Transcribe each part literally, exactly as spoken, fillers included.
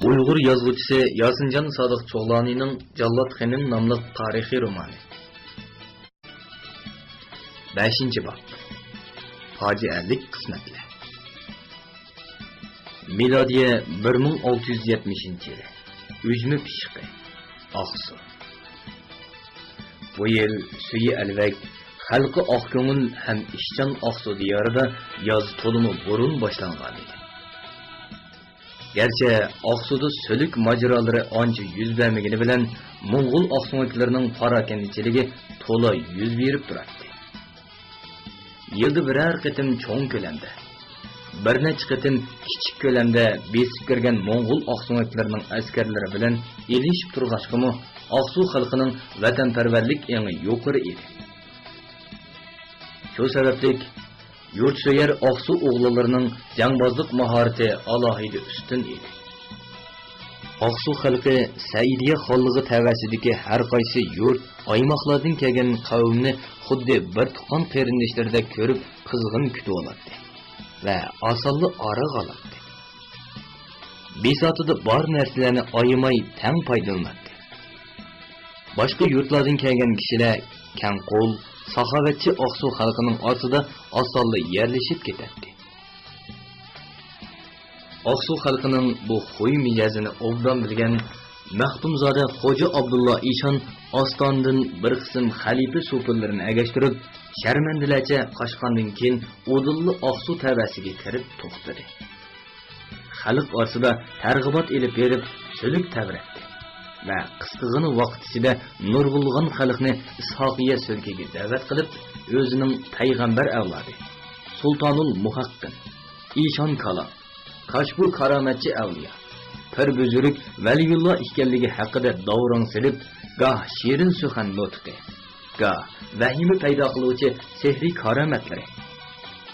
ئۇيغۇر يازغۇچىسى ياسىنجان سادىق چوغلانىنىڭ جاللات خېنىم ناملىق تارىخىي رومانى. بەشىنچى باب. پاجىئەلىك قىسمەتلەر. مىلادىيە بىر مىڭ ئالتە يۈز يەتمىشىنچى يىلى. ئۈجمە پىششىقى. ئاقسۇ. بۇ يىل سۈيى ئەلۋەك، خەلقى ئاق كۆڭۈل ھەم ئىشچان ئاقسۇ دىيارىدا ياز تولىمۇ بۇرۇن باشلانغانىدى. گەرچە ئاقسۇدا سۈلۈك ماجىرالىرى ئانچە يۈز بەرمىگىنى بىلەن، موڭغۇل ئاقسۆڭەكلىرىنىڭ پاراكەندىچىلىكى تولا يۈز بېرىپ تۇراتتى. يىلدا بىرەر قېتىم چوڭ كۆلەمدە، بىر نەچچە قېتىم كىچىك كۆلەمدە بېسىپ كىرگەن موڭغۇل ئاقسۆڭەكلىرىنىڭ ئەسكەرلىرى بىلەن ئېلىشىپ تۇرغاچقىمۇ، ئاقسۇ خەلقىنىڭ ۋەتەنپەرۋەرلىك ئېڭى يۇقىرى ئىدى. شۇ سەۋەبلىك، يۇرتسۆيەر ئاقسۇ ئوغلانلىرىنىڭ جەڭبازلىق ماھارىتى ئالاھىدە ئۈستۈن ئىدى. ئاقسۇ خەلقى سەئىدىيە خانلىقى تەۋەسىدىكى ھەر قايسى يۇرت، ئايماقلاردىن كەلگەن قەۋمنى خۇددى بىر تۇغقان قېرىنداشلىرىدەك كۆرۈپ، قىزغىن كۈتۈۋالاتتى ۋە ئاسانلا ئارىغا ئالاتتى. بىساتىدا بار نەرسىلەرنى ئايىماي تەڭ پايدىلىناتتى. باشقا يۇرتلاردىن كەلگەن كىشىلەر كەڭ قول، ساخاۋەتچى ئاقسۇ خەلقىنىڭ ئارىسىدا ئاسانلا يەرلىشىپ كېتەتتى. ئاقسۇ خەلقىنىڭ بۇ خۇي مىجەزىنى ئوبدان بىلگەن مەختۇمزادە خوجا ئابدۇللا ئىشان ئاستانىدىن بىر قىسىم خەلىپە سوپۇنلىرىنى ئەگەشتۈرۈپ، شەرمەندىلەرچە قاچقاندىن كېيىن، ئۇدۇللا ئاقسۇ تەۋەسىگە كىرىپ توختىدى. خەلق ئارىسىدا تەرغىبات ئېلىپ بېرىپ، سۈلۈك تەۋرەتتى ۋە قىستىغىنا ۋاقىت ئىچىدە نۇرغۇنلىغان خەلقنى ئىسھاقىيە سۈلكىگە دەۋەت قىلىپ، ئۆزىنىڭ پەيغەمبەر ئەۋلادى، سۇلتانۇل مۇھەققىن، ئىشان كالان، كاشبۇ كارامەتچى ئەۋلىيا، پىر بۈزرۈك ۋەلىيۇللا ئىكەنلىكى ھەققىدە داۋراڭ سېلىپ، گاھ شېرىن سۈخەن نۇتقى، گاھ ۋەھىمە پەيدا قىلغۇچى سېھرىي كارامەتلىرى.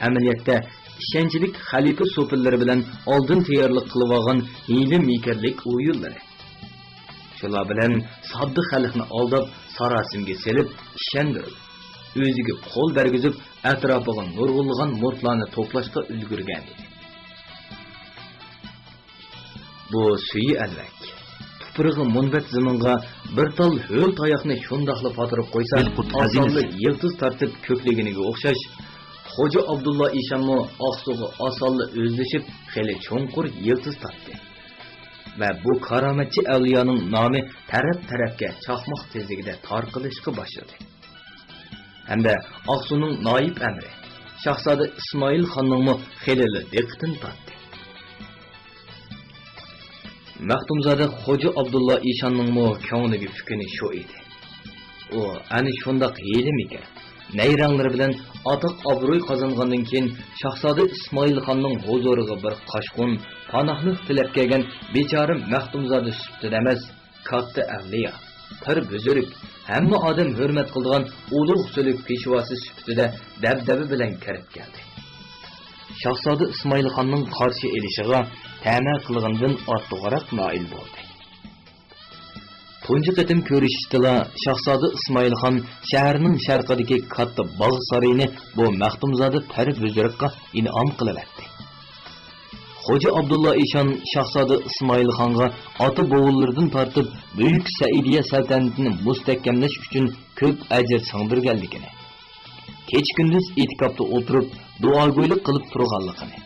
ئەمەلىيەتتە، ئىشەنچلىك خەلىپە سوپۇنلىرى بىلەن ئالدىن تەييارلىق قىلىۋالغان ھىيلە-مىكىرلىك ئويۇنلىرى. شۇلار بىلەن ساددا خەلقنى ئالداپ، ساراسىمىگە سېلىپ، ئىشەندۈرۈپ، ئۆزىگە قول بەرگۈزۈپ، ئەتراپىغا نۇرغۇنلىغان مۇرىتلارنى توپلاشقا ئۈلگۈرگەن ئىدى. بۇ سۈيى ئەلۋەك، تۇپرىقى مۇنبەت زېمىنغا بىر تال ھۆل تاياقنى شۇنداقلا پاتۇرۇپ قويسا، بىلقۇت ئاسانلا ئەزىمىز يىلتىز تارتىپ كۆكلىگىنىگە ئوخشاش، خوجا ئابدۇللا ئىشانمۇ ئاقسۇغا ئاسانلا ئۆزلىشىپ، خېلى چوڭقۇر يىلتىز تارتتى. ۋە بۇ كارامەتچى ئەۋلىيانىڭ نامى تەرەپ-تەرەپكە چاقماق تېزلىكىدە تارقىلىشقا باشلىدى. ھەمدە ئاقسۇنىڭ نايىب ئەمىرى، شاھزادە ئىسمائىل خاننىڭمۇ خېلىلا دىققىتىنى تارتتى. مەختۇمزادە خوجا ئابدۇللا ئىشاننىڭمۇ كۆڭلىگە پۈككىنى شۇ ئىدى. ئۇ ئەنە شۇنداق ھىيلە-مىكىر، نەيرەڭلىرى بىلەن ئاتاق-ئابرۇي قازانغاندىن كېيىن، شاھزادە ئىسمائىل خاننىڭ ھۇزۇرىغا بىر قاچقۇن، پاناھلىق تىلەپ كەلگەن بىچارە مەختۇمزادە سۈپىتىدە ئەمەس، كاتتا ئەۋلىيا، پىر بۈزرۈك، ھەممە ئادەم ھۆرمەت قىلىدىغان ئۇلۇغ سۈلۈك پېشۋاسى سۈپىتىدە دەبدەبە بىلەن كىرىپ كەلدى. شاھزادە ئىسمائىل خاننىڭ قارشى ئېلىشىغا تەمە قىلغىنىدىن ئارتۇقراق نائىل بولدى. تۇنجى قېتىم كۆرۈشۈشتىلا، شاھزادە ئىسمائىل خان شەھەرنىڭ شەرقىدىكى كاتتا باغ سارىيىنى بۇ مەختۇمزادە پىر بۈزرۈكقا ئىنئام قىلىۋەتتى. خوجا ئابدۇللا ئىشان شاھزادە ئىسمائىل خانغا ئاتا بوۋىلىرىدىن تارتىپ بۈيۈك سەئىدىيە سەلتەنىتىنى مۇستەھكەملەش ئۈچۈن كۆپ ئەجىر سىڭدۈرگەنلىكىنى، كېچە-كۈندۈز ئېتىكاپتا ئولتۇرۇپ، دۇئاگويلۇق قىلىپ تۇرغانلىقىنى،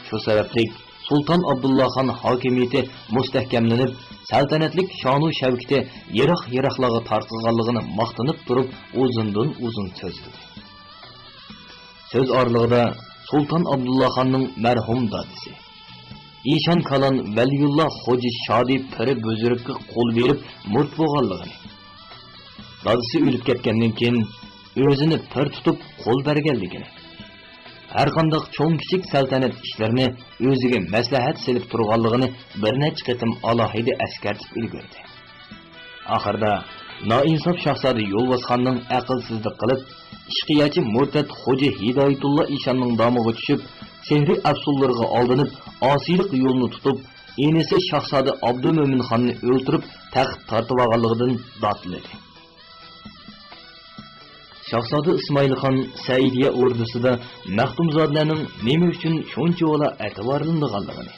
شۇ سەۋەبلىك سۇلتان ئابدۇللا خان ھاكىمىيىتى مۇستەھكەملىنىپ، سەلتەنەتلىك شانۇ-شەۋكىتى يىراق-يىراقلارغا تارقىغانلىقىنى ماختىنىپ تۇرۇپ، ئۇزۇندىن-ئۇزۇن سۆزلىدى. سۆز ئارىلىقىدا سۇلتان ئابدۇللا خاننىڭ مەرھۇم دادىسى، ئىشان كالان ۋەلىيۇللا خوجا شادى پىر بۈزرۈككە قول بېرىپ مۇرىت بولغانلىقىنى، دادىسى ئۆلۈپ كەتكەندىن كېيىن ئۆزىنى پىر تۇتۇپ قول بەرگەنلىكىنى، ھەرقانداق چوڭ-كىچىك سەلتەنەت ئىشلىرىنى ئۆزىگە مەسلىھەت سېلىپ تۇرغانلىقىنى بىر نەچچە قېتىم ئالاھىدە ئەسكەرتىپ ئۈلگۈردى. ئاخىرىدا نائىنساپ شاھزادە يولۋاسخاننىڭ ئەقىلسىزلىك قىلىپ، ئىشقىياچى مۇرتەت خوجا ھىدايەتۇللا ئىشاننىڭ دامىغا چۈشۈپ، سېھرىي ئەپسۇنلىرىغا ئالدىنىپ، ئاسىيلىق يولىنى تۇتۇپ، ئىنىسى شاھزادە ئابدۇمۆمىن خاننى ئۆلتۈرۈپ، تەخت تارتىۋالغانلىقىدىن داتلىدى. شاھزادە ئىسمائىل خان سەئىدىيە ئوردىسىدا مەختۇمزادىلەرنىڭ نېمە ئۈچۈن شۇنچىۋالا ئەتىۋارلىنىدىغانلىقىنى،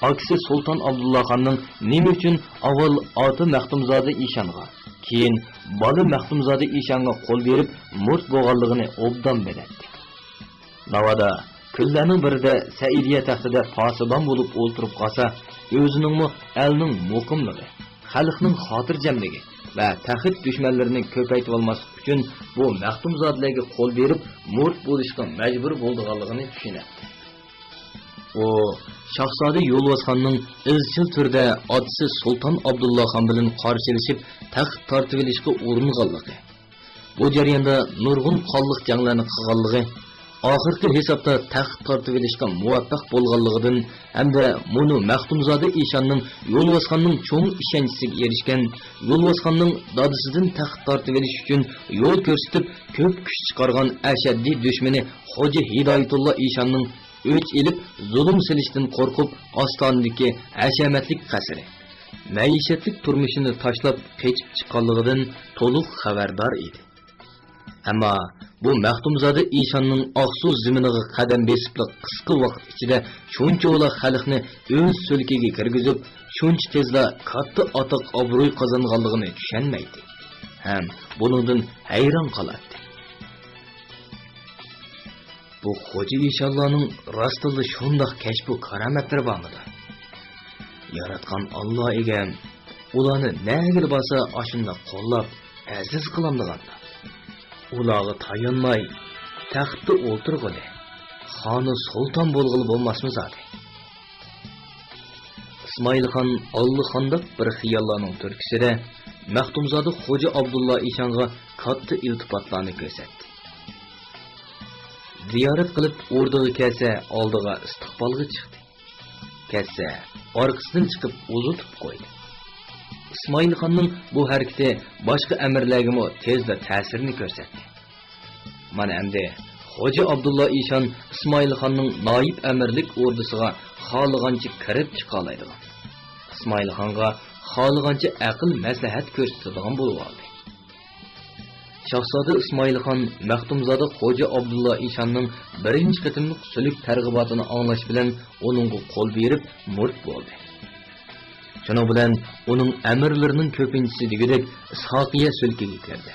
ئاكىسى سۇلتان ئابدۇللا خاننىڭ نېمە ئۈچۈن ئاۋۋال ئاتا مەختۇمزادە ئىشانغا، كېيىن بالا مەختۇمزادە ئىشانغا قول بېرىپ مۇرىت بولغانلىقىنى ئوبدان بىلەتتى. ناۋادا كۈنلەرنىڭ بىرىدە سەئىدىيە تەختىدە پاسىبان بولۇپ ئولتۇرۇپ قالسا، ئۆزىنىڭمۇ ئەلنىڭ مۇقىملىقى، خەلقنىڭ خاتىرجەملىكى ۋە تەخت دۈشمەنلىرىنى كۆپەيتىۋالماسلىق ئۈچۈن بۇ مەختۇمزادىلەرگە قول بېرىپ مۇرىت بولۇشقا مەجبۇر بولىدىغانلىقىنى چۈشىنەتتى. ئۇ شاھزادە يولۋاسخاننىڭ ئىزچىل تۈردە ئاتىسى سۇلتان ئابدۇللا خان بىلەن قارشىلىشىپ تەخت تارتىۋېلىشقا ئۇرۇنغانلىقى، بۇ جەرياندا نۇرغۇن قانلىق جەڭلەرنى قىلغانلىقى، ئاخىرقى ھېسابتا تەخت تارتىۋېلىشقا مۇۋەپپەق بولغانلىقىدىن ھەمدە مۇنۇ مەختۇمزادە ئىشاننىڭ يولۋاسخاننىڭ چوڭ ئىشەنچىسىگە ئېرىشكەن، يولۋاسخاننىڭ دادىسىدىن تەخت تارتىۋېلىش ئۈچۈن يول كۆرسىتىپ كۆپ كۈچ چىقارغان ئەشەددىي دۈشمىنى خوجا ھىدايەتۇللا ئىشاننىڭ ئۆچ ئېلىپ زۇلۇم سېلىشتىن قورقۇپ ئاستانىدىكى ھەشەمەتلىك قەسرى، مەئىشەتلىك تۇرمۇشىنى تاشلاپ قېچىپ چىققانلىقىدىن تولۇق خەۋەردار ئىدى. ئەمما بۇ مەختۇمزادە ئىشاننىڭ ئاقسۇ زېمىنىغا قەدەم بېسىپلا قىسقا ۋاقىت ئىچىدە شۇنچىۋالا خەلقنى ئۆز سۆلكىگە كىرگۈزۈپ، شۇنچە تېزلا كاتتا ئاتاق ئابرۇي قازانغانلىقىنى چۈشەنمەيتتى ھەم بۇنىڭدىن ھەيران قالاتتى. بۇ خوجا ئىشانلارنىڭ راستتىنلا شۇنداق كەشپۇ كارامەتلىرى بارمىدۇ؟ ياراتقان ئاللا ئىگەم ئۇلارنى نەگىلا بارسا ئاشۇنداق قوللاپ، ئەزىز قىلامدىغاندا، ئۇلارغا تايانماي، تەختتە ئولتۇرغىلى، خانۇ سۇلتان بولغىلى بولماسمۇ زادى؟ ئىسمائىلخان ئاللىقانداق بىر خىياللارنىڭ تۈرتكىسىدە مەختۇمزادە خوجا ئابدۇللا ئىشانغا كاتتا ئىلتىپاتلارنى كۆرسەتتى. زىيارەت قىلىپ ئوردىغا كەلسە، ئالدىغا ئىستىقبالغا چىقتى. كەتسە، ئارقىسىدىن چىقىپ ئۇزىتىپ قويدى. ئىسمائىلخاننىڭ بۇ ھەرىكىتى باشقا ئەمىرلەرگىمۇ تېزلا تەسىرىنى كۆرسەتتى. مانا ئەمدى خوجا ئابدۇللا ئىشان ئىسمائىلخاننىڭ نايىب ئەمىرلىك ئوردىسىغا خالىغانچە كىرىپ چىقالايدىغان، ئىسمائىلخانغا خالىغانچە ئەقىل مەسلىھەت كۆرسىتىدىغان بولۇۋالدى. شاھزادە ئىسمائىلخان مەختۇمزادە خوجا ئابدۇللا ئىشاننىڭ بىرىنچى قېتىملىق سۈلۈك تەرغىباتىنى ئاڭلاش بىلەن ئۇنىڭغا قول بېرىپ مۇرىت بولدى. شۇنىڭ بىلەن ئۇنىڭ ئەمىرلىرىنىڭ كۆپىنچىسى دېگۈدەك ئىسھاقىيە سۈلكىگە كىردى.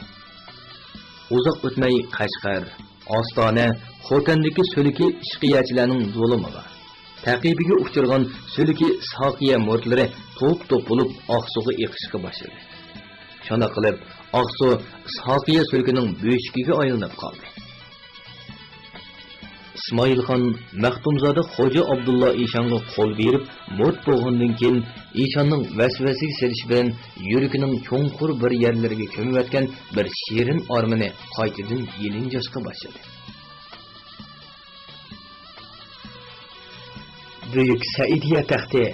ئۇزاق ئۆتمەي قەشقەر، ئاستانە، خوتەندىكى سۈلكى ئىشقىيەچىلەرنىڭ زۇلۇمىغا، تەقىبىگە ئۇچرىغان سۈلكى ئىسھاقىيە مۇرىتلىرى توپ-توپ بولۇپ ئاقسۇغا ئېقىشقا باشلىدى. شۇنداق قىلىپ، ئاقسۇ ئىسھاقىيە سۈلكىنىڭ بۆشۈكىگە ئايلىنىپ قالدى. ئىسمائىلخان مەختۇمزادە خوجا ئابدۇللا ئىشانغا قول بېرىپ مۇرىت بولغاندىن كېيىن، ئىشاننىڭ ۋەسۋەسىگە سېلىشى بىلەن يۈرىكىنىڭ چوڭقۇر بىر يەرلىرىگە كۆمۈۋەتكەن بىر شېرىن ئارمىنى قايتىدىن يېلىنجاشقا باشلىدى. بۈيۈك سەئىدىيە تەختى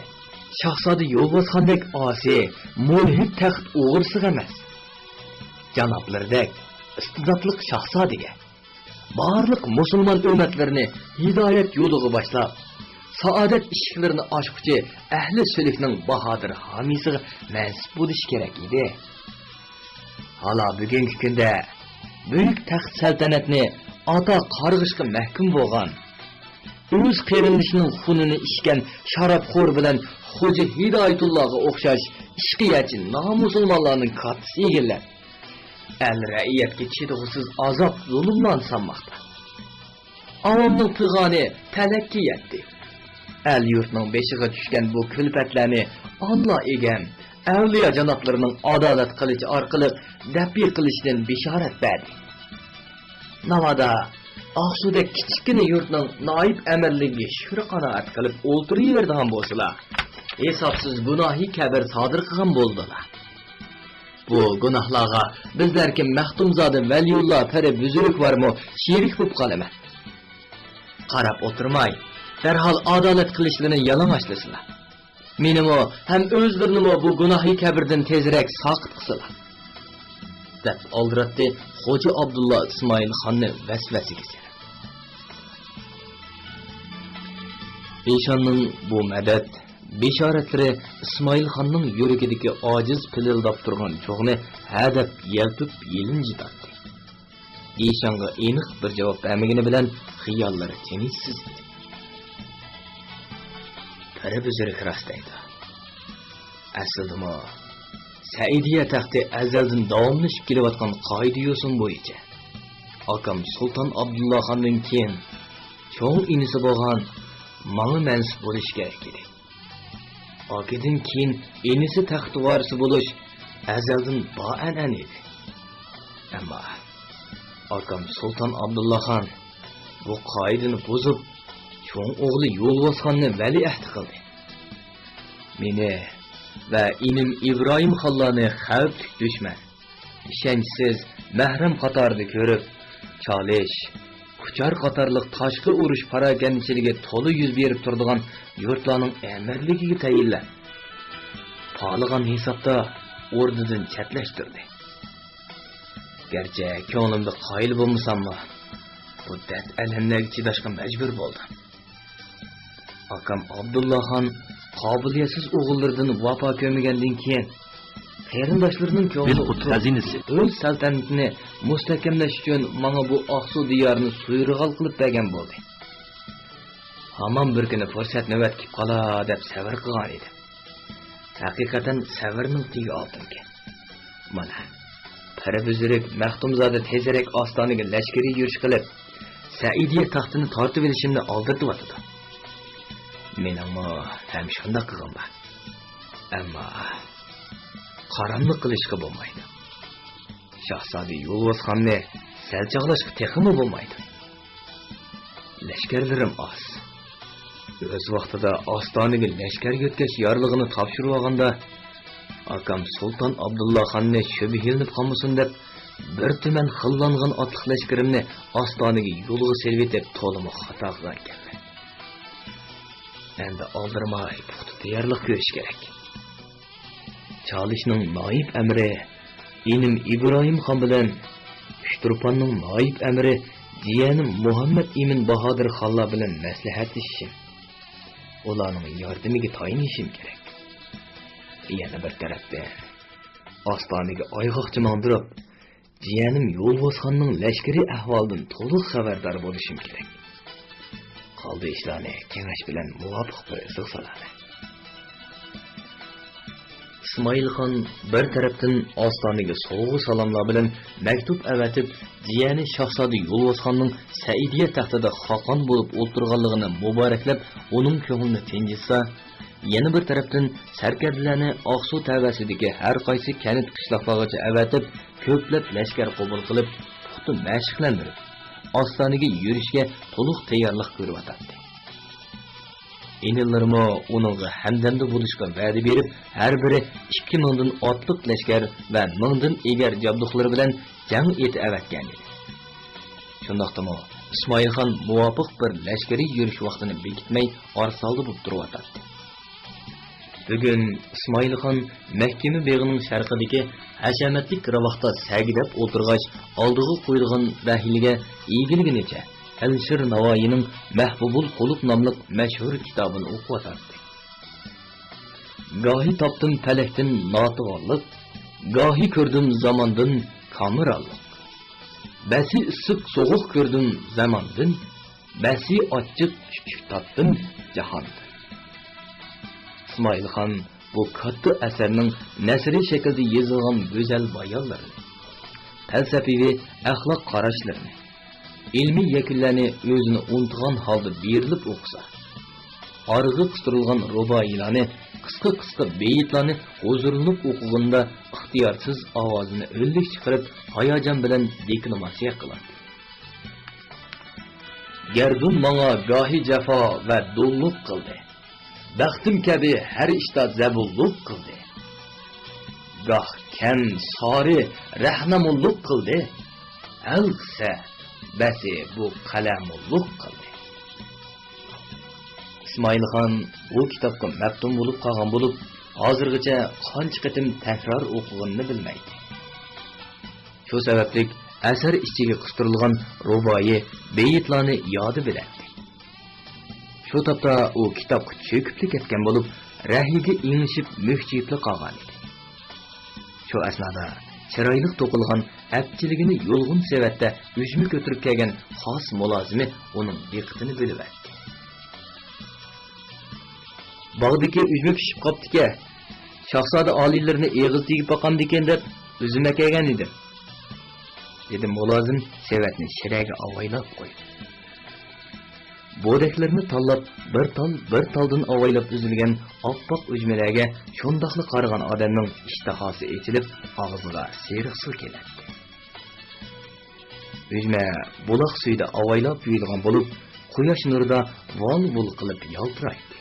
شاھزادە يولۋاسخاندەك ئاسىي، مۇلھىد تەخت ئوغرىسىغا ئەمەس، جانابلىرىدەك ئىستىداتلىق شاھزادىگە، بارلىق مۇسۇلمان ئۈممەتلىرىنى ھىدايەت يولىغا باشلاپ، سائادەت ئىشىكلىرىنى ئاچقۇچى ئەھلى سۈلۈكنىڭ باھادىر ھامىيسىغا مەنسۇپ بولۇشى كېرەك ئىدى. ھالا بۈگۈنكى كۈندە بۈيۈك تەخت سەلتەنەتنى ئاتا قارغىشقا مەھكۇم بولغان، ئۆز قېرىندىشىنىڭ خۇنىنى ئىچكەن شارابخور بىلەن خوجا ھىدايەتۇللاغا ئوخشاش ئىشقىيەچى نامۇسۇلمانلارنىڭ كاتتىسى ئىگىلەپ، ئەل رەئىيەتكە چىدىغۇسىز ئازاب زۇلۇملارنى سالماقتا. ئاۋامنىڭ پىغانى پەلەككە يەتتى. ئەل يۇرتنىڭ بېشىغا چۈشكەن بۇ كۈلپەتلەرنى ئاللا ئىگەم، ئەۋلىيا جانابلىرىنىڭ ئادالەت قىلىچى ئارقىلىق دەپئى قىلىشىدىن بېشارەت بەردى. ناۋادا ئاقسۇدەك كىچىككىنە يۇرتنىڭ نايىب ئەمىرلىكىگە شۈكرى قانائەت قىلىپ ئولتۇرۇۋېرىدىغان بولسىلا، ھېسابسىز گۇناھى كەبىر سادىر قىلغان بولىدۇلا. بۇ گۇناھلارغا بىزلەركى مەختۇمزادە ۋەلىيۇللا پىرى بۈزرۈكۋارمۇ شېرىك بولۇپ قالىمەن. قاراپ ئولتۇرماي، دەرھال ئادالەت قىلىشلىرىنى يالىڭاچلىسىلا. مېنىمۇ ھەم ئۆزلىرىنىمۇ بۇ گۇناھى كەبىردىن تېزرەك ساقىت قىلسىلا، دەپ ئالدىراتتى خوجا ئابدۇللا ئىسمائىل خاننى ۋەسۋەسىگە سېلىپ. ئىشاننىڭ بۇ مەدەت بېشارەتلىرى ئىسمائىل خاننىڭ يۈرىكىدىكى ئاجىز پىلىلداپ تۇرغان چوغنى ھەدەپ يەلپۈپ يېلىنجىتاتتى. ئىشانغا ئېنىق بىر جاۋاب بەرمىگىنى بىلەن خىياللىرى تىنچسىز ئىدى. پىرى بۈزرۈك راستلايدۇ. ئەسلىدىمۇ، سەئىدىيە تەختى ئەزەلدىن داۋاملىشىپ كېلىۋاتقان قائىدە-يوسۇن بويىچە، ئاكام سۇلتان ئابدۇللاخاندىن كېيىن چوڭ ئىنىسى بولغان ماڭا مەنسۇپ بولۇشى كېرەك ئىدى. ئاكىدىن كېيىن ئىنىسى تەخت ۋارىسى بولۇش ئەزەلدىن بار ئەنئەنە ئىدى. ئەمما ئاكام سۇلتان ئابدۇللاخان بۇ قائىدىنى بۇزۇپ، چوڭ ئوغلى يولۋاسخاننى ۋەلىئەھدى قىلدى. مېنى ۋە ئىنىم ئىبراھىم خانلارنى خەۋپلىك دۈشمەن، ئىشەنچسىز مەھرەم قاتارىدا كۆرۈپ، چالىش، كۇچار قاتارلىق تاشقى ئۇرۇش پاراكەندىچىلىكى تولا يۈز بېرىپ تۇرىدىغان يۇرتلارنىڭ ئەمىرلىكىگە تەيىنلەپ، خالىغان ھېسابتا ئوردىدىن چەتلەشتۈردى. گەرچە كۆڭلۈمدە قايىل بولمىساممۇ، بۇ دەرد-ئەلەملەرگە چىداشقا مەجبۇر بولدۇم. ئاكام ئابدۇللاخان قابىلىيەتسىز ئوغۇللىرىدىن ۋاپا كۆرمىگەندىن كېيىن، قېرىنداشلىرىنىڭ كۆڭلىدە بىلقۇت ئولتۇرۇپ، خەزىنىسى. ئۆز سەلتەنىتىنى مۇستەھكەملەش ئۈچۈن ماڭا بۇ ئاقسۇ دىيارىنى سۇيرىغال قىلىپ بەرگەن بولدى. ھامان بىر كۈنى پۇرسەت نۆۋەت كېلىپ قالا دەپ سەۋر قىلغان ئىدىم. ھەقىقەتەن سەۋرنىڭ تېگى ئالتۇنكەن. مانا، پىرى بۈزرۈك مەختۇمزادە تېزرەك ئاستانىگە لەشكىرىي يۈرۈش قىلىپ، سەئىدىيە تەختىنى تارتىۋېلىشىمنى ئالدىرىتىۋاتىدۇ. مېنىڭمۇ ھەم شۇنداق قىلغۇم بار. ئەمما قاراملىق قىلىشقا بولمايدۇ. شاھزادە يولۋاسخاننى سەل چاغلاشقا تېخىمۇ بولمايدۇ. لەشكەرلىرىم ئاز. ئۆز ۋاقتىدا ئاستانىگە لەشكەر يۆتكەش يارلىقىنى تاپشۇرۇۋالغاندا، ئاكام سۇلتان ئابدۇللاخاننى شۈبھىلىنىپ قالمىسۇن دەپ، بىر تۈمەن خىللانغان ئاتلىق لەشكىرىمنى ئاستانىگە يولغا سېلىۋېتىپ، تولىمۇ خاتا قىلغانىكەنمەن. ئەمدى ئالدىرىماي پۇختا تەييارلىق كۆرۈش كېرەك. چالىشنىڭ نائىب ئەمىرى ئىنىم ئىبراھىم خان بىلەن ئۇچتۇرپاننىڭ نائىب ئەمىرى جىيەنىم مۇھەممەد ئىمىن باھادىر خانلار بىلەن مەسلىھەتلىشىشىم، ئۇلارنىڭ ياردىمىگە تايىنىشىم كېرەك. يەنە بىر تەرەپتىن، ئاستانىگە ئايغاقچى ماڭدۇرۇپ، جىيەنىم يولۋاسخاننىڭ لەشكىرىي ئەھۋالىدىن تولۇق خەۋەردار بولۇشۇم كېرەك. قالدى ئىشلارنى كېڭەش بىلەن مۇۋاپىق بىر ئىزىغا سالايلى. ئىسمائىلخان بىر تەرەپتىن ئاستانىگە سوۋغا-سالاملار بىلەن مەكتۇپ ئەۋەتىپ، جىيەنى شاھزادە يولۋاسخاننىڭ سەئىدىيە تەختىدە خاقان بولۇپ ئولتۇرغانلىقىنى مۇبارەكلەپ، ئۇنىڭ كۆڭلىنى تىنجىتسا، يەنە بىر تەرەپتىن، سەركەردىلەرنى ئاقسۇ تەۋەسىدىكى ھەر قايسى كەنت-قىشلاقلارغىچە ئەۋەتىپ، كۆپلەپ لەشكەر قوبۇل قىلىپ، پۇختا مەشىقلەندۈرۈپ، ئاستانىگە يۈرۈشكە تولۇق تەييارلىق كۆرۈۋاتاتتى. ئىنىلىرىمۇ ئۇنىڭغا ھەمدەمدە بولۇشقا ۋەدە بېرىپ، ھەر بىرى ئىككى مىڭدىن ئاتلىق لەشكەر ۋە مىڭدىن ئېگەر جابدۇقلىرى بىلەن جەڭ ئېتى ئەۋەتكەنىدى. شۇنداقتىمۇ، ئىسمائىلخان مۇۋاپىق بىر لەشكىرىي يۈرۈش ۋاقتىنى بېكىتمەي، ئارىسالدا بولۇپ تۇرۇۋاتاتتى. بۈگۈن ئىسمائىلخان مەھكىمە بېغىنىڭ شەرقىدىكى ھەشەمەتلىك راۋاقتا سەگىدەپ ئولتۇرغاچ، ئالدىغا قويۇلغان رەھىلىگە ئېگىلگىنىچە، ئەلىشىر ناۋايىنىڭ مەھبۇبۇل قۇلۇپ ناملىق مەشھۇر كىتابىنى ئوقۇۋاتاتتى. گاھى تاپتىم پەلەكتىن ناتىۋانلىق، گاھى كۆردۈم زاماندىن كامىرانلىق. بەسى ئىسسىق سوغۇق كۆردۈم زاماندىن، بەسى ئاچچىق چۈچۈك تاتتىم جاھاندىن. ئىسمائىلخان بۇ كاتتا ئەسەرنىڭ نەسرىي شەكىلدە يېزىلغان گۈزەل بايانلىرىنى، پەلسەپىۋى ئەخلاق قاراشلىرىنى، ئىلمىي يەكۈنلەرنى ئۆزىنى ئۇنتۇغان ھالدا بېرىلىپ ئوقۇسا، ئارىغا قىستۇرۇلغان رۇبائىيلارنى، قىسقا-قىسقا بېيىتلارنى ھۇزۇرلىنىپ ئوقۇغىنىدا ئىختىيارسىز ئاۋازىنى ئۈنلۈك چىقىرىپ، ھاياجان بىلەن دېكلاماتسىيە قىلاتتى. گەردۇن ماڭا گاھى جاپا ۋە دۇللۇق قىلدى. بەختىم كەبى ھەر ئىشتا زەبۇنلۇق قىلدى. گاھ كەم سارى رەھنەمۇللۇق قىلدى. ئەلقىسە بەسى بۇ قەلەمۇللۇق قىلدى. ئىسمائىلخان بۇ كىتابقا مەپتۇن بولۇپ قالغان بولۇپ، ھازىرغىچە قانچە قېتىم تەكرار ئوقۇغىنىنى بىلمەيتتى. شۇ سەۋەبلىك ئەسەر ئىچىگە قىستۇرۇلغان رۇبائىي بېيىتلارنى يادى بىلەتتى. شۇ تاپتا ئۇ كىتابقا چۆكۈپلا كەتكەن بولۇپ، رەھىگە ئېڭىشىپ مۈكچىيىپلا قالغانىدى. شۇ ئەسنادا چىرايلىق توقۇلغان ئەپچىلىكىنى يۇلغۇن سېۋەتتە ئۈجمە كۆتۈرۈپ كەلگەن خاس مۇلازىمى ئۇنىڭ دىققىتىنى بۆلۈۋەتتى. باغدىكى ئۈجمە پىشىپ قاپتىكەن. شاھزادە ئالىيلىرىنى ئېغىز تېگىپ باقامدىكىن دەپ ئۈزۈم ئەكەلگەن ئىدىم، دېدى مۇلازىم سېۋەتنى شىرەگە ئاۋايلاپ قويۇپ. بودەكلىرىنى تاللاپ، بىر تال، بىر تالدىن ئاۋايلاپ ئۈزۈلگەن ئاپئاق ئۈجمىلەرگە شۇنداقلا قارىغان ئادەمنىڭ ئىشتىھاسى ئېچىلىپ، ئاغزىغا سېرىق سۇ كېلەتتى. ئۈجمە بۇلاق سۈيىدە ئاۋايلاپ يۇيۇلغان بولۇپ، قۇياش نۇرىدا ۋال-ۋۇل قىلىپ يالتىرايتتى.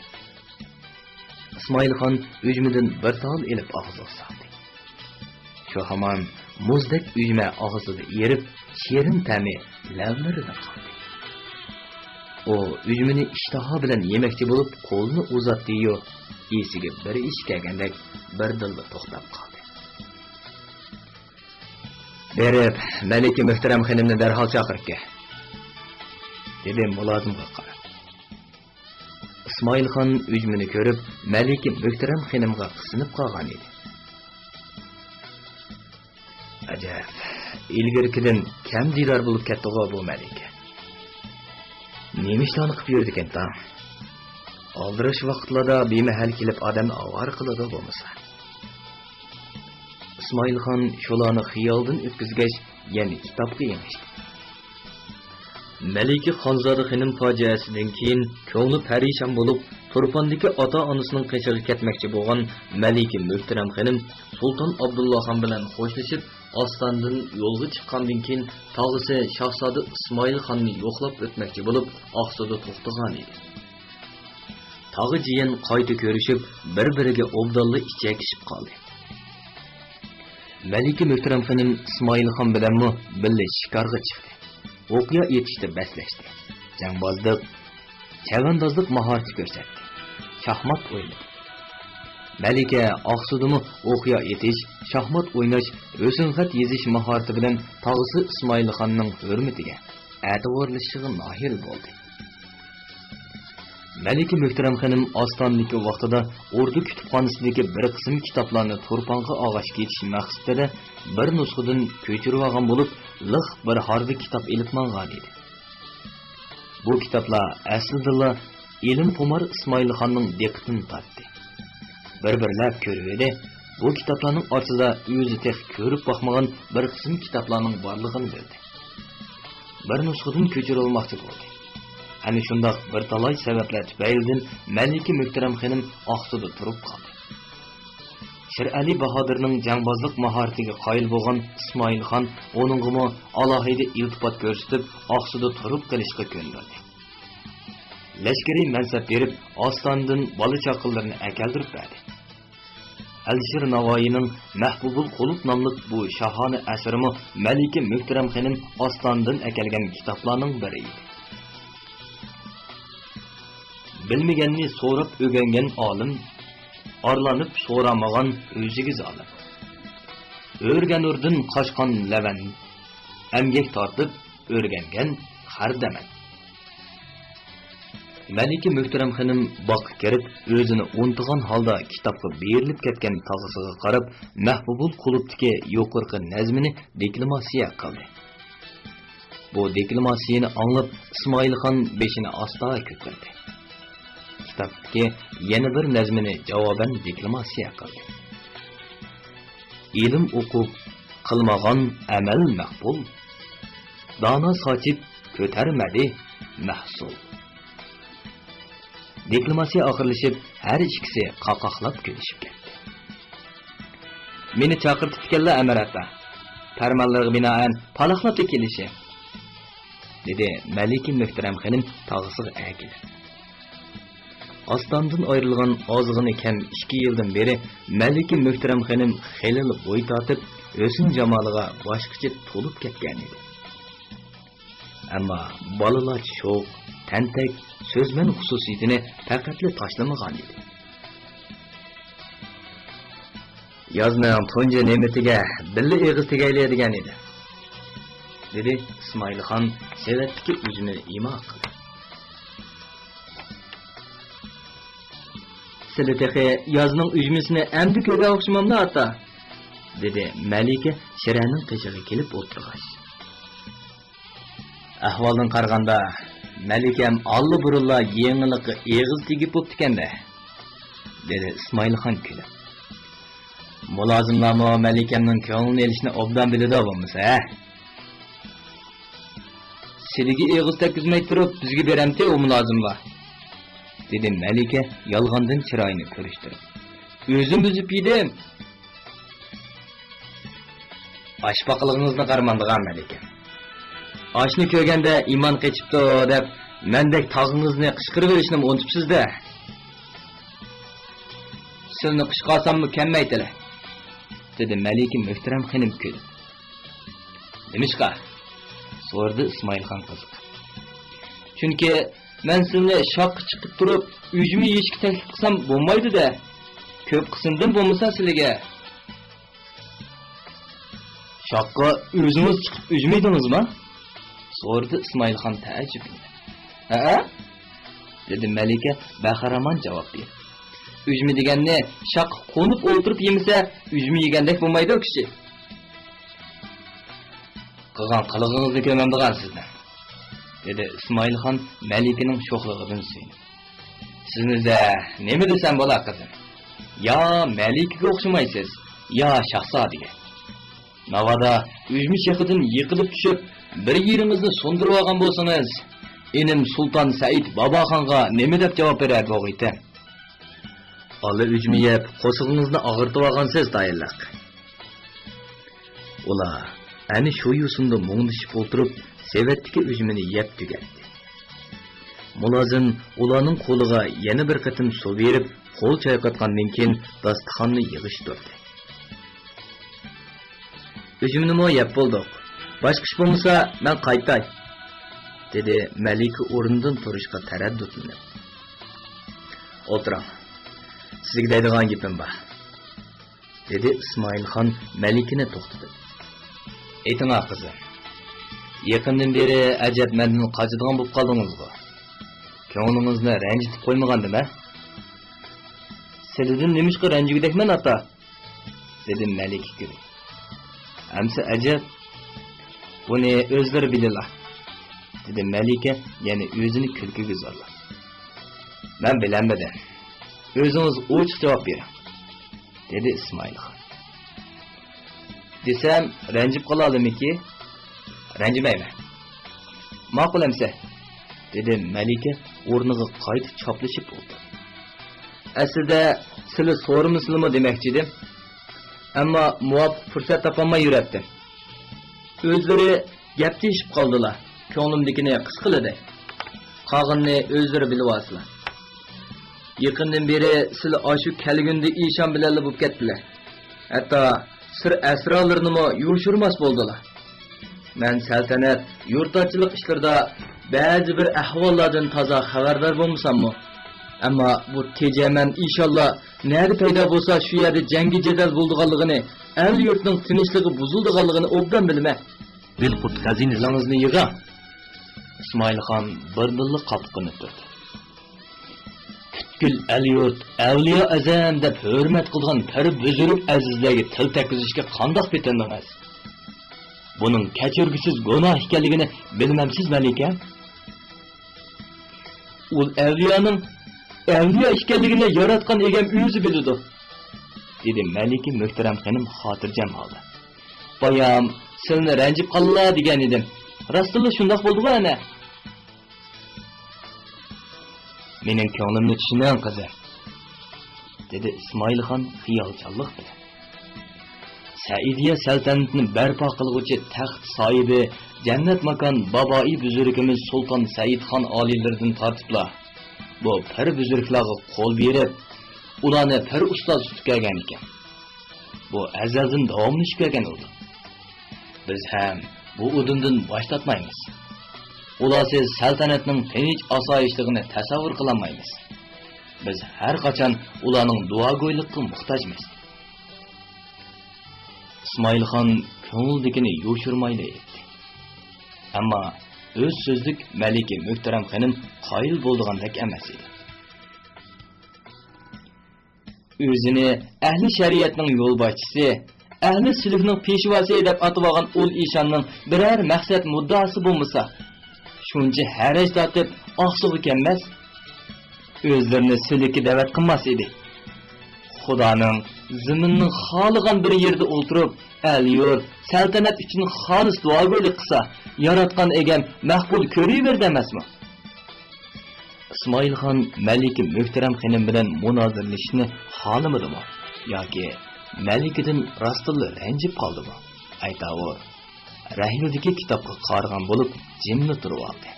ئىسمائىلخان ئۈجمىدىن بىر تال ئېلىپ ئاغزىغا سالدى. شۇ ھامان مۇزدەك ئۈجمە ئاغزىدا ئېرىپ، شېرىن تەمى لەۋلىرىدە قالدى. ئۇ ئۈجمىنى ئىشتىها بىلەن يېمەكچى بولۇپ قولىنى ئۇزاتتى-يۇ، ئېسىگە بىر ئىش كەلگەندەك بىردىنلا توختاپ قالدى. بېرىپ، مەلىكە مۆھتەرەم خېنىمنى دەرھال چاقىرىپ كەل، دېدى مۇلازىمغا قاراپ. ئىسمائىلخان ئۈجمىنى كۆرۈپ، مەلىكە مۆھتەرەم خېنىمغا قىستىنىپ قالغان ئىدى. ئەجەب، ئىلگىرىكىدىن كەم دىدار بولۇپ كەتتىغۇ بۇ مەلىكە. نېمە ئىشلارنى قىلىپ يۈرىدىكەن تاڭ؟ ئالدىراش ۋاقىتلاردا بىمەھەل كېلىپ ئادەمنى ئاۋارە قىلىدۇ بولمىسا. ئىسمائىلخان شۇلارنى خىيالدىن ئۆتكۈزگەچ، يەنە كىتابقا ئېڭىشتى. مەلىكە خانزادە خېنىم پاجىئەسىدىن كېيىن كۆڭلى پەرىشان بولۇپ، تۇرپاندىكى ئاتا-ئانىسىنىڭ قېشىغا كەتمەكچى بولغان مەلىكە مۆھتەرەم خېنىم سۇلتان ئابدۇللا خان بىلەن خوشلىشىپ، ئاستانىدىن يولغا چىققاندىن كېيىن، تاغىسى شاھزادە ئىسمائىل خاننى يوقلاپ ئۆتمەكچى بولۇپ، ئاقسۇدا توختىغان ئىدى. تاغا جىيەن قايتا كۆرۈشۈپ، بىر-بىرىگە ئوبدانلا ئىچەكلىشىپ قالدى. مەلىكە مۆھتەرەم خېنىم ئىسمائىل خان بىلەنمۇ بىللە شىكارغا چىقتى. ئوقيا ئېتىشتا بەسلەشتى. جەڭبازلىق، چەۋەندازلىق ماھارىتى كۆرسەتتى. شاھمات ئوينىدى. مەلىكە ئاقسۇدىمۇ ئوقيا ئېتىش، شاھمات ئويناش، رەسىمخەت يېزىش ماھارىتى بىلەن تاغىسى ئىسمائىل خاننىڭ ھۆرمىتىگە، ئەتىۋارلىشىشىغا ناھىل بولدى. مەلىكە مۆھتەرەم خېنىم ئاستانىدىكى ۋاقتىدا ئوردا كۇتۇپخانىسىدىكى بىر قىسىم كىتابلارنى تۇرپانغا ئالغاچ كېتىش مەقسىتىدە بىر نۇسخىدىن كۆچۈرۈۋالغان بولۇپ، لىق بىر ھارۋا كىتاب ئېلىپ ماڭغان ئىدى. بۇ كىتابلار ئەسلىدىلا ئىلىمخۇمار ئىسمائىل خاننىڭ دىققىتىنى تارتتى. بىر-بىرلەپ كۆرۈۋىدى، بۇ كىتابلارنىڭ ئارىسىدا ئۆزى تېخى كۆرۈپ باقمىغان بىر قىسىم كىتابلارنىڭ بارلىقىنى بىلدى. بىر نۇسخىدىن كۆچۈرۈۋالماقچى بولدى. ئەنە شۇنداق بىر تالاي سەۋەبلەر تۈپەيلىدىن مەلىكە مۆھتەرەم خېنىم ئاقسۇدا تۇرۇپ قالدى. شىرئەلى باھادىرنىڭ جەڭبازلىق ماھارىتىگە قايىل بولغان ئىسمائىل خان ئۇنىڭغىمۇ ئالاھىدە ئىلتىپات كۆرسىتىپ، ئاقسۇدا تۇرۇپ قېلىشقا كۆندۈردى. لەشكىرىي مەنسەپ بېرىپ، ئاستانىدىن بالا-چاقىلىرىنى ئەكەلدۈرۈپ بەردى. ئەلىشىر ناۋايىنىڭ مەھبۇبۇل قۇلۇپ ناملىق بۇ شاھانە ئەسىرىمۇ مەلىكە مۆھتەرەم خېنىم ئاستانىدىن ئەكەلگەن كىتابلارنىڭ بىرى ئىدى. بىلمىگەننى سوراپ ئۆگەنگەن ئالىم، ئارىلىنىپ سورىمىغان ئۆزىگە زالىم. ئۆرگەنۇردىن قاچقان لەۋەن، ئەمگەك تارتىپ ئۆرگەنگەن خەردەمەن. مەلىكە مۆھتەرەم خېنىم باغقا كىرىپ، ئۆزىنى ئۇنتۇغان ھالدا كىتابقا بېرىلىپ كەتكەن تاغىسىغا قاراپ، مەھبۇبۇل قۇلۇپتىكى يۇقىرىقى نەزمىنى دېكلاماتسىيە قىلدى. بۇ دېكلاماتسىيىنى ئاڭلاپ، ئىسمائىل خان بېشىنى ئاستا كۆتۈردى. كىتابتىكى يەنە بىر نەزمىنى جاۋابەن دېكلاماتسىيە قىلدى. ئىلىم ئوقۇپ، قىلمىغان ئەمەل مەقبۇل، دانا ساچىپ، كۆتەرمىدى مەھسۇل. دېكلاماتسىيە ئاخىرلىشىپ، ھەر ئىككىسى قاقاقلاپ كۈلۈشۈپ كەتتى. مېنى چاقىرتىپتىكەنلا ئەمەر ئاتا. پەرمانلىرىغا بىنائەن پالاقلاپلا كېلىشى، دېدى مەلىكە مۆھتەرەم خېنىم تاغىسىغا ئەگىلىپ. ئاستاندىن ئايرىلغان ئازغىنە كەم ئىككى يىلدىن بېرى مەلىكە مۆھتەرەم خېنىم خېلىلا بوي تارتىپ، ھۆسن-جامالىغا باشقىچە تولۇپ كەتكەنىدى. ئەمما بالىلارچە شوخ، تەنتەك، سۆزمەن خۇسۇسىيىتىنى پەقەتلا تاشلىمىغان ئىدى. يازنىڭ تۇنجى نۆۋىتىگە بىللە ئېغىز تېگەيلى دېگەن ئىدى، دېدى ئىسمائىل خان سېۋەتتىكى ئۈجمىنى ئىما قىلىپ. سىلى تېخى يازنىڭ ئۈجمىسىنى ئەمدى كۆرگەن ئوخشىمامدۇ، ئاتا؟ دېدى مەلىكە شىرەنىڭ قېشىغا كېلىپ ئولتۇرغاچ. ئەھۋالدىن قارىغاندا، مەلىكەم ئاللىبۇرۇنلا يېڭىلىققا ئېغىز تېگىپ بوپتىكەن-دە. دېدى ئىسمائىلخان كۈلۈپ. مۇلازىملارمۇ مەلىكەمنىڭ كۆڭلىنى ئېلىشنى ئوبدان بىلىدۇ بولمىسا، ھە؟ سىلىگە ئېغىز تەگكۈزمەي تۇرۇپ، بىزگە بېرەمتى ئۇ مۇلازىملار؟ دېدى مەلىكە يالغاندىن چىرايىنى كۆرۈشتۈرۈپ. ئۆزۈم ئۈزۈپ يېدىم. ئاش پاقىلىقىڭىزنى قارىمامدىغان مەلىكە. ئاشنى كۆرگەندە ئىمان قېچىپتۇ دەپ، مەندەك تاغىڭىزنى قىچقۇرۇۋېرىشنىمۇ ئۇنتۇپسىز-دە. سىلنى قىچقارساممۇ كەممەيتىلە، دېدى مەلىكە مۆھتەرەم خېنىم كۈلۈپ. نېمىشقا؟ سورىدى ئىسمائىلخان قىزىقىپ. چۈنكى مەن سىلنى شاخقا چىقىپ تۇرۇپ ئۈجمە يېيىشكە تەكلىپ قىلسام بولمايدۇ-دە. كۆپ قىلسۇندىن بولمىسا سىلىگە. شاخقا ئۆزىڭىز چىقىپ ئۈجمە يېدىڭىزما؟ سورىدى ئىسمائىلخان تەئەججۈپلىنىپ. ھەئە، دېدى مەلىكە بەخىرامان جاۋاب بېرىپ. ئۈجمە دېگەننى شاخقا قونۇپ ئولتۇرۇپ يېمىسە، ئۈجمە يېگەندەك بولمايدۇ كىشى. قىلغان قىلىقىڭىزنى كۆرمەمدىغان سىزنىڭ، دېدى ئىسمائىلخان مەلىكىنىڭ شوخلۇقىدىن سۆيۈنۈپ. سىزنى-دە نېمە دېسەم بولا، قىزىم؟ يا مەلىكىگە ئوخشىمايسىز، يا شاھزادىگە. ناۋادا ئۈجمە شېخىدىن يىقىلىپ چۈشۈپ، بىر يېرىڭىزنى سۇندۇرۇۋالغان بولسىڭىز، ئىنىم سۇلتان سەئىد باباخانغا نېمە دەپ جاۋاب بېرەر بوغىيتى؟ ئالا ئۈجمە يەپ، قورسىقىڭىزنى ئاغرىتىۋالغانسىز تايىنلىق. ئۇلار ئەنە شۇ يوسۇندا مۇڭدىشىپ ئولتۇرۇپ، سېۋەتتىكى ئۈجمىنى يەپ تۈگەتتى. مۇلازىم ئۇلارنىڭ قولىغا يەنە بىر قېتىم سۇ بېرىپ، قول چايقاتقاندىن كېيىن، داستىخاننى يىغىشتۇردى. ئۈجمىنىمۇ يەپ بولدۇق. باشقا ئىش بولمىسا، مەن قايتاي، دېدى مەلىكە ئورنىدىن تۇرۇشقا تەرەددۇتلىنىپ. ئولتۇرۇڭ. سىزگە دەيدىغان گېپىم بار، دېدى ئىسمائىلخان مەلىكىنى توختىتىپ. ئېيتىڭا، قىزىم. يېقىندىن بېرى ئەجەب مەندىن قاچىدىغان بولۇپ قالدىڭىزغۇ؟ كۆڭلىڭىزنى رەنجىتىپ قويمىغاندىم-ھە؟ سىلىدىن نېمىشقا رەنجىگۈدەكمەن، ئاتا؟ دېدى مەلىكە كۈلۈپ. ئەمسە ئەجەب، بۇنى ئۆزلىرى بىلىلا، دېدى مەلىكە يەنە ئۆزىنى كۈلكىگە زورلاپ. مەن بىلەلمىدىم. ئۆزىڭىز ئوچۇق جاۋاب بېرىڭ، دېدى ئىسمائىلخان. دېسەم، رەنجىپ قالالىمىكى؟ رەنجىمەيمەن. ماقۇل ئەمسە، دېدى مەلىكە ئورنىغا قايتا چاپلىشىپ ئولتۇرۇپ. ئەسلىدە سىلى سورىمىسىلىمۇ دېمەكچىدىم. ئەمما مۇۋاپىق پۇرسەت تاپالماي يۈرەتتىم. ئۆزلىرى گەپ تېشىپ قالدىلا، كۆڭلۈمدىكىنى قىسقىلىدى. قالغىنىنى ئۆزلىرى بىلىۋالسىلا. يېقىندىن بېرى سىلى ئاشۇ كەلگۈندە ئىشان بىلەنلا بولۇپ كەتتىلە. ھەتتا سىر ئەسرارلىرىنىمۇ يوشۇرماس بولدىلا. مەن سەلتەنەت، يۇرتئارچىلىق ئىشلىرىدا بەزى بىر ئەھۋاللاردىن تازا خەۋەردار بولمىساممۇ، ئەمما بۇ تېجەمەن ئىشانلار نەدە پەيدا بولسا، شۇ يەردە جەڭگى جېدەل بولىدىغانلىقىنى، ئەل-يۇرتنىڭ تىنچلىقى بۇزۇلىدىغانلىقىنى ئوبدان بىلىمەن. بىلقۇت خەزىنىسى. تىلىڭىزنى يىغىڭ. ئىسمائىلخان بىردىنلا قاپىقىنى تۈردى. پۈتكۈل ئەل-يۇرت، ئەۋلىيا ئەزەم دەپ ھۆرمەت قىلىدىغان پىر بۈزرۈك ئەزىزلەرگە تىل تەگكۈزۈشكە قانداق پېتىندىڭىز؟ بۇنىڭ كەچۈرگۈسىز گۇناھ ئىكەنلىكىنى بىلمەمسىز، مەلىكە؟ ئۇ ئەۋلىيانىڭ ئەۋلىيا ئىكەنلىكىنى ياراتقان ئىگەم ئۆزى بىلىدۇ، دېدى مەلىكە مۆھتەرەم خېنىم خاتىرجەم ھالدا. بايام سىلىنى رەنجىپ قالىلا دېگەن ئىدىم. راستتىنلا شۇنداق بولدىغۇ ئەنە. مېنىڭ كۆڭلۈمنى چۈشىنىڭ، قىزىم، دېدى ئىسمائىلخان خىيالچانلىق بىلەن. سەئىدىيە سەلتەنىتىنى بەرپا قىلغۇچى تەخت ساھىبى، جەننەت ماكان بابائى بۈزرۈكىمىز سۇلتان سەئىدخان ئالىيلىرىدىن تارتىپلا بۇ پىر بۈزرۈكلەرگە قول بېرىپ، ئۇلارنى پىر ئۇستاز تۇتۇپ كەلگەن ئىكەن. بۇ ئەزەلدىن داۋاملىشىپ كەلگەن ئۇدۇل. بىز ھەم بۇ ئۇدۇلدىن باش تارتمايمىز. ئۇلارسىز سەلتەنەتنىڭ تىنچ-ئاسايىشلىقىنى تەسەۋۋۇر قىلالمايمىز. بىز ھەر قاچان ئۇلارنىڭ دۇئاگويلۇقىغا موھتاجمىز. ئىسمائىلخان كۆڭلىدىكىنى يوشۇرمايلا ئېيتتى. ئەمما ئۆز سۆزلۈك مەلىكە مۆھتەرەم خېنىم قايىل بولىدىغاندەك ئەمەس ئىدى. ئۆزىنى ئەھلى شەرىئەتنىڭ يولباشچىسى، ئەھلى سۈلۈكنىڭ پېشۋاسى دەپ ئاتىۋالغان ئۇل ئىشاننىڭ بىرەر مەقسەت مۇددىئاسى بولمىسا، شۇنچە ھەرەج تارتىپ ئاقسۇغا كەلمەس، ئۆزلىرىنى سۈلۈككە دەۋەت قىلماس ئىدى. خۇدانىڭ زېمىننىڭ خالىغان بىر يېرىدە ئولتۇرۇپ، ئەل-يۇرت، سەلتەنەت ئۈچۈن خالىس دۇئاگويلۇق قىلسا، ياراتقان ئىگەم مەقبۇل كۆرۈۋېرىدۇ ئەمەسمۇ؟ ئىسمائىلخان مەلىكە مۆھتەرەم خېنىم بىلەن مۇنازىرىلىشىشنى خالىمىدىمۇ ياكى مەلىكىدىن راستتىنلا رەنجىپ قالدىمۇ؟ ئەيتاۋۇر، رەھنىدىكى كىتابقا قارىغان بولۇپ جىملا تۇرۇۋالدى.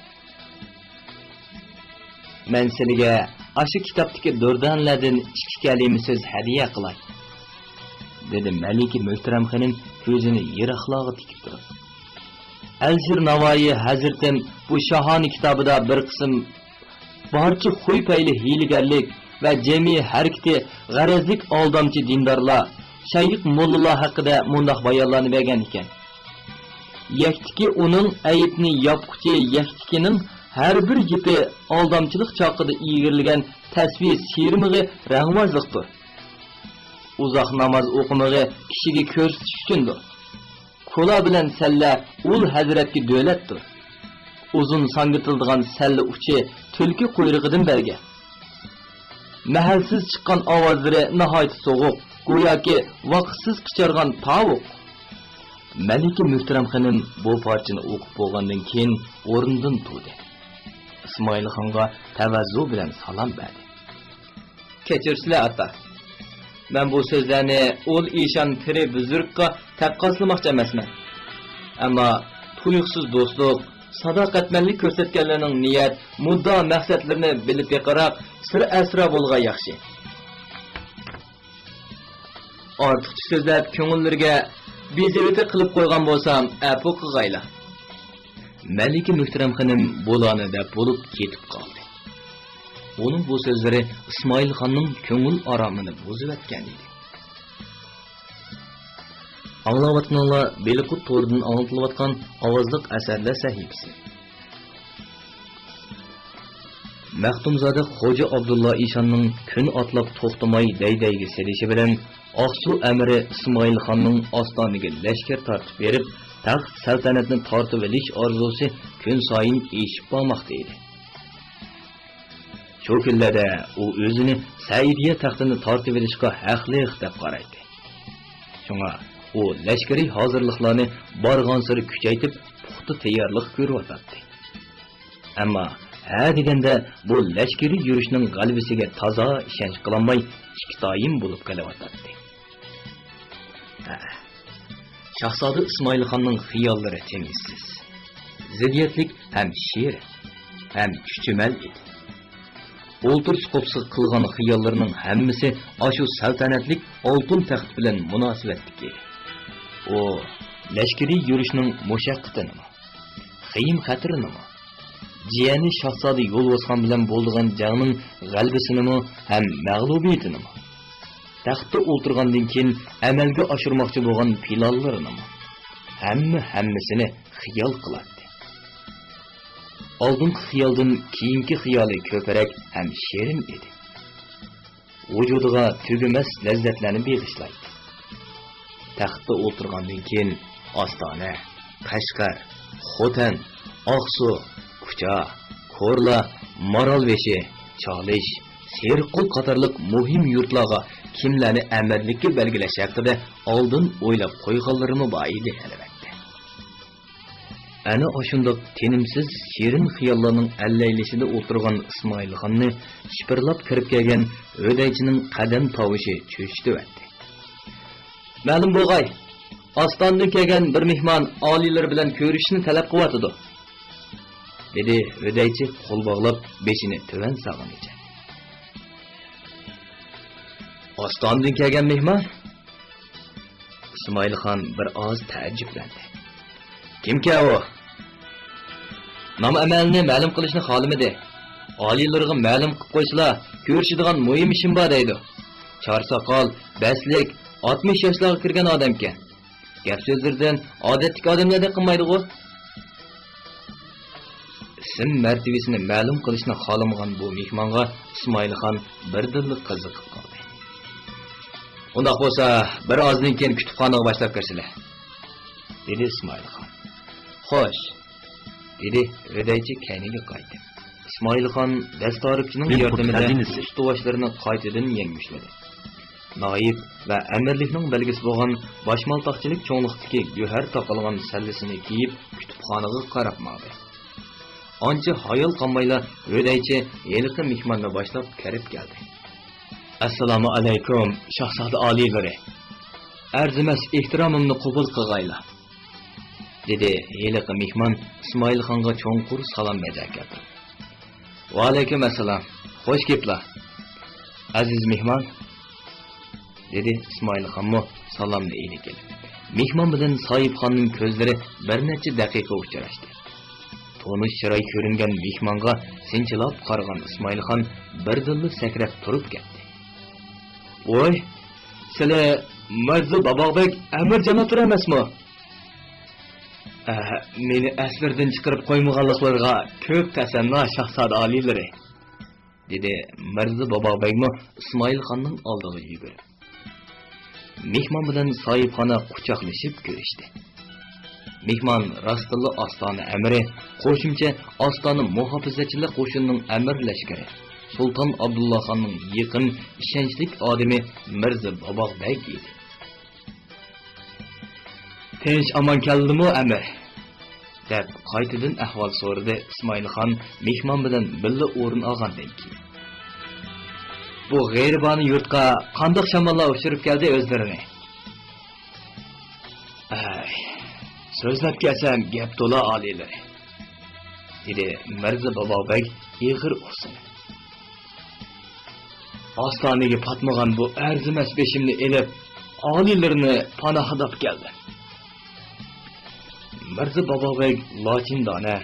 «مەن سىلىگە ئاشۇ كىتابتىكى دۇردانىلەردىن ئىككى كەلىمە سۆز ھەدىيە قىلاي»، دېدى مەلىكە مۆھتەرەم خېنىم كۆزىنى يىراقلارغا تىكىپ تۇرۇپ. «ئەلىشىر ناۋايى ھەزرىتىم بۇ شاھانە كىتابىدا بىر قىسىم بارچە خۇي-پەيلى ھىيلىگەرلىك ۋە جىمى ھەرىكىتى غەرەزلىك ئالدامچى دىندارلار، شەيخ موللىلار ھەققىدە مۇنداق بايانلارنى بەرگەن ئىكەن: يەكتىكى ئۇنىڭ ئەيىبنى ياپقۇچى يەكتىكىنىڭ ھەر بىر گېپى ئالدامچىلىق چاغقىدا ئىگىرىلگەن تەسۋى سىيرىمىغا رەڭۋازلىقتۇر. ئۇزاق ناماز ئوقۇمىغى كىشىگە كۆرسىتىش ئۈچۈندۇر. كولا بىلەن سەللە ئۇل ھەزرەتكە دۆلەتتۇر. ئۇزۇن ساڭگىتىلىدىغان سەللە ئۇچى تۈلكە قۇيرۇقىدىن بەرگەن. مەھەلسىز چىققان ئاۋازلىرى ناھايىتى سوغۇق، گوياكى ۋاقىتسىز قىچارغان تاۋۇق.» مەلىكە مۆھتەرەم خېنىم بۇ پارچىنى ئوقۇپ بولغاندىن كېيىن ئورنىدىن تۇردى. ئىسمائىلخانغا تەۋەززۇ بىلەن سالام بەردى. «كەچۈرسىلە، ئاتا. مەن بۇ سۆزلەرنى ئۇل ئىشان پىرى بۈزرۈكقا تەققاسلىماقچى ئەمەسمەن. ئەمما تۇيۇقسىز دوستلۇق، ساداقەتمەنلىك كۆرسەتكەنلەرنىڭ نىيەت، مۇددىئا، مەقسەتلىرىنى بىلىپ بېقىراق، سىر-ئەسرار بولغان ياخشى. ئارتۇقچە سۆزلەپ، كۆڭۈللىرىگە بېزىۋېتى قىلىپ قويغان بولسام، ئەپۇ قىلغايلا.» مەلىكە مۆھتەرەم خېنىم بۇلارنى دەپ بولۇپ كېتىپ قالدى. ئۇنىڭ بۇ سۆزلىرى ئىسمائىلخاننىڭ كۆڭۈل ئارامىنى بۇزۇۋەتكەن ئىدى. ئاڭلاۋاتقىنىڭلار بېلىققۇت تورىدىن ئاڭلىتىلىۋاتقان ئاۋازلىق ئەسەرلەر سەھىپىسى. مەختۇمزادە خوجا ئابدۇللا ئىشاننىڭ كۈن ئاتلاپ توختىماي دەي-دەيگە سېلىشى بىلەن، ئاقسۇ ئەمىرى ئىسمائىلخاننىڭ ئاستانىگە لەشكەر تارتىپ بېرىپ، تەخت سەلتەنەتنى تارتىۋېلىش ئارزۇسى كۈنسايىن ئېشىپ بارماقتا ئىدى. شۇ كۈنلەردە ئۇ ئۆزىنى سەئىدىيە تەختىنى تارتىۋېلىشقا ھەقلىق دەپ قارايتتى. شۇڭا ئۇ لەشكىرىي ھازىرلىقلارنى بارغانسېرى كۈچەيتىپ، پۇختا تەييارلىق كۆرۈۋاتاتتى. ئەمما ھە دېگەندە بۇ لەشكىرىي يۈرۈشنىڭ غەلىبىسىگە تازا ئىشەنچ قىلالماي، ئىككىتايىن بولۇپ قېلىۋاتاتتى. ھە، شاھزادە ئىسمائىلخاننىڭ خىياللىرى تېڭىشسىز، زىددىيەتلىك ھەم شېرىن، ھەم كۈچىمەل ئىدى. ئولتۇرسا قوپسا قىلغان خىياللىرىنىڭ ھەممىسى ئاشۇ سەلتەنەتلىك ئالتۇن تەخت بىلەن مۇناسىۋەتلىك ئىدى. ئۇ لەشكىرىي يۈرۈشنىڭ مۇشەققىتىنىمۇ، خېيىم-خەتىرىنىمۇ، جىيەنى شاھزادە يولۋاسخان بىلەن بولىدىغان جەڭنىڭ غەلىبىسىنىمۇ ھەم مەغلۇبىيىتىنىمۇ، تەختتە ئولتۇرغاندىن كېيىن ئەمەلگە ئاشۇرماقچى بولغان پىلانلىرىنىمۇ، ھەممە ھەممىسىنى خىيال قىلاتتى. ئالدىنقى خىيالدىن كېيىنكى خىيالى كۆپرەك ھەم شېرىن ئىدى. ۋۇجۇدىغا تۈگىمەس لەززەتلەرنى بېغىشلايتتى. تەختتە ئولتۇرغاندىن كېيىن ئاستانە، قەشقەر، خوتەن، ئاقسۇ، كۇچا، كورلا، مارالبېشى، چالىش، سېرىققول قاتارلىق مۇھىم يۇرتلارغا كىملەرنى ئەمىرلىككە بەلگىلەش ھەققىدە ئالدىن ئويلاپ قويغانلىرىمۇ بار ئىدى، ئەلۋەتتە. ئەنە ئاشۇنداق تىنىمسىز، شېرىن خىياللارنىڭ ئەللەيلىشىدە ئولتۇرغان ئىسمائىلخاننى شىپىرلاپ كىرىپ كەلگەن ھۆدەيچىنىڭ قەدەم تاۋۇشى چۆچۈتۈۋەتتى. «مەلۇم بولغاي، ئاستانىدىن كەلگەن بىر مېھمان ئالىيلىرى بىلەن كۆرۈشۈشنى تەلەپ قىلىۋاتىدۇ»، دېدى ھۆدەيچى قول باغلاپ، بېشىنى تۆۋەن سالغىنىچە. «ئاستانىدىن كەلگەن مېھمان؟» ئىسمائىلخان بىر ئاز تەئەججۈپلەندى. «كىمكەن ئۇ؟ نام-ئەمەلنى مەلۇم قىلىشنى خالىمىدى. ئالىيلىرىغا مەلۇم قىلىپ قويسىلا، كۆرۈشىدىغان مۇھىم ئىشىم بار دەيدۇ. چار ساقال، بەستلىك، ئاتمىش ياشلارغا كىرگەن ئادەمكەن. گەپ-سۆزلىرىدىن ئادەتتىكى ئادەملەردەك قىلمايدىغۇ؟» ئىسىم مەرتىۋىسىنى مەلۇم قىلىشنى خالىمىغان بۇ مېھمانغا ئىسمائىلخان بىردىنلا قىزىقىپ قالدى. «ئۇنداق بولسا، بىر ئازدىن كېيىن كۇتۇپخانىغا باشلاپ كىرسىلە»، دېدى ئىسمائىلخان. «خوش»، دېدى ھۆدەيچى كەينىگە قايتىپ. ئىسمائىلخان دەستارىپچىنىڭ ياردىمىدە ئۇستىۋاشلىرىنى قايتىدىن يەڭگۈشلىدى. نائىپ ۋە ئەمىرلىكنىڭ بەلگىسى بولغان باشمالتاقچىلىك چوڭلۇقتىكى گۆھەر تاقالغان سەللىسىنى كىيىپ، كۇتۇپخانىغا قاراپ ماڭدى. ئانچە ھايال قالمايلا ھۆدەيچى ھېلىقى مېھماننى باشلاپ كىرىپ كەلدى. «ئەسسالامۇ ئەلەيكۇم، شاھزادە ئالىيلىرى! ئەرزىمەس ئېھتىرامىمنى قوبۇل قىلغايلا!» دېدى ھېلىقى مېھمان ئىسمائىلخانغا چوڭقۇر سالام بەجا كەلتۈرۈپ. «ۋەئەلەيكۇم ئەسسالام. خوش كېپىلا، ئەزىز مېھمان!» دېدى ئىسمائىلخانمۇ سالامنى ئېلىپ كېلىپ. مېھمان بىلەن ساھىبخاننىڭ كۆزلىرى بىر نەچچە دەقىقە ئۇچراشتى. تونۇش چىراي كۆرۈنگەن مېھمانغا سىنچىلاپ قارىغان ئىسمائىلخان بىردىنلا سەكرەپ تۇرۇپ كەتتى. «ۋاي، سىلى مىرزا باباغبەگ ئەمىر جانابلىرى ئەمەسمۇ؟ ئە، مېنى ئەسلىرىدىن چىقىرىپ قويمىغانلىقلىرىغا كۆپ تەسەننا، شاھزادە ئالىيلىرى!» دېدى مىرزا باباغبەگمۇ ئىسمائىلخاننىڭ ئالدىغا يۈگۈرۈپ. مېھمان بىلەن ساھىبخانا قۇچاقلىشىپ كۆرۈشتى. مېھمان راستتىنلا ئاستانە ئەمىرى، قوشۇمچە ئاستانە مۇھاپىزەتچىلىك قوشۇنىنىڭ ئەمىر لەشكىرى، سۇلتان ئابدۇللا خاننىڭ يېقىن ئىشەنچلىك ئادىمى مىرزا باباغ بەگ ئىدى. «تىنچ ئامان كەلدىمۇ، ئەمىر؟» دەپ قايتىدىن ئەھۋال سورىدى ئىسمائىلخان مېھمان بىلەن بىللە ئورۇن ئالغاندىن كېيىن. «بۇ غېرىبانە يۇرتقا قانداق شاماللار ئۇچۇرۇپ كەلدى ئۆزلىرىنى؟» «ئەي، سۆزلەپ كەلسەم گەپ تولا، ئالىيلىرى!» دېدى مىرزا باباغ بەگ ئېغىر ئۇھسىنىپ. «ئاستانىگە پاتمىغان بۇ ئەرزىمەس بېشىمنى ئېلىپ، ئالىيلىرىنى پاناھلاپ كەلدىم.» مىرزا باباغ بەگ لاچىندانە،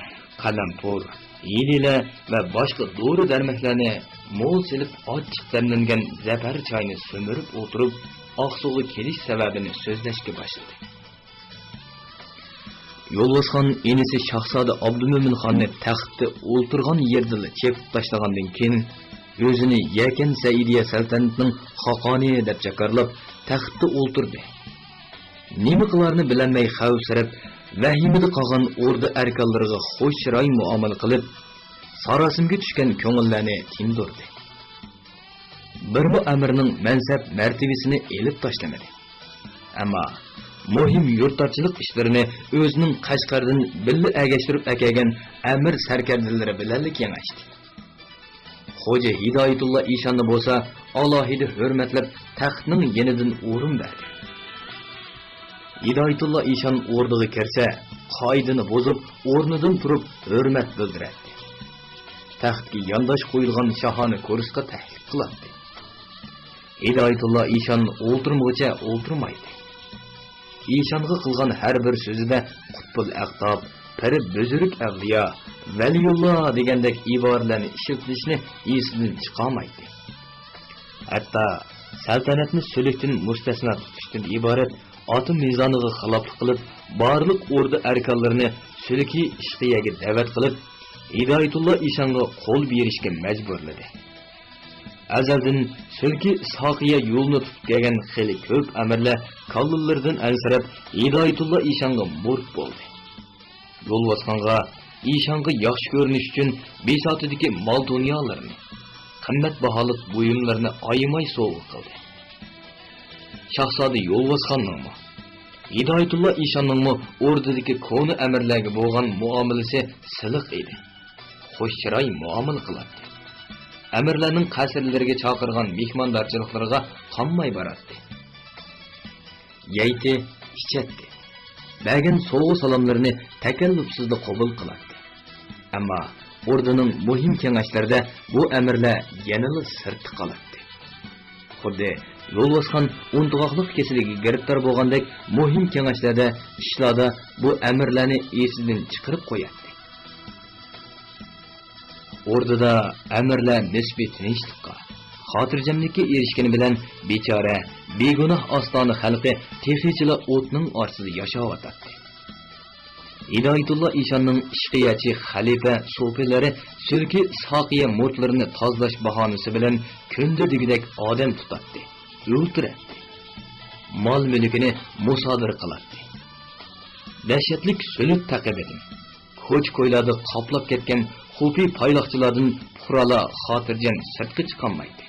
قەلەمپۇر، ھىيلىلە ۋە باشقا دورا-دەرمەكلەرنى مول سېلىپ، ئاچچىق دەملەنگەن زەپەر چاينى سۈمۈرۈپ ئولتۇرۇپ، ئاقسۇغا كېلىش سەۋەبىنى سۆزلەشكە باشلىدى. يولۋاسخان ئىنىسى شاھزادە ئابدۇمۆمىن خاننى تەختتە ئولتۇرغان يېرىدىلا چېپىپ تاشلىغاندىن كېيىن، ئۆزىنى يەكەن سەئىدىيە سەلتەنىتىنىڭ خاقانى دەپ جاكارلاپ، تەختتە ئولتۇردى. نېمە قىلارنى بىلەلمەي خەۋپسىرەپ، ۋەھىمىدە قالغان ئوردا ئەركانلىرىغا خۇش چىراي مۇئامىلە قىلىپ، ساراسىمىگە چۈشكەن كۆڭۈللەرنى تىندۇردى. بىرمۇ ئەمىرنىڭ مەنسەپ مەرتىۋىسىنى ئېلىپ تاشلىمىدى. ئەمما مۇھىم يۇرتدارچىلىق ئىشلىرىنى ئۆزىنىڭ قەشقەردىن بىللە ئەگەشتۈرۈپ ئەكەلگەن ئەمىر سەركەردىلىرى بىلەنلا كېڭەشتى. خوجا ھىدايەتۇللا ئىشاننى بولسا ئالاھىدە ھۆرمەتلەپ، تەختنىڭ يېنىدىن ئورۇن بەردى. ھىدايەتۇللا ئىشان ئوردىغا كىرسە، قائىدىنى بۇزۇپ، ئورنىدىن تۇرۇپ ھۆرمەت بىلدۈرەتتى. تەختكە يانداش قويۇلغان شاھانە كۇرسىغا تەكلىپ قىلاتتى. ھىدايەتۇللا ئىشان ئولتۇرمىغۇچە ئولتۇرمايتتى. ئىشانغا قىلغان ھەر بىر سۆزىدە قۇتبۇل ئەقتاب، پىر بۈزرۈك ئەۋلىيا، ۋەلىيۇللا دېگەندەك ئىبارىلەرنى ئىشلىتىشنى ئېسىدىن چىقارمايتتى. ھەتتا سەلتەنەتنى سۈلۈكتىن مۇستەسنا تۇتۇشتىن ئىبارەت ئاتا مىزانىغا خىلاپلىق قىلىپ، بارلىق ئوردا ئەركانلىرىنى سۈلكى ئىشقىيەگە دەۋەت قىلىپ، ھىدايەتۇللا ئىشانغا قول بېرىشكە مەجبۇرلىدى. ئەزەلدىن سۈلكى ئىسھاقىيە يولىنى تۇتۇپ كەلگەن خېلى كۆپ ئەمىرلەر كاللىلىرىدىن ئەنسىرەپ، ھىدايەتۇللا ئىشانغا مۇرىت بولدى. يولۋاسخانغا ئىشانغا ياخشى كۆرۈنۈش ئۈچۈن بىساتىدىكى مال-دۇنيالىرىنى، قىممەت باھالىق بۇيۇملىرىنى ئايىماي سوۋغا قىلدى. شاھزادە يولۋاسخاننىڭمۇ، ھىدايەتۇللا ئىشاننىڭمۇ ئوردىدىكى كونا ئەمىرلەرگە بولغان مۇئامىلىسى سىلىق ئىدى. خۇش چىراي مۇئامىلە قىلاتتى. ئەمىرلەرنىڭ قەسىرلىرىگە چاقىرغان مېھماندارچىلىقلىرىغا قانماي باراتتى. يەيتتى، ئىچەتتى. بەرگەن سوۋغا-سالاملىرىنى تەكەللۇپسىزلا قوبۇل قىلاتتى. ئەمما ئوردىنىڭ مۇھىم كېڭەشلىرىدە بۇ ئەمىرلەر يەنىلا سىرتتا قالاتتى. خۇددى يولۋاسخان ئۇنتۇغاقلىق كېسىلىگە گىرىپتار بولغاندەك، مۇھىم كېڭەشلەردە، ئىشلاردا بۇ ئەمىرلەرنى ئېسىدىن چىقىرىپ قوياتتى. ئوردىدا ئەمىرلەر نىسپىي تىنچلىققا، خاتىرجەملىككە ئېرىشكىنى بىلەن، بىچارە، بىگۇناھ ئاستانە خەلقى تېخىچىلا ئوتنىڭ ئارىسىدا ياشاۋاتاتتى. ھىدايەتۇللا ئىشاننىڭ ئىشقىيەچى خەلىپە سوپىلىرى سۈلكى ئىسھاقىيە مۇرىتلىرىنى تازىلاش باھانىسى بىلەن كۈندە دېگۈدەك ئادەم تۇتاتتى، ئۆلتۈرەتتى. مال-مۈلكىنى مۇسادىرە قىلاتتى. دەھشەتلىك سۈلۈك تەقىبىدىن، كوچا-كويلاردا قاپلاپ كەتكەن خۇپىي پايلاقچىلاردىن پۇقرالار خاتىرجەم سىرتقا چىقالمايتتى.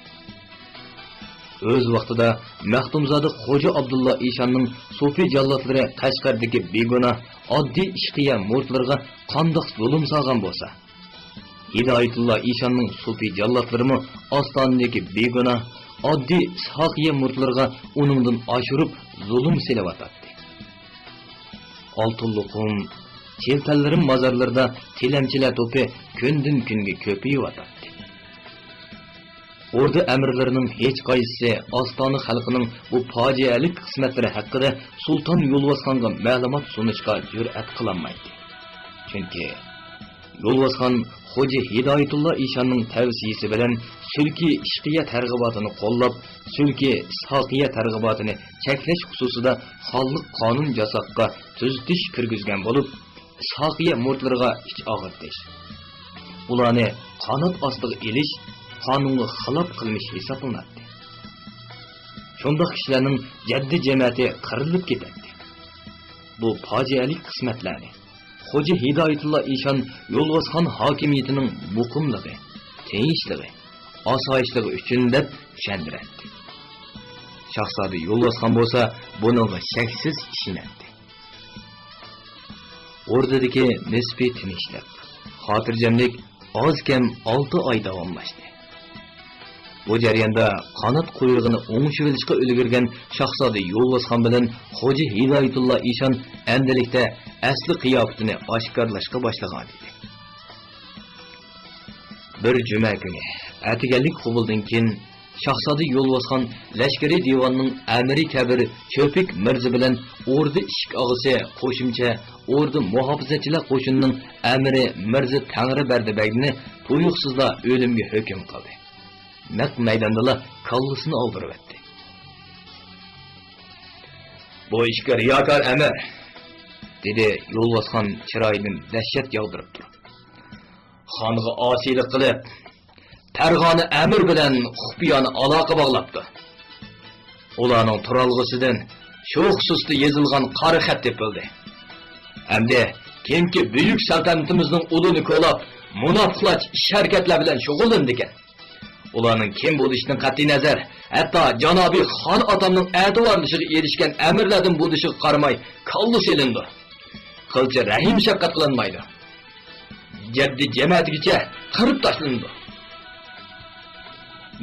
ئۆز ۋاقتىدا مەختۇمزادە خوجا ئابدۇللا ئىشاننىڭ سوپى جاللاتلىرى قەشقەردىكى بىگۇناھ ئاددىي ئىشقىيە مۇرىتلىرىغا قانداق زۇلۇم سالغان بولسا، ھىدايەتۇللا ئىشاننىڭ سوپى جاللاتلىرىمۇ ئاستانىدىكى بىگۇناھ ئاددىي ئىسھاقىيە مۇرىتلىرىغا ئۇنىڭدىن ئاشۇرۇپ زۇلۇم سېلىۋاتاتتى. ئالتۇنلۇقۇم، چىلتەنلىرىم مازارلىرىدا تىلەمچىلەر توپى كۈندىن-كۈنگە كۆپىيىۋاتاتتى. ئوردا ئەمىرلىرىنىڭ ھېچقايسىسى ئاستانە خەلقىنىڭ بۇ پاجىئەلىك قىسمەتلىرى ھەققىدە سۇلتان يولۋاسخانغا مەلۇمات سۇنۇشقا جۈرئەت قىلالمايتتى. چۈنكى يولۋاسخان خوجا ھىدايەتۇللا ئىشاننىڭ تەۋسىيىسى بىلەن سۈلكى ئىشقىيە تەرغىباتىنى قوللاپ، سۈلكى ئىسھاقىيە تەرغىباتىنى چەكلەش خۇسۇسىدا خانلىق قانۇن ياساققا تۈزىتىش كىرگۈزگەن بولۇپ، ئىسھاقىيە مۇرىتلىرىغا ئىچ ئاغرىتىش، ئۇلارنى قانات ئاستىغا ئېلىش قانۇنغا خىلاپ قىلمىش ھېسابلىناتتى. شۇنداق كىشىلەرنىڭ جەددىي جەمەتى قىرىلىپ كېتەتتى. بۇ پاجىئەلىك قىسمەتلەرنى خوجا ھىدايەتۇللا ئىشان يولۋاسخان ھاكىمىيىتىنىڭ مۇقىملىقى، تىنچلىقى، ئاسايىشلىقى ئۈچۈن دەپ چۈشەندۈرەتتى. شاھزادە يولۋاسخان بولسا بۇنىڭغا شەكسىز ئىشىنەتتى. ئوردىدىكى نىسپىي تىنچلىق، خاتىرجەملىك ئاز كەم ئالتە ئاي داۋاملاشتى. بۇ جەرياندا قانات قۇيرۇقىنى ئوڭشىۋېلىشقا ئۈلگۈرگەن شاھزادە يولۋاسخان بىلەن خوجا ھىدايەتۇللا ئىشان ئەمدىلىكتە ئەسلى قىياپىتىنى ئاشكارىلاشقا باشلىغانىدى. بىر جۈمە كۈنى ئەتىگەنلىك قوبۇلدىن كېيىن، شاھزادە يولۋاسخان لەشكىرىي دىۋاننىڭ ئەمىرى كەبىر چۆپۈك مىرزا بىلەن ئوردا ئىشىك ئاغىسى قوشۇمچە ئوردا مۇھاپىزەتچىلەر قوشۇنىنىڭ ئەمىرى مىرزا تەڭرىبەردى بەگنى تۇيۇقسىزلا ئۆلۈمگە ھۆكۈم قىلدى. نەق مەيداندىلا كاللىسىنى ئالدۇرۇۋەتتى. «بۇ ئىككى رىياكار ئەمىر!» دېدى يولۋاسخان چىرايىدىن دەھشەت ياغدۇرۇپ تۇرۇپ. «خانغا ئاسىيلىق قىلىپ، پەرغانە ئەمىر بىلەن خۇپىيانە ئالاقە باغلاپتۇ. ئۇلارنىڭ تۇرالغۇسىدىن شۇ خۇسۇستا يېزىلغان قارا خەت تېپىلدى. ئەمدى كىمكى بۈيۈك سەلتەنىتىمىزنىڭ ئۇلىنى كولاپ، مۇناپىقلارچە ئىش-ھەرىكەتلەر بىلەن شۇغۇللىنىدىكەن. ئۇلارنىڭ كىم بولۇشىدىن قەتئىينەزەر، ھەتتا جانابىي خان ئاتامنىڭ ئەتىۋارلىشىغا ئېرىشكەن ئەمىرلەردىن بولۇشىغا قارىماي، كاللا سېلىنىدۇ. قىلچە رەھىم-شەپقەت قىلىنمايدۇ. جەددىي جەمەتىگىچە قىرىپ تاشلىنىدۇ.»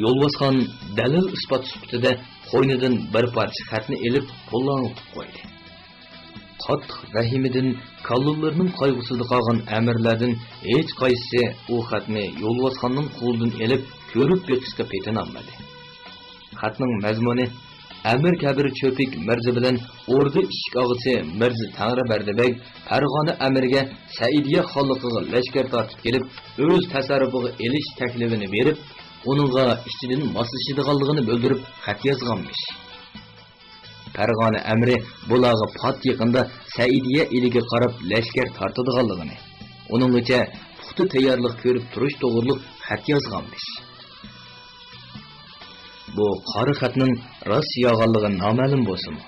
يولۋاسخان دەلىل-ئىسپات سۈپىتىدە قوينىدىن بىر پارچە خەتنى ئېلىپ، قوللارغا تۇتۇپ قويدى. قاتتىق ۋەھىمىدىن، كاللىلىرىنىڭ قايغۇسىدا قالغان ئەمىرلەردىن ھېچقايسىسى ئۇ خەتنى يولۋاسخاننىڭ قولىدىن ئېلىپ، كۆرۈپ بېقىشقا پېتىنالمىدى. خەتنىڭ مەزمۇنى: ئەمىر كەبىر چۆپۈك مىرزا بىلەن ئوردا ئىشىك ئاغىسى مىرزا تەڭرىبەردى بەگ پەرغانە ئەمىرىگە سەئىدىيە خانلىقىغا لەشكەر تارتىپ كېلىپ، ئۆز تەسەررۇپىغا ئېلىش تەكلىپىنى بېرىپ، ئۇنىڭغا ئىچىدىن ماسلىشىدىغانلىقىنى بىلدۈرۈپ خەت يازغانمىش. پەرغانە ئەمىرى بۇلارغا پات يېقىندا سەئىدىيە ئېلىگە قاراپ لەشكەر تارتىدىغانلىقىنى، ئۇنىڭغىچە پۇختا تەييارلىق كۆرۈپ تۇرۇش توغرۇلۇق خەت يازغانمىش. بۇ قارا خەتنىڭ راست يالغانلىقى نامەلۇم بولسىمۇ،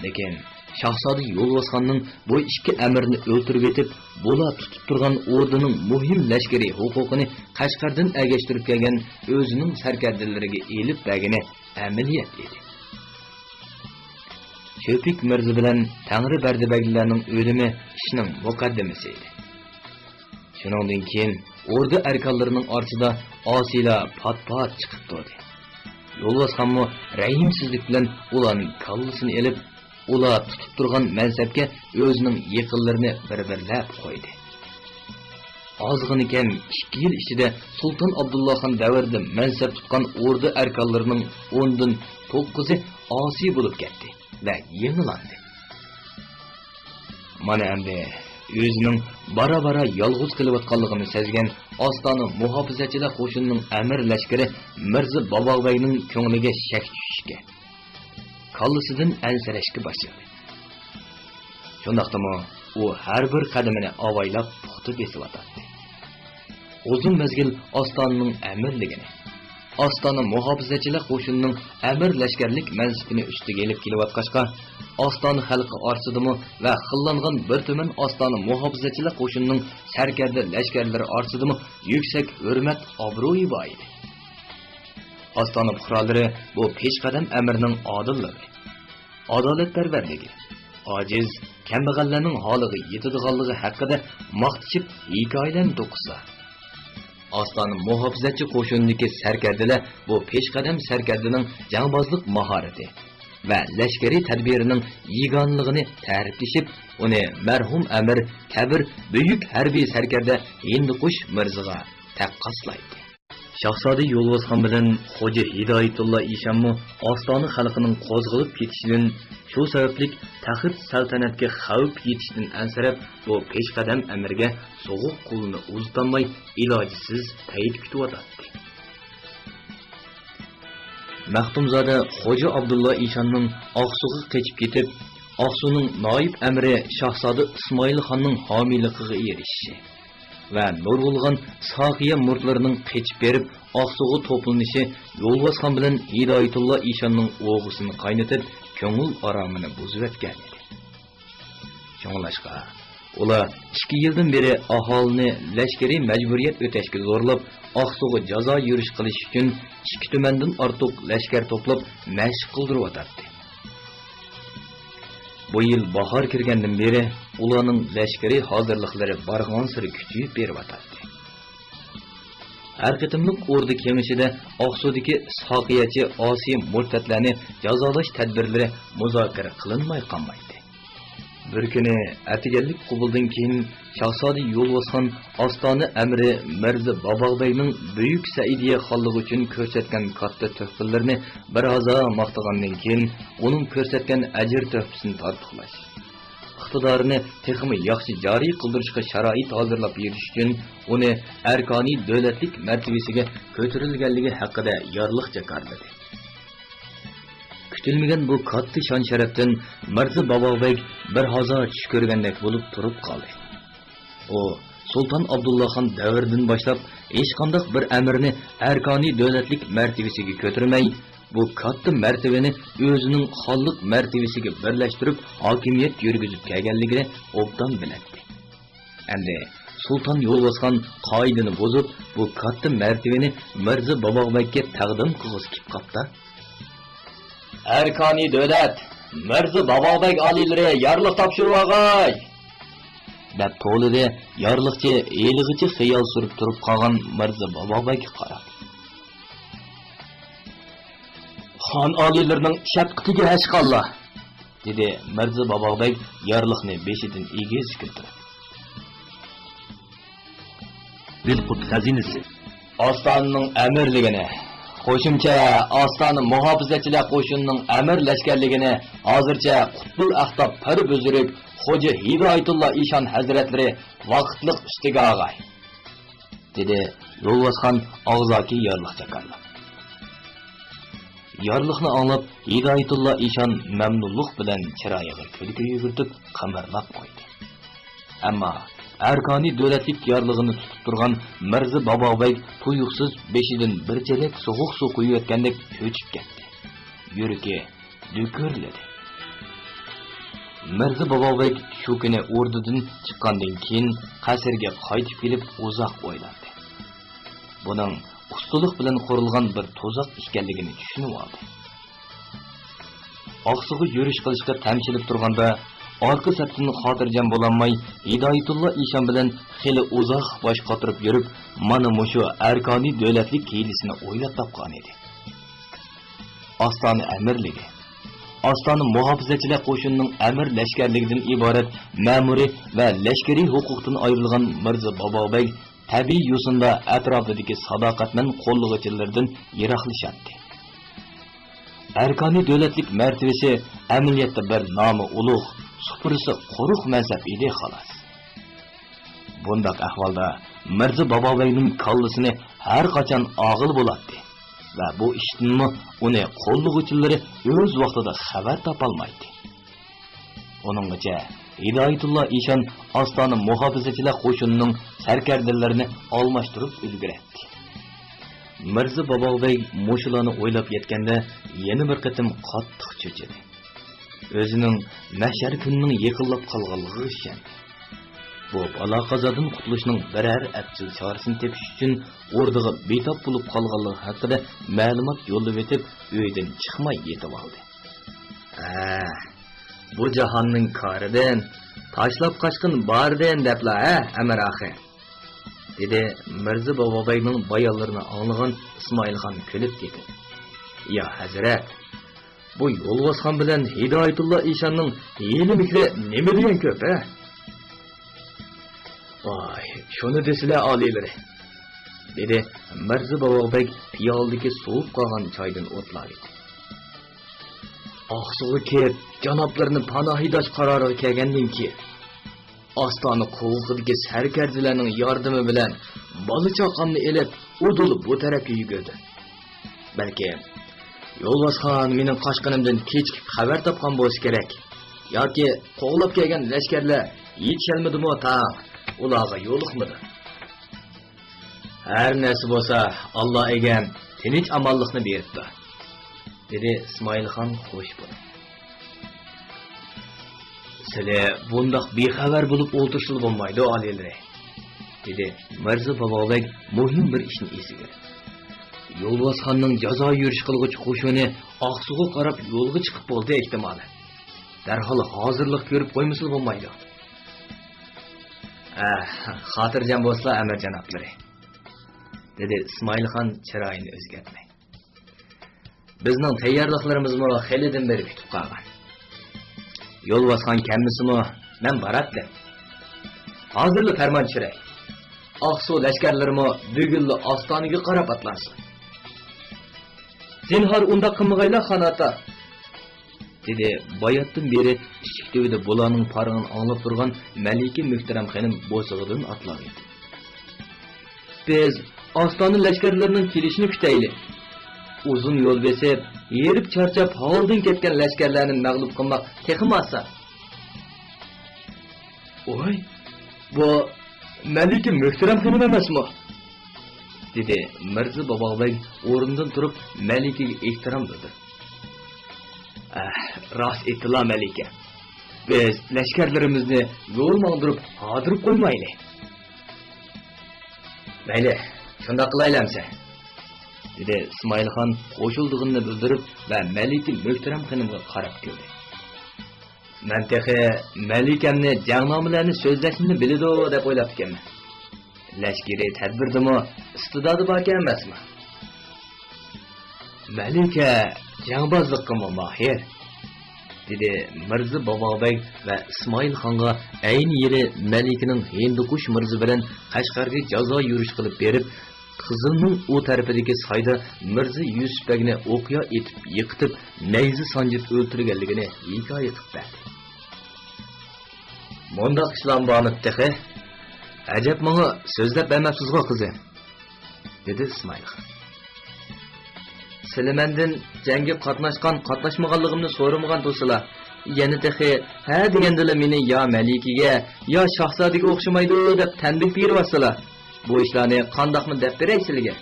لېكىن شاھزادە يولۋاسخاننىڭ بۇ ئىككى ئەمىرنى ئۆلتۈرۈۋېتىپ، بۇلار تۇتۇپ تۇرغان ئوردىنىڭ مۇھىم لەشكىرىي ھوقۇقىنى قەشقەردىن ئەگەشتۈرۈپ كەلگەن ئۆزىنىڭ سەركەردىلىرىگە ئېلىپ بەرگىنى ئەمەلىيەت ئىدى. چۆپۈك مىرزا بىلەن تەڭرىبەردى بەگلەرنىڭ ئۆلۈمى ئىشنىڭ مۇقەددىمىسى ئىدى. شۇنىڭدىن كېيىن ئوردا ئەركانلىرىنىڭ ئارىسىدا ئاسىيلار پات-پات چىقىپ تۇردى. يولۋاسخانمۇ رەھىمسىزلىك بىلەن ئۇلارنىڭ كاللىسىنى ئېلىپ، ئۇلار تۇتۇپ تۇرغان مەنسەپكە ئۆزىنىڭ يېقىنلىرىنى بىر-بىرلەپ قويدى. ئازغىنە كەم ئىككى يىل ئىچىدە سۇلتان ئابدۇللاخان دەۋرىدە مەنسەپ تۇتقان ئوردا ئەركانلىرىنىڭ ئوندىن توققۇزى ئاسىي بولۇپ كەتتى ۋە يېڭىلاندى. مانا ئەمدى ئۆزىنىڭ بارا-بارا يالغۇز قېلىۋاتقانلىقىنى سەزگەن ئاستانە مۇھاپىزەتچىلەر قوشۇنىنىڭ ئەمىر لەشكىرى مىرزا باباغبەگنىڭ كۆڭلىگە شەك چۈشۈشكە، كاللىسىدىن ئەنسىرەشكە باشلىدى. شۇنداقتىمۇ ئۇ ھەر بىر قەدىمىنى ئاۋايلاپ پۇختا بېسىۋاتاتتى. ئۇزۇن مەزگىل ئاستانىنىڭ ئەمىرلىكىنى، ئاستانە مۇھاپىزەتچىلەر قوشۇنىنىڭ ئەمىر لەشكەرلىك مەنسىپىنى ئۈستىگە ئېلىپ كېلىۋاتقاچقا، ئاستانە خەلقى ئارىسىدىمۇ ۋە خىللانغان بىر تۈمەن ئاستانە مۇھاپىزەتچىلەر قوشۇنىنىڭ سەركەردە لەشكەرلىرى ئارىسىدىمۇ يۈكسەك ھۆرمەت، ئابرۇيى بار ئىدى. ئاستانە پۇقرالىرى بۇ پېشقەدەم ئەمىرنىڭ ئادىللىقى، ئادالەتپەرۋەرلىكى، ئاجىز، كەمبەغەللەرنىڭ ھالىغا يېتىدىغانلىقى ھەققىدە ماختىشىپ ھېكايىلەرنى توقۇسا، ئاستانە مۇھاپىزەتچى قوشۇنىدىكى سەركەردىلەر بۇ پېشقەدەم سەركەردىنىڭ جەڭبازلىق ماھارىتى ۋە لەشكىرىي تەدبىرىنىڭ يېگانىلىقىنى تەرىپلىشىپ، ئۇنى مەرھۇم ئەمىر، كەبىر، بۈيۈك ھەربىي سەركەردە ھىندىقۇش مىرزىغا تەققاسلايدۇ. شاھزادە يولۋاسخان بىلەن خوجا ھىدايەتۇللا ئىشانمۇ ئاستانە خەلقىنىڭ قوزغىلىپ كېتىشىدىن، شۇ سەۋەبلىك تەخت سەلتەنەتكە خەۋپ يېتىشىدىن ئەنسىرەپ، بۇ پېشقەدەم ئەمىرگە سوغۇق قولىنى ئۇزىتالماي، ئىلاجسىز پەيت كۈتۈۋاتاتتى. مەختۇمزادە خوجا ئابدۇللا ئىشاننىڭ ئاقسۇغا قېچىپ كېتىپ، ئاقسۇنىڭ نائىب ئەمىرى شاھزادە ئىسمائىلخاننىڭ ھامىيلىقىغا ئېرىشىشى ۋە نۇرغۇنلىغان ساقىيە مۇرىتلىرىنىڭ قېچىپ بېرىپ، ئاقسۇغا توپلىنىشى يولۋاسخان بىلەن ھىدايەتۇللا ئىشاننىڭ ئوغىسىنى قاينىتىپ، كۆڭۈل ئارامىنى بۇزۇۋەتكەن ئىدى. شۇڭلاشقا، ئۇلار ئىككى يىلدىن بېرى ئاھالىنى لەشكىرىي مەجبۇرىيەت ئۆتەشكە زورلاپ، ئاقسۇغا جازا يۈرۈش قىلىش ئۈچۈن ئىككى تۈمەندىن ئارتۇق لەشكەر توپلاپ، مەشىق قىلدۇرۇۋاتاتتى. بۇ يىل باھار كىرگەندىن بېرى ئۇلارنىڭ لەشكىرىي ھازىرلىقلىرى بارغانسېرى كۈچىيىپ بېرىۋاتاتتى. ھەر قېتىملىق ئوردا كېڭىشىدە ئاقسۇدىكى ساقىيەچى ئاسىي مۇرتەتلەرنى جازالاش تەدبىرلىرى مۇزاكىرە قىلىنماي قالمايتتى. بىر كۈنى ئەتىگەنلىك قوبۇلدىن كېيىن شاھزادە يولۋاسخان ئاستانە ئەمىرى مىرزا باباغبەگنىڭ بۈيۈك سەئىدىيە خانلىقى ئۈچۈن كۆرسەتكەن كاتتا تۆھپىلىرىنى بىر ھازا ماختىغاندىن كېيىن، ئۇنىڭ كۆرسەتكەن ئەجىر-تۆھپىسىنى تارتۇقلاش، ئىقتىدارىنى تېخىمۇ ياخشى جارى قىلدۇرۇشقا شارائىت ھازىرلاپ بېرىش ئۈچۈن ئۇنى ئەركانىي دۆلەتلىك مەرتىۋىسىگە كۆتۈرۈلگەنلىكى ھەققىدە يارلىق جاكارلىدى. كۈتۈلمىگەن بۇ كاتتا شان-شەرەپتىن مىرزا باباغبەگ بىر ھازا چۈش كۆرگەندەك بولۇپ تۇرۇپ قالدى. ئۇ سۇلتان ئابدۇللاخان دەۋرىدىن باشلاپ ھېچقانداق بىر ئەمىرنى ئەركانىي دۆلەتلىك مەرتىۋىسىگە كۆتۈرمەي، بۇ كاتتا مەرتىۋىنى ئۆزىنىڭ خانلىق مەرتىۋىسىگە بىرلەشتۈرۈپ، ھاكىمىيەت يۈرگۈزۈپ كەلگەنلىكىنى ئوبدان بىلەتتى. ئەمدى سۇلتان يولۋاسخان قائىدىنى بۇزۇپ، بۇ كاتتا مەرتىۋىنى مىرزا باباغبەگكە تەقدىم قىلغۇسى كېلىپ قاپتا. «ئەركانىي دۆلەت، مىرزا باباغبەگ ئالىيلىرى يارلىق تاپشۇرۇۋالغاي!» دەپ توۋلىدى يارلىقچى ھېلىغىچە خىيال سۈرۈپ تۇرۇپ قالغان مىرزا باباغبەگكە قاراپ. «خان ئالىيلىرىنىڭ شەپقىتىگە ھەشقاللا!» دېدى مىرزا باباغبەگ يارلىقنى بېشىدىن ئېگىز كۆتۈرۈپ. بىلقۇت خەزىنىسى. ئاستانىنىڭ ئەمىرلىكىنى، قوشۇمچە ئاستانە مۇھاپىزەتچىلەر قوشۇنىنىڭ ئەمىر لەشكەرلىكىنى ھازىرچە قۇتبۇل ئەقتاب پىر بۈزرۈك خوجا ھىدايەتۇللا ئىشان ھەزرەتلىرى ۋاقىتلىق ئۈستىگە ئالغاي، دېدى يولۋاسخان ئاغزاكى يارلىق جاكارلاپ. يارلىقنى ئاڭلاپ، ھىدايەتۇللا ئىشان مەمنۇنلۇق بىلەن چىرايىغا كۈلكە يۈگۈرتۈپ، قىمىرلاپ قويدى. ئەمما ئەركانىي دۆلەتلىك يارلىقىنى تۇتۇپ تۇرغان مىرزا باباغبەگ تۇيۇقسىز بېشىدىن بىر چېلەك سوغۇق سۇ قۇيۇۋەتكەندەك چۆچۈپ كەتتى. يۈرىكى دۈكۈرلىدى. مىرزا باباغبەگ شۇ كۈنى ئوردىدىن چىققاندىن كېيىن، قەسىرگە قايتىپ كېلىپ، ئۇزاق ئويلاندى. بۇنىڭ ئۇستىلىق بىلەن قۇرۇلغان بىر تۇزاق ئىكەنلىكىنى چۈشىنىۋالدى. ئاقسۇغا يۈرۈش قىلىشقا تەمشىلىپ تۇرغاندا، ئارقا سەپتىن خاتىرجەم بولالماي، ھىدايەتۇللا ئىشان بىلەن خېلى ئۇزاق باش قاتۇرۇپ يۈرۈپ، مانا مۇشۇ ئەركانىي دۆلەتلىك ھىيلىسىنى ئويلاپ تاپقان ئىدى. ئاستانە ئەمىرلىكى، ئاستانە مۇھاپىزەتچىلەر قوشۇنىنىڭ ئەمىر لەشكەرلىكىدىن ئىبارەت مەمۇرىي ۋە لەشكىرىي ھوقۇقتىن ئايرىلغان مىرزا باباغبەگ تەبىئىي يوسۇندا ئەتراپىدىكى ساداقەتمەن قوللىغۇچىلىرىدىن يىراقلىشاتتى. ئەركانىي دۆلەتلىك مەرتىۋىسى ئەمەلىيەتتە بىر نامى ئۇلۇغ، سۇپرىسى قۇرۇق مەنسەپ ئىدى، خالاس. بۇنداق ئەھۋالدا مىرزا باباغبەگنىڭ كاللىسىنى ھەر قاچان ئاغىلى بولاتتى ۋە بۇ ئىشتىنمۇ ئۇنى قوللىغۇچىلىرى ئۆز ۋاقتىدا خەۋەر تاپالمايتتى. ئۇنىڭغىچە ھىدايەتۇللا ئىشان ئاستانە مۇھاپىزەتچىلەر قوشۇنىنىڭ سەركەردىلىرىنى ئالماشتۇرۇپ ئۈلگۈرەتتى. مىرزا باباغبەگ مۇشۇلارنى ئويلاپ يەتكەندە يەنە بىر قېتىم قاتتىق چۆچۈدى. ئۆزىنىڭ مەھشەر كۈنىنىڭ يېقىنلاپ قالغانلىقىغا ئىشەندى. بۇ بالا-قازادىن قۇتۇلۇشنىڭ بىرەر ئەپچىل چارىسىنى تېپىش ئۈچۈن ئوردىغا بىتاپ بولۇپ قالغانلىقى ھەققىدە مەلۇمات يوللىۋېتىپ، ئۆيدىن چىقماي يېتىۋالدى. ھە، بۇ جاھاننىڭ كارىدىن تاشلاپ قاچقىن باردىن دەپلا، ھە، ئەمىر ئاخىر، دېدى مىرزا بابابەگنىڭ بايانلىرىنى ئاڭلىغان ئىسمائىلخان كۈلۈپ كېتىپ. يا ھەزرەت، بۇ يولۋاسخان بىلەن ھىدايەتۇللا ئىشاننىڭ ھىيلە-مىكرى نېمە دېگەن كۆپ، ھە؟ ۋاي، شۇنى دېسىلە ئالىيلىرى، دېدى مىرزا بابابەگ پىيالىدىكى سوۋۇپ قالغان چايدىن ئوتلاۋېتىپ. ئاقسۇغا كېلىپ، جانابلىرىنى پاناھىداش قارارىغا كەلگەندىن كېيىن، ئاستانە قوۋۇقىدىكى سەركەردىلەرنىڭ ياردىمى بىلەن بالا-چاقامنى ئېلىپ، ئۇدۇل بۇ تەرەپكە يۈگۈردۈم. بەلكىم يولۋاسخان مېنىڭ قاچقىنىمدىن كېچىكىپ خەۋەر تاپقان بولسا كېرەك. ياكى قوغلاپ كەلگەن لەشكەرلەر يېتىشەلمىدىمۇ تاڭ ئۇلارغا يولۇقمىدى. ھەر نەرسە بولسا، ئاللا ئىگەم تىنچ-ئامانلىقنى بېرىپتۇ، دېدى ئىسمائىلخان خوش بولۇپ. سىلى بۇنداق بىخەۋەر بولۇپ ئولتۇرسىلا بولمايدۇ، ئالىيلىرى، دېدى مىرزا بابابەگ مۇھىم بىر ئىشنى ئېسىگە ئېلىپ. يولۋاسخاننىڭ جازا يۈرۈش قىلغۇچى قوشۇنى ئاقسۇغا قاراپ يولغا چىقىپ بولدى، ئېھتىمالەن. دەرھال ھازىرلىق كۆرۈپ قويمىسىلا بولمايدۇ. ئە، خاتىرجەم بولسىلا، ئەمىر جانابلىرى، دېدى ئىسمائىلخان چىرايىنى ئۆزگەرتمەي. بىزنىڭ تەييارلىقلىرىمىزمۇ خېلىدىن بېرى پۈتۈپ قالغان. يولۋاسخان كەلمىسىمۇ، مەن باراتتىم. ھازىرلا پەرمان چۈشۈرەي. ئاقسۇ لەشكەرلىرىمۇ بۈگۈنلا ئاستانىگە قاراپ ئاتلانسۇن. زىنھار ئۇنداق قىلمىغايلا، خان ئاتا، دېدى باياتتىن بېرى ئىشىك تۈۋىدە بۇلارنىڭ پارىڭىنى ئاڭلاپ تۇرغان مەلىكە مۆھتەرەم خېنىم بوسۇغىدىن ئاتلاپ يەتتى. بىز ئاستانە لەشكەرلىرىنىڭ كېلىشىنى كۈتەيلى. ئۇزۇن يول بېسىپ، ھېرىپ چارچاپ ھالدىن كەتكەن لەشكەرلەرنى مەغلۇپ قىلماق تېخىمۇ ئاسان. ۋاي، بۇ مەلىكە مۆھتەرەم خېنىم ئەمەسمۇ؟ دېدى مىرزا بابابەگ ئورنىدىن تۇرۇپ مەلىكىگە ئېھتىرام بىلدۈرۈپ. ئەھ، راست ئېيتتىلا مەلىكە. بىز لەشكەرلىرىمىزنى يول ماڭدۇرۇپ ھادىرىپ قويمايلى. مەيلى، شۇنداق قىلايلى ئەمسە، دېدى ئىسمائىلخان قوشۇلىدىغىنىنى بىلدۈرۈپ ۋە مەلىكە مۆھتەرەم خېنىمغا قاراپ كۈلدى. مەن تېخى مەلىكەمنى جەڭنامىلەرنى سۆزلەشنى بىلىدۇ دەپ ئويلاپتىكەنمەن. لەشكىرىي تەدبىردىمۇ ئىستىدادى باركەن ئەمەسمۇ؟ مەلىكە جەڭبازلىققىمۇ ماھىر، دېدى مىرزا بابابەگ ۋە ئىسمائىلخانغا ئەينى يىلى مەلىكىنىڭ ھىندىقۇش مىرزا بىلەن قەشقەرگە جازا يۈرۈش قىلىپ بېرىپ، قىزىلنىڭ ئۇ تەرىپىدىكى سايدا مىرزا يۈسۈپ بەگنى ئوقيا ئېتىپ يىقىتىپ، نەيزە سانجىپ ئۆلتۈرگەنلىكىنى ھېكايە قىلىپ بەردى. مۇنداق ئىشلارمۇ بارمىدى تېخى؟ ئەجەب ماڭا سۆزلەپ بەرمەپسىزغۇ، قىزىم، دېدى ئىسمائىلخان. سىلى مەندىن جەڭگە قاتناشقان، قاتناشمىغانلىقىمنى سورىمىغان تۇرسىلا، يەنە تېخى ھە دېگەندىلا مېنى يا مەلىكىگە، يا شاھزادىگە ئوخشىمايدۇ دەپ تەنبىھ بېرىۋاتسىلا، بۇ ئىشلارنى قانداقمۇ دەپ بېرەي سىلىگە؟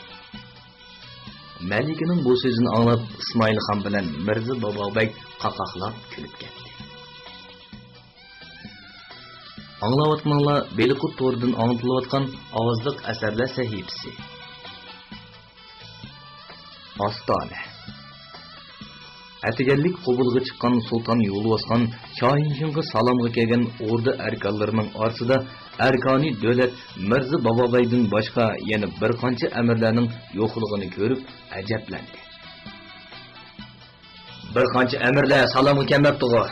مەلىكىنىڭ بۇ سۆزىنى ئاڭلاپ، ئىسمائىلخان بىلەن مىرزا بابابەگ قاقاقلاپ كۈلۈپ كەتتى. ئاڭلاۋاتقىنىڭلار بېلىققۇت تورىدىن ئاڭلىتىلىۋاتقان ئاۋازلىق ئەسەرلەر سەھىپىسى. ئاستانە. ئەتىگەنلىك قوبۇلغا چىققان سۇلتان يولۋاسخان شاھىنشىڭغا سالامغا كەلگەن ئوردا ئەركانلىرىنىڭ ئارىسىدا ئەركانى دۆلەت مىرزا بابابەگدىن باشقا يەنە بىر قانچە ئەمىرلەرنىڭ يوقلۇقىنى كۆرۈپ ئەجەبلەندى. بىر قانچە ئەمىرلەر سالامغا كەلمەپتىغۇ؟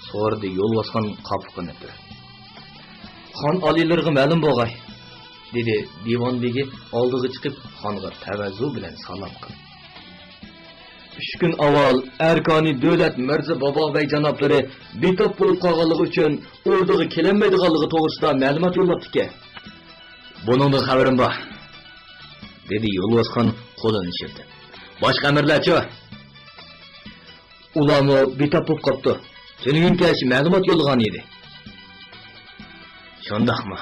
سورىدى يولۋاسخان قاپىقىنى تۈرۈپ. خان ئالىيلىرىغا مەلۇم بولغاي، دېدى دىۋان بېگى ئالدىغا چىقىپ خانغا تەۋەززۇ بىلەن سالام قىلىپ. ئۈچ كۈن ئاۋۋال ئەركانى دۆلەت مىرزا بابابەگ جانابلىرى بىتاپ بولۇپ قالغانلىقى ئۈچۈن ئوردىغا كېلەلمەيدىغانلىقى توغرىسىدا مەلۇمات يوللاپتىكەن. بۇنىڭدىن خەۋىرىم بار، دېدى يولۋاسخان قولىنى شىلتىپ. باشقا ئەمىرلەرچۇ؟ ئۇلارمۇ بىتاپ بولۇپ قاپتۇ. تۈنۈگۈن كەچ مەلۇمات يوللىغان ئىدى. شۇنداقمۇ؟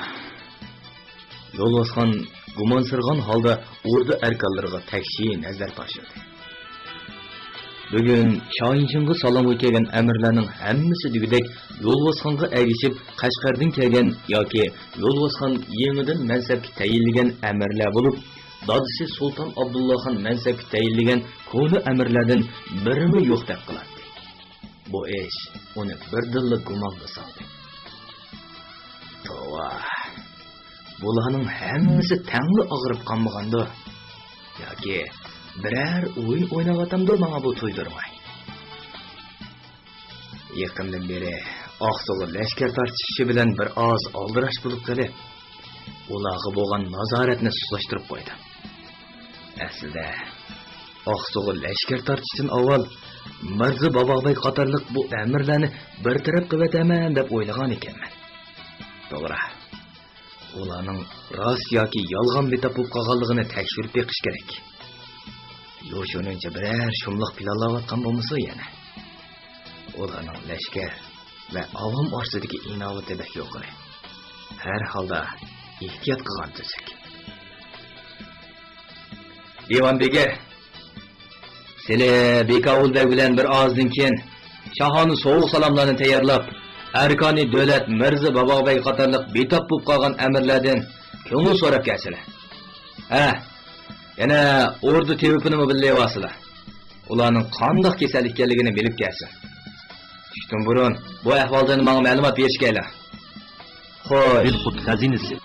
يولۋاسخان گۇمانسىرىغان ھالدا ئوردا ئەركانلىرىغا تەكشى نەزەر تاشلىدى. بۈگۈن شاھىنشىڭغا سالامغا كەلگەن ئەمىرلەرنىڭ ھەممىسى دېگۈدەك يولۋاسخانغا ئەگىشىپ، قەشقەردىن كەلگەن ياكى يولۋاسخان يېڭىدىن مەنسەپكە تەيىنلىگەن ئەمىرلەر بولۇپ، دادىسى سۇلتان ئابدۇللاخان مەنسەپكە تەيىنلىگەن كونا ئەمىرلەردىن بىرىمۇ يوقتەك قىلاتتى. بۇ ئىش ئۇنى بىردىنلا گۇمانغا سالدى. توۋا، بۇلارنىڭ ھەممىسى تەڭلا ئاغرىپ قالمىغاندۇ؟ ياكى بىرەر ئويۇن ئويناۋاتامدۇ ماڭا بۇ تۇيدۇرماي؟ يېقىندىن بېرى ئاقسۇغا لەشكەر تارتىش ئىشى بىلەن بىر ئاز ئالدىراش بولۇپ قېلىپ، ئۇلارغا بولغان نازارەتنى سۇسلاشتۇرۇپ قويدۇم. ئەسلىدە، ئاقسۇغا لەشكەر تارتىشتىن ئاۋۋال مىرزا باباغبەگ قاتارلىق بۇ ئەمىرلەرنى بىر تەرەپ قىلىۋېتەرمەن دەپ ئويلىغان ئىكەنمەن. توغرا، ئۇلارنىڭ راست ياكى يالغان بىتاپ بولۇپ قالغانلىقىنى تەكشۈرۈپ بېقىش كېرەك. يوشۇرۇنچە بىرەر شۇملۇق پىلانلاۋاتقان بولمىسۇن يەنە؟ ئۇلارنىڭ لەشكەر ۋە ئاۋام ئارىسىدىكى ئىناۋىتى بەك يۇقىرى. ھەر ھالدا ئېھتىيات قىلغان تۈزۈك. دىۋان بېگى، سىلى بىكاۋۇل بەگ بىلەن بىر ئازدىن كېيىن شاھانە سوۋغا-سالاملارنى تەييارلاپ، ئەركانى دۆلەت مىرزا باباغبەگ قاتارلىق بىتاپ بولۇپ قالغان ئەمىرلەردىن كۆڭۈل سوراپ كەلسىلە. ھە، يەنە ئوردا تېۋىپىنىمۇ بىللە ئېۋالسىلا. ئۇلارنىڭ قانداق كېسەل ئىكەنلىكىنى بىلىپ كەلسۇن. چۈشتىن بۇرۇن بۇ ئەھۋالدىن ماڭا مەلۇمات بېرىشكەيلا. خوش. بىلقۇت خەزىنىسى.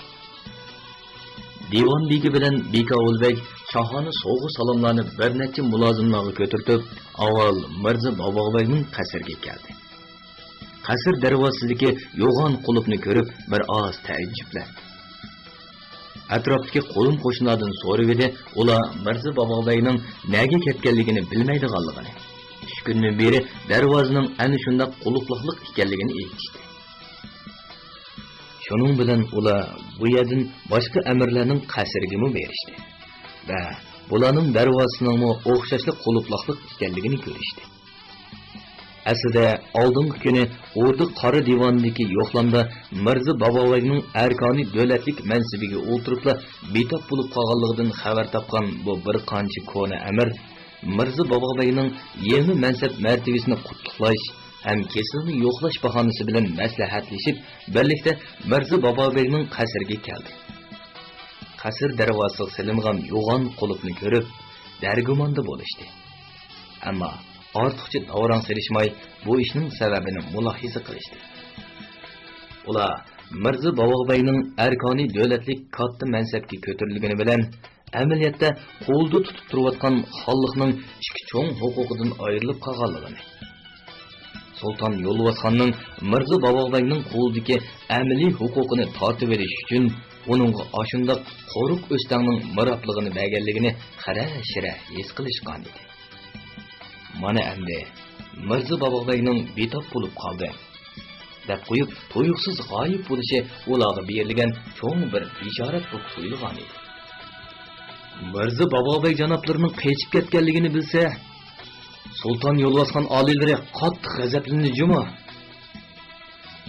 دىۋان بېگى بىلەن بىكاۋۇل بەگ شاھانە سوۋغا-سالاملارنى بىر نەچچە مۇلازىملارغا كۆتۈرتۈپ، ئاۋۋال مىرزا باباغبەگنىڭ قەسرىگە كەلدى. قەسىر دەرۋازىسىدىكى يوغان قۇلۇپنى كۆرۈپ، بىر ئاز تەئەججۈپلەندى. ئەتراپتىكى قولۇم-قوشنىلاردىن سورىۋىدى، ئۇلار مىرزا باباغبەگنىڭ نەگە كەتكەنلىكىنى بىلمەيدىغانلىقىنى، ئۈچ كۈندىن بېرى دەرۋازىنىڭ ئەنە شۇنداق قۇلۇپلۇقلۇق ئىكەنلىكىنى ئېيتىشتى. شۇنىڭ بىلەن ئۇلار بۇ يەردىن باشقا ئەمىرلەرنىڭ قەسرىگىمۇ بېرىشتى ۋە بۇلارنىڭ دەرۋازىسىنىڭمۇ ئوخشاشلا قۇلۇپلۇقلۇق ئىكەنلىكىنى كۆرۈشتى. ئەسلىدە، ئالدىنقى كۈنى ئوردا قارا دىۋانىدىكى يوقلامدا مىرزا باباغبەگنىڭ ئەركانى دۆلەتلىك مەنسىپىگە ئولتۇرۇپلا بىتاپ بولۇپ قالغانلىقىدىن خەۋەر تاپقان بۇ بىر قانچە كونا ئەمىر مىرزا باباغبەگنىڭ يېڭى مەنسەپ مەرتىۋىسىنى قۇتلۇقلاش ھەم كېسىلىنى يوقلاش باھانىسى بىلەن مەسلىھەتلىشىپ، بىرلىكتە مىرزا باباغبەگنىڭ قەسرىگە كەلدى. قەسىر دەرۋازىسىغا سېلىنغان يوغان قۇلۇپنى كۆرۈپ، دەرگۇماندا بولۇشتى. ئەمما ئارتۇقچە داۋراڭ سېلىشماي، بۇ ئىشنىڭ سەۋەبىنى مۇلاھىزە قىلىشتى. ئۇلار مىرزا باباغبەگنىڭ ئەركانى دۆلەتلىك كاتتا مەنسەپكە كۆتۈرۈلگىنى بىلەن، ئەمەلىيەتتە قولدا تۇتۇپ تۇرۇۋاتقان خانلىقنىڭ ئىككى چوڭ ھوقۇقىدىن ئايرىلىپ قالغانلىقىنى، سۇلتان يولۋاسخاننىڭ مىرزا باباغبەگنىڭ قولىدىكى ئەمەلىي ھوقۇقىنى تارتىۋېلىش ئۈچۈن، ئۇنىڭغا ئاشۇنداق قورۇق ئۆستەڭنىڭ مىراتلىقىنى بەرگەنلىكىنى خىرە-شىرە ھېس قىلىشقانىدى. مانا ئەمدى مىرزا باباغبەگنىڭ بىتاپ بولۇپ قالدى، دەپ قويۇپ، تۇيۇقسىز غايىب بولۇشى ئۇلارغا بېرىلگەن چوڭ بىر بېشارەت بولۇپ تۇيۇلغانىدى. مىرزا باباغبەگ جانابلىرىنىڭ قېچىپ كەتكەنلىكىنى بىلسە، سۇلتان يولۋاسخان ئالىيلىرى قاتتىق غەزەپلىنىدۇ جۇمۇ.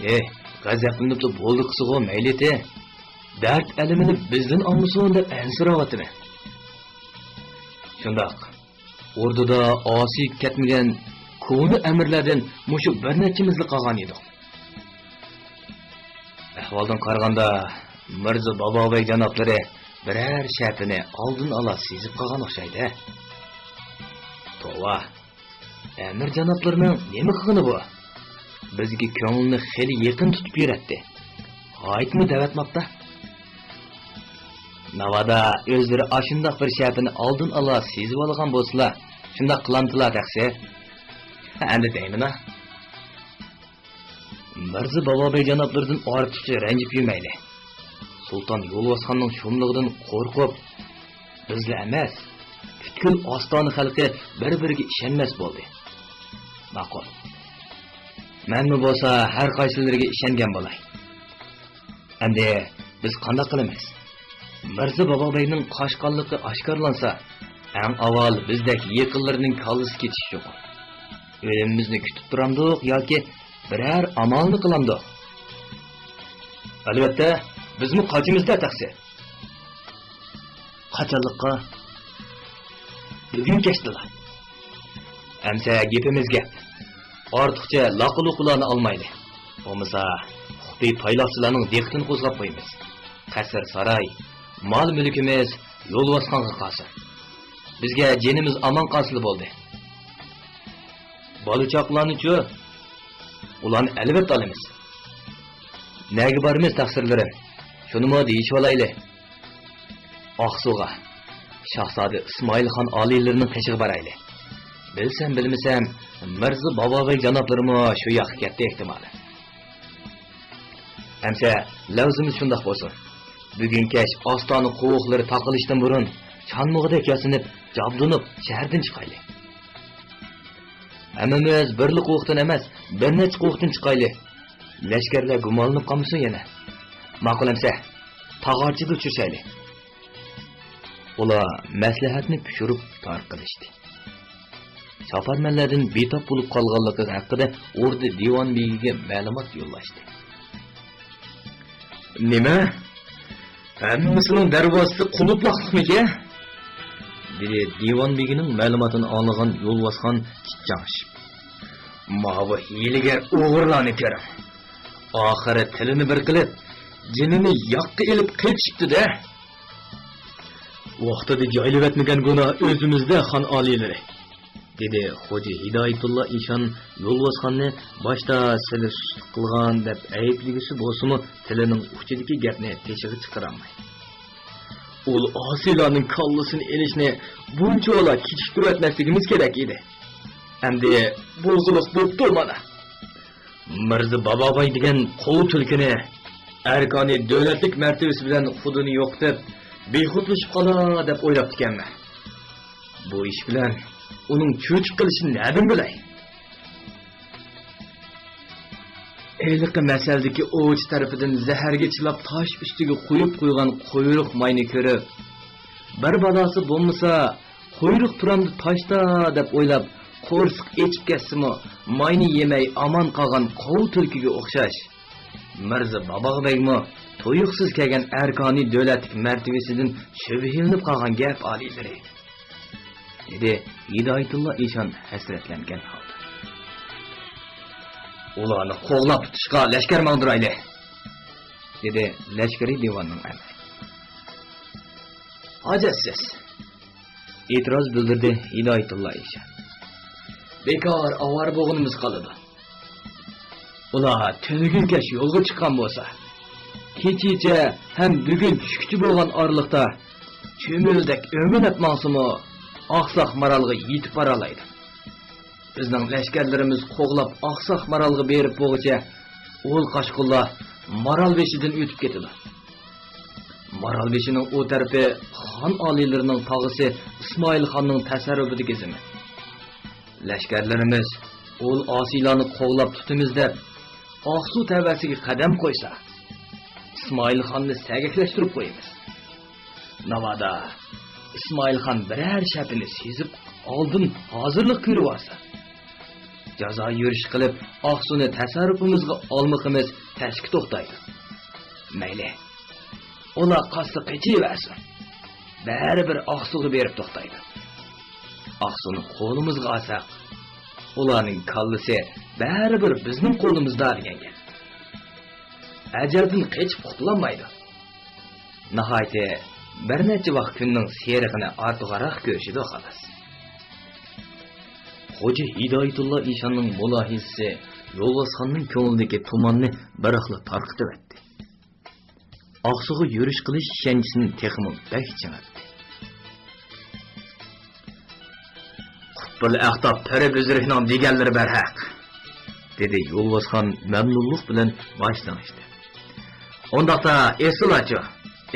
ھېي، غەزەپلىنىپلا بولدى قىسىغۇ مەيلىتى. دەرد ئەلىمىنى بىزدىن ئاڭلىسۇن دەپ ئەنسىرەۋاتىمەن. شۇنداق، ئوردىدا ئاسىيىپ كەتمىگەن كونا ئەمىرلەردىن مۇشۇ بىر نەچچىمىزلا قالغان ئىدۇق. ئەھۋالدىن قارىغاندا، مىرزا باباغبەگ جانابلىرى بىرەر شەپىنى ئالدىن ئالا سېزىپ قالغان ئوخشايدۇ. توۋا، ئەمىر جانابلىرىنىڭ نېمە قىلغىنى بۇ؟ بىزگە كۆڭلىنى خېلى يېقىن تۇتۇپ يۈرەتتى. غايىتمۇ دەۋەتماپتا. ناۋادا ئۆزلىرى ئاشۇنداق بىر شەپىنى ئالدىن ئالا سېزىۋالغان بولسىلا، شۇنداق قىلامتىلا تەقسىر؟ ھە، ئەمدى دەيمىنا. مىرزا باباغبەگ جانابلىرىدىن ئارتۇقچە رەنجىپ يۈرمەيلى. سۇلتان يولۋاسخاننىڭ شۇملۇقىدىن قورقۇپ، بىزلا ئەمەس، پۈتكۈل ئاستانە خەلقى بىر-بىرىگە ئىشەنمەس بولدى. ماقۇل. مەنمۇ بولسا ھەر قايسىلىرىگە ئىشەنگەن بولاي. ئەمدى بىز قانداق قىلىمىز؟ مىرزا باباغبەگنىڭ قاچقانلىقى ئاشكارىلانسا، ئەڭ ئاۋۋال بىزدەك يېقىنلىرىنىڭ كاللىسى كېتىشى چوقۇم. ئۆلۈمىمىزنى كۈتۈپ تۇرامدۇق ياكى بىرەر ئامالنى قىلامدۇق؟ ئەلۋەتتە، بىزمۇ قاچىمىز-دە تەقسىر. قاچانلىققا؟ بۈگۈن كەچتىلا. ئەمسە گېپىمىز گەپ. ئارتۇقچە لاقا-لۇقىلارنى ئالمايلى. بولمىسا، خۇپىي پايلاقچىلارنىڭ دىققىتىنى قوزغاپ قويىمىز. قەسىر-ساراي، مال-مۈلكىمىز يولۋاسخانغا قالسۇن. بىزگە جېنىمىز ئامان قالسىلا بولدى. بالا-چاقىلارنىچۇ؟ ئۇلارنى ئەلۋەتتە ئالىمىز. نەگە بارىمىز، تەقسىرلىرىم؟ شۇنىمۇ دېيىشىۋالايلى. ئاقسۇغا، شاھزادە ئىسمائىل خان ئالىيلىرىنىڭ قېشىغا بارايلى. بىلسەم بىلمىسەم، مىرزا بابابەگ جانابلىرىمۇ شۇ ياققا كەتتى ئېھتىمالى. ئەمسە لەۋزىمىز شۇنداق بولسۇن. بۈگۈن كەچ ئاستانە قوۋۇقلىرى تاقىلىشتىن بۇرۇن، چانمىغۇدەك ياسىنىپ، جابدۇنۇپ، شەھەردىن چىقايلى. ھەممىمىز بىرلا قوۋۇقتىن ئەمەس، بىر نەچچە قوۋۇقتىن چىقايلى. لەشكەرلەر گۇمانلىنىپ قالمىسۇن يەنە. ماقۇل ئەمسە، تاغارچىدا ئۇچرىشايلى. ئۇلار مەسلىھەتنى پىشۇرۇپ تارقىلىشتى. چاپارمەنلەردىن بىتاپ بولۇپ قالغانلىقى ھەققىدە ئوردا دىۋان بېگىگە مەلۇمات يوللاشتى. نېمە؟ ھەممىسىنىڭ دەرۋازىسى قۇلۇپلاقلىقمىكەن؟ دېدى دىۋان بېگىنىڭ مەلۇماتىنى ئاڭلىغان يولۋاسخان چىچاڭشىپ. ماۋۇ ھىيلىگەر ئوغرىلارنى كۆرۈڭ. ئاخىرى تىلىنى بىر قىلىپ، جېنىنى ياققا ئېلىپ قېچىشىپتۇ-دە. ۋاقتىدا جايلىۋەتمىگەن گۇناھ ئۆزىمىزدە، خان ئالىيلىرى. دېدى خوجا ھىدايەتۇللا ئىشان يولۋاسخاننى باشتا سىلى سۇسلۇق قىلغان دەپ ئەيىبلىگۈسى بولسىمۇ، تىلىنىڭ ئۇچىدىكى گەپنى تېشىغا چىقىرالماي. ئۇ ئاسىيلارنىڭ كاللىسىنى ئېلىشنى بۇنچىۋالا كېچىكتۈرۈۋەتمەسلىكىمىز كېرەك ئىدى. ئەمدى بولغۇلۇق بوپتۇ مانا. مىرزا باباباي دېگەن قوۋ تۈلكىنى ئەركانى دۆلەتلىك مەرتىۋىسى بىلەن خۇدىنى يوقىتىپ، بىخۇدلىشىپ قالا دەپ ئويلاپتىكەنمەن. بۇ ئىش بىلەن ئۇنىڭ چۆچۈپ قېلىشىنى نەدىن بىلەي؟ ھېلىقى مەسەلدىكى ئوۋچى تەرىپىدىن زەھەرگە چىلاپ تاش ئۈستىگە قويۇپ قويغان قۇيرۇق ماينى كۆرۈپ، بىر بالاسى بولمىسا، قۇيرۇق تۇرامدۇ تاشتا دەپ ئويلاپ، قورسىقى ئېچىپ كەتسىمۇ، ماينى يېمەي ئامان قالغان قوۋ تۈلكىگە ئوخشاش، مىرزا باباغا بەگمۇ تۇيۇقسىز كەلگەن ئەركانى دۆلەتلىك مەرتىۋىسىدىن شۈبھىلىنىپ قالغان گەپ ئالىيلىرى. دېدى ھىدايەتۇللا ئىشان ھەسرەتلەنگەن ھالدا. ئۇلارنى قوغلاپ تۇتۇشقا لەشكەر ماڭدۇرايلى، دېدى لەشكىرىي دىۋاننىڭ ئەمىرى. ھاجەتسىز، ئېتىراز بىلدۈردى ھىدايەتۇللا ئىشان. بىكار ئاۋارە بولغىنىمىز قالىدۇ. ئۇلار تۈنۈگۈنكەچ يولغا چىققان بولسا، كېچىچە ھەم بۈگۈن چۈشكىچە بولغان ئارىلىقتا چۈمۈلىدەك ئۆمىلەپ ماڭسىمۇ، ئاقساق مارالغا يېتىپ بارالايدۇ. بىزنىڭ لەشكەرلىرىمىز قوغلاپ ئاقساق مارالغا بېرىپ بولغۇچە، ئۇل قاچقۇنلار مارال بېشىدىن ئۆتۈپ كېتىدۇ. مارال بېشىنىڭ ئۇ تەرىپى خان ئالىيلىرىنىڭ تاغىسى ئىسمائىل خاننىڭ تەسەررۇپىدىكى زېمىن. لەشكەرلىرىمىز ئۇل ئاسىيلارنى قوغلاپ تۇتىمىز دەپ، ئاقسۇ تەۋەسىگە قەدەم قويسا، ئىسمائىل خاننى سەگەكلەشتۈرۈپ قويىمىز. ناۋادا ئىسمائىل خان بىرەر شەپىنى سېزىپ، ئالدىن ھازىرلىق كۆرۈۋالسا، جازا يۈرۈش قىلىپ، ئاقسۇنى تەسەررۇپىمىزغا ئالمىقىمىز تەسكە توختايدۇ. مەيلى، ئۇلار قاچسا قېچىۋەرسۇن. بەرىبىر ئاقسۇغا بېرىپ توختايدۇ. ئاقسۇنى قولىمىزغا ئالساق، ئۇلارنىڭ كاللىسى بەرىبىر بىزنىڭ قولىمىزدا دېگەن گەپ. ئەجەلدىن قېچىپ قۇتۇلالمايدۇ. ناھايىتى بىر نەچچە ۋاق كۈننىڭ سېرىقىنى ئارتۇقراق كۆرۈشىدۇ، خالاس. خوجا ھىدايەتۇللا ئىشاننىڭ مۇلاھىزىسى يولۋاسخاننىڭ كۆڭلىدىكى تۇماننى بىراقلا تارقىتىۋەتتى. ئاقسۇغا يۈرۈش قىلىش ئىشەنچىسىنى تېخىمۇ بەك چىڭىتتى. قۇتبۇل ئەختاپ پىرى بۈزرۈكنىڭ دېگەنلىرى بەرھەق، دېدى يولۋاسخان مەمنۇنلۇق بىلەن باش لىڭشىتىپ. ئۇنداقتا ئېسىلارچۇ،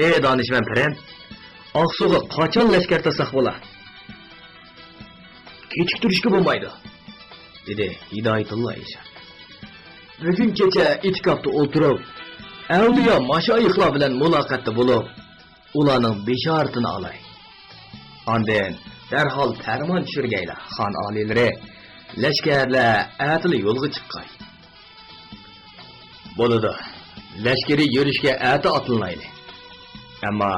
ئەي دانىشمەن پىرىم، ئاقسۇغا قاچان لەشكەر تارتساق بولا؟ كېچىكتۈرۈشكە بولمايدۇ، دېدى ھىدايەتۇللا ئىشان. بۈگۈن كېچە ئېتىكاپتا ئولتۇرۇپ، ئەۋلىيا ماشايىخلار بىلەن مۇلاقاتتا بولۇپ، ئۇلارنىڭ بېشارىتىنى ئالاي. ئاندىن دەرھال پەرمان چۈشۈرگەيلا، خان ئالىيلىرى، لەشكەرلەر ئەتىلا يولغا چىققاي. بولىدۇ، لەشكىرىي يۈرۈشكە ئەتە ئاتلىنايلى. ئەمما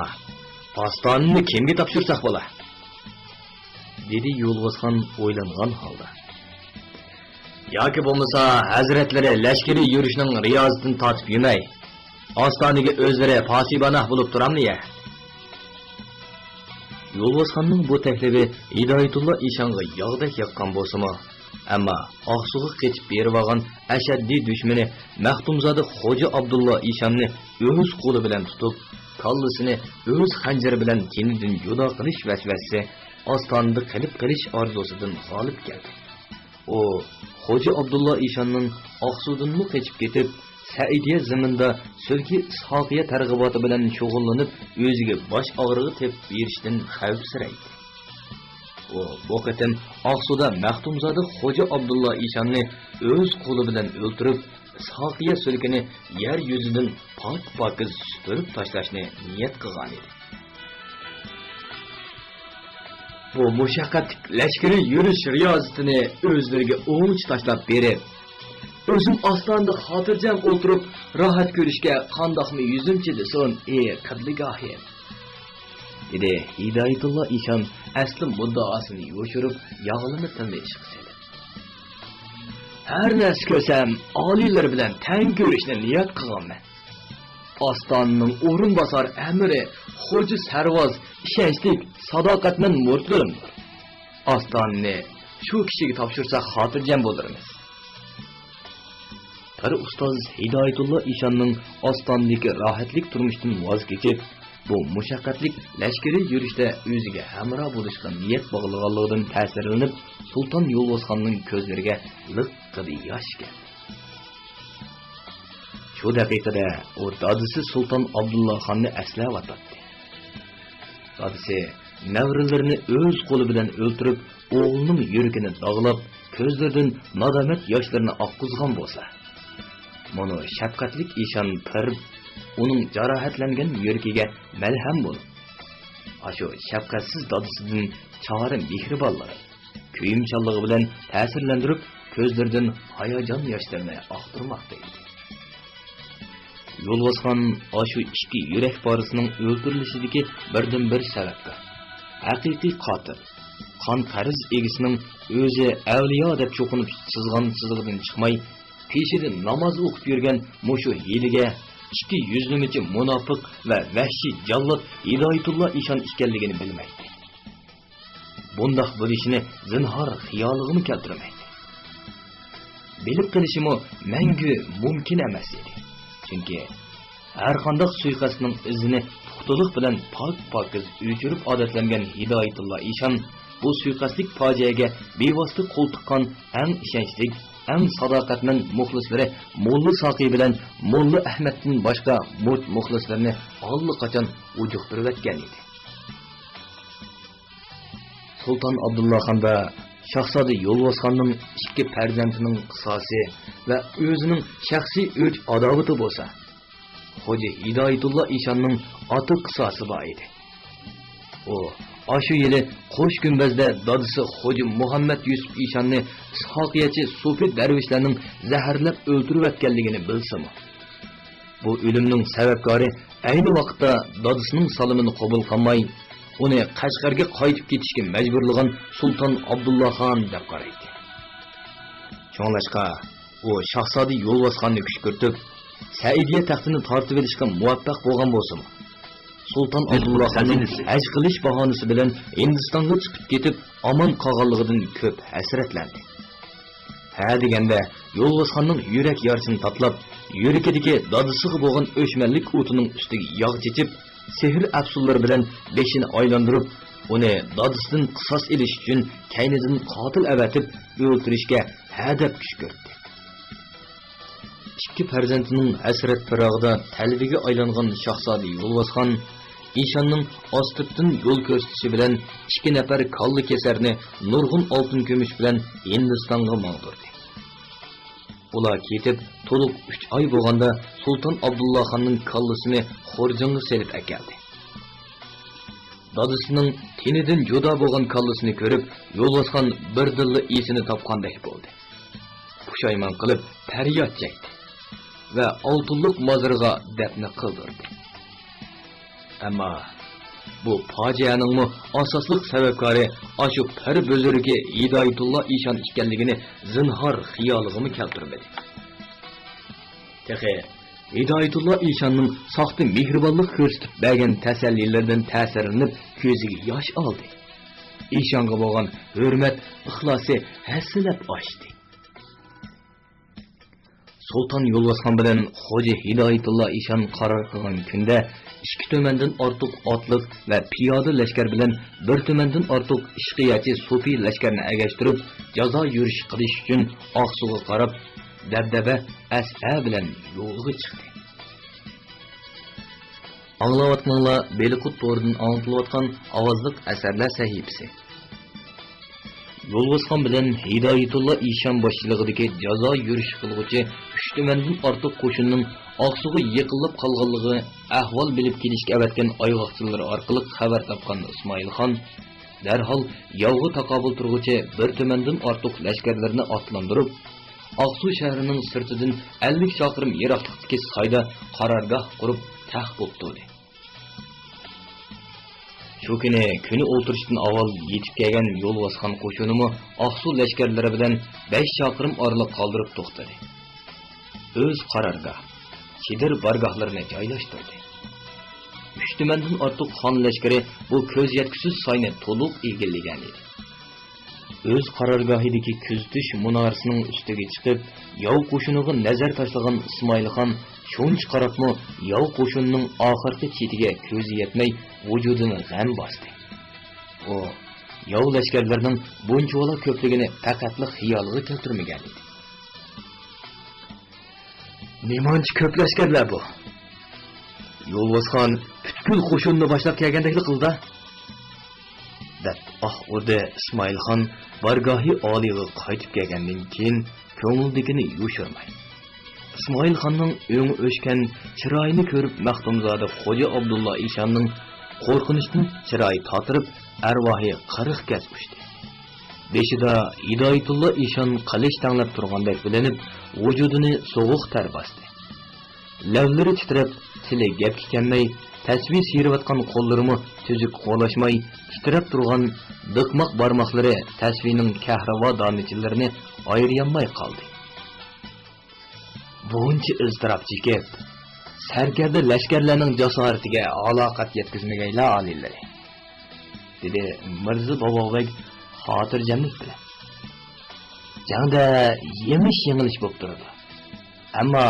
ئاستانىنى كىمگە تاپشۇرساق بولا؟ دېدى يولۋاسخان ئويلانغان ھالدا. ياكى بولمىسا ھەزرەتلىرى لەشكىرىي يۈرۈشنىڭ رىيازىتىنى تارتىپ يۈرمەي، ئاستانىگە ئۆزلىرى پاسىبانە بولۇپ تۇرامدۇ يە؟ يولۋاسخاننىڭ بۇ تەكلىپى ھىدايەتۇللا ئىشانغا ياغدەك ياققان بولسىمۇ، ئەمما ئاقسۇغا قېچىپ بېرىۋالغان ئەشەددىي دۈشمىنى مەختۇمزادە خوجا ئابدۇللا ئىشاننى ئۆز قولى بىلەن تۇتۇپ، كاللىسىنى ئۆز خەنجىرى بىلەن تېنىدىن جۇدا قىلىش ۋەسۋەسىسى ئاستانىدا قېلىپ قېلىش ئارزۇسىدىن غالىب كەلدى. ئۇ خوجا ئابدۇللا ئىشاننىڭ ئاقسۇدىنمۇ قېچىپ كېتىپ، سەئىدىيە زېمىنىدا سۈلكى ئىسھاقىيە تەرغىباتى بىلەن شۇغۇللىنىپ، ئۆزىگە باش ئاغرىقى تېپىپ بېرىشتىن خەۋپسىرەيدى. ئۇ بۇ قېتىم ئاقسۇدا مەختۇمزادە خوجا ئابدۇللا ئىشاننى ئۆز قولى بىلەن ئۆلتۈرۈپ، ئىسھاقىيە سۈلكىنى يەر يۈزىدىن پاك-پاكىز سۈپۈرۈپ تاشلاشنى نىيەت قىلغانىدى. بۇ مۇشەققەتلىك لەشكىرىي يۈرۈش رىيازىتىنى ئۆزلىرىگە ئوڭچە تاشلاپ بېرىپ، ئۆزۈم ئاستانىدا خاتىرجەم ئولتۇرۇپ، راھەت كۆرۈشكە قانداقمۇ يۈزۈم چىدىسۇن، ئى قىبلىگاھىم؟ دېدى ھىدايەتۇللا ئىشان ئەسلى مۇددىئاسىنى يوشۇرۇپ، ياغلىما تىلنى ئىشقا سېلىپ. ھەر نەرسە كۆرسەم، ئالىيلىرى بىلەن تەڭ كۆرۈشنى نىيەت قىلغانمەن. ئاستانىنىڭ ئورۇنباسار ئەمىرى، خوجا سەرۋاز، ئىشەنچلىك، ساداقەتمەن مۇرىتلىرىمدۇر. ئاستانىنى شۇ كىشىگە تاپشۇرساق خاتىرجەم بولۇرمىز. پىر ئۇستاز ھىدايەتۇللا ئىشاننىڭ ئاستانىدىكى راھەتلىك تۇرمۇشتىن ۋاز كېچىپ، بۇ مۇشەققەتلىك لەشكىرىي يۈرۈشتە ئۆزىگە ھەمراھ بولۇشقا نىيەت باغلىغانلىقىدىن تەسىرلىنىپ، سۇلتان يولۋاسخاننىڭ كۆزلىرىگە لىققىدە ياش كەلدى. شۇ دەقىقىدە ئۇ دادىسى سۇلتان ئابدۇللا خاننى ئەسلەۋاتاتتى. دادىسى نەۋرىلىرىنى ئۆز قولى بىلەن ئۆلتۈرۈپ، ئوغلىنىڭ يۈرىكىنى داغلاپ، كۆزلىرىدىن نادامەت ياشلىرىنى ئاققۇزغان بولسا، مۇنۇ شەپقەتلىك ئىشان پىر ئۇنىڭ جاراھەتلەنگەن يۈرىكىگە مەلھەم بولۇپ، ئاشۇ شەپقەتسىز دادىسىدىن چارە مېھرىبانلىقى، كۆيۈمچانلىقى بىلەن تەسىرلەندۈرۈپ، كۆزلىرىدىن ھاياجان ياشلىرىنى ئاقتۇرماقتا ئىدى. يولۋاسخان ئاشۇ ئىككى يۈرەك پارىسىنىڭ ئۆلتۈرۈلۈشىدىكى بىردىنبىر سەۋەبكار، ھەقىقىي قاتىل، قان قەرز ئىگىسىنىڭ ئۆزى ئەۋلىيا دەپ چوقۇنۇپ سىزغان سىزىقىدىن چىقماي، پېشىدە ناماز ئوقۇپ يۈرگەن مۇشۇ ھىيلىگەر، ئىككى يۈزلىمىچى مۇناپىق ۋە ۋەھشىي جاللات ھىدايەتۇللا ئىشان ئىكەنلىكىنى بىلمەيتتى. بۇنداق بولۇشىنى زىنھار خىيالىغىمۇ كەلتۈرمەيتتى. بىلىپ قېلىشىمۇ مەڭگۈ مۇمكىن ئەمەس ئىدى. چۈنكى ھەرقانداق سۇيىقەستنىڭ ئىزىنى پۇختىلىق بىلەن پاك-پاكىز ئۆچۈرۈپ ئادەتلەنگەن ھىدايەتۇللا ئىشان بۇ سۇيىقەستلىك پاجىئەگە بىۋاسىتە قول تىققان ئەڭ ئىشەنچلىك، ئەڭ ساداقەتمەن مۇخلىسلىرى موللا ساقى بىلەن موللا ئەھمەتتىن باشقا مۇت مۇخلىسلىرىنى ئاللىقاچان ئۇجۇقتۇرۇۋەتكەن ئىدى. سۇلتان ئابدۇللا خاندا شاھزادە يولۋاسخاننىڭ ئىككى پەرزەنتىنىڭ قىساسى ۋە ئۆزىنىڭ شەخسىي ئۆچ-ئاداۋىتى بولسا، خوجا ھىدايەتۇللا ئىشاننىڭ ئاتا قىساسى بار ئىدى. ئۇ ئاشۇ يىلى قوش گۈمبەزدە دادىسى خوجا مۇھەممەد يۈسۈپ ئىشاننى ئىسھاقىيەچى سوپى دەرۋىشلەرنىڭ زەھەرلەپ ئۆلتۈرۈۋەتكەنلىكىنى بىلسىمۇ، بۇ ئۆلۈمنىڭ سەۋەبكارى ئەينى ۋاقىتتا دادىسىنىڭ سالىمىنى قوبۇل قىلماي، ئۇنى قەشقەرگە قايتىپ كېتىشكە مەجبۇرلىغان سۇلتان ئابدۇللا خان دەپ قارايتتى. شۇڭلاشقا، ئۇ شاھزادە يولۋاسخاننى كۈشكۈرتۈپ، سەئىدىيە تەختىنى تارتىۋېلىشقا مۇۋەپپەق بولغان بولسىمۇ، سۇلتان ئابدۇللا خاننىڭ ھەج قىلىش باھانىسى بىلەن ھىندىستانغا چىقىپ كېتىپ ئامان قالغانلىقىدىن كۆپ ھەسرەتلەندى. ھە دېگەندە، يولۋاسخاننىڭ يۈرەك يارىسىنى تاتىلاپ، يۈرىكىدىكى دادىسىغا بولغان ئۆچمەنلىك ئوتىنىڭ ئۈستىگە ياغ چېچىپ، سېھىر ئەپسۇنلىرى بىلەن بېشىنى ئايلاندۇرۇپ، ئۇنى دادىسىدىن قىساس ئېلىش ئۈچۈن كەينىدىن قاتىل ئەۋەتىپ ئۆلتۈرۈشكە ھە دەپ كۈشكۈرتتى. ئىككى پەرزەنتىنىڭ ھەسرەت پىراقىدا تەلۋىگە ئايلانغان شاھزادە يولۋاسخان ئىشاننىڭ ئاستىرتتىن يول كۆرسىتىشى بىلەن ئىككى نەپەر كاللا كېسەرنى نۇرغۇن ئالتۇن كۈمۈش بىلەن ھىندىستانغا ماڭدۇردى. ئۇلار كېتىپ تولۇق ئۈچ ئاي بولغاندا، سۇلتان ئابدۇللا خاننىڭ كاللىسىنى خورجۇنغا سېلىپ ئەكەلدى. دادىسىنىڭ تېنىدىن جۇدا بولغان كاللىسىنى كۆرۈپ، يولۋاسخان بىردىنلا ئېسىنى تاپقاندەك بولدى. پۇشايمان قىلىپ پەرياد چەكتى ۋە ئالتۇنلۇق مازىرىغا دەپنە قىلدۇردى. ئەمما بۇ پاجىئەنىڭمۇ ئاساسلىق سەۋەبكارى ئاشۇ پىر بۈزرۈكى ھىدايەتۇللا ئىشان ئىكەنلىكىنى زىنھار خىيالىغىمۇ كەلتۈرمىدى. تېخى ھىدايەتۇللا ئىشاننىڭ ساختا مېھرىبانلىق كۆرسىتىپ بەرگەن تەسەللىلىرىدىن تەسىرلىنىپ، كۆزىگە ياش ئالدى. ئىشانغا بولغان ھۆرمەت، ئىخلاسى ھەسسىلەپ ئاشتى. سۇلتان يولۋاسخان بىلەن خوجا ھىدايەتۇللا ئىشان قارار قىلغان كۈندە، ئىككى تۈمەندىن ئارتۇق ئاتلىق ۋە پىيادە لەشكەر بىلەن بىر تۈمەندىن ئارتۇق ئىشقىيەچى سوپى لەشكەرنى ئەگەشتۈرۈپ، جازا يۈرۈشى قىلىش ئۈچۈن ئاقسۇغا قاراپ، دەبدەبە ئەسئە بىلەن يولغا چىقتى. ئاڭلاۋاتقىنىڭلار بېلىققۇت تورىدىن ئاڭلىتىلىۋاتقان ئاۋازلىق ئەسەرلەر سەھىپىسى. يولۋاسخان بىلەن ھىدايەتۇللا ئىشان باشچىلىقىدىكى جازا يۈرۈشى قىلغۇچى ئۈچ تۈمەندىن ئارتۇق قوشۇننىڭ ئاقسۇغا يېقىنلاپ قالغانلىقى ئەھۋال بىلىپ كېلىشكە ئەۋەتكەن ئايغاقچىلىرى ئارقىلىق خەۋەر تاپقان ئىسمائىل خان دەرھال ياۋغا تاقابىل تۇرغۇچى بىر تۈمەندىن ئارتۇق لەشكەرلىرىنى ئاتلاندۇرۇپ، ئاقسۇ شەھىرىنىڭ سىرتىدىن ئەللىك چاقىرىم يىراقلىقتىكى سايدا قارارگاھ قۇرۇپ تەخت بولۇپ تۇردى. شۇ كۈنى كۈنى ئولتۇرۇشتىن ئاۋۋال يېتىپ كەلگەن يولۋاسخان قوشۇنىمۇ ئاقسۇ لەشكەرلىرى بىلەن بەش چاقىرىم ئارىلىق قالدۇرۇپ توختىدى. ئۆز قارارگاھ، چېدىر بارگاھلىرىنى جايلاشتۇردى. ئۈچ تۈمەندىن ئارتۇق خان لەشكىرى بۇ كۆز يەتكۈسىز ساينى تولۇق ئىگىلىگەن ئىدى. ئۆز قارارگاھىدىكى كۆزىتىش مۇنارىسىنىڭ ئۈستىگە چىقىپ، ياۋ قوشۇنىغا نەزەر تاشلىغان ئىسمائىل خان شۇنچە قاراپمۇ ياۋ قوشۇنىنىڭ ئاخىرقى چېتىگە كۆزى يەتمەي، ۋۇجۇدىنى غەم باستى. ئۇ ياۋ لەشكەرلىرىنىڭ بۇنچىۋالا كۆپلۈكىنى پەقەتلا خىيالىغا كەلتۈرمىگەن ئىدى. نېمانچە كۆپ لەشكەرلەر بۇ؟ يولۋاسخان پۈتكۈل قوشۇننى باشلاپ كەلگەندەكلا قىلدى، دەپ ئاھ ئۇردى ئىسمائىل خان بارگاھى ئالىيغا قايتىپ كەلگەندىن كېيىن كۆڭلىدىكىنى يوشۇرماي. ئىسمائىل خاننىڭ ئۆڭى ئۆچكەن چىرايىنى كۆرۈپ مەختۇمزادە خوجا ئابدۇللا ئىشاننىڭ قورقۇنچتىن چىرايى تاتىرىپ، ئەرۋاھى قىرىق گەز ئۇچتى. بېشىدا ھىدايەتۇللا ئىشان قىلىچ تەڭلەپ تۇرغاندەك بىلىنىپ، ۋۇجۇدىنى سوغۇق تەر باستى. لەۋلىرى تىترەپ، تىلى گەپكە كەلمەي، تەسۋى سىيرىۋاتقان قوللىرىمۇ تۈزۈك قولاشماي، تىترەپ تۇرغان دىقماق بارماقلىرى تەسۋىنىڭ كەھرىۋا دانىچىلىرىنى ئايرىيالماي قالدى. بۇنچە ئىزتىراپ چېكىپ، سەركەردە لەشكەرلەرنىڭ جاسارىتىگە ھالاقەت يەتكۈزمىگەيلا ئالىيلىرى، دېدى مىرزا باباغبەگ خاتىرجەملىك بىلەن. جەڭدە يېڭىش-يېڭىلىش بولۇپ تۇرىدۇ. ئەمما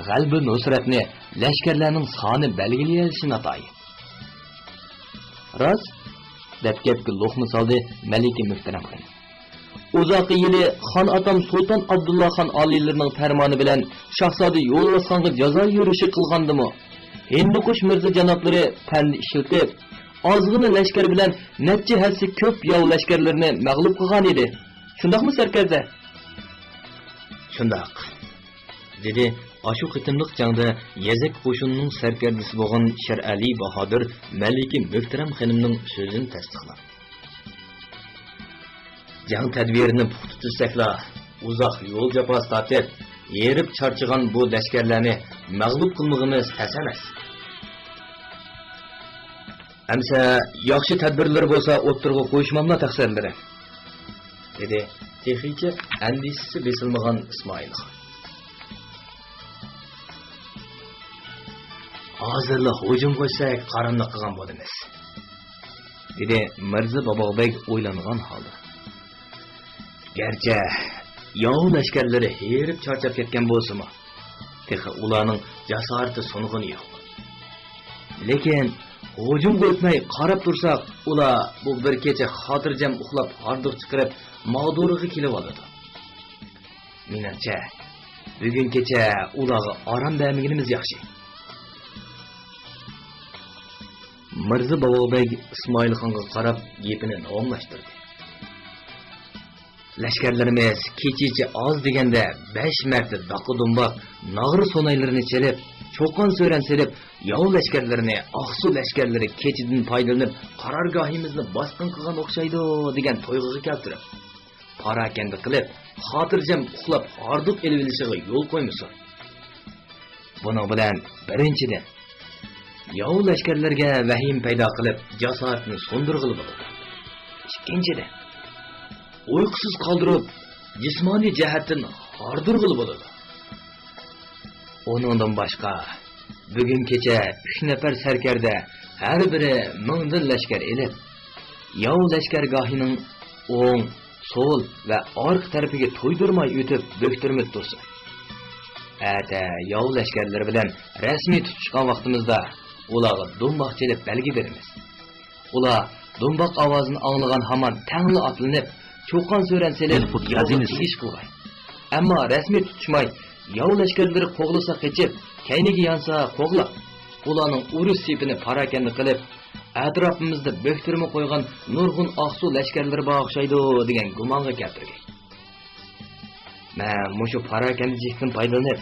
غەلىبە-نۇسرەتنى لەشكەرلەرنىڭ سانى بەلگىلىيەلىشى ناتايىن. راست، دەپ گەپكە لوقما سالدى مەلىكە مۆھتەرەم خېنىم. ئۇزاقى يىلى خان ئاتام سۇلتان ئابدۇللا خان ئالىيلىرىنىڭ پەرمانى بىلەن شاھزادە يولۋاسخانغا جازا يۈرۈشى قىلغاندىمۇ، ھىندىقۇش مىرزا جانابلىرى پەندە ئىشلىتىپ، ئازغىنە لەشكەر بىلەن نەچچە ھەسسە كۆپ ياۋ لەشكەرلىرىنى مەغلۇپ قىلغان ئىدى. شۇنداقمۇ، سەركەردە؟ شۇنداق، دېدى ئاشۇ قېتىملىق جەڭدە يەزەك قوشۇنىنىڭ سەركەردىسى بولغان شېرئەلى باھادىر مەلىكە مۆھتەرەم خېنىمنىڭ سۆزىنى تەستىقلاپ. جەڭ تەدبىرىنى پۇختا تۈزسەكلا، ئۇزاق يول جاپاسى تارتىپ، ھېرىپ چارچىغان بۇ لەشكەرلەرنى مەغلۇپ قىلمىغىنىمىز تەس ئەمەس. ئەمسە ياخشى تەدبىرلىرى بولسا ئوتتۇرىغا قويۇشماملا تەقسىرلىرى، دېدى تېخىچە ئەندىشىسى بېسىلمىغان ئىسمائىل خان. ھازىرلا ھۇجۇم قوشساق قاراملىق قىلغان بولىمىز، دېدى مىرزا باباغبەگ ئويلانغان ھالدا. گەرچە ياۋ لەشكەرلىرى ھېرىپ چارچاپ كەتكەن بولسىمۇ، تېخى ئۇلارنىڭ جاسارىتى سۇنغىنى يوق. لېكىن ھۇجۇمغا ئۆتمەي قاراپ تۇرساق، ئۇلار بۇ بىر كېچە خاتىرجەم ئۇخلاپ ھاردۇق چىقىرىپ، ماغدۇرىغا كېلىۋالىدۇ. مېنىڭچە، بۈگۈن كېچە ئۇلارغا ئارام بەرمىگىنىمىز ياخشى. مىرزا باباغبەگ ئىسمائىل خانغا قاراپ گېپىنى داۋاملاشتۇردى. لەشكەرلىرىمىز كېچىچە ئاز دېگەندە بەش مەرتە داقا-دومباق، ناغرا سۇنايلىرىنى چېلىپ، چوقان-سۆرەن سېلىپ، ياۋ لەشكەرلىرىنى ئاقسۇ لەشكەرلىرى كېچىدىن پايدىلىنىپ، قارارگاھىمىزنى باسقۇن قىلغان ئوخشايدۇ، دېگەن تۇيغۇغا كەلتۈرۈپ، پاراكەندە قىلىپ، خاتىرجەم ئۇخلاپ ھاردۇق ئېلىۋېلىشىغا يول قويمىسۇن. بۇنىڭ بىلەن، بىرىنچىدىن، ياۋ لەشكەرلەرگە ۋەھىمە پەيدا قىلىپ، جاسارىتىنى سۇندۇرغىلى بولىدۇ. ئىككىنچىدىن، ئۇيقۇسىز قالدۇرۇپ، جىسمانىي جەھەتتىن ھاردۇرغىلى بولىدۇ. ئۇنىڭدىن باشقا، بۈگۈن كېچە ئۈچ نەپەر سەركەردە، ھەر بىرى مىڭدىن لەشكەر ئېلىپ، ياۋ لەشكەرگاھىنىڭ ئوڭ، سول ۋە ئارقا تەرىپىگە تويدۇرماي ئۆتۈپ بۆكتۈرمە تۇرسۇن. ئەتە ياۋ لەشكەرلىرى بىلەن رەسمىي تۇتۇشقان ۋاقتىمىزدا ئۇلارغا دۇمباق چېلىپ بەلگە بېرىمىز. ئۇلار دۇمباق ئاۋازىنى ئاڭلىغان ھامان تەڭلا ئاتلىنىپ، چۇقان-سۆرەن سېلىپ ياۋغا تېگىش قىلغاي. ئەمما رەسمىي تۇتۇشماي، ياۋ لەشكەرلىرى قوغلىسا قېچىپ، كەينىگە يانسا قوغلاپ، ئۇلارنىڭ ئۇرۇش سېپىنى پاراكەندە قىلىپ، ئەتراپىمىزدا بۆكتۈرمە قويغان نۇرغۇن ئاقسۇ لەشكەرلىرى بار ئوخشايدۇ دېگەن گۇمانغا كەلتۈرگەي. مەن مۇشۇ پاراكەندىچىلىكتىن پايدىلىنىپ،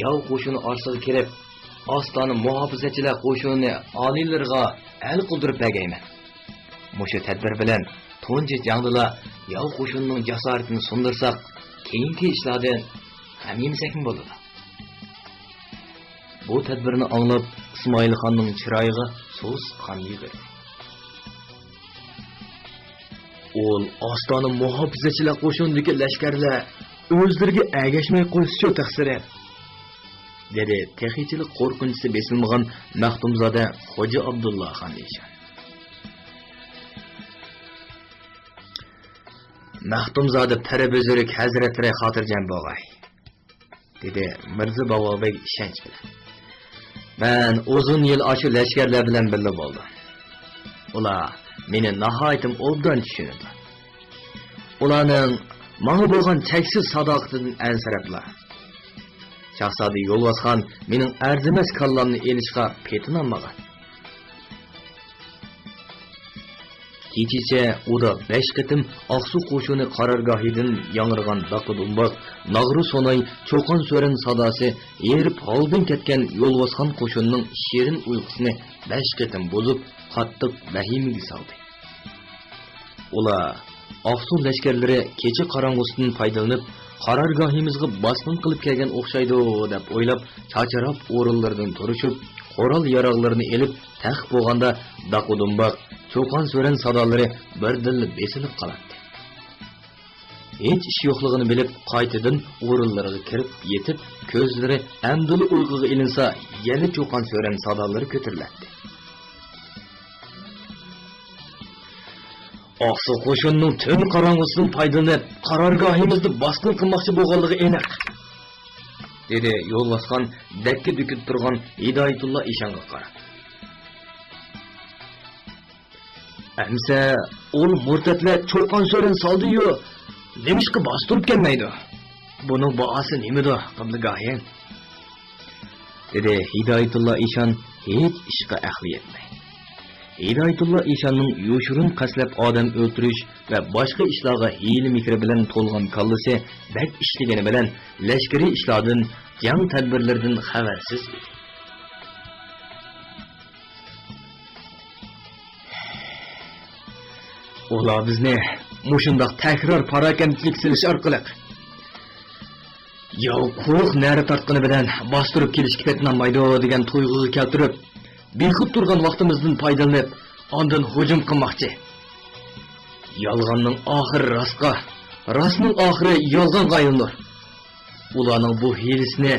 ياۋ قوشۇنى ئارىسىغا كىرىپ، ئاستانە مۇھاپىزەتچىلەر قوشۇنىنى ئالىيلىرىغا ئەل قىلدۇرۇپ بەرگەيمەن. مۇشۇ تەدبىر بىلەن تۇنجى جەڭدىلا ياۋ قوشۇنىنىڭ جاسارىتىنى سۇندۇرساق، كېيىنكى ئىشلاردىن غەم يېمىسەكمۇ بولىدۇ. بۇ تەدبىرنى ئاڭلاپ، ئىسمائىلخاننىڭ چىرايىغا سۇس قان يۈگۈردى. ئۇل ئاستانە مۇھاپىزەتچىلەر قوشۇنىدىكى لەشكەرلەر ئۆزلىرىگە ئەگەشمەي قويسىچۇ تەقسىرى، دېدى تېخىچىلا قورقۇنچىسى بېسىلمىغان مەختۇمزادە خوجا ئابدۇللا خان ئىشان. مەختۇمزادە پىرى بۈزرۈك ھەزرەتلىرى خاتىرجەم بولغاي. دېدى مىرزا باۋاۋى ئىشەنچ بىلەن. مەن ئۇزۇن يىل ئاشۇ لەشكەرلەر بىلەن بىللە بولدۇم. ئۇلار مېنى ناھايىتىم ئوبدان چۈشىنىدۇ. ئۇلارنىڭ ماڭا بولغان چەكسىز ساداقىتىدىن ئەنسىرەپلا، شاھزادە يولۋاسخان مېنىڭ ئەرزىمەس كاللامنى ئېلىشقا پېتىنالمىغان. كېچىچە ئۇدا بەش قېتىم ئاقسۇ قوشۇنى قارارگاھىدىن ياڭرىغان داقا دۇمباق، ناغرا سۇناي، چوقان سۆرەن ساداسى ھېرىپ ھالدىن كەتكەن يولۋاسخان قوشۇنىنىڭ شېرىن ئۇيقۇسىنى بەش قېتىم بۇزۇپ، قاتتىق ۋەھىمىگە سالدى. ئۇلار ئاقسۇ لەشكەرلىرى كېچە قاراڭغۇسىدىن پايدىلىنىپ، قارارگاھىمىزغا باسقۇن قىلىپ كەلگەن ئوخشايدۇ، دەپ ئويلاپ، چاچراپ ئورۇنلىرىدىن تۇرۇشۇپ، قورال-ياراغلىرىنى ئېلىپ، تەق بولغاندا داقا دۇمباق، چوقان سۆرەن سادالىرى بىردىنلا بېسىلىپ قالاتتى. ھېچ ئىش يوقلۇقىنى بىلىپ، قايتىدىن ئورۇنلىرىغا كىرىپ يېتىپ، كۆزلىرى ئەمدىلا ئۇيقۇغا ئىلىنسا، يەنە چوقان سۆرەن سادالىرى كۆتۈرۈلەتتى. ئاقسۇ قوشۇنىنىڭ تۈن قاراڭغۇسىدىن پايدىلىنىپ، قارارگاھىمىزدا باسقۇن قىلماقچى بولغانلىقى ئېنىق، دېدى يولۋاسخان دەككە دۈكۈپ تۇرغان ھىدايەتۇللا ئىشانغا قاراپ. ئەمسە ئۇل مۇرتەتلەر چوقان سۆرەن سالدى-يۇ، نېمىشقا باستۇرۇپ كەلمەيدۇ؟ بۇنىڭ باھاسى نېمىدۇ، قىبلىگاھىم؟ دېدى ھىدايەتۇللا ئىشان ھېچ ئىشقا ئەقلى يەتمەي. ھىدايەتۇللا ئىشاننىڭ يوشۇرۇن قەستلەپ ئادەم ئۆلتۈرۈش ۋە باشقا ئىشلارغا ھىيلە-مىكرى بىلەن تولغان كاللىسى بەك ئىشلىگىنى بىلەن لەشكىرىي ئىشلاردىن، جەڭ تەدبىرلىرىدىن خەۋەرسىز ئىدى. ئۇلار بىزنى مۇشۇنداق تەكرار پاراكەندىچىلىك سېلىش ئارقىلىق ياۋ قۇرۇق نەرە تارتقىنى بىلەن باستۇرۇپ كېلىشكە پېتىنالمايدۇ دېگەن تۇيغۇغا كەلتۈرۈپ، بىخۇد تۇرغان ۋاقتىمىزدىن پايدىلىنىپ، ئاندىن ھۇجۇم قىلماقچى. يالغاننىڭ ئاخىرى راستقا، راستنىڭ ئاخىرى يالغانغا ئايلىنىدۇ. ئۇلارنىڭ بۇ ھىيلىسىنى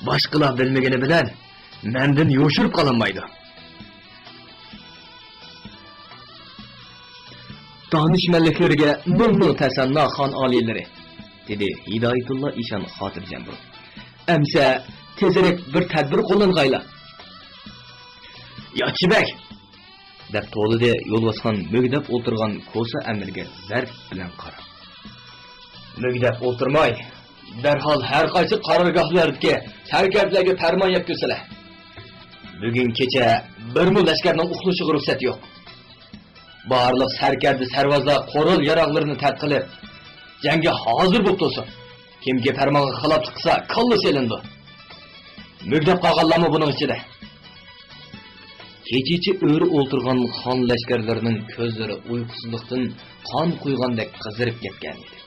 باشقىلار بىلمىگىنى بىلەن مەندىن يوشۇرۇپ قالالمايدۇ. دانىشمەنلىكلىرىگە مىڭ-مىڭ تەسەننا، خان ئالىيلىرى، دېدى ھىدايەتۇللا ئىشان خاتىرجەم بولۇپ. ئەمسە تېزرەك بىر تەدبىر قوللانغايلا. ياخشى بەگ! دەپ توۋلىدى يولۋاسخان مۈگدەپ ئولتۇرغان كوسا ئەمىرگە زەرب بىلەن قاراپ. مۈگدەپ ئولتۇرماي، دەرھال ھەر قايسى قارارگاھلاردىكى سەركەردىلەرگە پەرمان يەتكۈزسىلە. بۈگۈن كېچە بىرمۇ لەشكەرنىڭ ئۇخلىشىغا رۇخسەت يوق. بارلىق سەركەردە سەرۋازلار قورال-ياراغلىرىنى تەرك قىلىپ، جەڭگە ھازىر بولۇپ تۇرسۇن. كىمكى پەرمانغا خىلاپلىق قىلسا، كاللىسى ئېلىنىدۇ. مۈگدەپ قالغانلارمۇ بۇنىڭ ئىچىدە. كېچىچە ئۆرە ئولتۇرغان خان لەشكەرلىرىنىڭ كۆزلىرى ئۇيقۇسىزلىقتىن قان قۇيغاندەك قىزىرىپ كەتكەن ئىدى.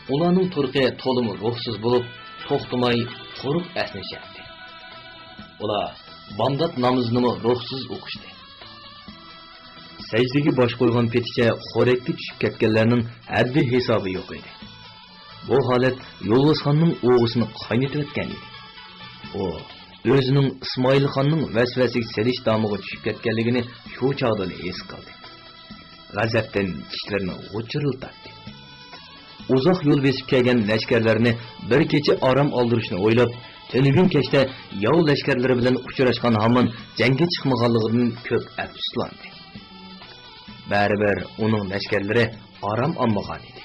ئۇلارنىڭ تۇرقى تولىمۇ روھسىز بولۇپ، توختىماي قۇرۇق ئەسنىشەتتى. ئۇلار بامدات نامىزىنىمۇ روھسىز ئوقۇشتى. سەجدىگە باش قويغان پېتىچە خورەككە چۈشۈپ كەتكەنلەرنىڭ ھەددى ھېسابى يوق ئىدى. بۇ ھالەت يولۋاسخاننىڭ ئوغىسىنى قاينىتىۋەتكەن ئىدى. ئۇ ئۆزىنىڭ ئىسمائىلخاننىڭ ۋەسۋەسىگە سېلىش دامىغا چۈشۈپ كەتكەنلىكىنى شۇ چاغدىلا ھېس قىلدى. غەزەپتىن چىشلىرىنى غۇچۇرلىتاتتى. ئۇزاق يول بېسىپ كەلگەن لەشكەرلەرنى بىر كېچە ئارام ئالدۇرۇشنى ئويلاپ، تۈنۈگۈن كەچتە ياۋ لەشكەرلىرى بىلەن ئۇچراشقان ھامان جەڭگە چىقمىغانلىقىدىن كۆپ ئەپسۇسلاندى. بەرىبىر ئۇنىڭ لەشكەرلىرى ئارام ئالمىغان ئىدى.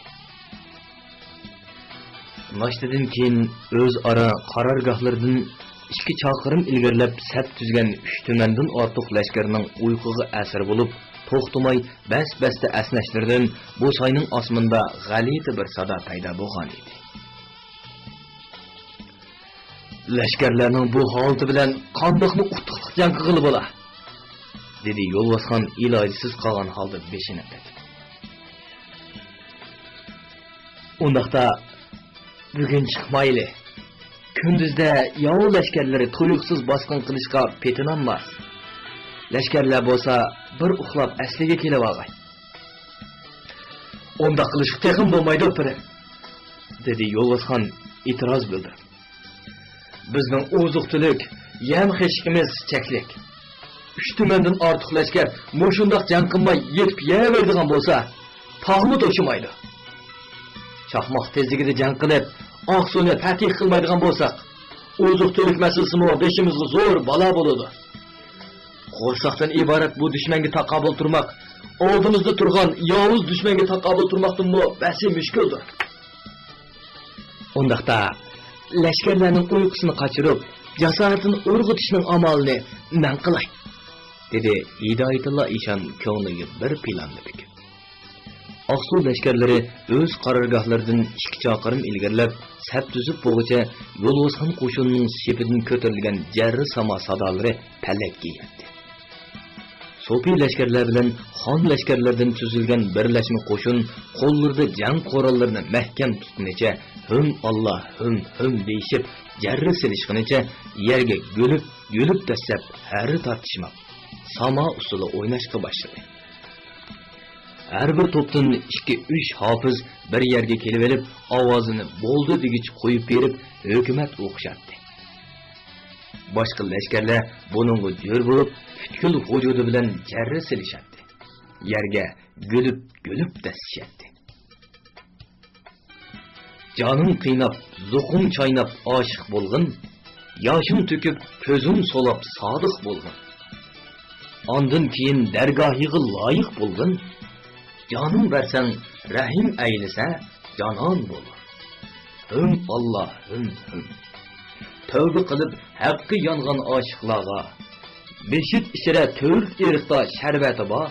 ناشتىدىن كېيىن ئۆزئارا قارارگاھلىرىدىن ئىككى چاقىرىم ئىلگىرىلەپ سەپ تۈزگەن ئۈچ تۈمەندىن ئارتۇق لەشكەرنىڭ ئۇيقۇغا ئەسىر بولۇپ، توختىماي بەس-بەستە ئەسنەشلىرىدىن بۇ ساينىڭ ئاسمىنىدا غەلىتە بىر سادا پەيدا بولغان ئىدى. «لەشكەرلەرنىڭ بۇ ھالىتى بىلەن قانداقمۇ ئۇتۇقلۇق جەڭ قىلغىلى بولا؟» دېدى يولۋاسخان ئىلاجسىز قالغان ھالدا بېشىنى قېتىپ. «ئۇنداقتا، بۈگۈن چىقمايلى. كۈندۈزدە ياۋ لەشكەرلىرى تۇيۇقسىز باسقۇن قىلىشقا پېتىنالماس. لەشكەرلەر بولسا بىر ئۇخلاپ ئەسلىگە كېلىۋالغاي.» «ئۇنداق قىلىشقا تېخىمۇ بولمايدۇ، پىرىم»، دېدى يولۋاسخان ئېتىراز بىلدۈرۈپ. «بىزنىڭ ئوزۇق-تۈلۈك، يەم-خېشىكىمىز چەكلىك. ئۈچ تۈمەندىن ئارتۇق لەشكەر مۇشۇنداق جەڭ قىلماي يېتىپ يەۋېرىدىغان بولسا، تاغمۇ توشىمايدۇ. چاقماق تېزلىكىدە جەڭ قىلىپ، ئاقسۇنى پەتھى قىلمايدىغان بولساق، ئوزۇق-تۈلۈك مەسىلىسىمۇ بېشىمىزغا زور بالا بولىدۇ. قورساقتىن ئىبارەت بۇ دۈشمەنگە تاقابىل تۇرماق ئالدىمىزدا تۇرغان ياۋۇز دۈشمەنگە تاقابىل تۇرماقتىنمۇ بەسى مۈشكۈلدۇر.» «ئۇنداقتا، لەشكەرلەرنىڭ ئۇيقۇسىنى قاچۇرۇپ، جاسارىتىنى ئۇرغۇتۇشنىڭ ئامالىنى مەن قىلاي»، دېدى ھىدايەتۇللا ئىشان كۆڭلىگە بىر پىلاننى پۈكۈپ. ئاقسۇ لەشكەرلىرى ئۆز قارارگاھلىرىدىن ئىككى چاقىرىم ئىلگىرىلەپ، سەپ تۈزۈپ بولغۇچە يولۋاسخان قوشۇنىنىڭ سېپىدىن كۆتۈرۈلگەن جەررە ساما سادالىرى پەلەككە يەتتى. سوپى لەشكەرلەر بىلەن خان لەشكەرلىرىدىن تۈزۈلگەن بىرلەشمە قوشۇن قوللىرىدا جەڭ قوراللىرىنى مەھكەم تۇتقىنىچە، «ھىم ئاللا، ھىم، ھىم» دېيىشىپ، جەررە سېلىشقىنىچە يەرگە گۈلۈپ، گۈلۈپ دەسسەپ ھەرە تارتىشماق، ساما ئۇسسۇلى ئويناشقا باشلىدى. ھەر بىر توپتىن ئىككى-ئۈچ ھاپىز بىر يەرگە كېلىۋېلىپ، ئاۋازىنى بولدى دېگۈچە قويۇپ بېرىپ، ھۆكۈمەت ئوقۇشاتتى. باشقا لەشكەرلەر بۇنىڭغا جۆر بولۇپ، پۈتكۈل ۋۇجۇدى بىلەن جەررە سېلىشاتتى. يەرگە گۈلۈپ-گۈلۈپ دەسسىشەتتى. جانىم قىيناپ، زوقۇم چايناپ ئاشىق بولغىن، ياشىم تۆكۈپ، كۆزۈم سولاپ سادىق بولغىن. ئاندىن كېيىن دەرگاھىغا لايىق بولغىن، جانىم بەرسەڭ رەھىم ئەيلىسە جانان بولۇر. ھىم ئاللا، ھىم، ھىم. تەۋبە قىلىپ ھەققى يانغان ئاشىقلارغا، بېشىت ئىچرە تۆت ئېرىقتا شەربەتى بار.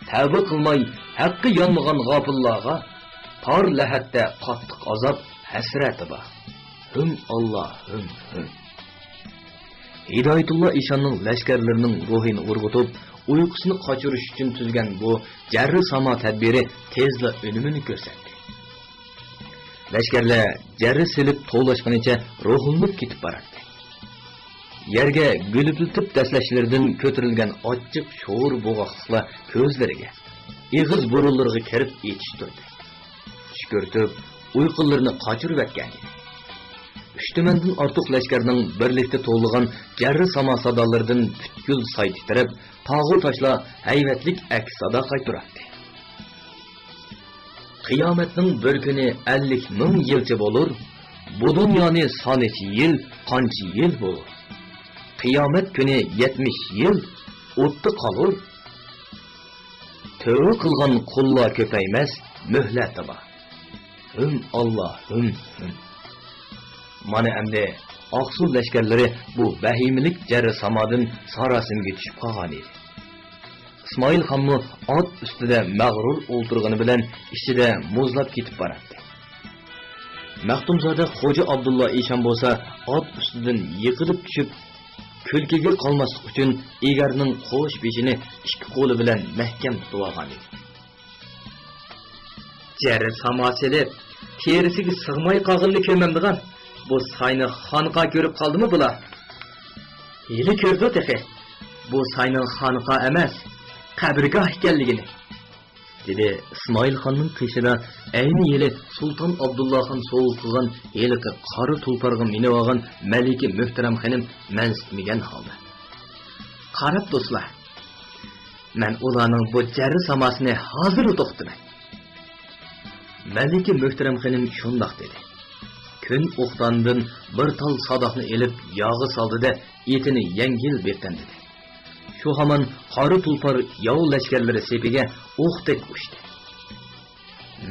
تەۋبە قىلماي ھەققى يانمىغان غاپىللارغا، تار لەھەتتە قاتتىق ئازاب ھەسرەتى بار. ھىم ئاللا، ھىم، ھىم. ھىدايەتۇللا ئىشاننىڭ لەشكەرلىرىنىڭ روھىنى ئۇرغۇتۇپ، ئۇيقۇسىنى قاچۇرۇش ئۈچۈن تۈزگەن بۇ جەررى ساما تەدبىرى تېزلا ئۈنۈمىنى كۆرسەتتى. لەشكەرلەر جەررە سېلىپ توۋلاشقىنىچە روھلىنىپ كېتىپ باراتتى. يەرگە گۈلۈپلىتىپ دەسسەشلىرىدىن كۆتۈرۈلگەن ئاچچىق شور بوغاقلىقلار كۆزلىرىگە، ئېغىز بۇرۇنلىرىغا كىرىپ يېتىشتۈردى. چۈش كۆرۈتۈپ، ئۇيقۇلىرىنى قاچۇرۇۋەتكەن ئىدى. ئۈچ تۈمەندىن ئارتۇق لەشكەرنىڭ بىرلىكتە توۋلىغان جەررە ساما سادالىرىدىن پۈتكۈل ساي تىترەپ، تاغۇ تاشلار ھەيۋەتلىك ئەكس سادا قايتۇراتتى. قىيامەتنىڭ بىر كۈنى ئەللىك مىڭ يىلچە بولۇر، بۇ دۇنيانى سانىچە يىل، قانچە يىل بولۇر؟ قىيامەت كۈنى يەتمىش يىل ئوتتا قالۇر. تۆۋە قىلغان قۇللار كۆپەيمەس، مۆھلەتى بار. ھىم ئاللا، ھىم، ھىم. مانا ئەمدى ئاقسۇ لەشكەرلىرى بۇ ۋەھىمىلىك جەررە سامادىن ساراسىمىگە چۈشۈپ قالغان ئىدى. ئىسمائىل خانمۇ ئات ئۈستىدە مەغرۇر ئولتۇرغىنى بىلەن ئىچىدە مۇزلاپ كېتىپ باراتتى. مەختۇمزادە خوجا ئابدۇللا ئىشان بولسا ئات ئۈستىدىن يىقىلىپ چۈشۈپ، كۈلكىگە قالماسلىق ئۈچۈن ئېگەرنىڭ قوش بېشىنى ئىككى قولى بىلەن مەھكەم تۇتۇۋالغان ئىدى. جەررە ساما سېلىپ، تېرىسىگە سىغماي قالغىنىنى كۆرمەمدىغان، بۇ ساينى خانقا كۆرۈپ قالدىمۇ بۇلار؟ ھېلى كۆردۇ تېخى، بۇ ساينىڭ خانىقا ئەمەس، قەبرىگاھ ئىكەنلىكىنى. دېدى ئىسمائىل خاننىڭ قېشىدا ئەينى ھېلى سۇلتان ئابدۇللا خان سوۋغا قىلغان ھېلىقى قارا تۇلپارغا مىنىۋالغان مەلىكە مۆھتەرەم خېنىم مەنسىتمىگەن ھالدا. قاراپ دوستلار، مەن ئۇلارنىڭ بۇ جەررى ساماسىنى ھازىرلا توختىتىمەن. مەلىكە مۆھتەرەم خېنىم شۇنداق دېدى. كۈن ئوقتاندىن بىر تال ساداقنى ئېلىپ ياغا سالدى-دە، ئېتىنى يەڭگىل بېقىندىدى. شۇ ھامان قارا تۇلپار ياۋ لەشكەرلىرى سېپىگە ئوقتەك ئۇچتى.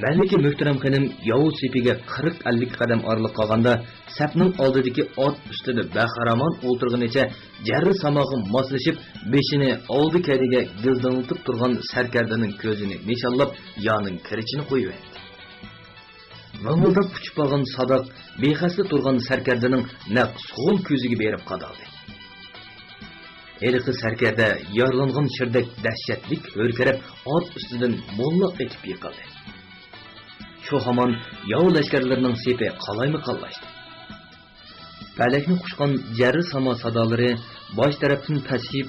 مەلىكە مۆھتەرەم خېنىم ياۋ سېپىگە قىرىق ئەللىك قەدەم ئارىلىق قالغاندا، سەپنىڭ ئالدىدىكى ئات ئۈستىدە بەخىرامان ئولتۇرغىنىچە جەررى ساماغا ماسلىشىپ، بېشىنى ئالدى كەينىگە گىلدىڭلىتىپ تۇرغان سەركەردىنىڭ كۆزىنى نىشانلاپ، يانىڭ كىرىچىنى قويۇۋەتتى. ۋىڭىلداپ ئۇچۇپ بارغان ساداق بىخەستە تۇرغان سەركەردىنىڭ نەق سول كۆزىگە بېرىپ قادالدى. ھېلىقى سەركەردە يارىلانغان شىردەك دەھشەتلىك ھۆركىرەپ، ئات ئۈستىدىن موللاق ئېتىپ يىقىلدى. شۇ ھامان ياۋ لەشكەرلىرىنىڭ سېپى قالايمىقانلاشتى. پەلەكنى قۇچقان جەررى ساما سادالىرى باش تەرەپتىن پەسىيىپ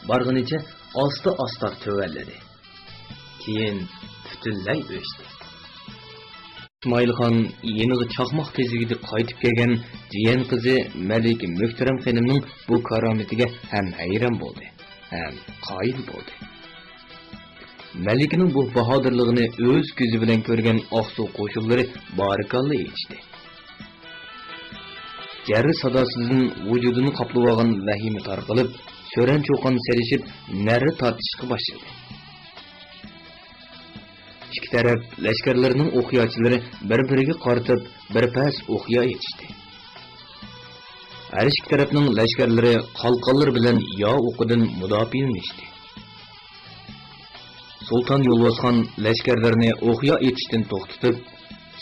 بارغىنىچە ئاستا-ئاستا تۆۋەنلىدى. كېيىن پۈتۈنلەي ئۆچتى. ئىسمائىل خان يېنىغا چاقماق تېزلىكىدە قايتىپ كەلگەن جىيەن قىزى مەلىكە مۆھتەرەم خېنىمنىڭ بۇ كارامىتىگە ھەم ھەيران بولدى، ھەم قايىل بولدى. مەلىكىنىڭ بۇ باھادىرلىقىنى ئۆز كۆزى بىلەن كۆرگەن ئاقسۇ قوشۇنلىرى بارىكاللا ئېيتىشتى. جەررى ساداسىدىن ۋۇجۇدىنى قاپلىۋالغان ۋەھىمە تارقىلىپ، سۆرەن-چۇقان سېلىشىپ، نەرە تارتىشقا باشلىدى. ئىككى تەرەپ لەشكەرلىرىنىڭ ئوقياچىلىرى بىر-بىرىگە قارىتىپ، بىر پەس ئوقيا ئېتىشتى. ھەر ئىككى تەرەپنىڭ لەشكەرلىرى قالقانلىرى بىلەن يا ئوقىدىن مۇداپىئەلىنىشتى. سۇلتان يولۋاسخان لەشكەرلىرىنى ئوقيا ئېتىشتىن توختىتىپ،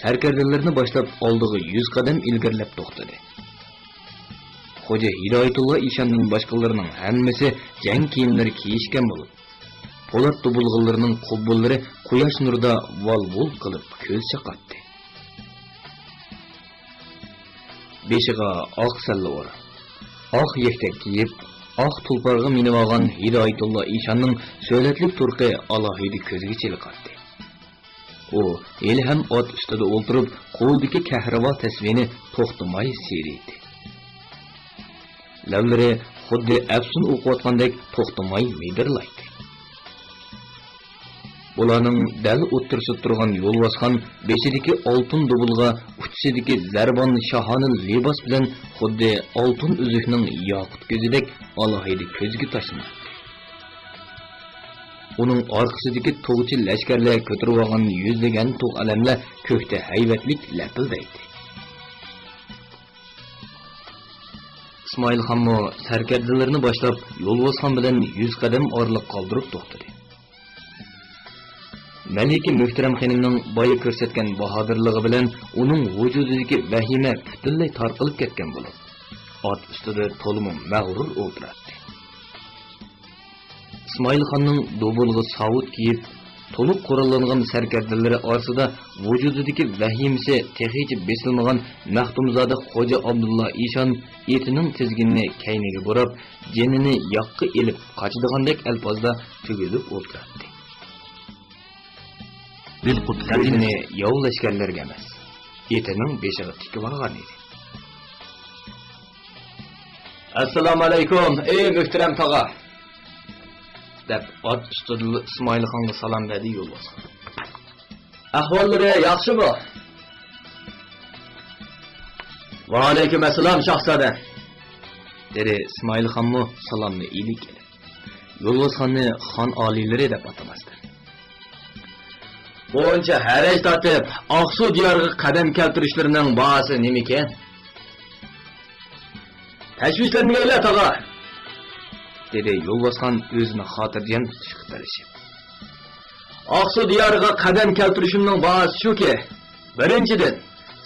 سەركەردىلىرىنى باشلاپ ئالدىغا يۈز قەدەم ئىلگىرىلەپ توختىدى. خوجا ھىدايەتۇللا ئىشاندىن باشقىلىرىنىڭ ھەممىسى جەڭ كىيىملىرى كىيىشكەن بولۇپ، پولات دۇبۇلغىلىرىنىڭ قوبۇنلىرى قۇياش نۇرىدا ۋال-ۋۇل قىلىپ كۆز چاقاتتى. بېشىغا ئاق سەللە ئورا، ئاق يەكتەك كىيىپ، ئاق تۇلپارغا مىنىۋالغان ھىدايەتۇللا ئىشاننىڭ سۆلەتلىك تۇرقى ئالاھىدە كۆزگە چېلىقاتتى. ئۇ ھېلىھەم ئات ئۈستىدە ئولتۇرۇپ، قولىدىكى كەھرىۋا تەسۋىنى توختىماي سىيرىيتتى. لەۋلىرى خۇددى ئەپسۇن ئوقۇۋاتقاندەك توختىماي مىدىرلايتتى. بۇلارنىڭ دەل ئوتتۇرىسىدا تۇرغان يولۋاسخان بېشىدىكى ئالتۇن دۇبۇلغا، ئۇچىسىدىكى زەربان شاھانە لىباس بىلەن خۇددى ئالتۇن ئۈزۈكنىڭ ياقۇت كۆزىدەك ئالاھىدە كۆزگە تاشلىناتتى. ئۇنىڭ ئارقىسىدىكى تۇغچى لەشكەرلەر كۆتۈرۈۋالغان يۈزلىگەن تۇغ ئەلەملەر كۆكتە ھەيۋەتلىك لەپىلدەيتتى. ئىسمائىل خانمۇ سەركەردىلىرىنى باشلاپ، يولۋاسخان بىلەن يۈز قەدەم ئارىلىق قالدۇرۇپ توختىدى. مەلىكە مۆھتەرەم خېنىمنىڭ بايا كۆرسەتكەن باھادىرلىقى بىلەن ئۇنىڭ ۋۇجۇدىدىكى ۋەھىمە پۈتۈنلەي تارقىلىپ كەتكەن بولۇپ، ئات ئۈستىدە تولىمۇ مەغرۇر ئولتۇراتتى. ئىسمائىل خاننىڭ دۇبۇلغا ساۋۇت كىيىپ، تولۇق قوراللانغان سەركەردىلىرى ئارىسىدا ۋۇجۇدىدىكى ۋەھىمىسى تېخىچە بېسىلمىغان مەختۇمزادە خوجا ئابدۇللا ئىشان ئېتىنىڭ تىزگىنىنى كەينىگە بۇراپ، جېنىنى ياققا ئېلىپ قاچىدىغاندەك ئەلپازدا تۈگۈلۈپ ئولتۇراتتى. بىلقۇت كۆزىنى ياۋ لەشكەرلەرگە ئەمەس، ئېتىنىڭ بېشىغا تىكىۋالغان ئىدى. «ئەسسالامۇئەلەيكۇم، ئەي مۆھتەرەم تاغا!» دەپ، ئات ئۈستىدىلا ئىسمائىل خانغا سالام بەردى يولۋاسخان. «ئەھۋاللىرى ياخشىمۇ؟» «ۋەئەلەيكۇم ئەسسالام، شاھزادە!» دېدى ئىسمائىل خانمۇ سالامنى ئىلىك ئېلىپ، يولۋاسخاننى خان ئالىيلىرى دەپ ئاتىماستىن. «بۇنچە ھەرەج تارتىپ، ئاقسۇ دىيارىغا قەدەم كەلتۈرۈشلىرىنىڭ باھاسى نېمىكەن؟» «تەشۋىشلەنمىگەيلا، تاغا!» دېدى يولۋاسخان ئۆزىنى خاتىرجەم تۇتۇشقا تىرىشىپ. «ئاقسۇ دىيارىغا قەدەم كەلتۈرۈشۈمنىڭ باھاسى شۇكى، بىرىنچىدىن،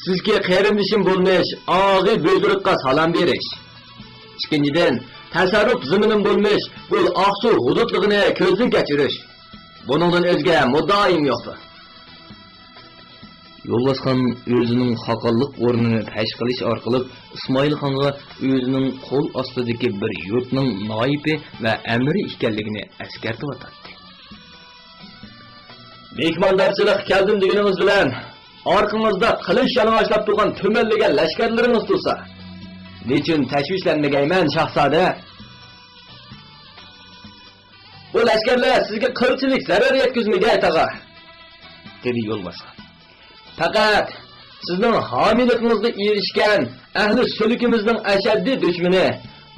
سىزكى قېرىندىشىم بولمىش ئاغى بۇيزۇرۇققا سالام بېرىش. ئىككىنچىدىن، تەسەررۇپ زېمىنىم بولمىش بۇ ئاقسۇ ھۇدۇدلۇقىنى كۆزدىن كەچۈرۈش. بۇنىڭدىن ئۆزگە مۇددىئايىم يوقتۇر.» يولۋاسخان ئۆزىنىڭ خاقانلىق ئورنىنى پەش قىلىش ئارقىلىق ئىسمائىلخانغا ئۆزىنىڭ قول ئاستىدىكى بىر يۇرتنىڭ نايىپى ۋە ئەمىرى ئىكەنلىكىنى ئەسكەرتىۋاتاتتى. مېھماندارچىلىققا كەلدىم دېگىنىڭىز بىلەن، ئارقىڭىزدا قىلىچ يالىڭاچلاپ تۇرغان تۈمەنلىگەن لەشكەرلىرىڭىز تۇرسا، نېچۈن تەشۋىشلەنمىگەيمەن، شاھزادە؟ بۇ لەشكەرلەر سىزگە قىلچىلىك زەرەر يەتكۈزمىگەي، تاغا، دېدى يولۋاسخان. پەقەت سىزنىڭ ھامىيلىقىڭىزغا ئېرىشكەن ئەھلى سۈلۈكىمىزنىڭ ئەشەددىي دۈشمىنى،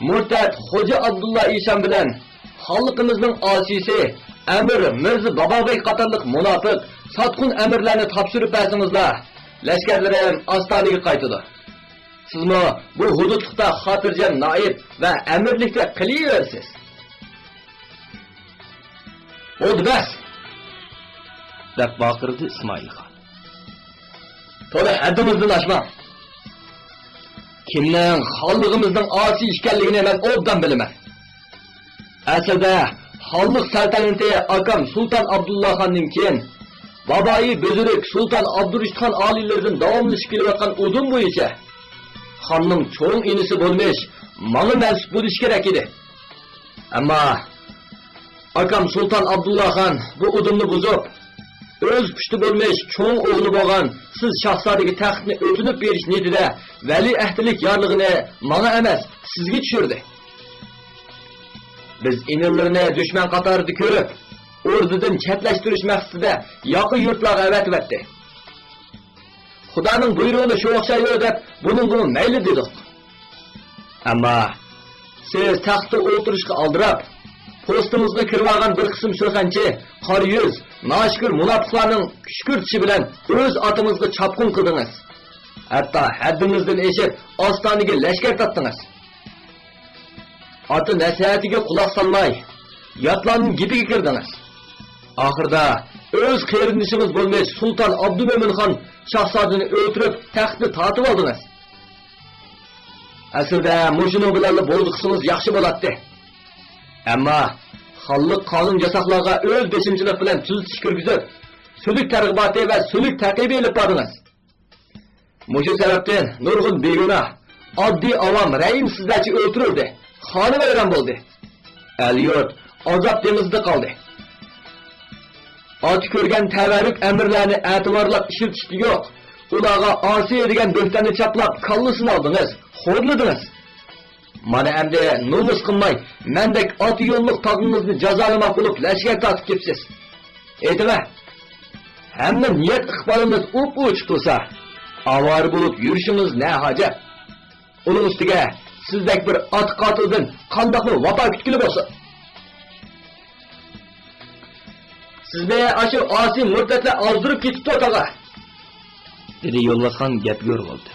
مۇرتەت خوجا ئابدۇللا ئىشان بىلەن خانلىقىمىزنىڭ ئاسىيسى ئەمىر مىرزا بابابەگ قاتارلىق مۇناپىق، ساتقۇن ئەمىرلەرنى تاپشۇرۇپ بەرسىڭىزلا، لەشكەرلىرىم ئاستانىگە قايتىدۇ. سىزمۇ بۇ ھۇدۇدلۇقتا خاتىرجەم نائىب ۋە ئەمىرلىكتە قېلىۋېرىسىز. بولدى، بەس! دەپ ۋارقىرىدى ئىسمائىل خان. تولا ھەددىڭىزدىن ئاشماڭ. كىمنىڭ خانلىقىمىزنىڭ ئاسىي ئىكەنلىكىنى مەن ئوبدان بىلىمەن. ئەسلىدە خانلىق سەلتەنىتى ئاكام سۇلتان ئابدۇللا خاندىن كېيىن، بابايى بۈزرۈك سۇلتان ئابدۇرېشىت خان ئالىيلىرىدىن داۋاملىشىپ كېلىۋاتقان ئۇدۇم بويىچە خاننىڭ چوڭ ئىنىسى بولمىش، ماڭا مەنسۇپ بولۇشى كېرەك ئىدى. ئەمما ئاكام سۇلتان ئابدۇللا خان بۇ ئۇدۇمنى بۇزۇپ، ئۆز پۇشتى بولمىش چوڭ ئوغلى بولغان سىز شاھزادىگە تەختنى ئۆتۈنۈپ بېرىش نىيىتىدە ۋەلىئەھدىلىك يارلىقىنى ماڭا ئەمەس، سىزگە چۈشۈردى. بىز ئىنىلىرىنى دۈشمەن قاتارىدا كۆرۈپ، ئوردىدىن چەتلەشتۈرۈش مەقسىتىدە ياقا يۇرتلارغا ئەۋەتىۋەتتى. خۇدانىڭ بۇيرۇغىنى شۇ ئوخشايدۇ دەپ، بۇنىڭغىمۇ مەيلى دېدۇق. ئەمما سىز تەختتە ئولتۇرۇشقا ئالدىراپ، پوستىڭىزغا كىرىۋالغان بىر قىسىم شوخەنچى، قارا يۈز، ناشۈكۈر مۇناپىقلارنىڭ كۈشكۈرتۈشى بىلەن ئۆز ئاتىڭىزغا چاپقۇن قىلدىڭىز. ھەتتا ھەددىڭىزدىن ئېشىپ، ئاستانىگە لەشكەر تارتتىڭىز. ئاتا نەسىھەتىگە قۇلاق سالماي، ياتلارنىڭ گېپىگە كىردىڭىز. ئاخىرىدا ئۆز قېرىندىشىڭىز بولمىش سۇلتان ئابدۇمۆمىن خان شاھزادىنى ئۆلتۈرۈپ، تەختنى تارتىۋالدىڭىز. ئەسلىدە مۇشۇنىڭ بىلەنلا بولدى قىلسىڭىز ياخشى بولاتتى. ئەمما خانلىق قانۇن ياساقلارغا ئۆز بېشىمچىلىق بىلەن تۈزىتىش كىرگۈزۈپ، سۈلۈك تەرغىباتى ۋە سۈلۈك تەقىبى ئېلىپ باردىڭىز. مۇشۇ سەۋەبتىن نۇرغۇن بىگۇناھ، ئاددىي ئاۋام رەھىمسىزلەرچە ئۆلتۈرۈلدى، خانىۋەيران بولدى. ئەل-يۇرت ئازاب دېڭىزىدا قالدى. ئاتا كۆرگەن تەۋەررۈك ئەمىرلەرنى ئەتىۋارلاپ ئىشلىتىشتە يوق. ئۇلارغا ئاسىي دېگەن بۆھتاننى چاپلاپ، كاللىسىنى ئالدىڭىز، خورلىدىڭىز. مانا ئەمدى نومۇس قىلماي، مەندەك ئاتا يوللۇق تاغىڭىزنى جازالىماق بولۇپ لەشكەر تارتىپ كېپسىز. ئېيتىڭە، ھەممە نىيەت ئىقبالىمىز ئوپئوچۇق تۇرسا، ئاۋارە بولۇپ يۈرۈشىڭىز نە ھاجەت؟ ئۇنىڭ ئۈستىگە سىزدەك بىر ئاتا قاتىلدىن قانداقمۇ ۋاپا كۈتكىلى بولسۇن؟ سىزنى ئاشۇ ئاسىي مۇرتەتلەر ئازدۇرۇپ كېتىپتۇ، تاغا، دېدى يولۋاسخان گەپگە ئۇرغۇلدى.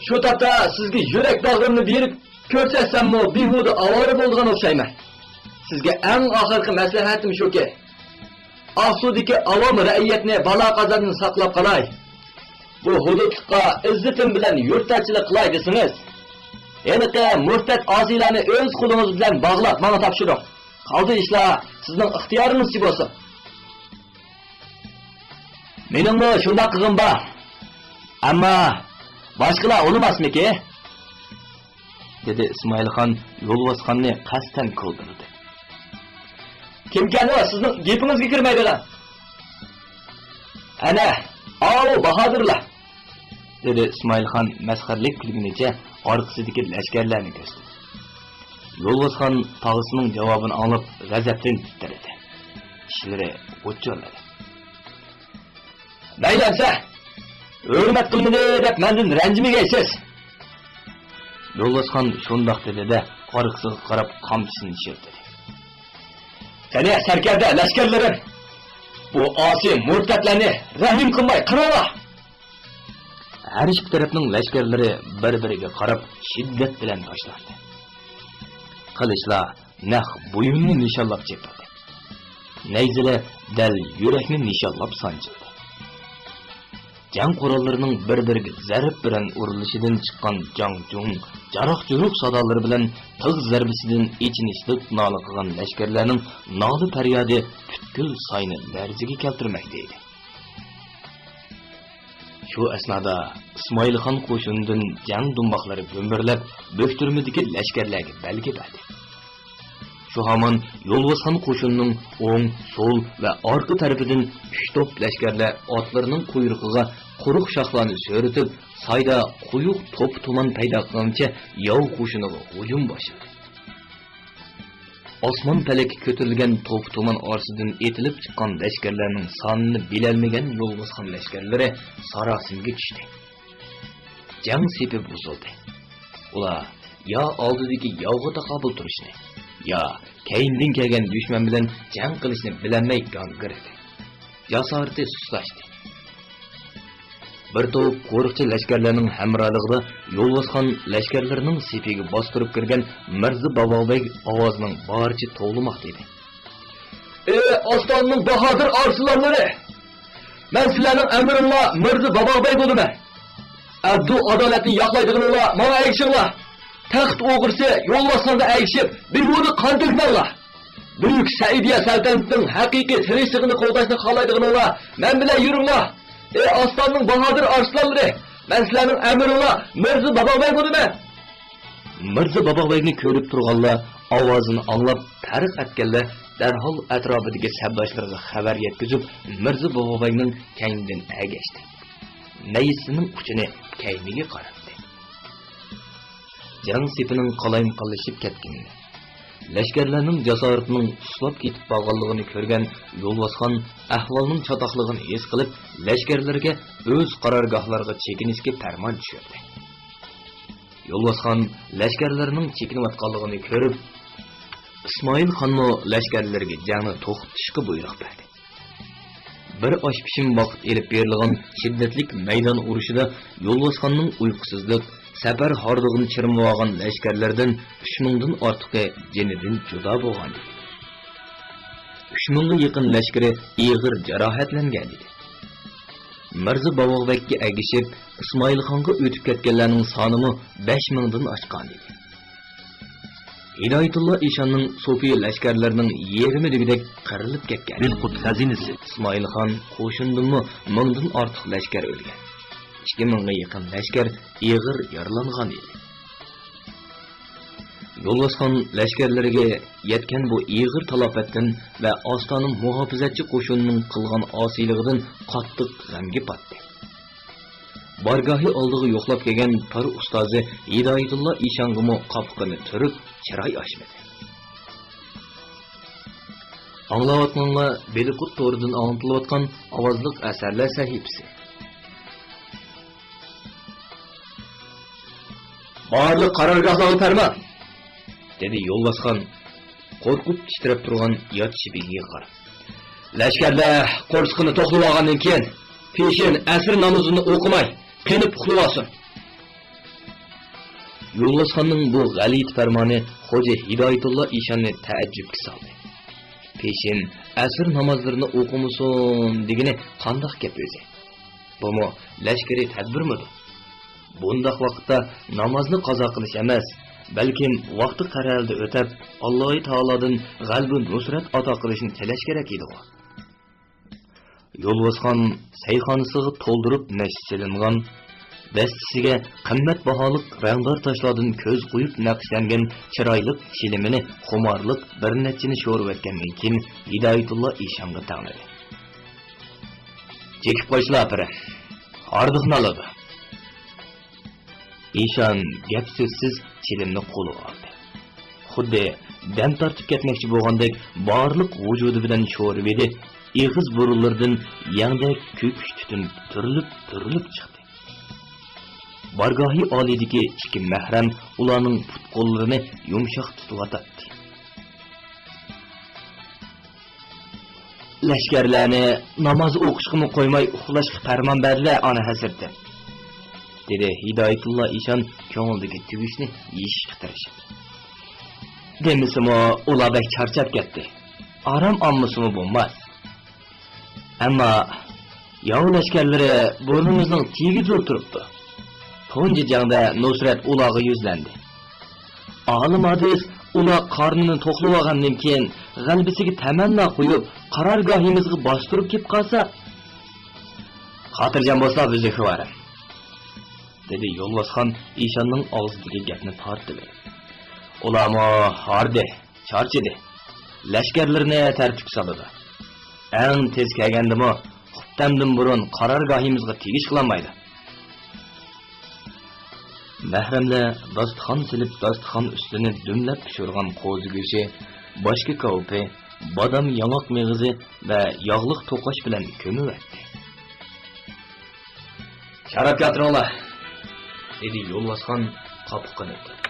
شۇ تاپتا سىزگە يۈرەك باغرىمنى بېرىپ كۆرسەتسەممۇ بىھۇدە ئاۋارە بولىدىغان ئوخشايمەن. سىزگە ئەڭ ئاخىرقى مەسلىھەتىم شۇكى، ئاقسۇدىكى ئاۋام رەئىيەتنى بالا-قازادىن ساقلاپ قالاي، بۇ ھۇدۇدلۇققا ئىززىتىم بىلەن يۇرتدارچىلىق قىلاي دېسىڭىز، ھېلىقى مۇرتەت ئاسىيلارنى ئۆز قولىڭىز بىلەن باغلاپ ماڭا تاپشۇرۇڭ. قالدى ئىشلار سىزنىڭ ئىختىيارىڭىزچە بولسۇن. مېنىڭمۇ شۇنداق قىلغۇم بار. ئەمما باشقىلار ئۇنىماسمىكى؟ دېدى ئىسمائىلخان يولۋاسخاننى قەستەن كولدۇردى. كىمكەن ئۇ سىزنىڭ گېپىڭىزگە كىرمەيدىغان؟ ئەنە، ئاۋۇ باھادىرلار! دېدى ئىسمائىلخان مەسخىرىلىك كۈلگىنىچە ئارقىسىدىكى لەشكەرلەرنى كۆرسىتىپ. يولۋاسخان تاغىسىنىڭ جاۋابىنى ئاڭلاپ غەزەپتىن تىترىدى. چىشلىرى غۇچچۇرلىدى. مەيلى ئەمسە، ھۆرمەت قىلمىدى دەپ مەندىن رەنجىمىگەيسىز. يولۋاسخان شۇنداق دېدى-دە، ئارقىسىغا قاراپ قامچىسىنى شىلتىدى. قېنى، سەركەردە لەشكەرلىرىم، بۇ ئاسىي مۇرتەتلەرنى رەھىم قىلماي قىرىڭلار! ھەر ئىككى تەرەپنىڭ لەشكەرلىرى بىر-بىرىگە قاراپ شىددەت بىلەن تاشلاندى. قىلىچلار نەق بويۇننى نىشانلاپ چېپىلدى. نەيزىلەر دەل يۈرەكنى نىشانلاپ سانجىلدى. جەڭ قوراللىرىنىڭ بىر-بىرىگە زەرب بىلەن ئۇرۇلۇشىدىن چىققان جاڭ-جۇڭ، جاراق-جۇرۇق سادالىرى بىلەن تىغ زەربىسىدىن ئېچىنىشلىق نالە قىلغان لەشكەرلەرنىڭ نالە-پەريادى پۈتكۈل ساينى لەرزىگە كەلتۈرمەكتە ئىدى. شۇ ئەسنادا ئىسمائىلخان قوشۇنىدىن جەڭ دۇمباقلىرى گۈمبۈرلەپ، بۆكتۈرمىدىكى لەشكەرلەرگە بەلگە بەردى. شۇ ھامان يولۋاسخان قوشۇنىنىڭ ئوڭ، سول ۋە ئارقا تەرىپىدىن ئۈچ توپ لەشكەرلەر ئاتلىرىنىڭ قۇيرۇقىغا قۇرۇق شاخلارنى سۆرىتىپ، سايدا قويۇق توپا تۇمان پەيدا قىلغىنىچە ياۋ قوشۇنىغا ھۇجۇم باشلىدى. ئاسمان پەلەككە كۆتۈرۈلگەن توپا تۇمان ئارىسىدىن ئېتىلىپ چىققان لەشكەرلەرنىڭ سانىنى بىلەلمىگەن يولۋاسخان لەشكەرلىرى ساراسىمىگە چۈشتى. جەڭ سېپى بۇزۇلدى. ئۇلار يا ئالدىدىكى ياۋغا تاقابىل تۇرۇشنى، يا كەينىدىن كەلگەن دۈشمەن بىلەن جەڭ قىلىشنى بىلەلمەي گاڭگىرىدى. جاسارىتى سۇسلاشتى. بىر توپ قورۇقچى لەشكەرلەرنىڭ ھەمراھلىقىدا يولۋاسخان لەشكەرلىرىنىڭ سېپىگە باستۇرۇپ كىرگەن مىرزا باباغبەگ ئاۋازىنىڭ بارىچە توۋلىماقتا ئىدى. ئى ئاستاننىڭ باھادىر ئارسلانلىرى! مەن سىلەرنىڭ ئەمرىڭلار مىرزا باباغبەگ بولىمەن. ئەبدۇ ئادالەتنى ياقلايدىغىنىڭلار ماڭا ئەگىشىڭلار. تەخت ئوغرىسى يولۋاسخانغا ئەگىشىپ، بىھۇدە قان تۆكمەڭلار. بۈيۈك سەئىدىيە سەلتەنىتىنىڭ ھەقىقىي تىنچلىقىنى قوغداشنى خالايدىغىنىڭلار مەن بىلەن يۈرۈڭلار. ئى ئاستاننىڭ باھادىر ئارسلانلىرى، مەن سىلەرنىڭ ئەمرىڭلار مىرزا باباغبەگ بولىمەن. مىرزا باباغبەگنى كۆرۈپ تۇرغانلار، ئاۋازىنى ئاڭلاپ پەرق ئەتكەنلەر دەرھال ئەتراپىدىكى سەپداشلىرىغا خەۋەر يەتكۈزۈپ، مىرزا باباغبەگنىڭ كەينىدىن ئەگەشتى. نەيزىسىنىڭ ئۇچىنى كەينىگە قاراتتى. جەڭ سېپىنىڭ قالايمىقانلىشىپ كەتكىنىنى، لەشكەرلەرنىڭ جاسارىتىنىڭ سۇسلاپ كېتىپ بارغانلىقىنى كۆرگەن يولۋاسخان ئەھۋالنىڭ چاتاقلىقىنى ھېس قىلىپ، لەشكەرلىرىگە ئۆز قارارگاھلىرىغا چېكىنىشكە پەرمان چۈشۈردى. يولۋاسخان لەشكەرلىرىنىڭ چېكىنىۋاتقانلىقىنى كۆرۈپ، ئىسمائىل خانمۇ لەشكەرلىرىگە جەڭنى توختىتىشقا بۇيرۇق بەردى. بىر ئاش پىشىم ۋاقىت ئېلىپ بېرىلغان شىددەتلىك مەيدان ئۇرۇشىدا يولۋاسخاننىڭ ئۇيقۇسىزلىق، سەپەر ھاردۇقىنى چىرمىۋالغان لەشكەرلەردىن ئۈچ مىڭدىن ئارتۇقى جېنىدىن جۇدا بولغانىدى. ئۈچ مىڭغا يېقىن لەشكىرى ئېغىر جاراھەتلەنگەنىدى. مىرزا باباغبەگكە ئەگىشىپ، ئىسمائىلخانغا ئۆتۈپ كەتكەنلەرنىڭ سانىمۇ بەش مىڭدىن ئاشقانىدى. ھىدايەتۇللا ئىشاننىڭ سوپى لەشكەرلىرىنىڭ يېرىمى دېگۈدەك قىرىلىپ كەتكەن. بىلقۇت خەزىنىسى. ئىسمائىلخان قوشۇنىدىنمۇ مىڭدىن ئارتۇق لەشكەر ئۆلگەن. ئىككى مىڭغا يېقىن لەشكەر ئېغىر يارىلانغان ئىدى. يولۋاسخان لەشكەرلىرىگە يەتكەن بۇ ئېغىر تالاپەتتىن ۋە ئاستانە مۇھاپىزەتچى قوشۇنىنىڭ قىلغان ئاسىيلىقىدىن قاتتىق غەمگە پاتتى. بارگاھى ئالدىغا يوقلاپ كەلگەن تار ئۇستازى ھىدايەتۇللا ئىشانغىمۇ قاپىقىنى تۈرۈپ، چىراي ئاچمىدى. ئاڭلاۋاتقانلار بىلقۇت تورىدىن ئاڭلىتىلىۋاتقان ئاۋازلىق ئەسەرلەر سەھىپىسى. بارلىق قارارگاھلارغا پەرمان! دېدى يولۋاسخان قورقۇپ تىترەپ تۇرغان يات شىپىگىگە قاراپ. لەشكەرلەر قورسىقىنى توقلىۋالغاندىن كېيىن، پېشىن ئەسىر نامىزىنى ئوقۇماي، قېنىپ ئۇخلىۋالسۇن. يولۋاسخاننىڭ بۇ غەلىتە پەرمانى خوجا ھىدايەتۇللا ئىشاننى تەئەججۈپكە سالدى. پېشىن ئەسىر نامازلىرىنى ئوقۇمىسۇن دېگىنى قانداق گەپ ئۆزى؟ بۇمۇ لەشكىرىي تەدبىرمىدۇ؟ بۇنداق ۋاقىتتا نامازنى قازا قىلىش ئەمەس، بەلكىم ۋاقتى قەرەلدە ئۆتەپ، ئاللاھى تائالادىن غەلىبە نۇسرەت ئاتا قىلىشنى تىلەش كېرەك ئىدىغۇ. يولۋاسخان سەيخانىسىغا تولدۇرۇپ نەشتە سېلىنغان، دەستىسىگە قىممەت باھالىق رەڭدار تاشلاردىن كۆز قويۇپ نەقىشلەنگەن چىرايلىق چىلىمىنى خۇمارلىق بىر نەچچىنى شورۇۋەتكەندىن كېيىن، ھىدايەتۇللا ئىشانغا تەڭلىدى. چېكىپ قويسىلا، ئاپىرىن. ھاردۇقنى ئالىدۇ. ئىشان گەپ-سۆزسىز چىلىمنى قولىغا ئالدى. خۇددى دەم تارتىپ كەتمەكچى بولغاندەك بارلىق ۋۇجۇدى بىلەن شورىۋىدى، ئېغىز بۇرۇنلىرىدىن يەڭدەك كۆكۈش تۈتۈن تۈرۈلۈپ-تۈرۈلۈپ چىقتى. بارگاھى ئالىيدىكى ئىككى مەھرەم ئۇلارنىڭ پۇت-قوللىرىنى يۇمشاق تۇتۇۋاتاتتى. لەشكەرلەرنى ناماز ئوقۇشقىمۇ قويماي ئۇخلاشقا پەرمان بەردىلە، ئانا ھەزرىتىم، دېدى ھىدايەتۇللا ئىشان كۆڭلىدىكى تۈگۈشنى يېشىشقا تىرىشىپ. دېمىسىمۇ، ئۇلار بەك چارچاپ كەتتى. ئارام ئالمىسىمۇ بولماس. ئەمما ياۋ لەشكەرلىرى بۇرنىمىزنىڭ تېگىدىلا تۇرۇپتۇ. تۇنجى جەڭدە نۇسرەت ئۇلارغا يۈزلەندى. ئالىم ھادىس ئۇلار قارنىنى توقلىۋالغاندىن كېيىن، غەلىبىسىگە تەمەننا قويۇپ، قارارگاھىمىزغا باستۇرۇپ كېلىپ قالسا، خاتىرجەم بولسا بىزدىكى بار، دېدى يولۋاسخان ئىشاننىڭ ئاغزىدىكى گەپنى تارتىۋېلىپ. ئۇلارمۇ ھاردى، چارچىدى. لەشكەرلىرىنى تەرتىپكە سالىدۇ. ئەڭ تېز كەلگەندىمۇ خۇپتەندىن بۇرۇن قارارگاھىمىزغا تېگىش قىلالمايدۇ. مەھرەملەر داستىخان سېلىپ، داستىخان ئۈستىنى دۈملەپ پىشۇرغان قوزا گۆشى، باشكا كاۋىپى، بادام ياڭاق مېغىزى ۋە ياغلىق توقاش بىلەن كۆمۈۋەتتى. شاراب كەلتۈرۈڭلار، دېدى يولۋاسخان قاپىقىنى تۇتۇپ.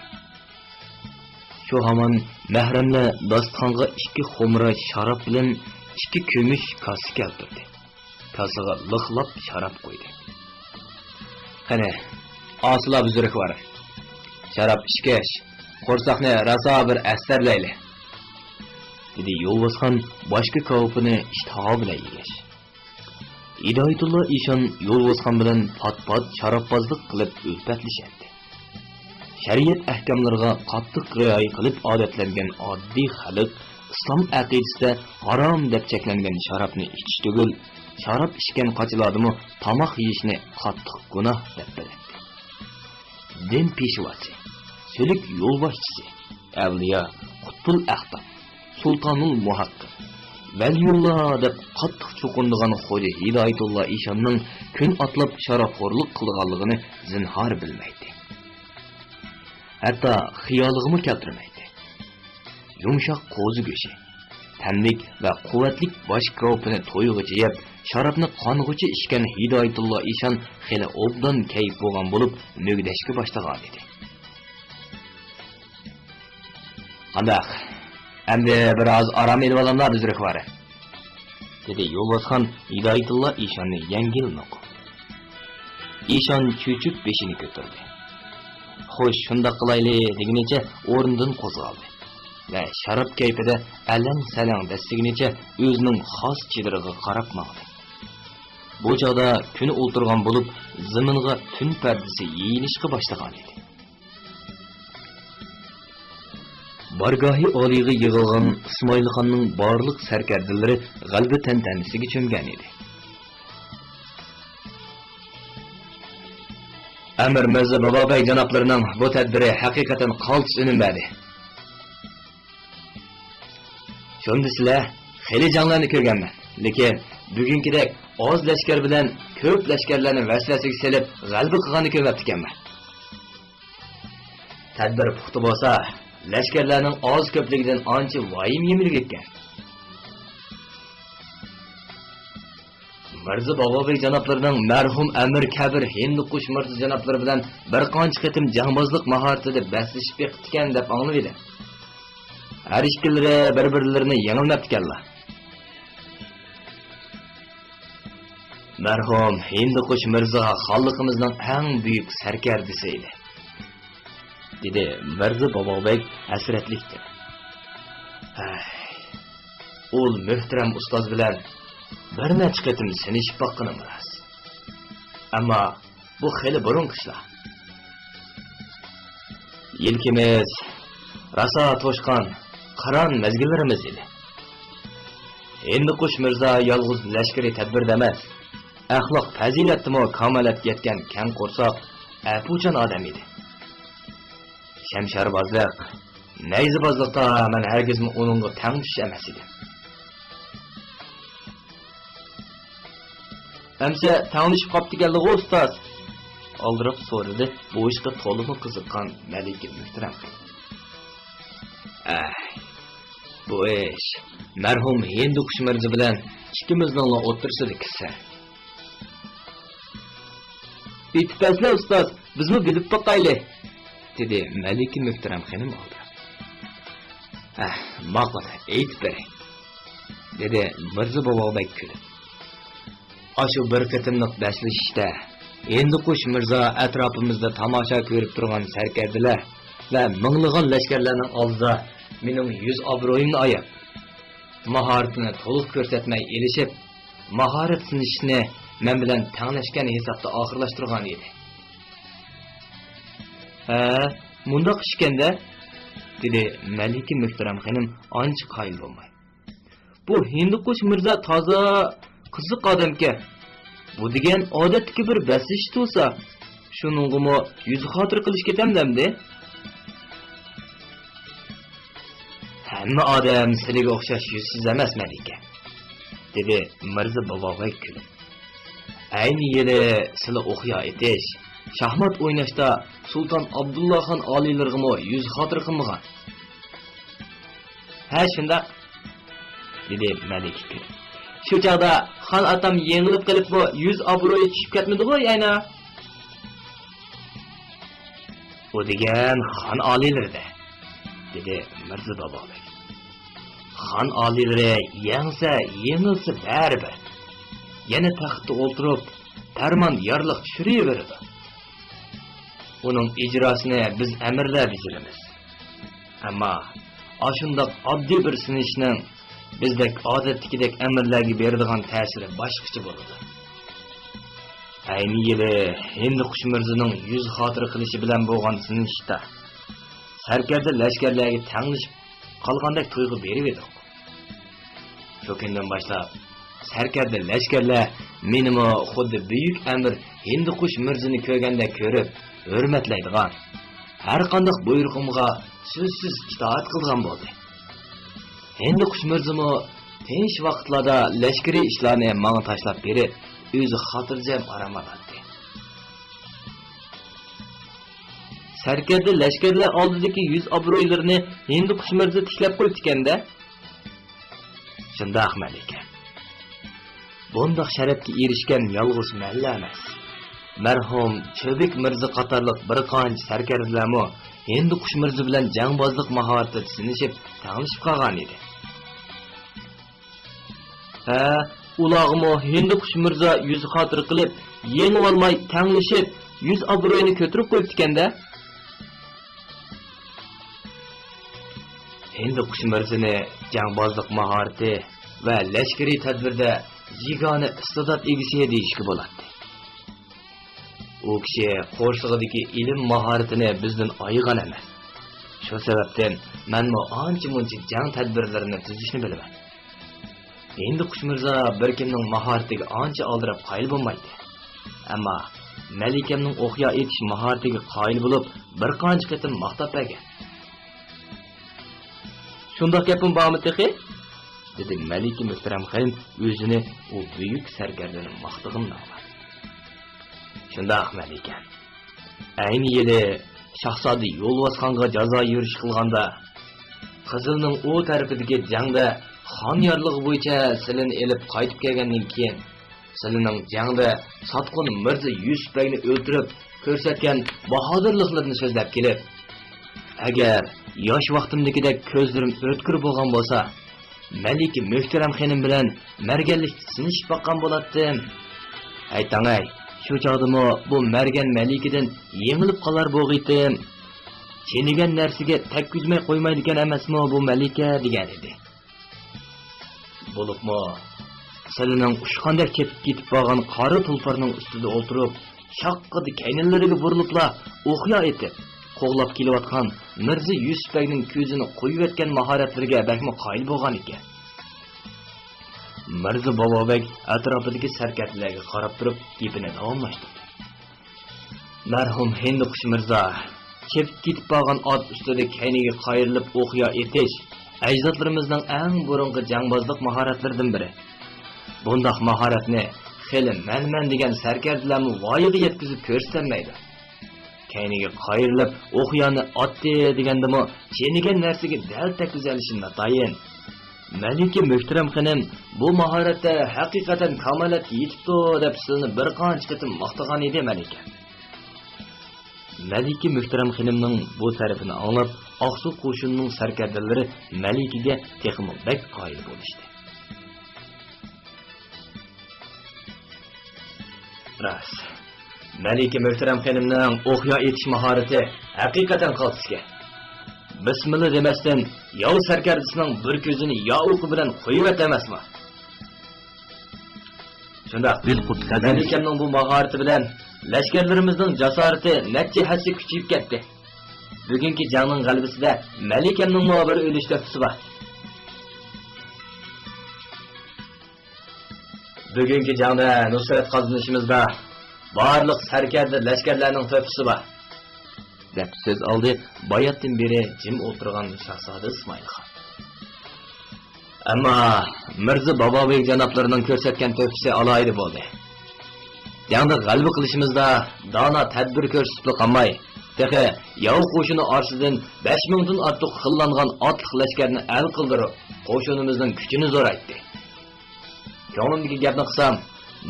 شۇ ھامان مەھرەملەر داستىخانغا ئىككى خۇمرا شاراب بىلەن ئىككى كۈمۈش كاسا كەلتۈردى. كاسىغا لىقلاپ شاراب قۇيدى. قېنى، ئاسىلا بۇزرۇكۋار، شاراب ئىچكەچ، قورساقنى راسا بىر ئەستەرلەيلى، دېدى يولۋاسخان باشكا كاۋىپىنى ئىشتىها بىلەن يېگەچ. ھىدايەتۇللا ئىشان يولۋاسخان بىلەن پات-پات شاراببازلىق قىلىپ ئۈلپەتلىشەتتى. شەرىئەت ئەھكاملىرىغا قاتتىق رىئايە قىلىپ ئادەتلەنگەن ئاددىي خەلق ئىسلام ئەقىدىسىدە ھارام دەپ چەكلەنگەن شارابنى ئىچىش تۈگۈل، شاراب ئىچكەن قاچىلاردىمۇ تاماق يېيىشنى قاتتىق گۇناھ دەپ بىلەتتى. دىن پېشۋاسى، سۈلۈك يولباشچىسى، ئەۋلىيا، قۇتبۇل ئەقتاب، سۇلتانۇل مۇھەققىق، ۋەلىيۇللا دەپ قاتتىق چوقۇنىدىغان خوجا ھىدايەتۇللا ئىشاننىڭ كۈن ئاتلاپ شارابخورلۇق قىلىدىغانلىقىنى زىنھار بىلمەيتتى. ھەتتا خىيالىغىمۇ كەلتۈرمەيتتى. يۇمشاق قوزا گۆشى، تەملىك ۋە قۇۋۋەتلىك باش كاۋىپىنى تويغۇچە يەپ، شارابنى قانغۇچە ئىچكەن ھىدايەتۇللا ئىشان خېلى ئوبدان كەيپ بولغان بولۇپ، مۈگدەشكە باشلىغانىدى. قانداق؟ ئەمدى بىر ئاز ئارام ئېلىۋالاملا، بۈزرۈكۋار، دېدى يولۋاسخان ھىدايەتۇللا ئىشاننى يەڭگىل نوقۇپ. ئىشان چۆچۈپ بېشىنى كۆتۈردى. خوش، شۇنداق قىلايلى، دېگىنىچە ئورنىدىن قوزغالدى ۋە شاراب كەيپىدە ئەلەڭ-سەلەڭ دەسسىگىنىچە ئۆزىنىڭ خاس چېدىرىغا قاراپ ماڭدى. بۇ چاغدا كۈن ئولتۇرغان بولۇپ، زېمىنغا تۈن پەردىسى يېيىلىشقا باشلىغانىدى. بارگاھى ئالىيغا يىغىلغان ئىسمائىلخاننىڭ بارلىق سەركەردىلىرى غەلىبە تەنتەنىسىگە چۆمگەنىدى. ئەمىر مىرزا بابابەگ جانابلىرىنىڭ بۇ تەدبىرى ھەقىقەتەن قالتىس ئۈنۈم بەردى. شۇندىسىلە، خېلى جەڭلەرنى كۆرگەنمەن، لېكىن بۈگۈنكىدەك ئاز لەشكەر بىلەن كۆپ لەشكەرلەرنى ۋەسۋەسىگە سېلىپ غەلىبە قىلغاننى كۆرمەپتىكەنمەن. تەدبىر پۇختا بولسا، لەشكەرلەرنىڭ ئاز-كۆپلۈكىدىن ئانچە ۋايىم يېمىلگەن. مىرزا بابابەگ جانابلىرىنىڭ مەرھۇم ئەمىر كەبىر ھىندىقۇش مىرزا جانابلىرى بىلەن بىر قانچە قېتىم جەڭبازلىق ماھارىتىدە بەسلىشىپ بېقىپتىكەن دەپ ئاڭلىۋىدىم. ھەر ئىككىلىرى بىر-بىرلىرىنى يېڭەلمەپتىكەنلا. مەرھۇم ھىندىقۇش مىرزا خانلىقىمىزنىڭ ئەڭ بۈيۈك سەركەردىسى ئىدى، دېدى مىرزا بابابەگ ھەسرەتلىكتە. ھەي، ئۇ مۆھتەرەم ئۇستاز بىلەن بىر نەچچە قېتىم سىنىشىپ باققىنىم راست. ئەمما بۇ خېلى بۇرۇنقى ئىشلار. يىلكىمىز راسا توشقان، قاران مەزگىللىرىمىز ئىدى. ھىندىقۇش مىرزا يالغۇز لەشكىرىي تەدبىردە ئەمەس، ئەخلاق پەزىلەتتىمۇ كامالەتكە يەتكەن كەڭ قورساق، ئەپۇچان ئادەم ئىدى. شەمشەربازلىق، نەيزىبازلىقتا مەن ھەرگىزمۇ ئۇنىڭغا تەڭ چۈشۈش ئەمەس ئىدىم. ئەمسە تەڭلىشىپ قاپتىكەنلىغۇ ئۇستاز؟ ئالدىراپ سورىدى بۇ ئىشقا تولىمۇ قىزىققان مەلىكە مۆھتەرەم. ئەھ، بۇ ئىش مەرھۇم ھىندىقۇش مىرزا بىلەن ئىككىمىزنىڭلا ئوتتۇرىسىدىكى سىر. ئېيتىپ بەرسىلە ئۇستاز، بىزمۇ بىلىپ باقايلى، دېدى مەلىكە مۆھتەرەم خېنىم ئالدىراپ. ھە، ماقۇل، ئېيتىپ بېرەي، دېدى مىرزا بوۋاق بەگ كۈلۈپ. ئاشۇ بىر قېتىملىق بەسلىشىشتە ھىندىقۇش مىرزا ئەتراپىمىزدا تاماشا كۆرۈپ تۇرغان سەركەردىلەر ۋە مىڭلىغان لەشكەرلەرنىڭ ئالدىدا مېنىڭ يۈز ئابرۇيۇمنى ئاياپ، ماھارىتىنى تولۇق كۆرسەتمەي ئېلىشىپ، ماھارەت سىنىشىشنى مەن بىلەن تەڭلەشكەن ھېسابتا ئاخىرلاشتۇرغان ئىدى. ھە، مۇنداق ئىشكەندە، دېدى مەلىكە مۆھتەرەم خېنىم ئانچە قايىل بولماي. بۇ ھىندىقۇش مىرزا تازا قىزىق ئادەمكەن. بۇ دېگەن ئادەتتىكى بىر بەسلىشىش تۇرسا، شۇنىڭغىمۇ يۈز خاتىرە قىلىش كېتەمدۇ ئەمدى؟ ھەممە ئادەم سىلىگە ئوخشاش يۈزسىز ئەمەس، مەلىكە، دېدى مىرزا بابابەگ كۈلۈپ. ئەينى يىلى سىلى ئوقيا ئېتىش، شاھمات ئويناشتا سۇلتان ئابدۇللاخان ئالىيلىرىغىمۇ يۈز خاتىرە قىلمىغان. ھە، شۇنداق، دېدى مەلىكە كۈلۈپ. شۇ چاغدا خان ئاتام يېڭىلىپ قېلىپمۇ يۈز ئابرۇيى چۈشۈپ كەتمىدىغۇ يەنە؟ ئۇ دېگەن خان ئالىيلىرىدە، دېدى مىرزا بابابەگ. خان ئالىيلىرى يەڭسە، يېڭىلسا بەرىبىر، يەنە تەختتە ئولتۇرۇپ، پەرمان يارلىق چۈشۈرۈۋېرىدۇ. ئۇنىڭ ئىجراسىنى بىز ئەمىرلەر بېجىرىمىز. ئەمما ئاشۇنداق ئاددىي بىر سىنىشنىڭ بىزدەك ئادەتتىكىدەك ئەمىرلەرگە بېرىدىغان تەسىرى باشقىچە بولىدۇ. ئەينى يىلى ھىندىقۇش مىرزىنىڭ يۈز خاتىرە قىلىشى بىلەن بولغان سىنىشىشتا سەركەردە لەشكەرلەرگە تەڭلىشىپ قالغاندەك تۇيغۇ بېرىۋىدۇق. شۇ كۈندىن باشلاپ سەركەردە لەشكەرلەر مېنىمۇ خۇددى بۈيۈك ئەمىر ھىندىقۇش مىرزىنى كۆرگەندەك كۆرۈپ، ھۆرمەتلەيدىغان، ھەرقانداق بۇيرۇقۇمغا سۆزسىز ئىتائەت قىلىدىغان بولدى. ھىندىقۇش مىرزىمۇ تىنچ ۋاقىتلاردا لەشكىرىي ئىشلارنى ماڭا تاشلاپ بېرىپ، ئۆزى خاتىرجەم ئارام ئالاتتى. سەركەردە لەشكەرلەر ئالدىدىكى يۈز ئابرۇيلىرىنى ھىندىقۇش مىرزا تىكلەپ قويۇپتىكەن-دە؟ شۇنداق، مەلىكە. بۇنداق شەرەپكە ئېرىشكەن يالغۇز مەنلا ئەمەس. مەرھۇم چۆبۈك مىرزا قاتارلىق بىر قانچە سەركەردىلەرمۇ ھىندىقۇش مىرزا بىلەن جەڭبازلىق ماھارىتىدە سىنىشىپ، تەڭلىشىپ قالغان ئىدى. ھە، ئۇلارغىمۇ ھىندىقۇش مىرزا يۈز خاتىرە قىلىپ، يېڭىۋالماي تەڭلىشىپ، يۈز ئابرۇيىنى كۆتۈرۈپ قويۇپتىكەن-دە. ھىندىقۇش مىرزىنى جەڭبازلىق ماھارىتى ۋە لەشكىرىي تەدبىردە يېگانە ئىستىدات ئىگىسى دېيىشكە بولاتتى. ئۇ كىشى قورسىقىدىكى ئىلىم ماھارىتىنى بىزدىن ئايىغان ئەمەس. شۇ سەۋەبتىن مەنمۇ ئانچە-مۇنچە جەڭ تەدبىرلىرىنى تۈزۈشنى بىلىمەن. ھىندىقۇش مىرزا بىر كىمنىڭ ماھارىتىگە ئانچە ئالدىراپ قايىل بولمايتتى. ئەمما مەلىكەمنىڭ ئوقيا ئېتىش ماھارىتىگە قايىل بولۇپ، بىر قانچە قېتىم ماختاپ بەرگەن. شۇنداق گەپمۇ بارمۇ تېخى؟ دېدى مەلىكە مۆھتەرەم خېنىم ئۆزىنى ئۇ بۈيۈك سەركەردىنى ماختىغىنىنى ئاڭلاپ. شۇنداق، مەلىكە. ئەينى يىلى شاھزادە يولۋاسخانغا جازا يۈرۈش قىلغاندا، قىزىلنىڭ ئۇ تەرىپىدىكى جەڭدە خان يارلىقى بويىچە سىلىنى ئېلىپ قايتىپ كەلگەندىن كېيىن، سىلىنىڭ جەڭدە ساتقۇن مىرزا يۈسۈپ بەگنى ئۆلتۈرۈپ كۆرسەتكەن باھادىرلىقلىرىنى سۆزلەپ كېلىپ، ئەگەر ياش ۋاقتىمدىكىدەك كۆزلىرىم ئۆتكۈر بولغان بولسا، مەلىكە مۆھتەرەم خېنىم بىلەن مەرگەنلىكتە سىنىشىپ باققان بولاتتىم. ھەيتاڭ ھەي، شۇ چاغدىمۇ بۇ مەرگەن مەلىكىدىن يېڭىلىپ قالار بولغىيتىم. چېنىگەن نەرسىگە تەگكۈزمەي قويمايدىكەن ئەمەسمۇ بۇ مەلىكە، دېگەنىدى. بولۇپمۇ سىلىنىڭ ئۇچقاندەك چېپىپ كېتىپ بارغان قارا تۇلپارنىڭ ئۈستىدە ئولتۇرۇپ، شاققىدە كەينىلىرىگە بۇرۇلۇپلا ئوقيا ئېتىپ، قوغلاپ كېلىۋاتقان مىرزا يۈسۈپ بەگنىڭ كۆزىنى قويۇۋەتكەن ماھارەتلىرىگە بەكمۇ قايىل بولغان ئىكەن. مىرزا بابا بەگ ئەتراپىدىكى سەركەردىلەرگە قاراپ تۇرۇپ گېپىنى داۋاملاشتۇردى. مەرھۇم ھىندىقۇش مىرزا چېپىپ كېتىپ بارغان ئات ئۈستىدە كەينىگە قايرىلىپ ئوقيا ئېتىش ئەجدادلىرىمىزنىڭ ئەڭ بۇرۇنقى جەڭبازلىق ماھارەتلىرىدىن بىرى. بۇنداق ماھارەتنى خېلى مەن-مەن دېگەن سەركەردىلەرمۇ ۋايىغا يەتكۈزۈپ كۆرسىتەلمەيدۇ. كەينىگە قايرىلىپ ئوقيانى ئاتتى دېگەندىمۇ چېنىگەن نەرسىگە دەل تەگكۈزەلىشى ناتايىن. مەلىكە مۆھتەرەم خېنىم بۇ ماھارەتتە ھەقىقەتەن كامالەتكە يېتىپتۇ دەپ سىلىنى بىر قانچە قېتىم ماختىغان ئىدى مەلىكە. مەلىكە مۆھتەرەم خېنىمنىڭ بۇ تەرىپىنى ئاڭلاپ، ئاقسۇ قوشۇنىنىڭ سەركەردىلىرى مەلىكىگە تېخىمۇ بەك قايىل بولۇشتى. راست. مەلىكە مۆھتەرەم خېنىمنىڭ ئوقيا ئېتىش ماھارىتى ھەقىقەتەن قالتىسكەن. بىسمىللا دېمەستىن، ياۋ سەركەردىسىنىڭ بىر كۆزىنى ياۋ ئوقى بىلەن قويۇۋەت ئەمەسمۇ؟ شۇنداق. مەلىكەمنىڭ بۇ ماھارىتى بىلەن لەشكەرلىرىمىزنىڭ جاسارىتى نەچچە ھەسسە كۈچىيىپ كەتتى. بۈگۈنكى جەڭنىڭ غەلىبىسىدە مەلىكەمنىڭمۇ بىر ئۈلۈش تۆھپىسى بار. بۈگۈنكى جەڭدە نۇسرەت قازىنىشىمىزدا بارلىق سەركەردە لەشكەرلەرنىڭ تۆھپىسى بار، دەپ سۆز ئالدى باياتتىن بېرى جىم ئولتۇرغان شاھزادە ئىسمائىل خان. ئەمما مىرزا بابابېگ جانابلىرىنىڭ كۆرسەتكەن تۆھپىسى ئالاھىدە بولدى. جەڭدە غەلىبە قىلىشىمىزدا دانا تەدبىر كۆرسىتىپلا قالماي، تېخى ياۋ قوشۇنى ئارىسىدىن بەش مىڭدىن ئارتۇق خىللانغان ئاتلىق لەشكەرنى ئەل قىلدۇرۇپ، قوشۇنىمىزنىڭ كۈچىنى زورايتتى. كۆڭلۈمدىكى گەپنى قىلسام،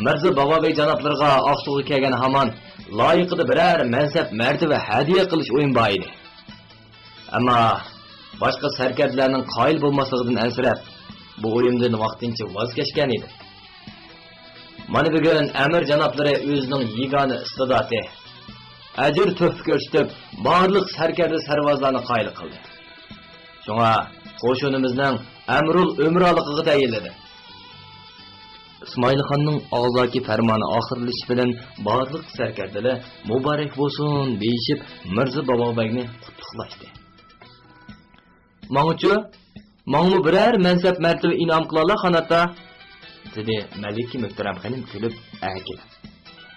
مىرزا بابابېگ جانابلىرىغا ئاقسۇغا كەلگەن ھامان لايىقىدا بىرەر مەنسەپ، مەرتىۋە ھەدىيە قىلىش ئويۇم بار ئىدى. ئەمما باشقا سەركەردىلەرنىڭ قايىل بولماسلىقىدىن ئەنسىرەپ، بۇ ئويۇمدىن ۋاقتىنچە ۋاز كەچكەن ئىدىم. مانا بۈگۈن ئەمىر جانابلىرى ئۆزىنىڭ يېگانە ئىستىداتى، ئەجىر تۆھپە كۆرسىتىپ، بارلىق سەركەردە سەرۋازلارنى قايىل قىلدى. شۇڭا قوشۇنىمىزنىڭ ئەمرۇل ئۆمرالىقىغا تەيىنلىدى. ئىسمائىلخاننىڭ ئاغزاكى پەرمانى ئاخىرلىشىش بىلەن بارلىق سەركەردىلەر مۇبارەك بولسۇن دېيىشىپ، مىرزا بابابەگنى قۇتلۇقلاشتى. ماڭىچۇ؟ ماڭىمۇ بىرەر مەنسەپ، مەرتىۋە ئىنئام قىلالا، خان ئاتا، دېدى مەلىكە مۆھتەرەم خېنىم كۈلۈپ ئەركىلەپ.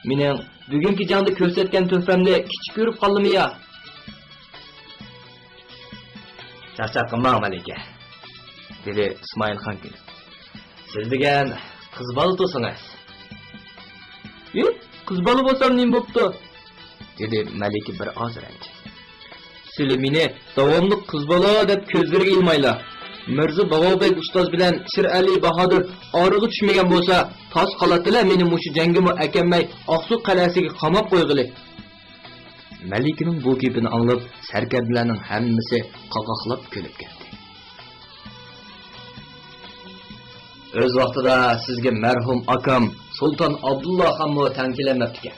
مېنىڭ بۈگۈنكى جەڭدە كۆرسەتكەن تۆھپەمنى كىچىك كۆرۈپ قالدىمۇ يا؟ چاقچاق قىلماڭ، مەلىكە، دېدى ئىسمائىلخان كۈلۈپ. سىز دېگەن قىز بالا تۇرسىڭىز. ھى، قىز بالا بولسام نېمە بوپتۇ؟ دېدى مەلىكە بىر ئاز رەنجىپ. سىلى مېنى داۋاملىق قىز بالا دەپ كۆزلىرىگە ئىلمايلا. مىرزا باۋاۋبەگ ئۇستاز بىلەن شىرئەلى باھادۇر ئارىغا چۈشمىگەن بولسا، تاس قالاتتىلا مېنى مۇشۇ جەڭگىمۇ ئەكەلمەي، ئاقسۇ قەلئەسىگە قاماپ قويغىلى. مەلىكىنىڭ بۇ گېپىنى ئاڭلاپ، سەركەردىلەرنىڭ ھەممىسى قاقاقلاپ كۈلۈپ كەتتى. ئۆز ۋاقتىدا سىزگە مەرھۇم ئاكام سۇلتان ئابدۇللا خانمۇ تەڭ كېلەلمەپتىكەن.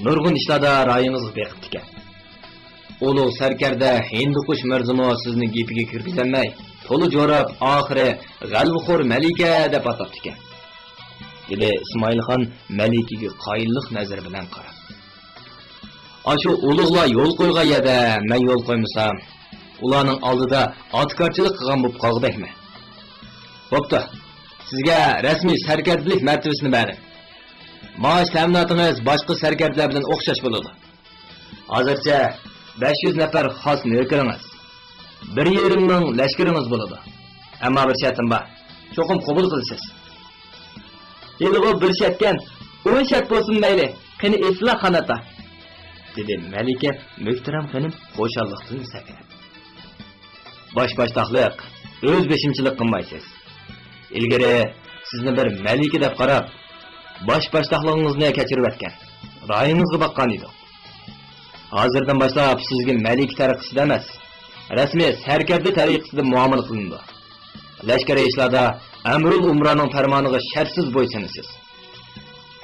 نۇرغۇن ئىشلاردا رايىڭىزغا بېقىپتىكەن. ئۇلۇغ سەركەردە ھىندىقۇش مىرزىمۇ سىزنى گېپىگە كىرگۈزەلمەي، تولا جوراپ، ئاخىرى غەلۋىخور مەلىكە دەپ ئاتاپتىكەن، دېدى ئىسمائىلخان مەلىكىگە قايىللىق نەزىرى بىلەن قاراپ. ئاشۇ ئۇلۇغلار يول قويغان يەردە مەن يول قويمىسام، ئۇلارنىڭ ئالدىدا ئاتىكارچىلىق قىلغان بولۇپ قالغۇدەكمەن. بوپتۇ، سىزگە رەسمىي سەركەردىلىك مەرتىۋىسىنى بەردىم. مائاش تەمىناتىڭىز باشقا سەركەردىلەر بىلەن ئوخشاش بولىدۇ. ھازىرچە بەش يۈز نەپەر خاس نۆكىرىڭىز، بىر يېرىم مىڭ لەشكىرىڭىز بولىدۇ. ئەمما بىر شەرتىم بار. چوقۇم قوبۇل قىلىسىز. ھېلىغۇ بىر شەرتكەن، ئون شەرت بولسۇن مەيلى. قېنى ئېيتسىلا، خان ئاتا، دېدى مەلىكە مۆھتەرەم خېنىم خۇشاللىقتىن سەكرەپ. باش باشتاقلىق، ئۆز بېشىمچىلىق قىلمايسىز. ئىلگىرى سىزنى بىر مەلىكە دەپ قاراپ، باش باشتاقلىقىڭىزنى كەچۈرۈۋەتكەن، رايىڭىزغا باققان ئىدۇق. ھازىردىن باشلاپ سىزگە مەلىكە تەرىقىسىدە ئەمەس، رەسمىي سەركەردە تەرىقىسىدە مۇئامىلە قىلىنىدۇ. لەشكىرىي ئىشلاردا ئەمرۇل ئۇمرانىڭ پەرمانىغا شەرتسىز بويسۇنىسىز.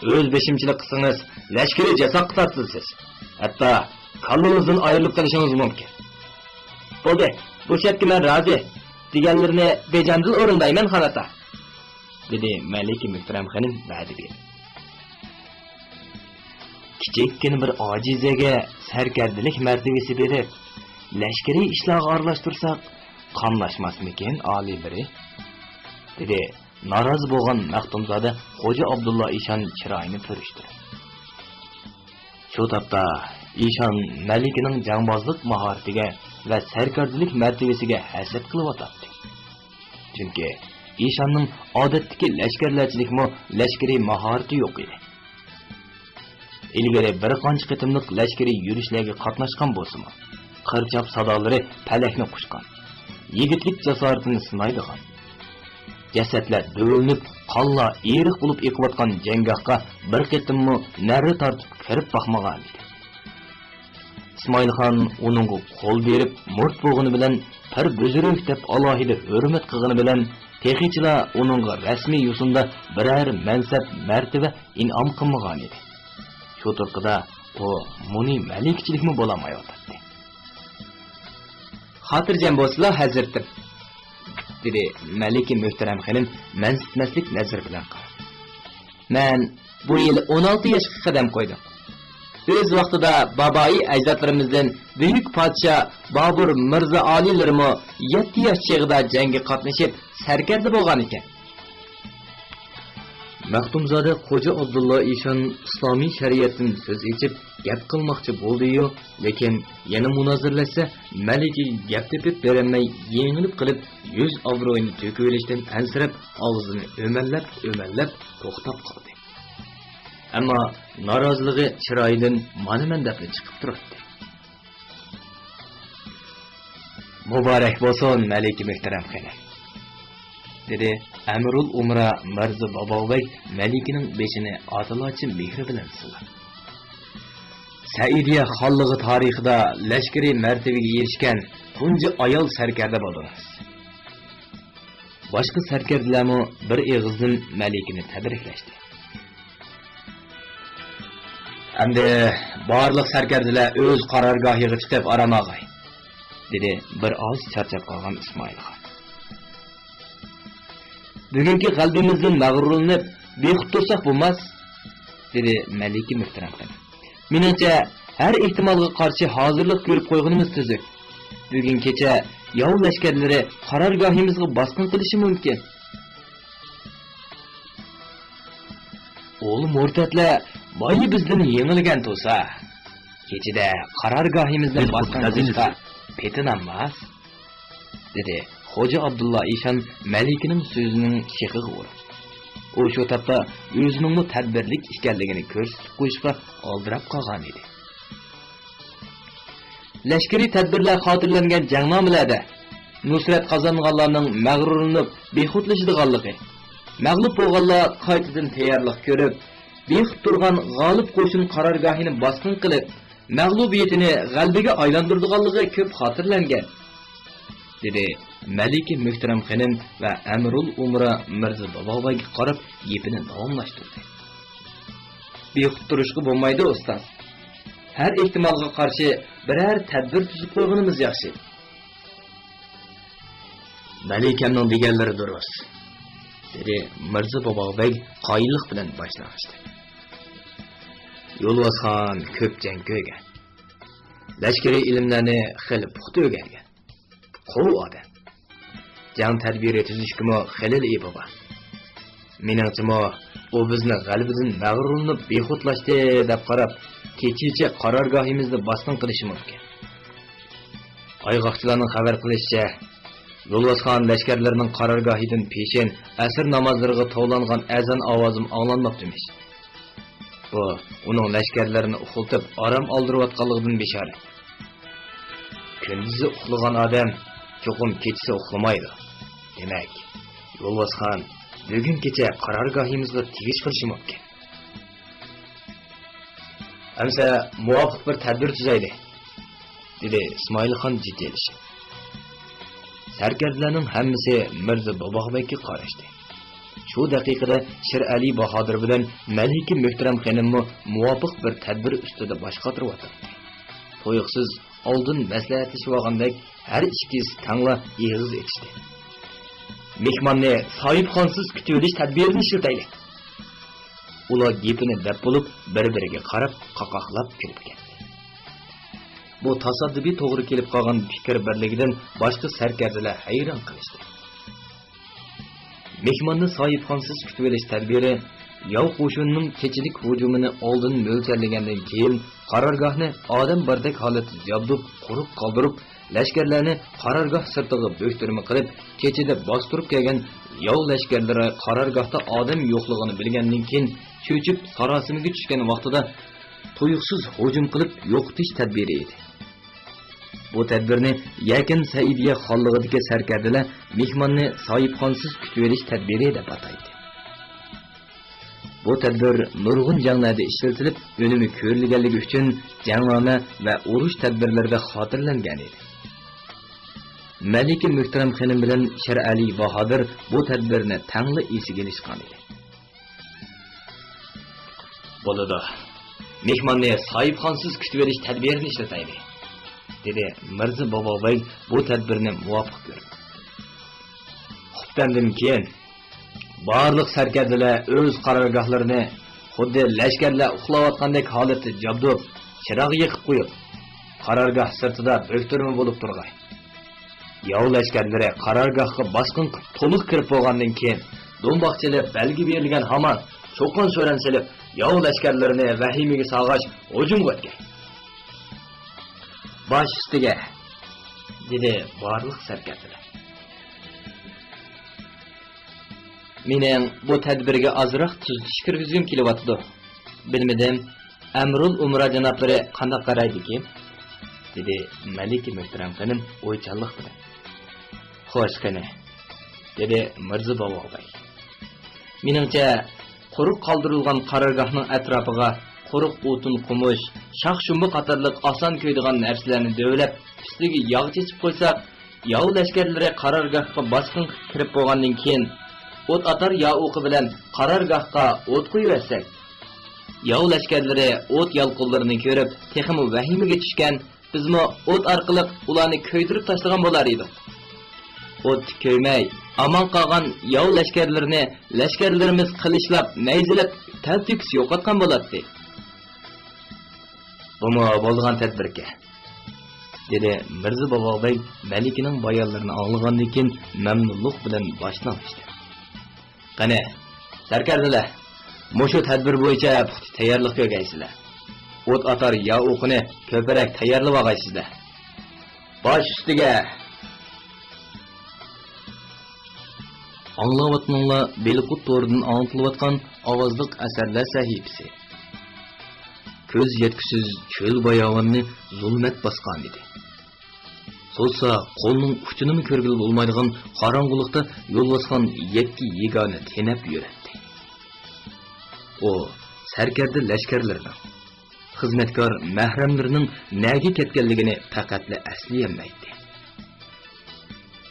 ئۆز بېشىمچىلىق قىلسىڭىز، لەشكىرىي جاساققا تارتىلىسىز. ھەتتا كاللىڭىزدىن ئايرىلىپ قېلىشىڭىز مۇمكىن. بولدى، بۇ شەرتكە مەن رازى. دېگەنلىرىنى بەجەمدىل ئورۇندايمەن، خان ئاتا، دېدى مەلىكە مۆھتەرەم خېنىم ۋەدە بېرىپ. كىچىككىنە بىر ئاجىزەگە سەركەردىلىك مەرتىۋىسى بېرىپ، لەشكىرىي ئىشلارغا ئارىلاشتۇرساق، قاملاشماسمىكىن، ئالىيلىرى؟ دېدى نارازى بولغان مەختۇمزادە خوجا ئابدۇللا ئىشان چىرايىنى پۈرۈشتۈرۈپ. شۇ تاپتا ئىشان مەلىكىنىڭ جەڭبازلىق ماھارىتىگە ۋە سەركەردىلىك مەرتىۋىسىگە ھەسەت قىلىۋاتاتتى. چۈنكى ئىشاننىڭ ئادەتتىكى لەشكەرلەرچىلىكمۇ لەشكىرىي ماھارىتى يوق ئىدى. ئىلگىرى بىر قانچە قېتىملىق لەشكىرىي يۈرۈشلەرگە قاتناشقان بولسىمۇ، قىرچاپ سادالىرى پەلەكنى قۇچقان، يىگىتلىك جاسارىتىنى سىنايدىغان، جەسەتلەر دۆۋىلىنىپ، قانلار ئېرىق بولۇپ ئېقىۋاتقان جەڭگاھقا بىر قېتىممۇ نەررە تارتىپ كىرىپ باقمىغانىدى. ئىسمائىلخان ئۇنىڭغا قول بېرىپ مۇرت بولغىنى بىلەن، پىر بۈزرۈك دەپ ئالاھىدە ھۆرمەت قىلغىنى بىلەن، تېخىچىلا ئۇنىڭغا رەسمىي يوسۇندا بىرەر مەنسەپ، مەرتىۋە ئىنئام قىلمىغانىدى. شۇ تۇرقىدا ئۇ مۇنى مەلىكىچىلىكمۇ بولالمايۋاتاتتى. خاتىرجەم بولسىلا، ھەزرىتىم، دېدى مەلىكە مۆھتەرەم خېنىم مەنسىتمەسلىك نەزىرى بىلەن قاراپ. مەن بۇ يىل ئون ئالتە ياشقا قەدەم قويدۇم. ئۆز ۋاقتىدا بابايى ئەجدادلىرىمىزدىن بۈيۈك پادىشاھ بابۇر مىرزا ئالىيلىرىمۇ يەتتە ياش چېغىدا جەڭگە قاتنىشىپ، سەركەردە بولغان ئىكەن. مەختۇمزادە خوجا ئابدۇللا ئىشان ئىسلامىي شەرىئەتتىن سۆز ئېچىپ، گەپ قىلماقچى بولدى-يۇ، لېكىن يەنە مۇنازىرىلەشسە، مەلىكىگە گەپ تېپىپ بېرەلمەي، يېڭىلىپ قېلىپ، يۈز ئابرۇيىنى تۆكۈۋېلىشتىن ئەنسىرەپ، ئاغزىنى ئۆمەللەپ-ئۆمەللەپ توختاپ قالدى. ئەمما نارازىلىقى چىرايىدىن مانا-مەندەپلا چىقىپ تۇراتتى. «مۇبارەك بولسۇن، مەلىكە مۆھتەرەم خېنىم!» دېدى ئەمىرۇل ئۇمرا مىرزا باباۋبەگ مەلىكىنىڭ بېشىنى ئاتىلاچى مېھرى بىلەن سىلاپ. «سەئىدىيە خانلىقى تارىخىدا لەشكىرىي مەرتىۋىگە ئېرىشكەن تۇنجى ئايال سەركەردە بولدىڭىز.» باشقا سەركەردىلەرمۇ بىر ئېغىزدىن مەلىكىنى تەبرىكلەشتى. «ئەمدى بارلىق سەركەردىلەر ئۆز قارارگاھىغا چىقىپ ئارام ئالغاي»، دېدى بىر ئاز چارچاپ قالغان ئىسمائىل خان. «بۈگۈنكى غەلىبىمىزدىن مەغرۇرلىنىپ، بىخۇد تۇرساق بولماس»، دېدى مەلىكە مۆھتەرەم خېنىم. «مېنىڭچە، ھەر ئېھتىمالغا قارشى ھازىرلىق كۆرۈپ قويغىنىمىز تۈزۈك. بۈگۈن كېچە ياۋ لەشكەرلىرى قارارگاھىمىزغا باسقۇن قىلىشى مۇمكىن.» «ئۇلۇ مۇرتەتلەر بايا بىزدىن يېڭىلگەن تۇرسا، كېچىدە قارارگاھىمىزنى باسقۇن قىلىشقا پېتىنالماس»، دېدى خوجا ئابدۇللا ئىشان مەلىكىنىڭ سۆزىنىڭ شېخىغا ئۇرۇپ. ئۇ شۇ تاپتا ئۆزىنىڭمۇ تەدبىرلىك ئىكەنلىكىنى كۆرسىتىپ قويۇشقا ئالدىراپ قالغانىدى. لەشكىرىي تەدبىرلەر خاتىرىلەنگەن جەڭنامىلەردە نۇسرەت قازانغانلارنىڭ مەغرۇرلىنىپ بىخۇدلىشىدىغانلىقى، مەغلۇپ بولغانلار قايتىدىن تەييارلىق كۆرۈپ، بىخۇد تۇرغان غالىپ قوشۇن قارارگاھىنى باسقۇن قىلىپ، مەغلۇبىيىتىنى غەلىبىگە ئايلاندۇرىدىغانلىقى كۆپ خاتىرىلەنگەن، دېدى مەلىكە مۆھتەرەم خېنىم ۋە ئەمىرۇل ئۇمرا مىرزا باباۋبەگكە قاراپ گېپىنى داۋاملاشتۇردى. بىخۇد تۇرۇشقا بولمايدۇ، ئۇستاز. ھەر ئېھتىمالغا قارشى بىرەر تەدبىر تۈزۈپ قويغىنىمىز ياخشى. مەلىكەمنىڭ دېگەنلىرى دۇرۇس، دېدى مىرزا باباغبەگ قايىللىق بىلەن باشىنى ئاچتى. يولۋاسخان كۆپ جەڭ كۆرگەن. لەشكىرىي ئىلىملەرنى خېلى پۇختا ئۆگەنگەن. قوۋۇق ئادەم. جەڭ تەدبىرى تۈزۈشكىمۇ خېلىلا ئېپى بار. مېنىڭچىمۇ، ئۇ بىزنى غەلىبىدىن مەغرۇرلىنىپ بىخۇدلاشتى دەپ قاراپ، كېچىچە قارارگاھىمىزنى باسقۇن قىلىشى مۇمكىن. ئايغاقچىلارنىڭ خەۋەر قىلىشىچە، يولۋاسخان لەشكەرلىرىنىڭ قارارگاھىدىن پېشىن ئەسىر نامازلىرىغا توۋلانغان ئەزان ئاۋازىمۇ ئاڭلانماپتىمىش. بۇ ئۇنىڭ لەشكەرلىرىنى ئۇخلىتىپ ئارام ئالدۇرۇۋاتقانلىقىدىن بېشارەت. كۈندۈزى ئۇخلىغان ئادەم چوقۇم كېچىسى ئۇخلىمايدۇ. دېمەك، يولۋاسخان بۈگۈن كېچە قارارگاھىمىزغا تېگىش قىلىشى مۇمكىن. ئەمسە مۇۋاپىق بىر تەدبىر تۈزەيلى، دېدى ئىسمائىلخان جىددىيلىشىپ. سەركەردىلەرنىڭ ھەممىسى مىرزا باباغبەگكە قاراشتى. شۇ دەقىقىدە شىرئەلى باھادىر بىلەن مەلىكە مۆھتەرەم خېنىممۇ مۇۋاپىق بىر تەدبىر ئۈستىدە باش قاتۇرۇۋاتاتتى. تۇيۇقسىز ئالدىن مەسلىھەتلىشىۋالغاندەك ھەر ئىككىسى تەڭلا ئېغىز ئېچىشتى. مېھماننى ساھىبخانسىز كۈتۈۋېلىش تەدبىرىنى ئىشلىتەيلى. ئۇلار گېپىنى دەپ بولۇپ، بىر-بىرىگە قاراپ، قاقاقلاپ كۈلۈپ كەتتى. بۇ تاسادىپىي توغرا كېلىپ قالغان پىكىر بىرلىكىدىن باشقا سەركەردىلەر ھەيران قېلىشتى. مېھماننى ساھىبخانسىز كۈتۈۋېلىش تەدبىرى ياۋ قوشۇنىنىڭ كېچىلىك ھۇجۇمىنى ئالدىن مۆلچەرلىگەندىن كېيىن، قارارگاھنى ئادەم باردەك ھالەتتە يابدۇپ، قۇرۇق قالدۇرۇپ، لەشكەرلەرنى قارارگاھ سىرتىغا بۆكتۈرمە قىلىپ، كېچىدە باستۇرۇپ كەلگەن ياۋ لەشكەرلىرى قارارگاھتا ئادەم يوقلۇقىنى بىلگەندىن كېيىن، چۆچۈپ ساراسىمىگە چۈشكەن ۋاقتىدا تۇيۇقسىز ھۇجۇم قىلىپ يوقىتىش تەدبىرى ئىدى. بۇ تەدبىرنى يەكەن سەئىدىيە خانلىقىدىكى سەركەردىلەر مېھماننى ساھىبخانسىز كۈتۈۋېلىش تەدبىرى دەپ ئاتايتتى. بۇ تەدبىر نۇرغۇن جەڭلەردە ئىشلىتىلىپ، ئۈنۈمى كۆرۈلگەنلىكى ئۈچۈن جەڭنامە ۋە ئۇرۇش تەدبىرلىرىدە خاتىرىلەنگەن ئىدى. مەلىكە مۆھتەرەم خېنىم بىلەن شىرئەلى باھادىر بۇ تەدبىرنى تەڭلا ئېسىگە ئېلىشقان ئىدى. بولىدۇ. مېھماننى ساھىبخانسىز كۈتۈۋېلىش تەدبىرىنى ئىشلىتەيلى، دېدى مىرزا باباغبەگ بۇ تەدبىرنى مۇۋاپىق كۆرۈپ. خۇپتەندىن كېيىن بارلىق سەركەردىلەر ئۆز قارارگاھلىرىنى خۇددى لەشكەرلەر ئۇخلاۋاتقاندەك ھالەتتە جابدۇپ، چىراغ يېقىپ قويۇپ، قارارگاھ سىرتىدا بۆكتۈرمە بولۇپ تۇرغاي. ياۋ لەشكەرلىرى قارارگاھقا باسقۇن قىلىپ تولۇق كىرىپ بولغاندىن كېيىن، دۇمباقچىلىق بەلگە بېرىلگەن ھامان چوققان-سۈرەن سېلىپ، ياۋ لەشكەرلىرىنى ۋەھىمىگە سالغاچ، ھۇجۇمغا ئۆتكەي. باش ئۈستىگە، دېدى بارلىق سەركەردىلەر. مېنىڭ بۇ تەدبىرگە ئازراق تۈزىتىش كىرگۈزگۈم كېلىۋاتىدۇ. بىلمىدىم، ئەمىرۇل ئۇمرا جانابلىرى قانداق قارايدىكىن؟ دېدى مەلىكە مۆھتەرەم خېنىم ئويچانلىق بىلەن. خوش، قېنى، دېدى مىرزا باباغا بەگ. مېنىڭچە، قۇرۇق قالدۇرۇلغان قارارگاھنىڭ ئەتراپىغا قۇرۇق ئوتۇن، قومۇش، شاخ-شۇمبا قاتارلىق ئاسان كۆيىدىغان نەرسىلەرنى دۆۋىلەپ، ئۈستىگە ياغ چېچىپ قويساق، ياۋ لەشكەرلىرى قارارگاھقا باسقۇنغا كىرىپ بولغاندىن كېيىن، ئوت ئاتار ياۋ ئوقى بىلەن قارارگاھقا ئوت قويۇۋەتسەك، ياۋ لەشكەرلىرى ئوت يالقۇنلىرىنى كۆرۈپ، تېخىمۇ ۋەھىمىگە چۈشكەن، بىزمۇ ئوت ئارقىلىق ئۇلارنى كۆيدۈرۈپ تاشلىغان بولار ئىدۇق. ئوتتا كۆيمەي، ئامان قالغان ياۋ لەشكەرلىرىنى لەشكەرلىرىمىز قىلىچلاپ، نەيزىلەپ، تەلتۆكۈس يوقاتقان بولاتتى. بۇمۇ بولىدىغان تەدبىركەن، دېدى مىرزا باباغا بەگ مەلىكىنىڭ بايانلىرىنى ئاڭلىغاندىن كېيىن مەمنۇنلۇق بىلەن باشىنى ئېلىشتى. قېنى، سەركەردىلەر، مۇشۇ تەدبىر بويىچە پۇختا تەييارلىق كۆرگەيسىلەر. ئوت ئاتار ياۋ ئوقىنى كۆپرەك تەييارلىۋالغايسىزلەر. باش ئۈستىگە! ئاڭلاۋاتقىنىڭلار بېلىققۇت تورىدىن ئاڭلىتىلىۋاتقان ئاۋازلىق ئەسەرلەر سەھىپىسى. كۆز يەتكۈسىز چۆل باياۋاننى زۇلمەت باسقانىدى. سوزسا قولنىڭ ئۇچىنىمۇ كۆرگىلى بولمايدىغان قاراڭغۇلۇقتا يولۋاسخان يەككە يېگانە تېنەپ يۈرەتتى. ئۇ سەركەردە لەشكەرلىرىنىڭ، خىزمەتكار مەھرەملىرىنىڭ نەگە كەتكەنلىكىنى پەقەتلا ئەسلىيەلمەيتتى.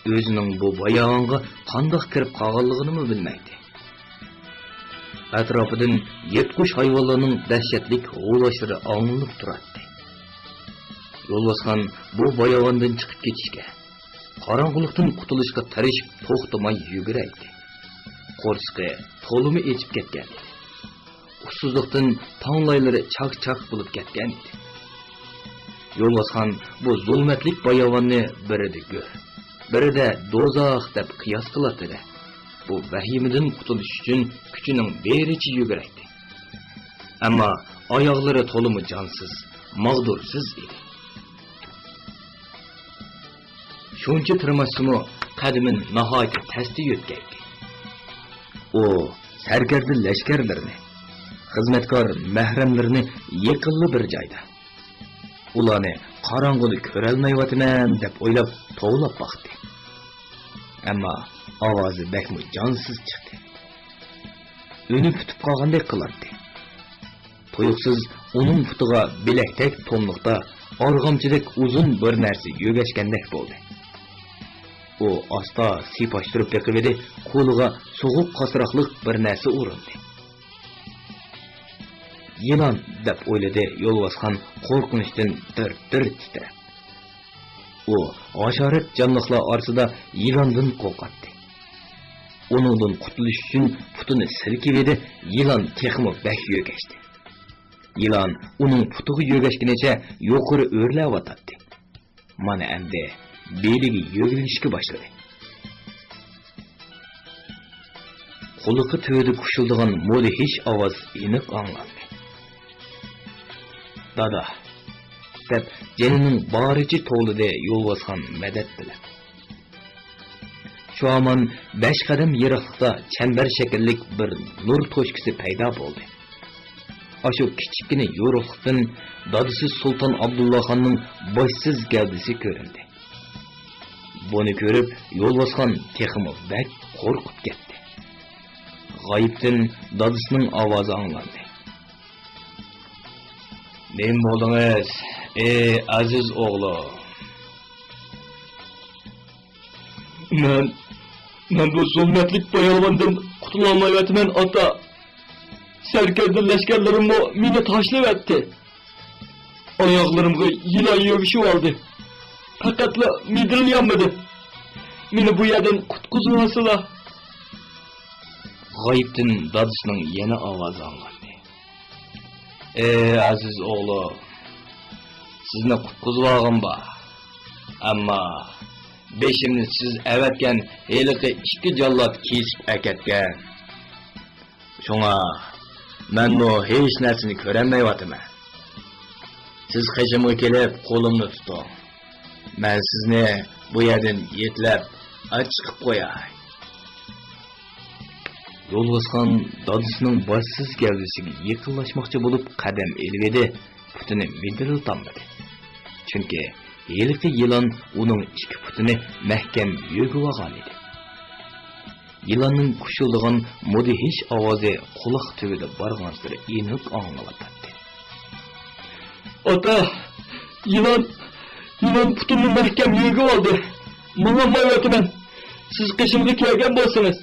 ئۆزىنىڭ بۇ باياۋانغا قانداق كىرىپ قالغانلىقىنىمۇ بىلمەيتتى. ئەتراپىدىن يىرتقۇچ ھايۋانلارنىڭ دەھشەتلىك ھۇۋلاشلىرى ئاڭلىنىپ تۇراتتى. يولۋاسخان بۇ باياۋاندىن چىقىپ كېتىشكە، قاراڭغۇلۇقتىن قۇتۇلۇشقا تىرىشىپ توختىماي يۈگۈرەيتتى. قورسىقى تولىمۇ ئېچىپ كەتكەنىدى. ئۇسسۇزلۇقتىن تاڭلايلىرى چاك-چاك بولۇپ كەتكەنىدى. يولۋاسخان بۇ زۇلمەتلىك باياۋاننى بىرىدە گۆر، بىرىدە دوزاخ دەپ قىياس قىلاتتى-دە، بۇ ۋەھىمىدىن قۇتۇلۇش ئۈچۈن كۈچىنىڭ بېرىچە يۈگۈرەيتتى. ئەمما ئاياغلىرى تولىمۇ جانسىز، ماغدۇرسىز ئىدى. شۇنچە تىرماشسىمۇ، قەدىمى ناھايىتى تەستە يۆتكەيتتى. ئۇ سەركەردە لەشكەرلىرىنى، خىزمەتكار مەھرەملىرىنى يېقىنلا بىر جايدا، ئۇلارنى قاراڭغۇدا كۆرەلمەيۋاتىمەن دەپ ئويلاپ توۋلاپ باقتى. ئەمما ئاۋازى بەكمۇ جانسىز چىقتى. ئۈنى پۈتۈپ قالغاندەك قىلاتتى. تۇيۇقسىز ئۇنىڭ پۇتىغا بىلەكتەك توملۇقتا ئارغامچىدەك ئۇزۇن بىر نەرسە يۆگەشكەندەك بولدى. ئۇ ئاستا سىيپاشتۇرۇپ بېقىۋىدى، قولىغا سوغۇق قاسراقلىق بىر نەرسە ئۇرۇندى. يىلان، دەپ ئويلىدى يولۋاسخان قورقۇنچتىن دىر-دىر تىترەپ. ئۇ ھاشارات جانلىقلار ئارىسىدا يىلاندىن قورقاتتى. ئۇنىڭدىن قۇتۇلۇش ئۈچۈن پۇتىنى سىلكىۋىدى، يىلان تېخىمۇ بەك يۆگەشتى. يىلان ئۇنىڭ پۇتىغا يۆگەشكىنىچە يۇقىرى ئۆرلەۋاتاتتى. مانا ئەمدى بېلىگە يۆگىلىشكە باشلىدى. قۇلىقى تۈۋىدە كۇشۇلدىغان مۇدھىش ئاۋاز ئېنىق ئاڭلاندى. «دادا!» دەپ جېنىنىڭ بارىچە توۋلىدى يولۋاسخان مەدەت بىلەپ. شۇ ھامان بەش قەدەم يىراقلىقتا چەمبەر شەكىللىك بىر نۇر توشكىسى پەيدا بولدى. ئاشۇ كىچىككىنە يورۇقلۇقتىن دادىسى سۇلتان ئابدۇللاخاننىڭ باشسىز گەۋدىسى كۆرۈندى. بۇنى كۆرۈپ، يولۋاسخان تېخىمۇ بەك قورقۇپ كەتتى. غايىبتىن دادىسىنىڭ ئاۋازى ئاڭلاندى. «نېمە بولدىڭىز، ئەي ئەزىز ئوغلۇم؟» «مەن، مەن بۇ زۇلمەتلىك باياۋاندىن قۇتۇلالمايۋاتىمەن، ئاتا. سەركەردە لەشكەرلىرىممۇ مېنى تاشلىۋەتتى. ئاياغلىرىمغا يىلان يۆگىشىۋالدى. پەقەتلا مىدىرلىيالمىدىم. مېنى بۇ يەردىن قۇتقۇزۇۋالسىلا.» غايىبتىن دادىسىنىڭ يەنە ئاۋازى ئاڭلاندى. «ئەي ئەزىز ئوغلۇم، سىزنى قۇتقۇزۇۋالغۇم بار. ئەمما بېشىمنى سىز ئەۋەتكەن ھېلىقى ئىككى جاللات كېسىپ ئەكەتكەن. شۇڭا مەنمۇ ھېچ نەرسىنى كۆرەلمەيۋاتىمەن. سىز قېشىمغا كېلىپ، قولۇمنى تۇتۇڭ. مەن سىزنى بۇ يەردىن يېتىلەپ ئاچىقىپ قوياي. يولۋاسخان دادىسىنىڭ باشسىز گەۋدىسىگە يېقىنلاشماقچى بولۇپ قەدەم ئېلىۋىدى، پۇتىنى مىدىرلىتالمىدى. چۈنكى ھېلىقى يىلان ئۇنىڭ ئىككى پۇتىنى مەھكەم يۆگىۋالغانىدى. يىلاننىڭ كۇشۇلدىغان مۇدھىش ئاۋازى قۇلاق تۈۋىدە بارغانسېرى ئېنىق ئاڭلىنىۋاتاتتى. «ئاتا، يىلان، يىلان پۇتۇمنى مەھكەم يۆگىۋالدى. ماڭالمايۋاتىمەن. سىز قېشىمغا كەلگەن بولسىڭىز.»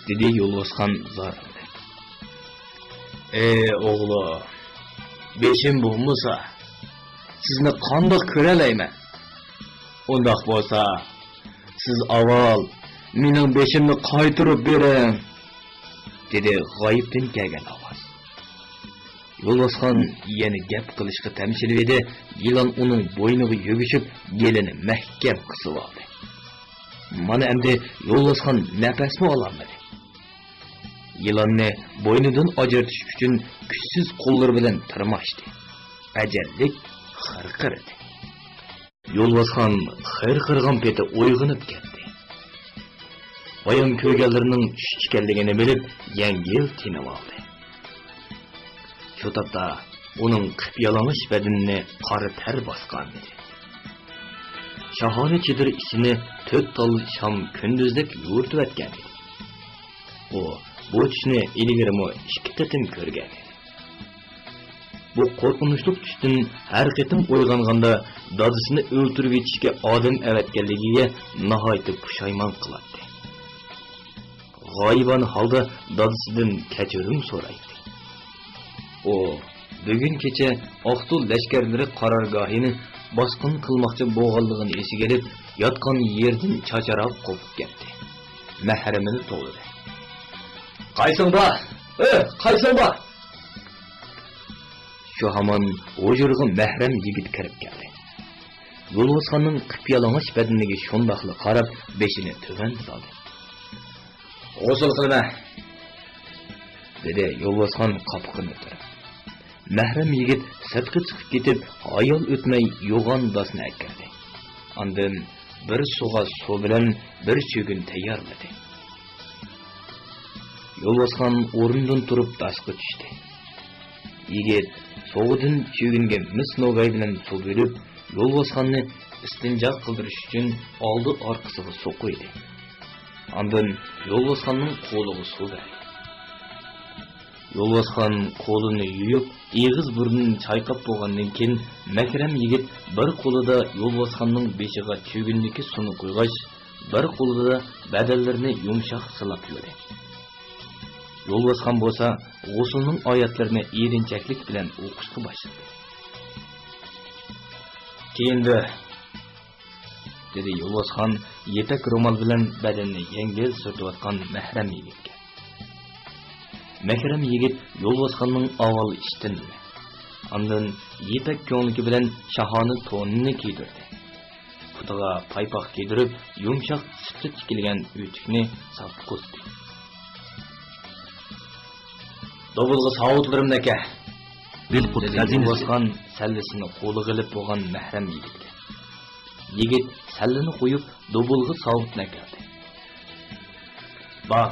دېدى يولۋاسخان زارلىنىپ. «ئەي ئوغلۇم، بېشىم بولمىسا، سىزنى قانداق كۆرەلەيمەن؟ ئۇنداق بولسا، سىز ئاۋۋال مېنىڭ بېشىمنى قايتۇرۇپ بېرىڭ.» دېدى غايىبتىن كەلگەن ئاۋاز. يولۋاسخان يەنە گەپ قىلىشقا تەمشىلىۋىدى، يىلان ئۇنىڭ بوينىغا يۈگۈشۈپ، گېلىنى مەھكەم قىسىۋالدى. مانا ئەمدى يولۋاسخان نەپەسمۇ ئالالمىدى. يىلاننى بوينىدىن ئاجرىتىش ئۈچۈن كۈچسىز قوللىرى بىلەن تىرماشتى. ئەجەللىك خىرقىرىدى. يولۋاسخان خىرقىرىغان پېتى ئويغىنىپ كەتتى. بايام كۆرگەنلىرىنىڭ چۈش ئىكەنلىكىنى بىلىپ، يەڭگىل تىنىۋالدى. شۇ تاپتا ئۇنىڭ قىپيالىڭاچ بەدىنىنى قارا تەر باسقانىدى. شاھانە چېدىر ئىچىنى تۆت تال شام كۈندۈزدەك يورۇتۇۋەتكەنىدى. ئۇ بۇ چۈشنى ئىلگىرىمۇ ئىككى قېتىم كۆرگەنىدى. بۇ قورقۇنچلۇق چۈشتىن ھەر قېتىم ئويغانغاندا دادىسىنى ئۆلتۈرۈۋېتىشكە ئادەم ئەۋەتكەنلىكىگە ناھايىتى پۇشايمان قىلاتتى. غايىبانە ھالدا دادىسىدىن كەچۈرۈم سورايتتى. ئۇ بۈگۈن كېچە ئاقتۇ لەشكەرلىرى قارارگاھىنى باسقۇن قىلماقچى بولغانلىقىنى ئېسىگە ئېلىپ، ياتقان يېرىدىن چاچراپ قوپۇپ كەتتى. مەھرىمىنى توۋلىدى. «قايسىڭ بار؟ ئۆ، قايسىڭ بار؟» شۇ ھامان ھۇجرىغا مەھرەم يىگىت كىرىپ كەلدى. يولۋاسخاننىڭ قىپيالىڭاچ بەدىنىگە شۇنداقلا قاراپ، بېشىنى تۆۋەن سالدى. «غۇسۇل قىلىمەن.» دېدى يولۋاسخان قاپىقىنى ئۆتۈرۈپ. مەھرەم يىگىت سىرتقا چىقىپ كېتىپ، ھايال ئۆتمەي يوغان داسنى ئەكىردى. ئاندىن بىر سۇغا سۇ بىلەن بىر چۆگۈن تەييارلىدى. يولۋاسخان ئورنىدىن تۇرۇپ داسقا چۈشتى. يىگىت سۇغىدىن چۆگۈنگە مىس نوگاي بىلەن سۇ بۆلۈپ، يولۋاسخاننى ئىستىنجا قىلدۇرۇش ئۈچۈن ئالدى ئارقىسىغا سۇ قۇيدى. ئاندىن يولۋاسخاننىڭ قولىغا سۇ بەردى. يولۋاسخان قولىنى يۇيۇپ، ئېغىز بۇرنىنى چايقاپ بولغاندىن كېيىن، مەھرەم يىگىت بىر قولىدا يولۋاسخاننىڭ بېشىغا چۆگۈندىكى سۇنى قۇيغاچ، بىر قولىدا بەدەنلىرىنى يۇمشاق سىلاپ يۈردى. يولۋاسخان بولسا غۇسۇلنىڭ ئايەتلىرىنى ئېرىنچەكلىك بىلەن ئوقۇشقا باشلىدى. «كىيىندى.» دېدى يولۋاسخان يىپەك رومال بىلەن بەدىنىنى يەڭگىل سۈرتۈۋاتقان مەھرەم يىگىتكە. مەھرەم يىگىت يولۋاسخاننىڭ ئاۋۋال ئىشتىنىنى، ئاندىن يىپەك كۆڭلىكى بىلەن شاھانە تونىنى كىيدۈردى. پۇتىغا پايپاق كىيدۈرۈپ، يۇمشاق سۈتتە تىكىلگەن ئۆتۈكنى ساپقۇزدى. «دوبۇلغا ساۋۇتلىرىمنى ئەكە!» دېدى يولۋاسخان سەللىسىنى قولىغا ئېلىپ بولغان مەھرەم يىگىتكە. يىگىت سەللىنى قويۇپ، دوبۇلغا ساۋۇتنى ئەكەلدى. «بار،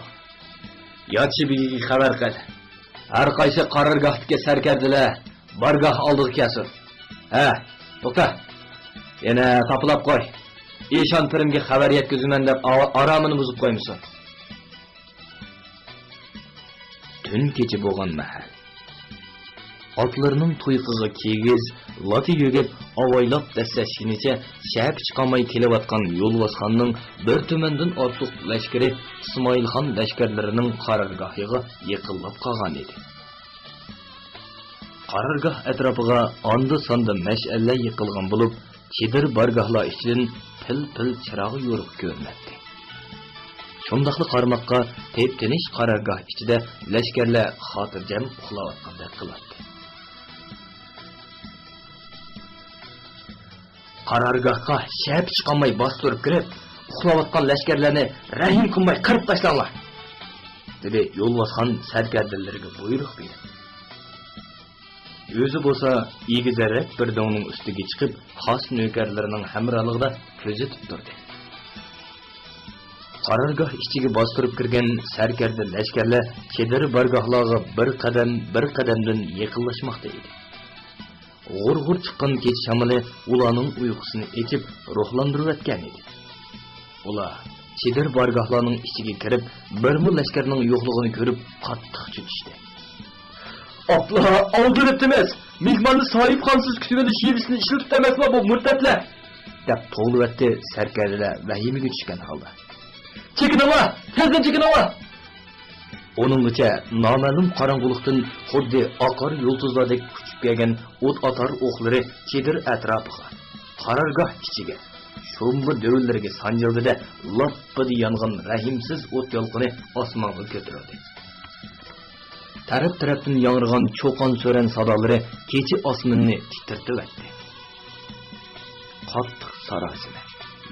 ياتچى بېگىگە خەۋەر قىل. ھەر قايسى قارارگاھتىكى سەركەردىلەر بارگاھ ئالدىغا كەلسۇن. ھە، توختا، يەنە تاپىلاپ قوي. ئىشان پىرىمگە خەۋەر يەتكۈزىمەن دەپ ئا-، ئارامىنى بۇزۇپ قويمىسۇن.» تۈن كېچە بولغان مەھەل. ئاتلىرىنىڭ تۇيىقىغا كىگىز، لاتا يۆگەپ، ئاۋايلاپ دەسسەشكىنىچە شەپە چىقالماي كېلىۋاتقان يولۋاسخاننىڭ بىر تۈمەندىن ئارتۇق لەشكىرى ئىسمائىلخان لەشكەرلىرىنىڭ قارارگاھىغا يېقىنلاپ قالغان ئىدى. قارارگاھ ئەتراپىغا ئاندا-ساندا مەشئەللەر يېقىلغان بولۇپ، چېدىر بارگاھلار ئىچىدىن پىل-پىل چىراغ يورۇق كۆرۈنەتتى. شۇنداقلا قارىماققا تىپ-تىنچ قارارگاھ ئىچىدە لەشكەرلەر خاتىرجەم ئۇخلاۋاتقاندەك قىلاتتى. «قارارگاھقا شەپە چىقالماي باستۇرۇپ كىرىپ، ئۇخلاۋاتقان لەشكەرلەرنى رەھىم قىلماي قىرىپ تاشلاڭلار!» دېدى يولۋاسخان سەركەردىلىرىگە بۇيرۇق بېرىپ. ئۆزى بولسا ئېگىز ئەررەك بىر دۆڭنىڭ ئۈستىگە چىقىپ، خاس نۆكەرلىرىنىڭ ھەمراھلىقىدا كۆزىتىپ تۇردى. قارارگاھ ئىچىگە باستۇرۇپ كىرگەن سەركەردە لەشكەرلەر چېدىر بارگاھلارغا بىر قەدەم، بىر قەدەمدىن يېقىنلاشماقتا ئىدى. غۇر-غۇر چىققان كېچە شامىلى ئۇلارنىڭ ئۇيقۇسىنى ئېچىپ، روھلاندۇرۇۋەتكەن ئىدى. ئۇلار چېدىر بارگاھلارنىڭ ئىچىگە كىرىپ، بىرمۇ لەشكەرنىڭ يوقلۇقىنى كۆرۈپ، قاتتىق چۆچۈشتى. «ئاپلا، ئالدىرىپتىمىز! مېھماننى ساھىبخانىسىز كۈتۈۋېلىش ھىيلىسىنى ئىشلىتىپتۇ ئەمەسلا بۇ مۇرتەتلەر!» دەپ توۋلىۋەتتى سەركەردىلەر ۋەھىمىگە چۈشكەن ھالدا. «چېكىنىڭلار! تېزدىن چېكىنىڭلار!» ئۇنىڭغىچە نامەلۇم قاراڭغۇلۇقتىن خۇددى ئاقار يۇلتۇزلاردەك ئۇچۇپ كەلگەن ئوت ئاتار ئوقلىرى چېدىر ئەتراپىغا، قارارگاھ ئىچىگە، شومبا دۆۋىلىرىگە سانجىلدى-دە، لاپپىدە يانغان رەھىمسىز ئوت يالقۇنى ئاسمانغا كۆتۈرۈلدى. تەرەپ-تەرەپتىن ياڭرىغان چۇقان-سۈرەن سادالىرى كېچە ئاسمىنىنى تىترىتىۋەتتى. قاتتىق ساراسىمە،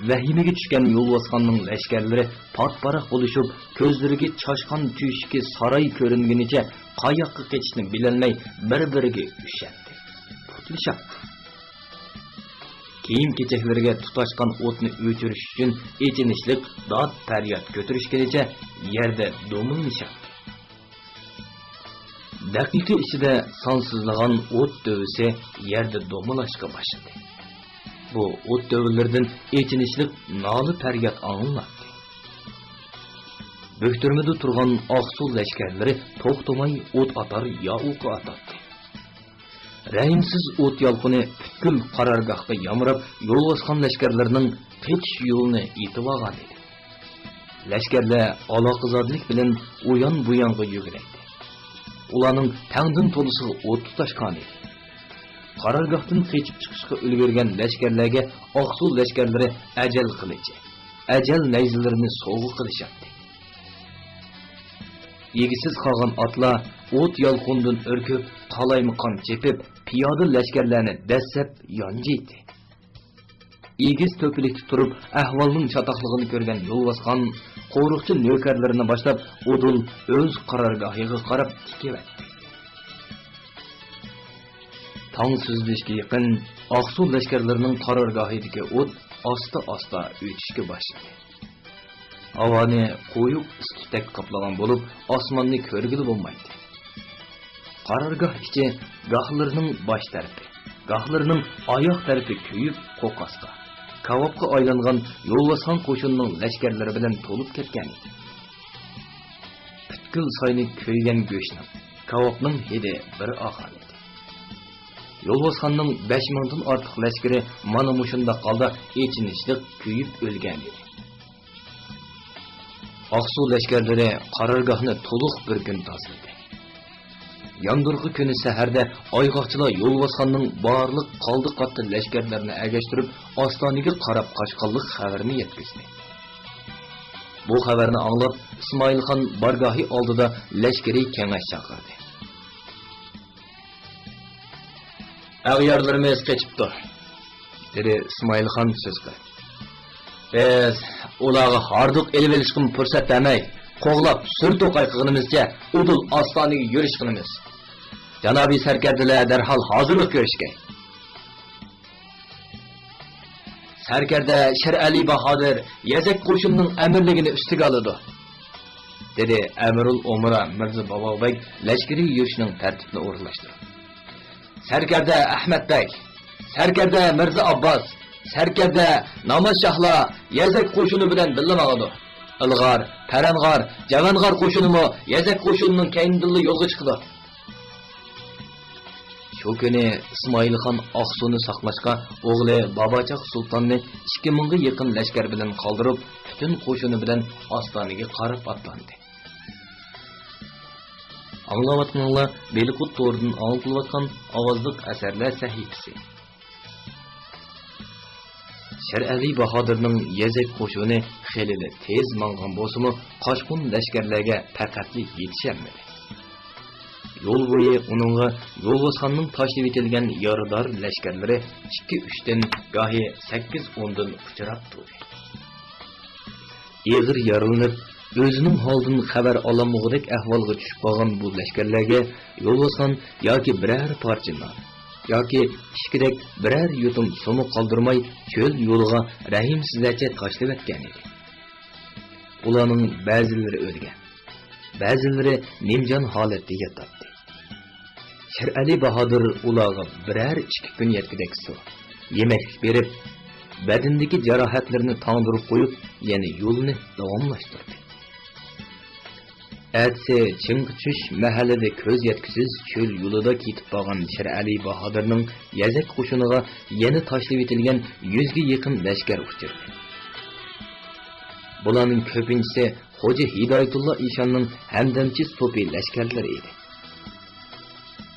ۋەھىمىگە چۈشكەن يولۋاسخاننىڭ لەشكەرلىرى پات-پاراق بولۇشۇپ، كۆزلىرىگە چاشقان تۆشۈكى ساراي كۆرۈنگىنىچە قاياققا قېچىشنى بىلەلمەي بىر-بىرىگە ئۈشەندى، پۇتلىشاتتى. كىيىم-كېچەكلىرىگە تۇتاشقان ئوتنى ئۆچۈرۈش ئۈچۈن ئېچىنىشلىق داد-پەرياد كۆتۈرۈشكىنىچە يەردە دومۇللىشاتتى. دەقىقە ئىچىدە سانسىزلىغان ئوت دۆۋىسى يەردە دومىلاشقا باشلىدى. بۇ ئوت دۆۋىلىرىدىن ئېچىنىشلىق نالە-پەرياد ئاڭلىناتتى. بۆكتۈرمىدە تۇرغان ئاقسۇ لەشكەرلىرى توختىماي ئوت ئاتار يا ئوقى ئاتاتتى. رەھىمسىز ئوت يالقۇنى پۈتكۈل قارارگاھقا يامراپ، يولۋاسخان لەشكەرلىرىنىڭ قېچىش يولىنى ئېتىۋالغان ئىدى. لەشكەرلەر ئالاقىزادىلىك بىلەن ئۇيان-بۇيانغا يۈگۈرەتتى. ئۇلارنىڭ تەڭدىن تولىسىغا ئوت تۇتاشقانىدى. قارارگاھتىن قېچىپ چىقىشقا ئۈلگۈرگەن لەشكەرلەرگە ئاقسۇ لەشكەرلىرى ئەجەل قىلىچى، ئەجەل نەيزىلىرىنى سوۋغا قىلىشاتتى. ئىگىسىز قالغان ئاتلار ئوت يالقۇنىدىن ئۈركۈپ، قالايمىقان چېپىپ، پىيادە لەشكەرلەرنى دەسسەپ يانجىيتتى. ئېگىز تۆپىلىكتە تۇرۇپ، ئەھۋالنىڭ چاتاقلىقىنى كۆرگەن يولۋاسخان قورۇقچى نۆكەرلىرىنى باشلاپ، ئۇدۇل ئۆز قارارگاھىغا قاراپ تىكىۋەتتى. تاڭ سۈزۈلۈشكە يېقىن ئاقسۇ لەشكەرلىرىنىڭ قارارگاھىدىكى ئوت ئاستا-ئاستا ئۆچۈشكە باشلىدى. ھاۋانى قويۇق ئىس تۈتەك قاپلىغان بولۇپ، ئاسماننى كۆرگىلى بولمايتتى. قارارگاھ ئىچى گاھلىرىنىڭ باش تەرىپى، گاھلىرىنىڭ ئاياغ تەرىپى كۆيۈپ، قوقاسقا، كاۋاپقا ئايلانغان يولۋاسخان قوشۇنىنىڭ لەشكەرلىرى بىلەن تولۇپ كەتكەنىدى. پۈتكۈل ساينى كۆيگەن گۆشنىڭ، كاۋاپنىڭ ھىدى بىر ئالغانىدى. يولۋاسخاننىڭ بەش مىڭدىن ئارتۇق لەشكىرى مانا مۇشۇنداق ھالدا ئېچىنىشلىق كۆيۈپ ئۆلگەنىدى. ئاقسۇ لەشكەرلىرى قارارگاھنى تولۇق بىر كۈن تازىلىدى. ياندۇرغا كۈنى سەھەردە ئايغاقچىلار يولۋاسخاننىڭ بارلىق قالدى-قاتتى لەشكەرلىرىنى ئەگەشتۈرۈپ، ئاستانىگە قاراپ قاچقانلىق خەۋىرىنى يەتكۈزدى. بۇ خەۋەرنى ئاڭلاپ، ئىسمائىلخان بارگاھى ئالدىدا لەشكىرىي كېڭەش چاقىردى. ئەغيارلىرىمىز قېچىپتۇ، دېدى ئىسمائىلخان سۆز قىلىپ. بىز ئۇلارغا ھاردۇق ئېلىۋېلىشقىمۇ پۇرسەت بەرمەي، قوغلاپ سۈر توقاي قىلغىنىمىزچە ئۇدۇل ئاستانىگە يۈرۈش قىلىمىز. جانابىي سەركەردىلەر دەرھال ھازىرلىق كۆرۈشكەي. سەركەردە شىرئەلى باھادىر يەزەك قوشۇنىنىڭ ئەمىرلىكىنى ئۈستىگە ئالىدۇ، دېدى ئەمىرۇل ئۇمرا مىرزا باباغبەگ لەشكىرىي يۈرۈشنىڭ تەرتىپىنى ئورۇنلاشتۇرۇپ. سەركەردە ئەخمەت بەگ، سەركەردە مىرزا ئابباس، سەركەردە ناماز شاھلار يەزەك قوشۇنى بىلەن بىللە ماڭىدۇ. ئىلغار، پەرەنغار، جەۋەنغار قوشۇنىمۇ يەزەك قوشۇنىنىڭ كەينىدىنلا يولغا چىقىدۇ. شۇ كۈنى ئىسمائىلخان ئاقسۇنى ساقلاشقا ئوغلى باباچاق سۇلتاننى ئىككى مىڭغا يېقىن لەشكەر بىلەن قالدۇرۇپ، پۈتۈن قوشۇنى بىلەن ئاستانىگە قاراپ ئاتلاندى. ئاڭلاۋاتقىنىڭلار بېلىققۇت تورىدىن ئاڭلىتىلىۋاتقان ئاۋازلىق ئەسەرلەر سەھىپىسى. شىرئەلى باھادىرنىڭ يېزەك قوشۇنى خېلىلا تېز ماڭغان بولسىمۇ، قاچقۇن لەشكەرلەرگە پەقەتلا يېتىشەلمىدى. يول بويى ئۇنىڭغا يولۋاسخاننىڭ تاشلىۋېتىلگەن يارىدار لەشكەرلىرى ئىككى ئۈچتىن، گاھى سەككىز ئوندىن ئۇچراپ تۇردى. ئېغىر يارىلىنىپ، ئۆزىنىڭ ھالىدىن خەۋەر ئالالمىغۇدەك ئەھۋالغا چۈشۈپ قالغان بۇ لەشكەرلەرگە يولۋاسخان ياكى بىرەر پارچە نان، ياكى ئىچكۈدەك بىرەر يۇتۇم سۇمۇ قالدۇرماي، چۆل يولىغا رەھىمسىزلەرچە تاشلىۋەتكەن ئىدى. ئۇلارنىڭ بەزىلىرى ئۆلگەن، بەزىلىرى نىمجان ھالەتتە ياتاتتى. شىرئەلى باھادىر ئۇلارغا بىرەر ئىككى كۈن يەتكۈدەك سۇ، يېمەكلىك بېرىپ، بەدىنىدىكى جاراھەتلىرىنى تاڭدۇرۇپ قويۇپ، يەنە يولىنى داۋاملاشتۇردى. ئەتىسى چىڭقا چۈش مەھەللىدە كۆز يەتكۈسىز چۆل يولىدا كېتىپ بارغان شىرئەلى باھادىرنىڭ يەزەك قوشۇنىغا يەنە تاشلىۋېتىلگەن يۈزگە يېقىن لەشكەر ئۇچرىدى. بۇلارنىڭ كۆپىنچىسى خوجا ھىدايەتۇللا ئىشاننىڭ ھەمدەمچى سوپى لەشكەرلىرى ئىدى.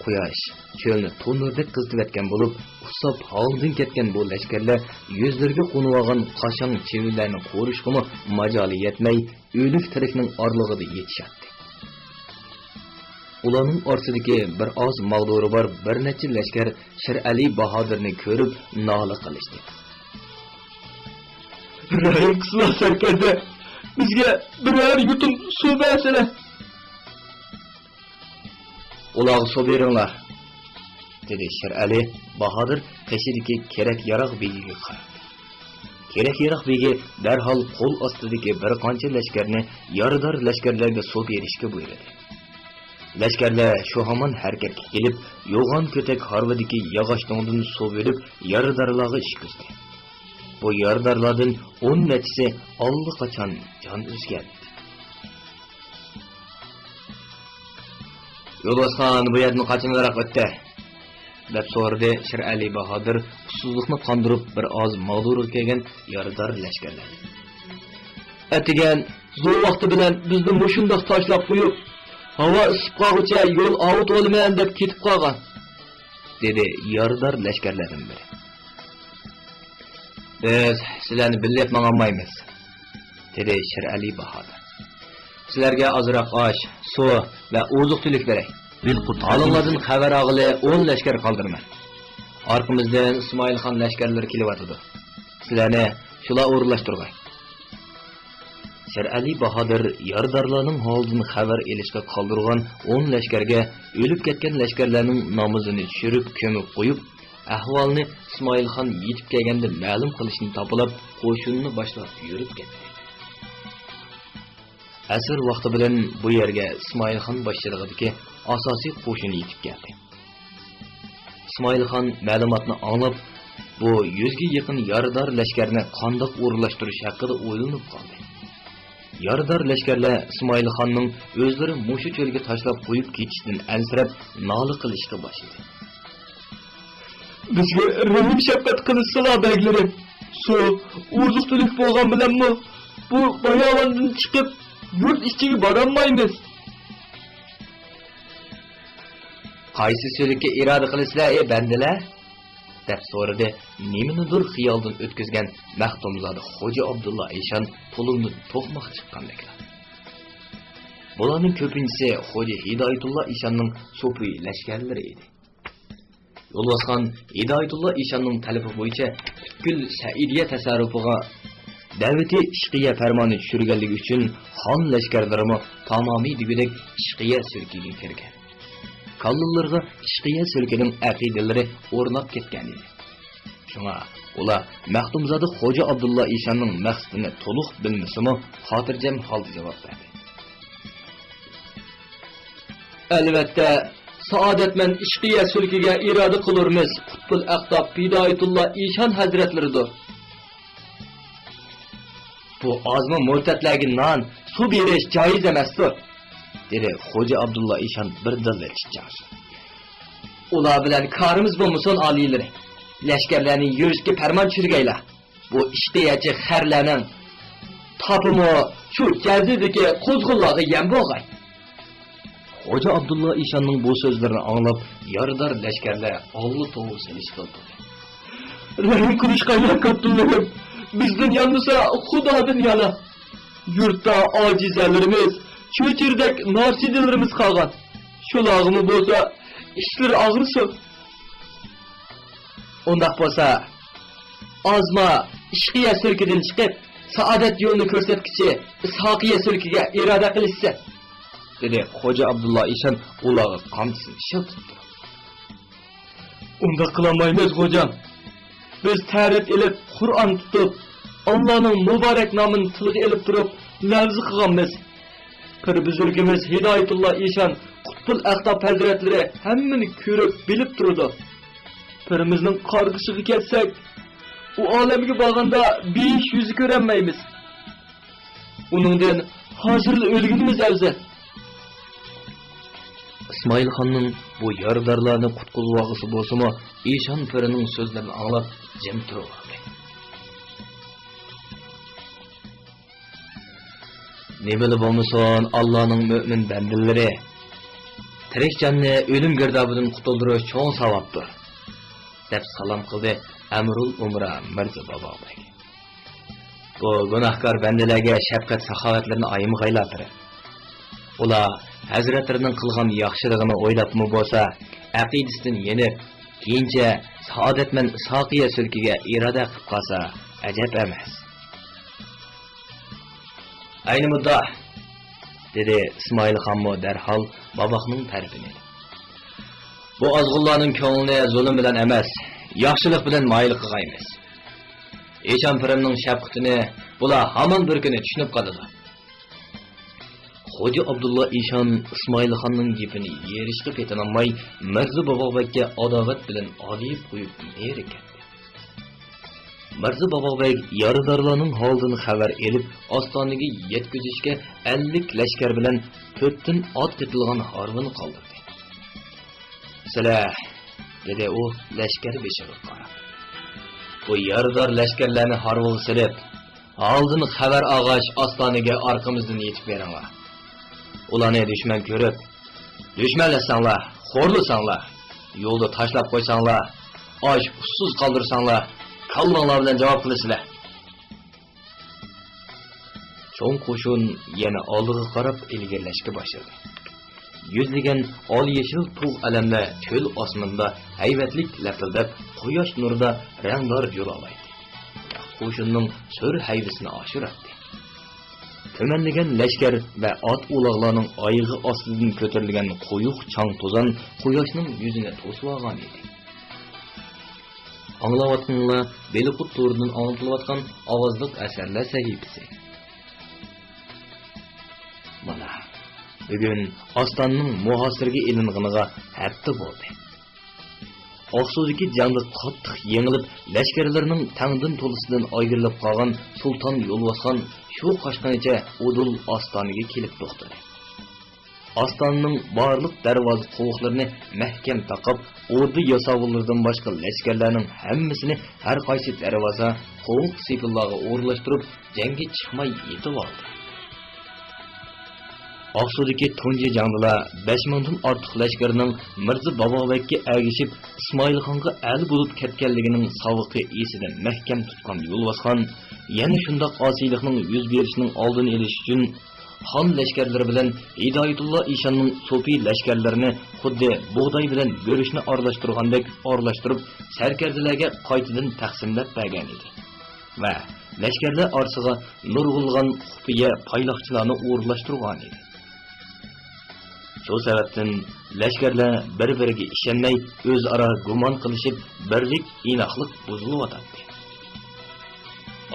قۇياش چۆلنى تونۇردەك قىزىتىۋەتكەن بولۇپ، ئۇسساپ ھالىدىن كەتكەن بۇ لەشكەرلەر يۈزلىرىگە قونۇۋالغان قاشاڭ چىۋىنلەرنى قورۇشقىمۇ ماجالى يەتمەي، ئۆلۈك تىرىكنىڭ ئارىلىقىدا يېتىشاتتى. ئۇلارنىڭ ئارىسىدىكى بىر ئاز ماغدۇرى بار بىر نەچچە لەشكەر شىرئەلى باھادىرنى كۆرۈپ نالە قىلىشتى. رەھىم قىلسىلا سەركەردە، بىزگە بىرەر يۇتۇم سۇ بەرسىلە. ئۇلارغا سۇ بېرىڭلار، دېدى شىرئەلى باھادىر قېشىدىكى كېرەك ياراغ بېگىگە قاراپ. كېرەك ياراغ بېگى دەرھال قول ئاستىدىكى بىر قانچە لەشكەرنى يارىدار لەشكەرلەرگە سۇ بېرىشكە بۇيرۇدى. لەشكەرلەر شۇ ھامان ھەرىكەتكە كېلىپ، يوغان كۆتەك ھارۋىدىكى ياغاچ دۆڭدىن سۇ بېرىپ، يارىدارلارغا ئىچكۈزدى. بۇ يارىدارلاردىن ئون نەچچىسى ئاللىقاچان جان ئۈزگەن. يولۋاسخان بۇ يەردىن قاچان يىراق ئۆتتى؟ دەپ سورىدى شىرئەلى باھادىر ئۇسسۇزلۇقنى قاندۇرۇپ بىر ئاز ماغدۇرغا كەلگەن يارىدار لەشكەرلەردىن. ئەتىگەن زور ۋاقتى بىلەن بىزنى مۇشۇنداق تاشلاپ قويۇپ، ھاۋا ئىسسىپ قالغۇچە يول ئاۋۇتۇۋالىمەن دەپ كېتىپ قالغان، دېدى يارىدار لەشكەرلەردىن بىرى. بىز سىلەرنى بىللە ماڭالمايمىز، دېدى شىرئەلى باھادىر. سىلەرگە ئازراق ئاش، سۇ ۋە ئوزۇق-تۈلۈك بېرەي. ھالىڭلاردىن خەۋەر ئالغىلى ئون لەشكەر قالدۇرىمەن. ئارقىمىزدىن ئىسمائىلخان لەشكەرلىرى كېلىۋاتىدۇ. سىلەرنى شۇلار ئورۇنلاشتۇرغاي. شىرئەلى باھادىر يارىدارلارنىڭ ھالىدىن خەۋەر ئېلىشقا قالدۇرغان ئون لەشكەرگە ئۆلۈپ كەتكەن لەشكەرلەرنىڭ نامىزىنى چۈشۈرۈپ كۆمۈپ قويۇپ، ئەھۋالنى ئىسمائىلخان يېتىپ كەلگەندە مەلۇم قىلىشنى تاپىلاپ، قوشۇنىنى باشلاپ يۈرۈپ كەتتى. ئەسىر ۋاقتى بىلەن بۇ يەرگە ئىسمائىلخان باشچىلىقىدىكى ئاساسىي قوشۇن يېتىپ كەلدى. ئىسمائىلخان مەلۇماتنى ئاڭلاپ، بۇ يۈزگە يېقىن يارىدار لەشكەرنى قانداق ئورۇنلاشتۇرۇش ھەققىدە ئويلىنىپ قالدى. يارىدار لەشكەرلەر ئىسمائىلخاننىڭ ئۆزلىرى مۇشۇ چۆلگە تاشلاپ قويۇپ كېتىشىدىن ئەنسىرەپ، نالە قىلىشقا باشلىدى. بىزگە رەھىم-شەپقەت قىلىشسىلا، بەگلىرىم. سۇ، ئوزۇق-تۈلۈك بولغان بىلەنمۇ، بۇ باياۋاندىن چىقىپ، يۇرت ئىچىگە بارالمايمىز. قايسى سۈلۈككە ئىرادە قىلىسىلەر، ئەي بەندىلەر؟ دەپ سورىدى نېمىنىدۇر خىيالدىن ئۆتكۈزگەن مەختۇمزادە خوجا ئابدۇللا ئىشان تۇلۇمدىن توقماق چىققاندەكلا. بۇلارنىڭ كۆپىنچىسى خوجا ھىدايەتۇللا ئىشاننىڭ سوپى لەشكەرلىرى ئىدى. يولۋاسخان ھىدايەتۇللا ئىشاننىڭ تەلىپى بويىچە پۈتكۈل سەئىدىيە تەسەررۇپىغا دەۋىتى ئىشقىيە پەرمانى چۈشۈرگەنلىكى ئۈچۈن خان لەشكەرلىرىمۇ تامامى دېگۈدەك ئىشقىيە سۈلكىگە كىرگەن. كاللىلىرىغا ئىشقىيە سۈلكىنىڭ ئەقىدىلىرى ئورناپ كەتكەن ئىدى. شۇڭا ئۇلار مەختۇمزادە خوجا ئابدۇللا ئىشاننىڭ مەقسىتىنى تولۇق بىلمىسىمۇ، خاتىرجەم ھالدا جاۋاب بەردى. ئەلۋەتتە، سائادەتمەن ئىشقىيە سۈلكىگە ئىرادە قىلۇرمىز، قۇتبۇل ئەقتاب ھىدايەتۇللا ئىشان ھەزرەتلىرىدۇر. بۇ ئازما مۇرتەتلەرگە نان، سۇ بېرىش جايىز ئەمەستۇر، دېدى خوجا ئابدۇللا ئىشان بىردىنلا چىچاڭشىپ. ئۇلار بىلەن كارىمىز بولمىسۇن، ئالىيلىرى. لەشكەرلەرنى يۈرۈشكە پەرمان چۈشۈرگەيلا. بۇ ئىشقىيەچى خەرلەرنىڭ تاپىمۇ شۇ جەزىدىكى قۇزغۇنلارغا يەم بولغاي. خوجا ئابدۇللا ئىشاننىڭ بۇ سۆزلىرىنى ئاڭلاپ، يارىدار لەشكەرلەر ئاللا توۋا سېلىشقا تۇردى. رەھىم قىلىشقايلا، كاپتۇللىرىم، بىزدىن يانمىسا خۇدادىن يانا. يۇرتتا ئاجىزەلىرىمىز، چۆچۈرىدەك ناسىدىلىرىمىز قالغان. شۇلارغىمۇ بولسا ئىچلىرى ئاغرىسۇن. ئۇنداق بولسا، ئازما ئىشقىيە سۈركىدىن چىقىپ، سائادەت يولىنى كۆرسەتكۈچى ئىسھاقىيە سۈلكىگە ئىرادە قىلىشىسەن، دېدى خوجا ئابدۇللا ئىشان ئۇلارغا قامچىسىنى شىلتىتىپ تۇرۇپ. ئۇنداق قىلالمايمىز، خوجام. بىز تەرەت ئېلىپ، قۇرئان تۇتۇپ، ئاللانىڭ مۇبارەك نامىنى تىلغا ئېلىپ تۇرۇپ، لەۋزى قىلغانمىز. پىر بۈزرىكىمىز ھىدايەتۇللا ئىشان قۇتبۇل ئەقتاب ھەزرەتلىرى ھەممىنى كۆرۈپ، بىلىپ تۇرىدۇ. پىرىمىزنىڭ قارغىشىغا كەتسەك، ئۇ ئالەمگە بارغاندا بېيىش يۈزى كۆرەلمەيمىز. ئۇنىڭدىن ھازىرلا ئۆلگىنىمىز ئەۋزەل. ئىسمائىل خاننىڭ بۇ يارىدارلارنى قۇتقۇزۇۋالغۇسى بولسىمۇ، ئىشان پىرىنىڭ سۆزلىرىنى ئاڭلاپ جىم تۇرۇۋالدى. نېمىلا بولمىسۇن، ئاللانىڭ مۆمىن بەندىلىرى، تىرىك جاننى ئۆلۈم گىردابىدىن قۇتۇلدۇرۇش چوڭ ساۋابتۇر، دەپ سالام قىلدى ئەمىرۇل ئۇمرا مىرزا بابابەگ. بۇ گۇناھكار بەندىلەرگە شەپقەت-ساخاۋەتلىرىنى ئايىمىغايلا پىرى. ئۇلار ھەزرەتلىرىنىڭ قىلغان ياخشىلىقىنى ئويلاپمۇ بولسا، ئەقىدىسىدىن يېنىپ، كېيىنچە سائادەتمەن ئىسھاقىيە سۈلكىگە ئىرادە قىلىپ قالسا، ئەجەب ئەمەس. ئەينى مۇددا، دېدى ئىسمائىل خانمۇ دەرھال باباقنىڭ تەرىپىنى ئېلىپ. بۇ ئازغۇنلارنىڭ كۆڭلىنى زۇلۇم بىلەن ئەمەس، ياخشىلىق بىلەن مايىل قىلغايمىز. ئىشان پىرىمنىڭ شەپقىتىنى بۇلار ھامان بىر كۈنى چۈشىنىپ قالىدۇ. خوجا ئابدۇللا ئىشان ئىسمائىل خاننىڭ گېپىنى يېرىشقا پېتىنالماي، مىرزا بابابەگكە ئاداۋەت بىلەن ئادىيىپ قويۇپ نېرى كەتتى. مىرزا بابابەگ يارىدارلارنىڭ ھالىدىن خەۋەر ئېلىپ، ئاستانىگە يەتكۈزۈشكە ئەللىك لەشكەر بىلەن تۆتتىن ئات قېتىلغان ھارۋىنى قالدۇردى. سىلەر، دېدى ئۇ لەشكەر بېشىغا قاراپ، بۇ يارىدار لەشكەرلەرنى ھارۋىغا سېلىپ، ھالدىن خەۋەر ئالغاچ ئاستانىگە ئارقىمىزدىن يېتىپ بېرىڭلار. ئۇلارنى دۈشمەن كۆرۈپ، دۈشمەنلەتسەڭلار، خورلىساڭلار، يولدا تاشلاپ قويساڭلار، ئاچ ئۇسسۇز قالدۇرساڭلار، كاللاڭلار بىلەن جاۋاب قىلىسىلەر. چوڭ قوشۇن يەنە ئالدىغا قاراپ ئىلگىرىلەشكە باشلىدى. يۈزلىگەن ئال يېشىل تۇغ ئەلەملەر چۆل ئاسمىنىدا ھەيۋەتلىك لەپىلدەپ، قۇياش نۇرىدا رەڭدار جۇلالايدى. قوشۇننىڭ سۈر ھەيۋىسىنى ئاشۇراتتى. تۈمەنلىگەن لەشكەر ۋە ئات ئۇلاغلارنىڭ ئايىغى ئاستىدىن كۆتۈرۈلگەن قويۇق چاڭ-توزان قۇياشنىڭ يۈزىنى توسۇۋالغان ئىدى. ئاڭلاۋاتقىنىڭلار بېلىقۇت تورىدىن ئاڭلىتىلىۋاتقان ئاۋازلىق ئەسەرلەر سەھىپىسى. مانا، بۈگۈن ئاستانىنىڭ مۇھاسىرىگە ئېلىنغىنىغا ھەپتە بولدى. ئاقسۇدىكى جەڭدە قاتتىق يېڭىلىپ، لەشكەرلىرىنىڭ تەڭدىن تولىسىدىن ئايرىلىپ قالغان سۇلتان يولۋاسخان شۇ قاچقىنىچە ئۇدۇل ئاستانىگە كېلىپ توختىدى. ئاستانىنىڭ بارلىق دەرۋازا قوۋۇقلىرىنى مەھكەم تاقاپ، ئوردا ياساۋۇللىرىدىن باشقا لەشكەرلەرنىڭ ھەممىسىنى ھەر قايسى دەرۋازا، قوۋۇق سېپىللارغا ئورۇنلاشتۇرۇپ، جەڭگە چىقماي يېتىۋالدى. ئاقسۇدىكى تۇنجى جەڭدىلا بەش مىڭدىن ئارتۇق لەشكەرنىڭ مىرزا بابابەگكە ئەگىشىپ، ئىسمائىل خانغا ئەل بولۇپ كەتكەنلىكىنىڭ ساۋىقى ئېسىدە مەھكەم تۇتقان يولۋاسخان يەنە شۇنداق ئاسىيلىقنىڭ يۈز بېرىشىنىڭ ئالدىنى ئېلىش ئۈچۈن، خان لەشكەرلىرى بىلەن ھىدايەتۇللا ئىشاننىڭ سوپى لەشكەرلىرىنى خۇددى بۇغداي بىلەن گۈرۈچنى ئارىلاشتۇرغاندەك ئارىلاشتۇرۇپ، سەركەردىلەرگە قايتىدىن تەقسىملەپ بەرگەنىدى ۋە لەشكەرلەر ئارىسىغا نۇرغۇنلىغان خۇپىيە پايلاقچىلارنى ئورۇنلاشتۇرغانىدى. شۇ سەۋەبتىن لەشكەرلەر بىر-بىرىگە ئىشەنمەي، ئۆزئارا گۇمان قىلىشىپ، بىرلىك، ئىناقلىق بۇزۇلۇۋاتاتتى.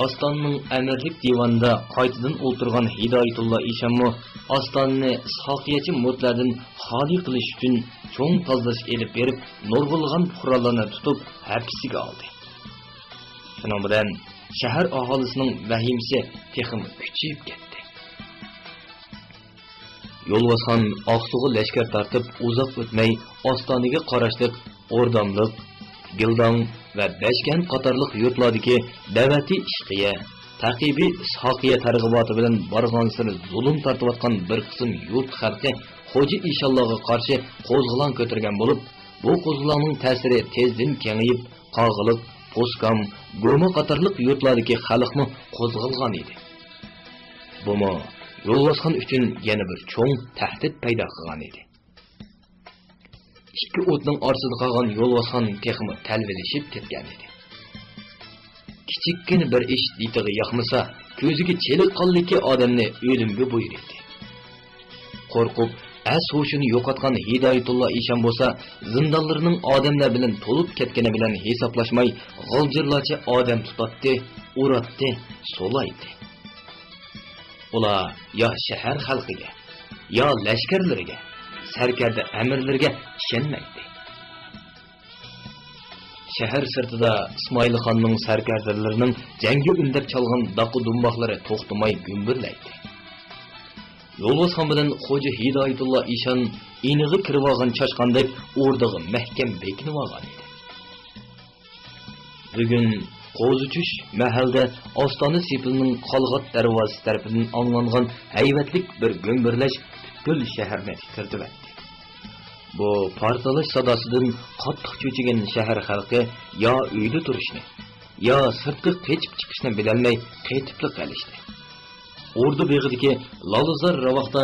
ئاستانىنىڭ ئەمىرلىك دىۋانىدا قايتىدىن ئولتۇرغان ھىدايەتۇللا ئىشانمۇ ئاستانىنى ئىسھاقىيەچى مۇرىتلاردىن خالىي قىلىش ئۈچۈن چوڭ تازىلاش ئېلىپ بېرىپ، نۇرغۇنلىغان پۇقرالارنى تۇتۇپ، ھەپسىگە ئالدى. شۇنىڭ بىلەن شەھەر ئاھالىسىنىڭ ۋەھىمىسى تېخىمۇ كۈچىيىپ كەتتى. يولۋاسخان ئاقسۇغا لەشكەر تارتىپ ئۇزاق ئۆتمەي، ئاستانىگە قاراشلىق ئورداملىق، گىلداڭ ۋە بەشكەنت قاتارلىق يۇرتلاردىكى دەۋەتى ئىشقىيە، تەقىبى ئىسھاقىيە تەرغىباتى بىلەن بارغانسېرى زۇلۇم تارتىۋاتقان بىر قىسىم يۇرت خەلقى خوجا ئىشانلارغا قارشى قوزغىلاڭ كۆتۈرگەن بولۇپ، بۇ قوزغىلاڭنىڭ تەسىرى تېزدىن كېڭىيىپ، قاغىلىق، پوسكام، گوما قاتارلىق يۇرتلاردىكى خەلقمۇ قوزغالغان ئىدى. بۇمۇ يولۋاسخان ئۈچۈن يەنە بىر چوڭ تەھدىت پەيدا قىلغان ئىدى. ئىككى ئوتنىڭ ئارىسىدا قالغان يولۋاسخان تېخىمۇ تەلۋىلىشىپ كەتكەن ئىدى. كىچىككىنە بىر ئىش دىتىغا ياقمىسا، كۆزىگە چېلىققانلىكى ئادەمنى ئۆلۈمگە بۇيرۇيتتى. قورقۇپ، ئەس-ھوشىنى يوقاتقان ھىدايەتۇللا ئىشان بولسا، زىندانلىرىنىڭ ئادەملەر بىلەن تولۇپ كەتكىنى بىلەن ھېسابلاشماي، غالجىرلارچە ئادەم تۇتاتتى، ئۇراتتى، سولايتتى. ئۇلار يا شەھەر خەلقىگە، يا لەشكەرلىرىگە، سەركەردە ئەمىرلىرىگە ئىشەنمەيتتى. شەھەر سىرتىدا ئىسمائىلخاننىڭ سەركەردىلىرىنىڭ جەڭگە ئۈندەپ چالغان داقا دۇمباقلىرى توختىماي گۈمبۈرلەيتتى. يولۋاسخان بىلەن خوجا ھىدايەتۇللا ئىشان ئىنىغا كىرىۋالغان چاشقاندەك ئوردىغا مەھكەم بېكىنىۋالغان ئىدى. بۈگۈن قوزا چۈش مەھەلدە ئاستانە سېپىلنىڭ قالغات دەرۋازىسى تەرىپىدىن ئاڭلانغان ھەيۋەتلىك بىر گۈمبۈرلەش پۈتكۈل شەھەرنى تىترىتىۋەتتى. بۇ پارتلاش ساداسىدىن قاتتىق چۆچۈگەن شەھەر خەلقى يا ئۆيدە تۇرۇشنى، يا سىرتقا قېچىپ چىقىشنى بىلەلمەي قېتىپلا قېلىشتى. ئوردا بېغىدىكى لالىزار راۋاقتا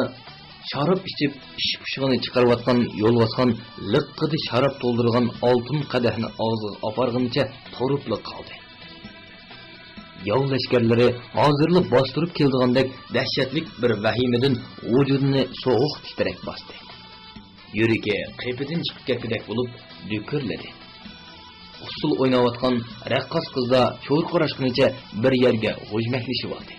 شاراب ئىچىپ، ئىش پۇشۇقىنى چىقىرىۋاتقان يولۋاسخان لىققىدە شاراب تولدۇرغان ئالتۇن قەدەھنى ئاغزىغا ئاپارغىنىچە تۇرۇپلا قالدى. ياۋ لەشكەرلىرى ھازىرلا باستۇرۇپ كېلىدىغاندەك دەھشەتلىك بىر ۋەھىمىدىن ۋۇجۇدىنى سوغۇق تىترەك باستى. يۈرىكى قېپىدىن چىقىپ كەتكۈدەك بولۇپ دۈكۈرلىدى. ئۇسسۇل ئويناۋاتقان رەققاس قىزلار چۇرقىراشقىنىچە بىر يەرگە غۇژمەكلىشىۋالدى.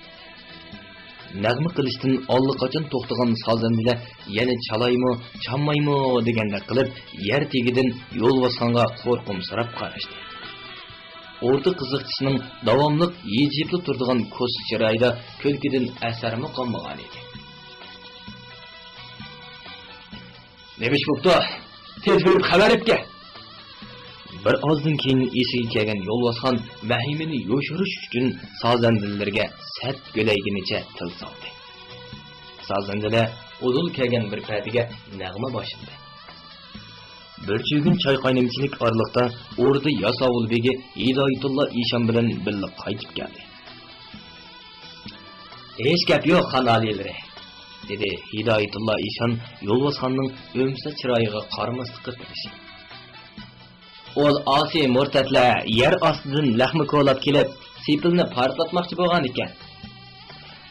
نەغمە قىلىشتىن ئاللىقاچان توختىغان سازەندىلەر يەنە چالايمۇ، چالمايمۇ دېگەندەك قىلىپ، يەر تېگىدىن يولۋاسخانغا قورقۇمسىراپ قاراشتى. ئوردا قىزىقچىسىنىڭ داۋاملىق يېجىيىپلا تۇرىدىغان كوسا چىرايىدا كۈلكىدىن ئەسەرمۇ قالمىغانىدى. نېمە ئىش بوپتۇ؟ تېز بېرىپ خەۋەر ئەپكە! بىر ئازدىن كېيىن ئېسىگە كەلگەن يولۋاسخان ۋەھىمىنى يوشۇرۇش ئۈچۈن سازەندىلىرىگە سەت گۆلەيگىنىچە تىل سالدى. سازەندىلەر ئۇدۇل كەلگەن بىر پەدىگە نەغمە باشلىدى. بىر چۈگۈن چاي قاينىمىچىلىك ئارىلىقتا ئوردا ياساۋۇل بېگى ھىدايىتۇللا ئىشان بىلەن بىللە قايتىپ كەلدى. ھېچ گەپ يوق، خان ئالىيلىرى، دېدى ھىدايىتۇللا ئىشان يولۋاسخاننىڭ ئۆمسە چىرايىغا قارىماسلىققا تىرىشىپ. ئول ئاسىي مۇرتەتلەر يەر ئاستىدىن لەخمە كولاپ كېلىپ، سېپىلنى پارتلاتماقچى بولغان ئىكەن.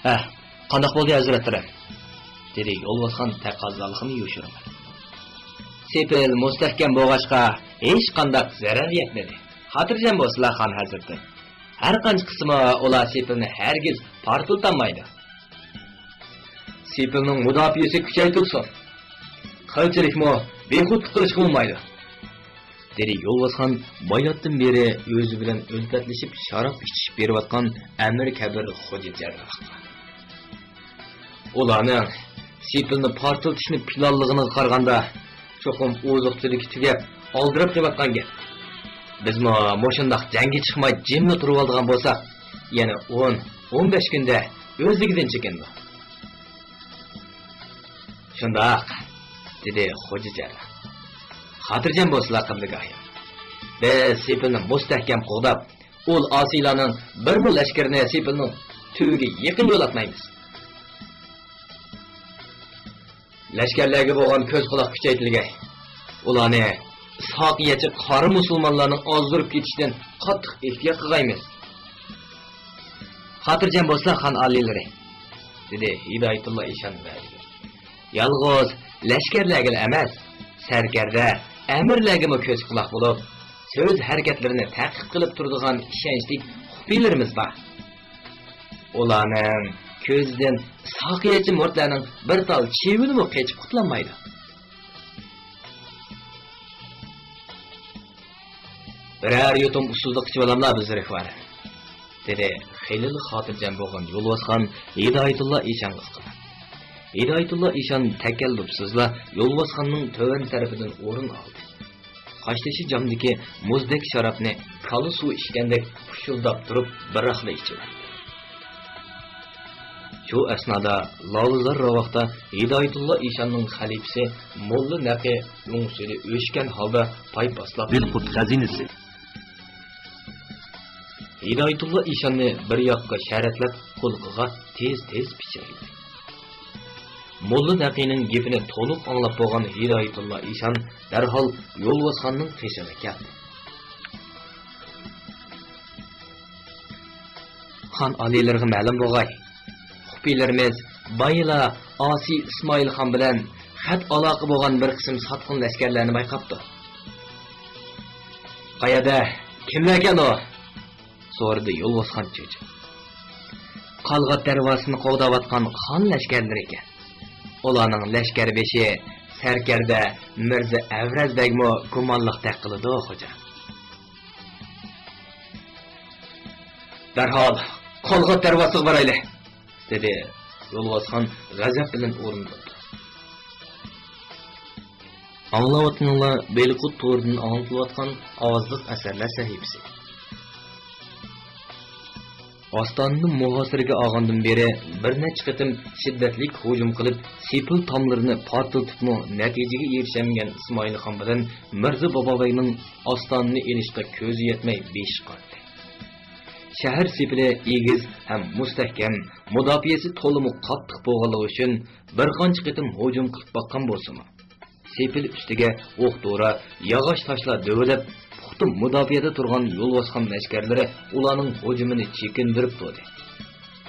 ھە، قانداق بولدى ھەزرەتلىرىم؟ دېدى يولۋاسخان تەقەززالىقىنى يوشۇرماي. سېپىل مۇستەھكەم بولغاچقا، ھېچقانداق زەرەر يەتمىدى. خاتىرجەم بولسىلا، خان ھەزرىتى. ھەر قانچە قىلسىمۇ ئۇلار سېپىلنى ھەرگىز پارتلىتالمايدۇ. سېپىلنىڭ مۇداپىئىسى كۈچەيتىلسۇن. قىلچىلىكمۇ، بىخۇدلۇق قىلىشقا بولمايدۇ، دېدى يولۋاسخان باياتتىن بېرى ئۆزى بىلەن ئۈلپەتلىشىپ شاراب ئىچىشىپ بېرىۋاتقان ئەمىر كەبىر خوجا جەرراھقا. ئۇلارنىڭ سېپىلنى پارتلىتىشنى پىلانلىغىنىغا قارىغاندا، چوقۇم ئوزۇق-تۈلۈكى تۈگەپ، ئالدىراپ قېلىۋاتقان گەپ. بىزمۇ مۇشۇنداق جەڭگە چىقماي جىملا تۇرۇۋالىدىغان بولساق، يەنە ئون، ئون بەش كۈندە ئۆزلۈكىدىن چېكىنىدۇ. شۇنداق، دېدى خوجا جەرراھ. خاتىرجەم بولسىلا، قىبلىگاھىم. بىز سېپىلنى مۇستەھكەم قوغداپ، ئۇل ئاسىيلارنىڭ بىرمۇ لەشكىرىنى سېپىلنىڭ تۈۋىگە يېقىن يولاتمايمىز. لەشكەرلەرگە بولغان كۆز قۇلاق كۈچەيتىلگەي. ئۇلارنى ئىسھاقىيەچى قارا مۇسۇلمانلارنىڭ ئازدۇرۇپ كېتىشىدىن قاتتىق ئېھتىيات قىلغايمىز. خاتىرجەم بولسىلا، خان ئالىيلىرى، دېدى ھىدايەتۇللا ئىشان ۋەدىگە. يالغۇز لەشكەرلەرگىلا ئەمەس، سەركەردە، ئەمىرلەرگىمۇ كۆز قۇلاق بولۇپ، سۆز ھەرىكەتلىرىنى تەقىب قىلىپ تۇرىدىغان ئىشەنچلىك خۇپىيلىرىمىز بار. ئۇلارنىڭ كۆزىدىن ئىسھاقىيەتچى مۇرىتلارنىڭ بىر تال چىۋىنىمۇ قېچىپ قۇتۇلالمايدۇ. بىرەر يۇتۇم ئۇسسۇزلۇق ئىچىۋالاملا بىز رىخۋەر، دېدى خېلىلا خاتىرجەم بولغان يولۋاسخان ھىدايەتۇللا ئىشانغا قاراپ. ھىدايەتۇللا ئىشان تەكەللۇپسىزلا يولۋاسخاننىڭ تۆۋەن تەرىپىدىن ئورۇن ئالدى. قاشتېشى جامدىكى مۇزدەك شارابنى كالا سۇ ئىچكەندەك پۇشۇلداپ تۇرۇپ بىراقلا ئىچىۋەتتى. شۇ ئەسنادا لالىزار راۋاقتا ھىدايەتۇللا ئىشاننىڭ خەلىپىسى موللا نەقى ئۆڭسۈلى ئۆچكەن ھالدا پايپاسلاپ بىلقۇت خەزىنىسى. ھىدايەتۇللا ئىشاننى بىر ياققا شەرەتلەپ، قۇلىقىغا تېز-تېز پىچىرلىدى. موللا نەقىنىڭ گېپىنى تولۇق ئاڭلاپ بولغان ھىدايەتۇللا ئىشان دەرھال يولۋاسخاننىڭ قېشىغا كەلدى. خان ئالىيلىرىغا مەلۇم بولغاي، خۇپىيلىرىمىز بايىلا ئاسىي ئىسمائىل خان بىلەن خەت ئالاقە بولغان بىر قىسىم ساتقىن لەشكەرلەرنى بايقاپتۇ. «قەيەردە؟ كىملەركەن ئۇ؟» سورىدى يولۋاسخان چۆچۈپ. «قالغات دەرۋازىسىنى قوغداۋاتقان خان لەشكەرلىرى ئىكەن. ئۇلارنىڭ لەشكەر بېشى سەركەردە مىرزا ئەۋرەز بەگمۇ گۇمانلىقتەك قىلىدۇ، خوجا.» «دەرھال قالغات دەرۋازىسىغا بارايلى!» دېدى يولۋاسخان غەزەپ بىلەن ئورنىدىن تۇرۇپ. ئاڭلاۋاتقىنىڭلار بېلىققۇت تورىدىن ئاڭلىتىلىۋاتقان ئاۋازلىق ئەسەرلەر سەھىپىسى. ئاستانىنى مۇھاسىرىگە ئالغاندىن بېرى بىر نەچچە قېتىم شىددەتلىك ھۇجۇم قىلىپ، سېپىل تاملىرىنى پارتلىتىپمۇ نەتىجىگە ئېرىشەلمىگەن ئىسمائىل خان بىلەن مىرزا بابابەگنىڭ ئاستانىنى ئېلىشقا كۆزى يەتمەي بېشى قاتتى. شەھەر سېپىلى ئېگىز ھەم مۇستەھكەم، مۇداپىئەسى تولىمۇ قاتتىق بولغانلىقى ئۈچۈن بىر قانچە قېتىم ھۇجۇم قىلىپ باققان بولسىمۇ، سېپىل ئۈستىگە ئوق-دورا، ياغاچ تاشلار دۆۋىلەپ، پۇختا مۇداپىئەدە تۇرغان يولۋاسخان لەشكەرلىرى ئۇلارنىڭ ھۇجۇمىنى چېكىندۈرۈپ تۇردى.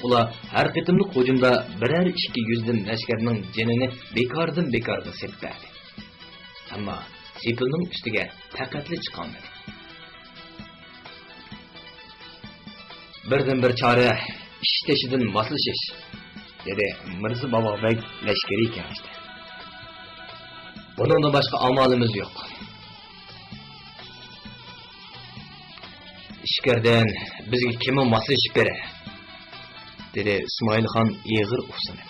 ئۇلار ھەر قېتىملىق ھۇجۇمدا بىرەر ئىككى يۈزدىن لەشكەرنىڭ جېنىنى بىكاردىن بىكارغا سېلىپ بەردى. ئەمما سېپىلنىڭ ئۈستىگە پەقەتلا چىقالمىدى. «بىردىنبىر چارە ئىش تېشىدىن ماسلىشىش»، دېدى مىرزا بابا بەگ لەشكىرىي كېڭەشتە. «بۇنىڭدىن باشقا ئامالىمىز يوق. ئىچكىرىدىن بىزگە كىممۇ ماسلىشىپ بېرەر؟» دېدى ئىسمائىل خان ئېغىر ئۇھسىنىپ.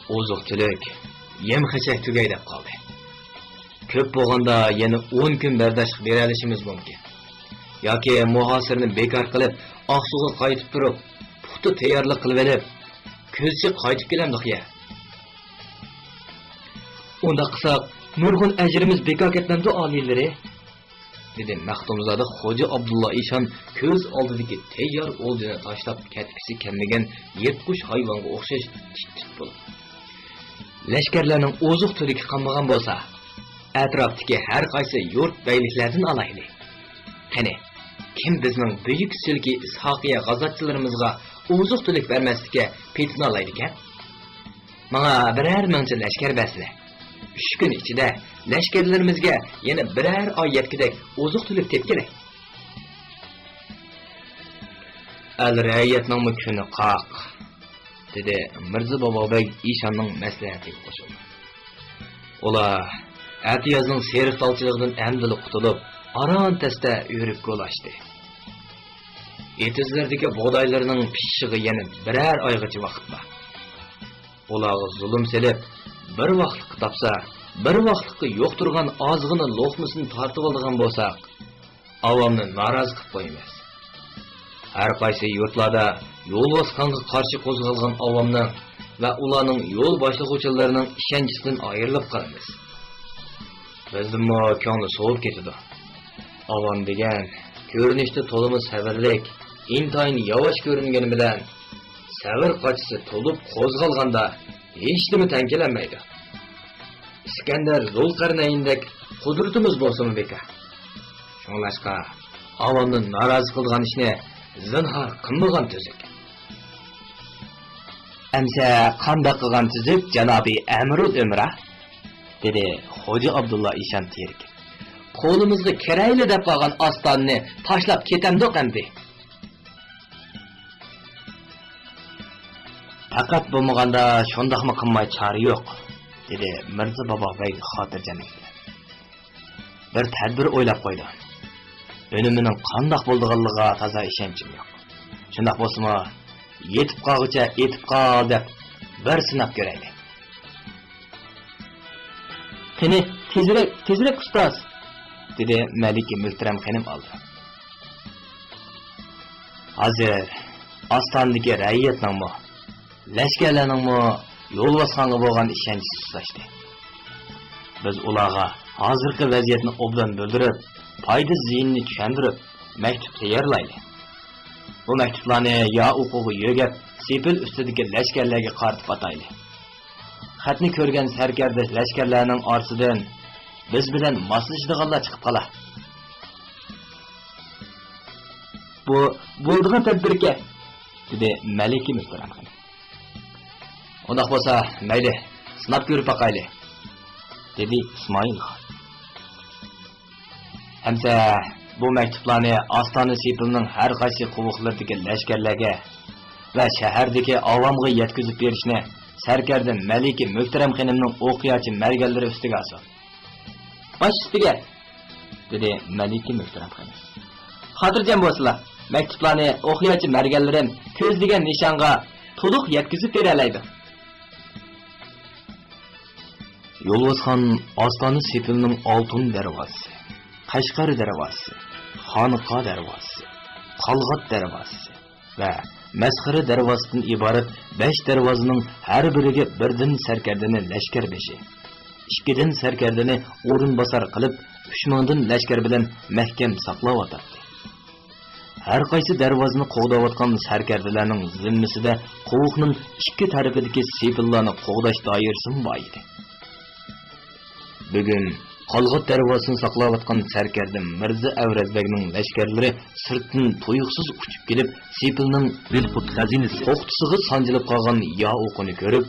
«ئوزۇق-تۈلۈك، يەم-خەشەك تۈگەي دەپ قالدى. كۆپ بولغاندا يەنە ئون كۈن بەرداشلىق بېرەلىشىمىز مۇمكىن. ياكى مۇھاسىرىنى بىكار قىلىپ، ئاقسۇغا قايتىپ تۇرۇپ، پۇختا تەييارلىق قىلىۋېلىپ، كۈزچە قايتىپ كېلەمدۇق يا؟» «ئۇنداق قىلساق، نۇرغۇن ئەجرىمىز بىكار كەتمەمدۇ، ئالىيلىرى؟» دېدى مەختۇمزادە خوجا ئابدۇللا ئىشان كۆز ئالدىدىكى تەييار ئولجىنى تاشلاپ كەتكۈسى كەلمىگەن يىرتقۇچ ھايۋانغا ئوخشاش تىت-تىت بولۇپ. «لەشكەرلەرنىڭ ئوزۇق-تۈلۈكى قالمىغان بولسا، ئەتراپتىكى ھەر قايسى يۇرت بەگلىكلەردىن ئالايلى. قېنى، كىم بىزنىڭ بۈيۈك سۈلكى ئىسھاقىيە غازاتچىلىرىمىزغا ئوزۇق-تۈلۈك بەرمەسلىككە پېتىنالايدىكەن؟ ماڭا بىرەر مىڭچە لەشكەر بەرسىلە. ئۈچ كۈن ئىچىدە لەشكەرلىرىمىزگە يەنە بىرەر ئاي يەتكۈدەك ئوزۇق-تۈلۈك تېپكىلى.» «ئەل رەئىيەتنىڭمۇ كۈنى قاق»، دېدى مىرزا بابا بەگ ئىشاننىڭ مەسلىھەتىگە قوشۇلدى. ئۇلار ئەتىيازنىڭ سېرىق تالچىلىقىدىن ئەمدىلا قۇتۇلۇپ، ئاران-تەستە ئۆرۈككە ئۇلاشتى. ئېتىزلىرىدىكى بۇغدايلىرىنىڭ پىشىشىغا يەنە بىرەر ئايغىچە ۋاقىت بار. ئۇلارغا زۇلۇم سېلىپ، بىر ۋاقلىققا تاپسا، بىر ۋاقلىققا يوقتۇرغان ئازغىنە لوقمىسىنى تارتىۋالىدىغان بولساق، ئاۋامنى نارازى قىلىپ قويىمىز. ھەر قايسى يۇرتلاردا يولۋاسخانغا قارشى قوزغالغان ئاۋامنىڭ ۋە ئۇلارنىڭ يول باشلىغۇچىلىرىنىڭ ئىشەنچىسىدىن ئايرىلىپ قالىمىز. بىزنىڭمۇ كۆڭلى سوۋۇپ كېتىدۇ. ئاۋام دېگەن كۆرۈنۈشتە تولىمۇ سەۋرلىك، ئىنتايىن ياۋاش كۆرۈنگىنى بىلەن، سەۋر قاچىسى تولۇپ قوزغالغاندا ھېچنېمە تەڭ كېلەلمەيدۇ. ئىسكەندەر زۇلقەرنەيندەك قۇدرىتىمىز بولسىمۇ بىكار. شۇڭلاشقا، ئاۋامنى نارازى قىلىدىغان ئىشنى زىنھار قىلمىغان تۈزۈك. ئەمسە قانداق قىلغان تۈزۈك، جانابى ئەمىرۇل ئۆمرا؟ دېدى خوجا ئابدۇللا ئىشان تېرىكىپ. قولىمىزغا كىرەيلى دەپ قالغان ئاستانىنى تاشلاپ كېتەمدۇق ئەمدى؟ پەقەت بولمىغاندا شۇنداقمۇ قىلماي چارە يوق، دېدى مىرزا بابا بەگ خاتىرجەملىك بىلەن. بىر تەدبىر ئويلاپ قويدۇم. ئۈنۈمىنىڭ قانداق بولىدىغانلىقىغا تازا ئىشەنچىم يوق. شۇنداق بولسىمۇ، يېتىپ قالغۇچە ئېتىپ قال دەپ بىر سىناپ كۆرەيلى. قېنى، تېزرەك، تېزرەك، ئۇستاز! دېدى مەلىكە مۆھتەرەم خېنىم ئالدىراپ. ھازىر ئاستانىدىكى رەئىيەتنىڭمۇ، لەشكەرلەرنىڭمۇ يولۋاسخانغا بولغان ئىشەنچى سۇسلاشتى. بىز ئۇلارغا ھازىرقى ۋەزىيەتنى ئوبدان بىلدۈرۈپ، پايدا زىيىنىنى چۈشەندۈرۈپ، مەكتۇپ تەييارلايلى. بۇ مەكتۇپلارنى يا ئوقۇغا يۆگەپ، سېپىل ئۈستىدىكى لەشكەرلەرگە قارىتىپ ئاتايلى. خەتنى كۆرگەن سەركەردە لەشكەرلەرنىڭ ئارىسىدىن بىز بىلەن ماسلىشىدىغانلار چىقىپ قالا. بۇ بولىدىغان تەدبىركەن، دېدى مەلىكە مۆھتەرەم خېنىم. ئۇنداق بولسا، مەيلى، سىناپ كۆرۈپ باقايلى، دېدى ئىسمائىل خان. ئەمسە بۇ مەكتۇپلارنى ئاستانە سېپىلنىڭ ھەر قايسى قوۋۇقلىرىدىكى لەشكەرلەرگە ۋە شەھەردىكى ئاۋامغا يەتكۈزۈپ بېرىشنى سەركەردە مەلىكە مۆھتەرەم خېنىمنىڭ ئوقياچى مەرگەنلىرى ئۈستىگە ئالسۇن. باش ئۈستىگە، دېدى مەلىكە مۆھتەرەم خېنىم. خاتىرجەم بولسىلا، مەكتۇپلارنى ئوقياچى مەرگەنلىرىم كۆزلىگەن نىشانغا تولۇق يەتكۈزۈپ بېرەلەيدۇ. يولۋاسخان ئاستانە سېپىلنىڭ ئالتۇن دەرۋازىسى، قەشقەر دەرۋازىسى، خانىقا دەرۋازىسى، قالغات دەرۋازىسى ۋە مەسخىرە دەرۋازىسىدىن ئىبارەت بەش دەرۋازىنىڭ ھەر بىرىگە بىردىن سەركەردىنى لەشكەر بېشى، ئىككىدىن سەركەردىنى ئورۇنباسار قىلىپ، ئۈچ مىڭدىن لەشكەر بىلەن مەھكەم ساقلاۋاتاتتى. ھەر قايسى دەرۋازىنى قوغداۋاتقان سەركەردىلەرنىڭ زىممىسىدە قوۋۇقنىڭ ئىككى تەرىپىدىكى سېپىللارنى قوغداش دائىرىسىمۇ بار ئىدى. بۈگۈن قالغات دەرۋازىسىنى ساقلاۋاتقان سەركەردە مىرزا ئەۋرەزبەگنىڭ لەشكەرلىرى سىرتتىن تۇيۇقسىز ئۇچۇپ كېلىپ، سېپىلنىڭ ۋىلقۇت خەزىنىسى پوختىسىغا سانجىلىپ قالغان يا ئوقىنى كۆرۈپ،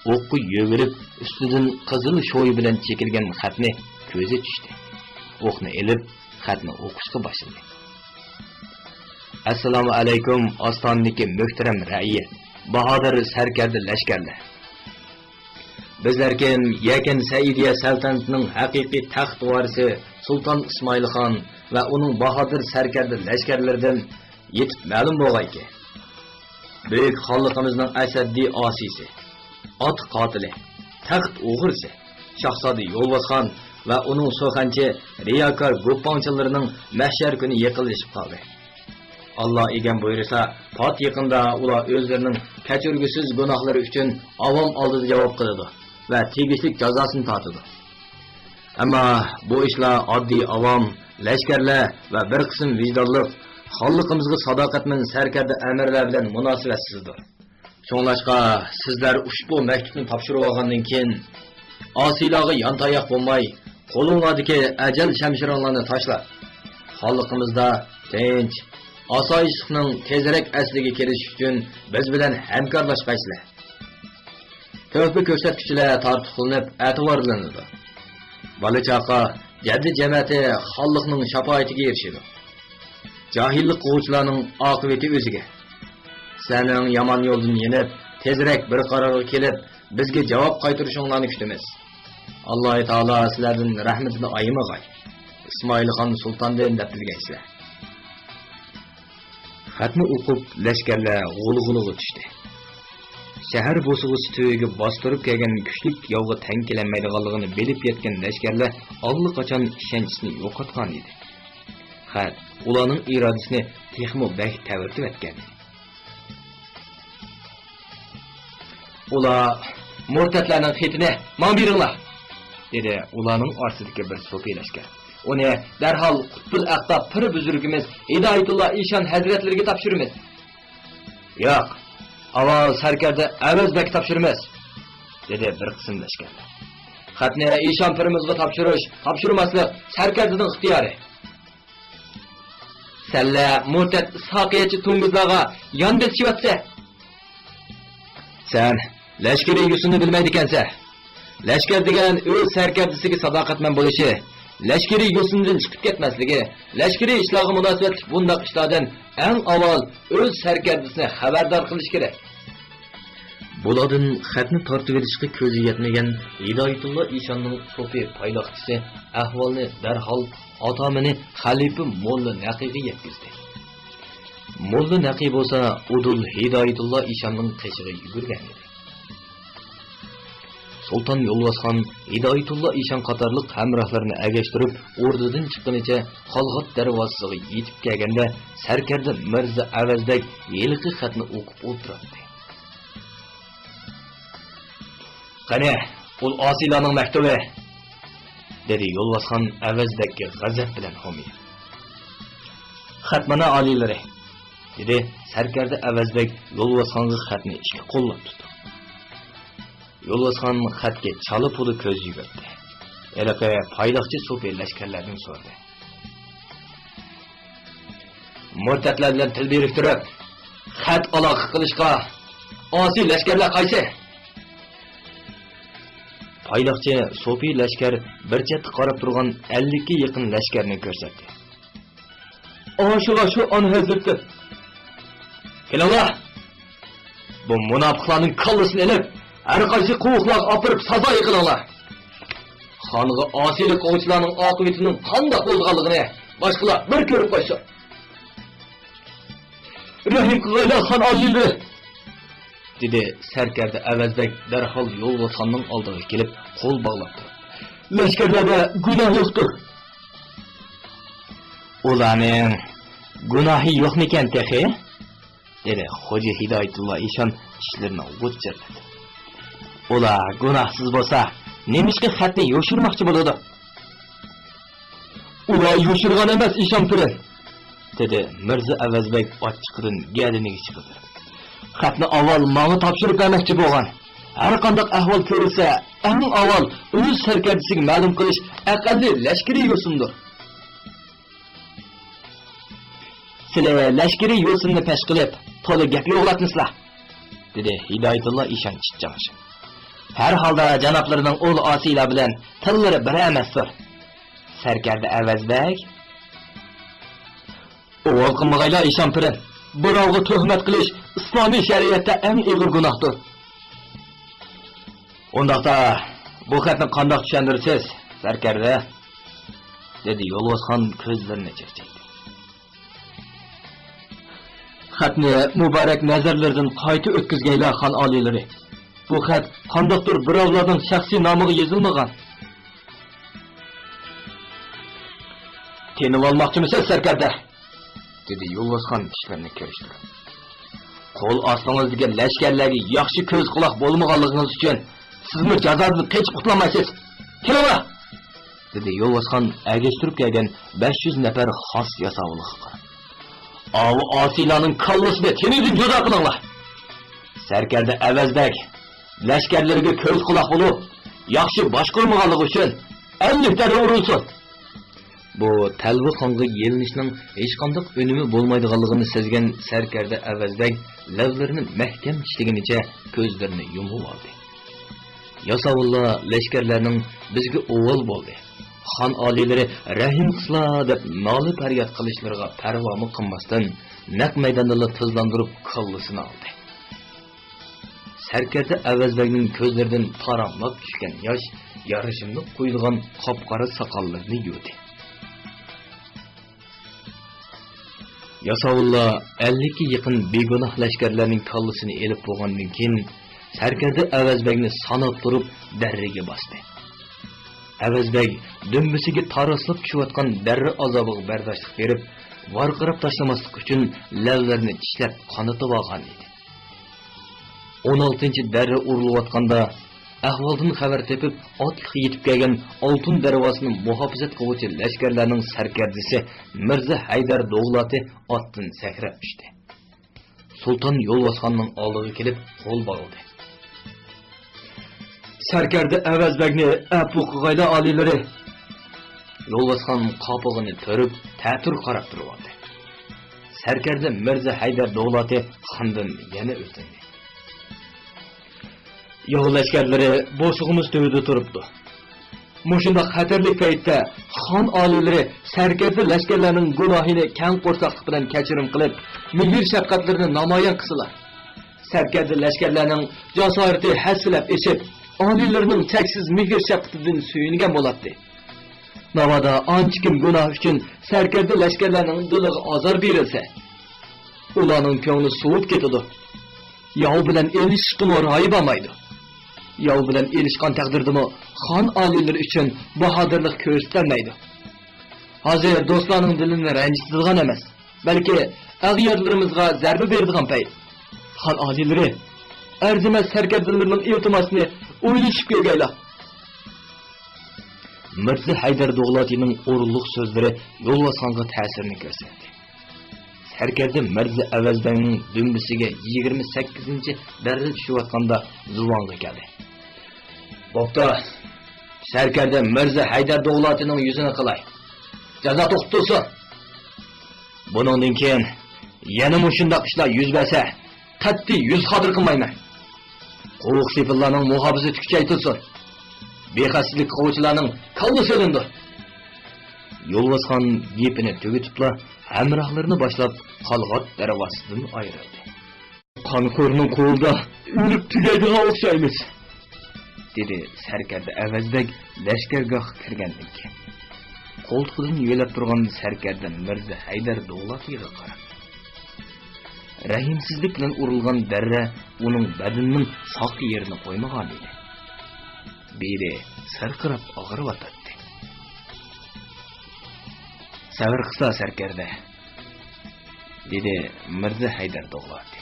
ئوققا يۈگۈرۈپ، ئۈستىدىن قىزىل شويى بىلەن چېكىلگەن خەتنى كۆزى چۈشتى. ئوقنى ئېلىپ، خەتنى ئوقۇشقا باشلىدى. ئەسسالامۇ ئەلەيكۇم، ئاستانىدىكى مۆھتەرەم رەئىيەت، باھادىر سەركەردە لەشكەرلەر! بىزلەركىن يەكەن سەئىدىيە سەلتەنىتىنىڭ ھەقىقىي تەخت ۋارىسى سۇلتان ئىسمائىلخان ۋە ئۇنىڭ باھادىر سەركەردە لەشكەرلىرىدىن يېتىپ مەلۇم بولغايكى، بۈيۈك خانلىقىمىزنىڭ ئەشەددىي ئاسىيسى، ئات قاتىلى، تەخت ئوغرىسى شاھزادە يولۋاسخان ۋە ئۇنىڭ سۇخەنچى، رىياكار گۇپپاڭچىلىرىنىڭ مەھشەر كۈنى يېقىنلىشىپ قالدى. ئاللا ئىگەم بۇيرۇسا، پات يېقىندا ئۇلار ئۆزلىرىنىڭ كەچۈرگۈسىز گۇناھلىرى ئۈچۈن ئاۋام ئالدىدا جاۋاب قىلىدۇ ۋە تېگىشلىك جازاسىنى تارتىدۇ. ئەمما بۇ ئىشلار ئاددىي ئاۋام، لەشكەرلەر ۋە بىر قىسىم ۋىجدانلىق، خانلىقىمىزغا ساداقەتمەن سەركەردە ئەمىرلەر بىلەن مۇناسىۋەتسىزدۇر. شۇڭلاشقا، سىزلەر ئۇشبۇ مەكتۇپنى تاپشۇرۇۋالغاندىن كېيىن، ئاسىيلارغا يانتاياق بولماي، قولۇڭلاردىكى ئەجەل شەمشىرىڭلارنى تاشلاپ، خانلىقىمىزدا تىنچ، ئاسايىشلىقنىڭ تېزرەك ئەسلىگە كېلىشى ئۈچۈن بىز بىلەن ھەمكارلاشقايسىلەر. تۆھپە كۆرسەتكۈچىلەر تارتۇقلىنىپ ئەتىۋارلىنىدۇ. بالا-چاقا، جەددى-جەمەتى خانلىقنىڭ شاپائىتىگە ئېرىشىدۇ. جاھىللىق قىلغۇچىلارنىڭ ئاقىۋىتى ئۆزىگە. سىلەرنىڭ يامان يولدىن يېنىپ، تېزرەك بىر قارارغا كېلىپ، بىزگە جاۋاب قايتۇرۇشۇڭلارنى كۈتىمىز. ئاللاھى تائالا سىلەردىن رەھمىتىنى ئايىمىغاي. ئىسمائىلخان سۇلتاندىن دەپ بىلگەيسىلەر. خەتنى ئوقۇپ، لەشكەرلەر غۇلغۇلىغا چۈشتى. شەھەر بوسۇغىسى تۈۋىگە باستۇرۇپ كەلگەن كۈچلۈك ياۋغا تەڭ كېلەلمەيدىغانلىقىنى بىلىپ يەتكەن لەشكەرلەر ئاللىقاچان ئىشەنچىسىنى يوقاتقان ئىدى. خەت ئۇلارنىڭ ئىرادىسىنى تېخىمۇ بەك تەۋرىتىۋەتكەن ئىدى. ئۇلار، «مۇرتەتلەرنىڭ خېتىنى ماڭا بېرىڭلار!» دېدى ئۇلارنىڭ ئارىسىدىكى بىر سوپى لەشكەر. «ئۇنى دەرھال قۇتبۇل ئەقتاب پىر بۈزرۈكىمىز ھىدايەتۇللا ئىشان ھەزرەتلىرىگە تاپشۇرىمىز.» «ياق، ئاۋۋال سەركەردە ئەۋەز بەگكە تاپشۇرىمىز!» دېدى بىر قىسىم لەشكەرلەر. «خەتنى ئىشان پىرىمىزغا تاپشۇرۇش، تاپشۇرماسلىق سەركەردىنىڭ ئىختىيارى.» «سەنلەر مۇرتەت ئىسھاقىيەتچى توڭگۇزلارغا يان بېسىشىۋاتىسەن. سەن لەشكىرىي يوسۇننى بىلمەيدىكەنسەن. لەشكەر دېگەن ئۆز سەركەردىسىگە ساداقەتمەن بولۇشى، لەشكىرىي يوسۇندىن چىقىپ كەتمەسلىكى، لەشكىرىي ئىشلارغا مۇناسىۋەتلىك بۇنداق ئىشلاردىن ئەڭ ئاۋۋال ئۆز سەركەردىسىنى خەۋەردار قىلىش كېرەك.» بۇلاردىن خەتنى تارتىۋېلىشقا كۆزى يەتمىگەن ھىدايەتۇللا ئىشاننىڭ سوپى پايلاقچىسى ئەھۋالنى دەرھال ئاتامىنى خەلىپە موللا نەقىگە يەتكۈزدى. موللا نەقى بولسا ئۇدۇل ھىدايەتۇللا ئىشاننىڭ قېشىغا يۈگۈرگەن ئىدى. سۇلتان يولۋاسخان ھىدايەتۇللا ئىشان قاتارلىق ھەمراھلىرىنى ئەگەشتۈرۈپ، ئوردىدىن چىققىنىچە قالغات دەرۋازىسىغا يېتىپ كەلگەندە، سەركەردە مىرزا ئەۋەزبەگ ھېلىقى خەتنى ئوقۇپ ئولتۇراتتى. «قېنى، ئۇ ئاسىيلارنىڭ مەكتۇبى!» دېدى يولۋاسخان ئەۋەزبەگكە غەزەپ بىلەن ھومىيىپ. «خەت مانا، ئالىيلىرى!» دېدى سەركەردە ئەۋەزبەگ يولۋاسخانغا خەتنى ئىككى قوللاپ تۇتۇپ. يولۋاسخان خەتكە چالا-پۇلا كۆز يۈگۈرتتى. ھېلىقى پايلاقچى سوپى لەشكەرلەردىن سورىدى. مۇرتەتلەر بىلەن تىل بىرىكتۈرۈپ، خەت ئالاقە قىلىشقا ئاسىي لەشكەرلەر قايسى؟ پايلاقچى سوپى لەشكەر بىر چەتتە قاراپ تۇرغان ئەللىككە يېقىن لەشكەرنى كۆرسەتتى. ئاشۇلا شۇ ئانا ھەزرىتى. كېلىڭلار! بۇ مۇناپىقلارنىڭ كاللىسىنى ئېلىپ، ھەر قايسى قوۋۇقلارغا ئاپىرىپ سازا قىلىڭلار. خانغا ئاسىيلىق قىلغۇچىلارنىڭ ئاقىۋىتىنىڭ قانداق بولىدىغانلىقىنى باشقىلار بىر كۆرۈپ قويسۇن. رەھىم قىلغايلا خان ئالىيلىرى! دېدى سەركەردە ئەۋەزبەگ دەرھال يولۋاسخاننىڭ ئالدىغا كېلىپ قول باغلاپ تۇرۇپ. لەشكەرلەردە گۇناھ يوقتۇر. ئۇلارنىڭ گۇناھى يوقمىكەن تېخى؟ دېدى خوجا ھىدايەتۇللا ئىشان چىشلىرىنى غۇچچىرىتىپ. ئۇلار گۇناھسىز بولسا، نېمىشقا خەتنى يوشۇرماقچى بولىدۇ؟ ئۇلار يوشۇرغان ئەمەس، ئىشان پىرىن، دېدى مىرزا ئەۋەزبەگ ئاچچىقىدىن گەدىنىگە چىقىپ. خەتنى ئاۋۋال ماڭا تاپشۇرۇپ بەرمەكچى بولغان. ھەر قانداق ئەھۋال كۆرۈلسە، ئەڭ ئاۋۋال ئۆز سەركەردىسىگە مەلۇم قىلىش ئەقەللىي لەشكىرىي يوسۇندۇر. سىلى لەشكىرىي يوسۇننى پەش قىلىپ، تولا گەپ يوغلاتمىسىلا، دېدى ھىدايەتۇللا ئىشان چىچاڭشىپ. ھەر ھالدا جانابلىرىنىڭ ئۇل ئاسىيلار بىلەن تىللىرى بىر ئەمەستۇر. سەركەردە ئەۋەزبەگ، ئۇۋال قىلمىغايلا ئىشان پىرىن. بىراۋغا تۆھمەت قىلىش ئىسلامىي شەرىئەتتە ئەڭ ئېغىر گۇناھتۇر. ئۇنداقتا، بۇ خەتنى قانداق چۈشەندۈرىسىز، سەركەردە؟ دېدى يولۋاسخان كۆزلىرىنى چەكچەيدى. خەتنى مۇبارەك نەزەرلىرىدىن قايتا ئۆتكۈزگەيلا، خان ئالىيلىرى. بۇ خەت قانداقتۇر بىراۋلارنىڭ شەخسىي نامىغا يېزىلمىغان. تېنىۋالماقچىمۇسىز، سەركەردە؟ دېدى يولۋاسخان چىشلىرىنى كىرىشتۈرۈپ. قول ئاستىڭىزدىكى لەشكەرلەرگە ياخشى كۆز قۇلاق بولمىغانلىقىڭىز ئۈچۈن سىزمۇ جازادىن قېچىپ قۇتۇلالمايسىز. كېلىڭلار! دېدى يولۋاسخان ئەگەشتۈرۈپ كەلگەن بەش يۈز نەپەر خاس ياساۋۇلغا قاراپ. ئاۋۇ ئاسىيلارنىڭ كاللىسىنى تېنىدىن جۇدا قىلىڭلار! سەركەردە ئەۋەزبەگ لەشكەرلىرىگە كۆز قۇلاق بولۇپ، ياخشى باشقۇرمىغانلىقى ئۈچۈن ئەللىك دەررە ئۇرۇلسۇن! بۇ تەلۋە خانغا يېلىنىشنىڭ ھېچقانداق ئۈنۈمى بولمايدىغانلىقىنى سەزگەن سەركەردە ئەۋەزبەگ لەۋلىرىنى مەھكەم چىشلىگىنىچە كۆزلىرىنى يۇمۇۋالدى. ياساۋۇللار لەشكەرلەرنىڭ بىزگە ئۇۋال بولدى، خان ئالىيلىرى رەھىم قىلسىلا دەپ نالە-پەرياد قىلىشلىرىغا پەرۋامۇ قىلماستىن، نەق مەيداندىلا تىزلاندۇرۇپ كاللىسىنى ئالدى. سەركەردە ئەۋەزبەگنىڭ كۆزلىرىدىن تاراملاپ چۈشكەن ياش يارىشىملىق قويۇلغان قاپقارا ساقاللىرىنى يۇدى. ياساۋۇللار ئەللىككە يېقىن بىگۇناھ لەشكەرلەرنىڭ كاللىسىنى ئېلىپ بولغاندىن كېيىن، سەركەردە ئەۋەزبەگنى ساناپ تۇرۇپ دەررىگە باستى. ئەۋەزبەگ دۈمبىسىگە تاراسلاپ چۈشۈۋاتقان دەررە ئازابىغا بەرداشلىق بېرىپ، ۋارقىراپ تاشلىماسلىق ئۈچۈن لەۋلىرىنى چىشلەپ قانىتىۋالغان ئىدى. ئون ئالتىنچى دەررە ئۇرۇلۇۋاتقاندا، ئەھۋالدىن خەۋەر تېپىپ، ئاتلىق يېتىپ كەلگەن ئالتۇن دەرۋازىسىنى مۇھاپىزەت قىلغۇچى لەشكەرلەرنىڭ سەركەردىسى مىرزا ھەيدەر دوغلاتى ئاتتىن سەكرەپ چۈشتى. سۇلتان يولۋاسخاننىڭ ئالدىغا كېلىپ قول باغلىدى. سەركەردە ئەۋەزبەگنى ئەپۇ قىلغايلا، ئالىيلىرى! يولۋاسخان قاپىقىنى تۈرۈپ، تەتۈر قاراپ تۇرۇۋالدى. سەركەردە مىرزا ھەيدەر دوغلاتى خاندىن يەنە ئۆتۈندى. ياۋ لەشكەرلىرى بوسۇغىمىز تۈۋىدە تۇرۇپتۇ. مۇشۇنداق خەتەرلىك پەيتتە خان ئالىيلىرى سەركەردە لەشكەرلەرنىڭ گۇناھىنى كەڭ قورساقلىق بىلەن كەچۈرۈم قىلىپ، مېھىر-شەپقەتلىرىنى نامايان قىلسىلا. سەركەردە لەشكەرلەرنىڭ جاسارىتى ھەسسىلەپ ئېشىپ، ئالىيلىرىنىڭ چەكسىز مېھىر-شەپقىتىدىن سۆيۈنگەن بولاتتى. ناۋادا ئانچە كىم گۇناھ ئۈچۈن سەركەردە لەشكەرلەرنىڭ دىلىغا ئازار بېرىلسە، ئۇلارنىڭ كۆڭلى سوۋۇپ كېتىدۇ. ياۋ بىلەن ئېلىشىشقىمۇ رايى بارمايدۇ. ياۋ بىلەن ئېلىشقان تەقدىردىمۇ خان ئالىيلىرى ئۈچۈن باھادىرلىق كۆرسىتەلمەيدۇ. ھازىر دوستلارنىڭ دىلىنى رەنجىتىدىغان ئەمەس، بەلكى ئەغيارلىرىمىزغا زەربە بېرىدىغان پەيت. خان ئالىيلىرى، ئەرزىمەس سەركەردىلىرىنىڭ ئىلتىماسىنى ئويلىشىپ كۆرگەيلا. مىرزا ھەيدەر دوغلاتىنىڭ ئورۇنلۇق سۆزلىرى يولۋاسخانغا تەسىرىنى كۆرسەتتى. سەركەردە مىرزا ئەۋەزبەگنىڭ دۈمبىسىگە يىگىرمە سەككىزىنچى دەررە چۈشۈۋاتقاندا زۇۋانغا كەلدى. بوپتۇ، سەركەردە مىرزا ھەيدەر دوغلاتىنىڭ يۈزىنى قىلاي. جازا توختىتىلسۇن! بۇنىڭدىن كېيىن يەنە مۇشۇنداق ئىشلار يۈز بەرسە، قەتئىي يۈز خاتىرە قىلمايمەن. قوۋۇق سېپىللارنىڭ مۇھاپىزىتى كۈچەيتىلسۇن. بىخەستەلىك قىلغۇچىلارنىڭ كاللىسى ئېلىنىدۇ. يولۋاسخان گېپىنى تۈگىتىپلا، ھەمراھلىرىنى باشلاپ، قالغات دەرۋازىسىدىن ئايرىلدى. «قانخورنىڭ قولىدا ئۆلۈپ تۈگەيدىغان ئوخشايمىز»، دېدى سەركەردە ئەۋەزبەگ لەشكەرگاھقا كىرگەندىن كېيىن. قولتۇقىدىن يۆلەپ تۇرغان سەركەردە مىرزا ھەيدەر دوغلاتىغا قاراپ. رەھىمسىزلىك بىلەن ئۇرۇلغان دەررە ئۇنىڭ بەدىنىنىڭ ساق يېرىنى قويمىغان ئىدى. بېلى سىرقىراپ ئاغرىۋاتاتتى. «سەۋر قىلسا، سەركەردە»، دېدى مىرزا ھەيدەر دوغلاتى.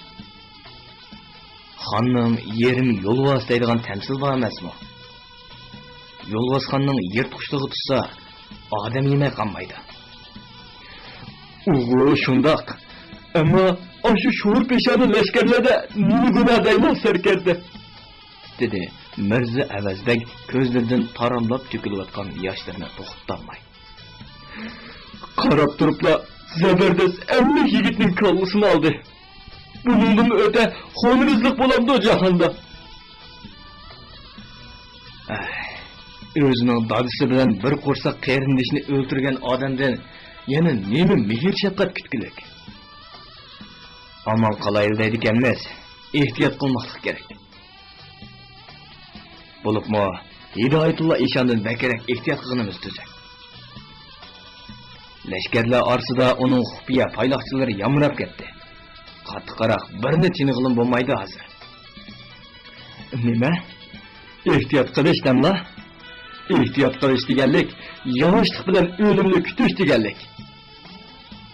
«خاننىڭ يېرىم يولۋاس دەيدىغان تەمسىل بار ئەمەسمۇ؟ يولۋاسخاننىڭ يىرتقۇچلۇقى تۇتسا، ئادەم يېمەي قالمايدۇ.» «ئۇغۇ شۇنداق. ئەمما ئاشۇ شور پېشانە لەشكەرلەردە نېمە گۇناھ دەيمەن، سەركەردە؟» دېدى مىرزا ئەۋەزبەگ كۆزلىرىدىن تاراملاپ تۆكۈلۈۋاتقان ياشلىرىنى توختىتالماي. «قاراپ تۇرۇپلا زەبەردەس ئەللىك يىگىتنىڭ كاللىسىنى ئالدى. بۇنىڭدىنمۇ ئۆتە خۇنرەزلىق بولامدۇ جاھاندا؟» ئەي، ئۆزىنىڭ دادىسى بىلەن بىر قورساق قېرىندىشىنى ئۆلتۈرگەن ئادەمدىن يەنە نېمە مېھىر-شەپقەت كۈتكۈلۈك؟ ئامان قالايلى دەيدىكەنمىز، ئېھتىيات قىلماقلىق كېرەك. بولۇپمۇ ھىدايەتۇللا ئىشاندىن بەكرەك ئېھتىيات قىلغىنىمىز تۈزۈك. لەشكەرلەر ئارىسىدا ئۇنىڭ خۇپىيە پايلاقچىلىرى يامراپ كەتتى. قاتتىقراق بىرنى تىنىغىلىمۇ بولمايدۇ ھازىر. نېمە؟ ئېھتىيات قىلىش دەملا؟ ئېھتىيات قىلىش دېگەنلىك، ياۋاشلىق بىلەن ئۆلۈمنى كۈتۈش دېگەنلىك.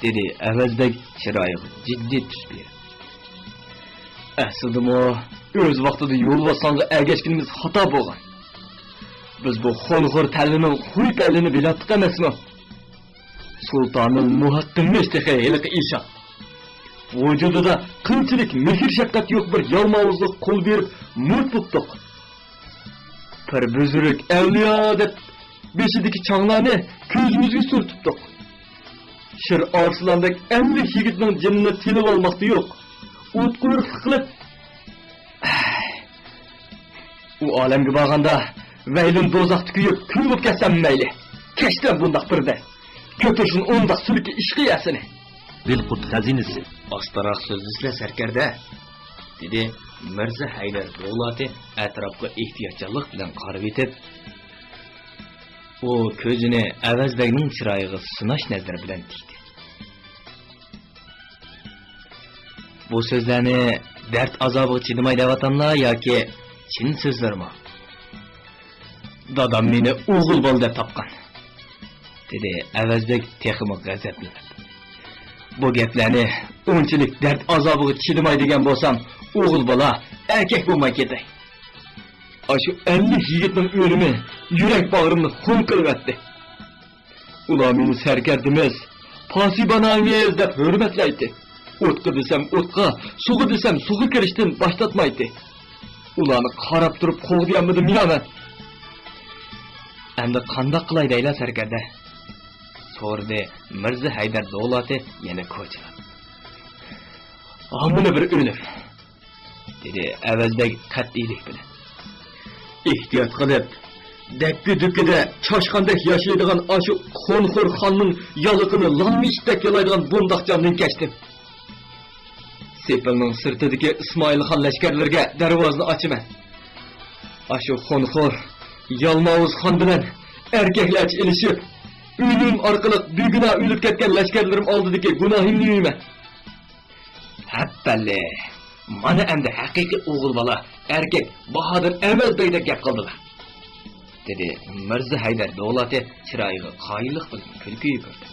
دېدى ئەۋەزبەگ چىرايىغا جىددىي تۈس بېرىپ. ئەسلىدىمۇ ئۆز ۋاقتىدا يولۋاسخانغا ئەگەشكىنىمىز خاتا بولغان. بىز بۇ خونخور تەللىنىڭ خۇي پەللىنى بىلەتتۇق ئەمەسمۇ؟ سۇلتانىل مۇھەققىممىش تېخى ھېلىقى ئىشان. ۋۇجۇدىدا قىلچىلىك مېھىر-شەپقەت يوق بىر يالماۋۇزغا قول بېرىپ مۇرت بوپتۇق. پىر بۈزرۈك ئەۋلىيا دەپ بېشىدىكى چاڭلارنى كۆزىمىزگە سۈرتۈپتۇق. شىر ئارسلاندەك ئەللىك يىگىتنىڭ جېنىنى تىلىۋالماقتا يوق. ئوت قۇيرۇقلۇق قىلىپ، ئۇ ئالەمگە بارغاندا ۋەيلىن دوزاختا كۆيۈپ كۈل بولۇپ كەتسەم مەيلى. كەچتە بۇنداق بىردە كۆتۈرسۇن ئۇنداق سۈلكە ئىشقى يەسىنى. دىلقۇت خەزىنىسى. ئاستىراق سۆزلىسىلە، سەركەردە، دېدى مىرزا ھەيدەر دوغلاتى ئەتراپقا ئېھتىياتچانلىق بىلەن قارىۋېتىپ. ئۇ كۆزىنى ئەۋەزبەگنىڭ چىرايىغا سىناش نەزىرى بىلەن تىكتى. بۇ سۆزلەرنى دەرد ئازابىغا چىدىماي دەۋاتاملا ياكى چىن سۆزلىرىمۇ؟ دادام مېنى ئوغۇل بالا دەپ تاپقان، دېدى ئەۋەزبەگ تېخىمۇ غەزەپلىنىپ. بۇ گەپلەرنى ئۇنچىلىك دەرد ئازابىغا چىدىماي دېگەن بولسام، ئوغۇل بالا ئەركەك بولماي كېتەي. ئاشۇ ئەللىك يىگىتنىڭ ئۆلۈمى يۈرەك باغرىمنى خۇن قىلىۋەتتى. ئۇلار مېنى سەركەردىمىز، پاسىبانايمىز دەپ ھۆرمەتلەيتتى. ئوتقا دېسەم ئوتقا، سۇغا دېسەم سۇغا كىرىشتىن باش تارتمايتتى. ئۇلارنى قاراپ تۇرۇپ قوغدىيالمىدىم يا مەن. ئەمدى قانداق قىلاي دەيلا، سەركەردە؟ سورىدى مىرزا ھەيدەر دوغلاتى يەنە كوچىلاپ. ھامىلە بىر ئۆلۈم. دېدى ئەۋەزبەگ قەتئىيلىك بىلەن. ئېھتىيات قىلىپ، دەككە-دۈككىدە چاشقاندەك ياشايدىغان ئاشۇ خونخور خاننىڭ يالىقىنى لالما ئىتتەك يالايدىغان بۇنداق جاندىن كەچتىم. سېپىلنىڭ سىرتىدىكى ئىسمائىل خان لەشكەرلىرىگە دەرۋازىنى ئاچىمەن. ئاشۇ خونخور يالماۋۇز خان بىلەن ئەركەكلەرچە ئېلىشىپ، ئۆلۈم ئارقىلىق بىگۇناھ ئۆلۈپ كەتكەن لەشكەرلىرىم ئالدىدىكى گۇناھىمنى يۇيىمەن. ھەپپەللى، مانا ئەمدى ھەقىقىي ئوغۇل بالا، ئەركەك، باھادىر ئەۋەز بەگدەك گەپ قىلدىلا، دېدى مىرزا ھەيدەر دوغلاتى چىرايىغا قايىللىق بىلەن كۈلكە يۈگۈردى.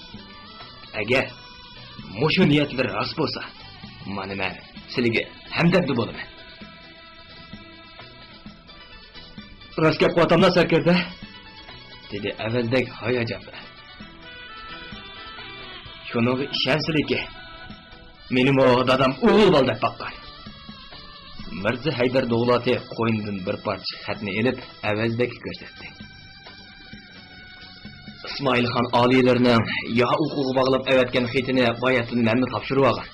ئەگەر مۇشۇ نىيەتلىرى راست بولسا، مانا مەن سىلىگە ھەمدەردى بولىمەن. راست گەپ قىلىۋاتامدا، سەركەردە؟ دېدى ئەۋەز بەگ ھاياجان بىلەن. شۇنىڭغا ئىشەنسىلىكى، مېنىمۇ دادام ئوغۇل بالا دەپ باققان. مىرزا ھەيدەر دوغلاتى قوينىدىن بىر پارچە خەتنى ئېلىپ، ئەۋەز بەگكە كۆرسەتتى. ئىسمائىلخان ئالىيلىرىنىڭ يا ئوقۇغا باغلاپ ئەۋەتكەن خېتىنى باياتىن مەنمۇ تاپشۇرۇۋالغان.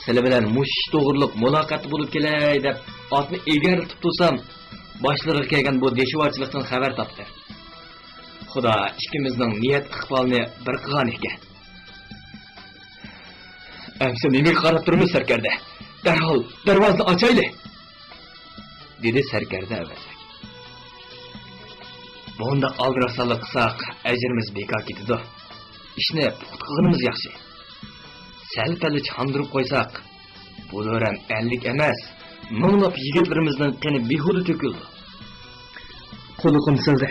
سىلەر بىلەن مۇشۇ ئىش توغرۇلۇق مۇلاقاتتا بولۇپ كېلەي دەپ ئاتنى ئېگەرلىتىپ تۇرسام، باشلىرىغا كەلگەن بۇ دىشۋارچىلىقتىن خەۋەر تاپتى. خۇدا ئىككىمىزنىڭ نىيەت ئىقبالىنى بىر قىلغان ئىكەن. ئەمسە نېمىگە قاراپ تۇرىمىز، سەركەردە؟ دەرھال دەرۋازىنى ئاچايلى! دېدى سەركەردە ئەۋەزلىك. بۇنداق ئالدىراشسانلىق قىلساق، ئەجرىمىز بىكار كېتىدۇ. ئىشنى پۇختا قىلغىنىمىز ياخشى. سەل-پەللا چاندۇرۇپ قويساق، بۇ دوران ئەللىك ئەمەس، مىڭلاپ يىگىتلىرىمىزنىڭ قېنى بىھۇدە تۆكۈلىدۇ. قۇلىقىم سىزدى.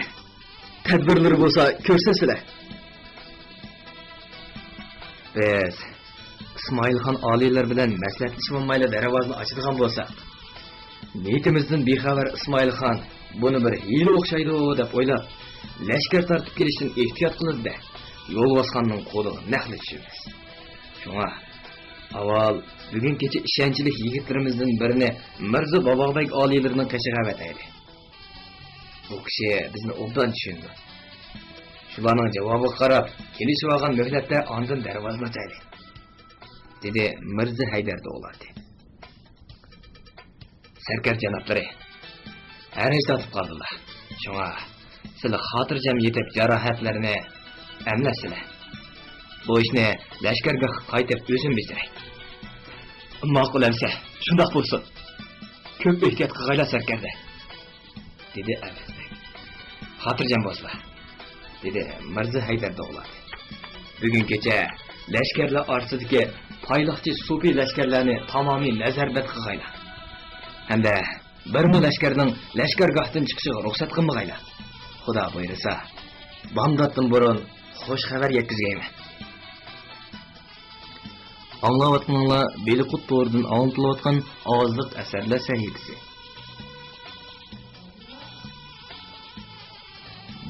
تەدبىرلىرى بولسا كۆرسەتسىلە. بىز ئىسمائىلخان ئالىيلار بىلەن مەسلىھەتلىشىۋالمايلا دەرۋازىنى ئاچىدىغان بولساق، نىيىتىمىزدىن بىخەۋەر ئىسمائىلخان بۇنى بىر ھىيلە ئوخشايدۇ دەپ ئويلاپ، لەشكەر تارتىپ كېلىشتىن ئېھتىيات قىلىدۇ-دە، يولۋاسخاننىڭ قولىغا نەقلى چۈشىمىز. شۇڭا ئاۋۋال بۈگۈن كېچە ئىشەنچلىك يىگىتلىرىمىزدىن بىرىنى مىرزا باباغبەگ ئالىيلىرىنىڭ قېشىغا ئەۋەتەيلى. ئۇ كىشى بىزنى ئوبدان چۈشىنىدۇ. شۇلارنىڭ جاۋابىغا قاراپ، كېلىشىۋالغان مۆھلەتتە ئاندىن دەرۋازىنى ئاچايلى، دېدى مىرزا ھەيدەر دوغلاتى. سەركەردە جانابلىرى، ھەرەج تارتىپ قالدىلا. شۇڭا سىلەر خاتىرجەم يېتىپ، جاراھەتلەرنى ئەملەتسىلە. بۇ ئىشنى لەشكەرگاھقا قايتىپ ئۆزۈم بېجىرەي. ماقۇل ئەمسە، شۇنداق بولسۇن. كۆپ ئېھتىيات قىلغايلا، سەركەردە، دېدى ئەۋەزبەگ. خاتىرجەم بولسىلا، دېدى مىرزا ھەيدەر دوغلاتى. بۈگۈن كېچە لەشكەرلەر ئارىسىدىكى پايلاقچى سوپى لەشكەرلەرنى تامامىي نەزەربەند قىلغايلا. ھەمدە بىرمۇ لەشكەرنىڭ لەشكەرگاھتىن چىقىشىغا رۇخسەت قىلمىغايلا. خۇدا بۇيرۇسا، بامداتتىن بۇرۇن خۇش خەۋەر يەتكۈزگەيمەن. ئاڭلاۋاتقىنىڭلار بېلىقۇت تورىدىن ئاڭلىتىلىۋاتقان ئاۋازلىق ئەسەرلەر سەھىپىسى.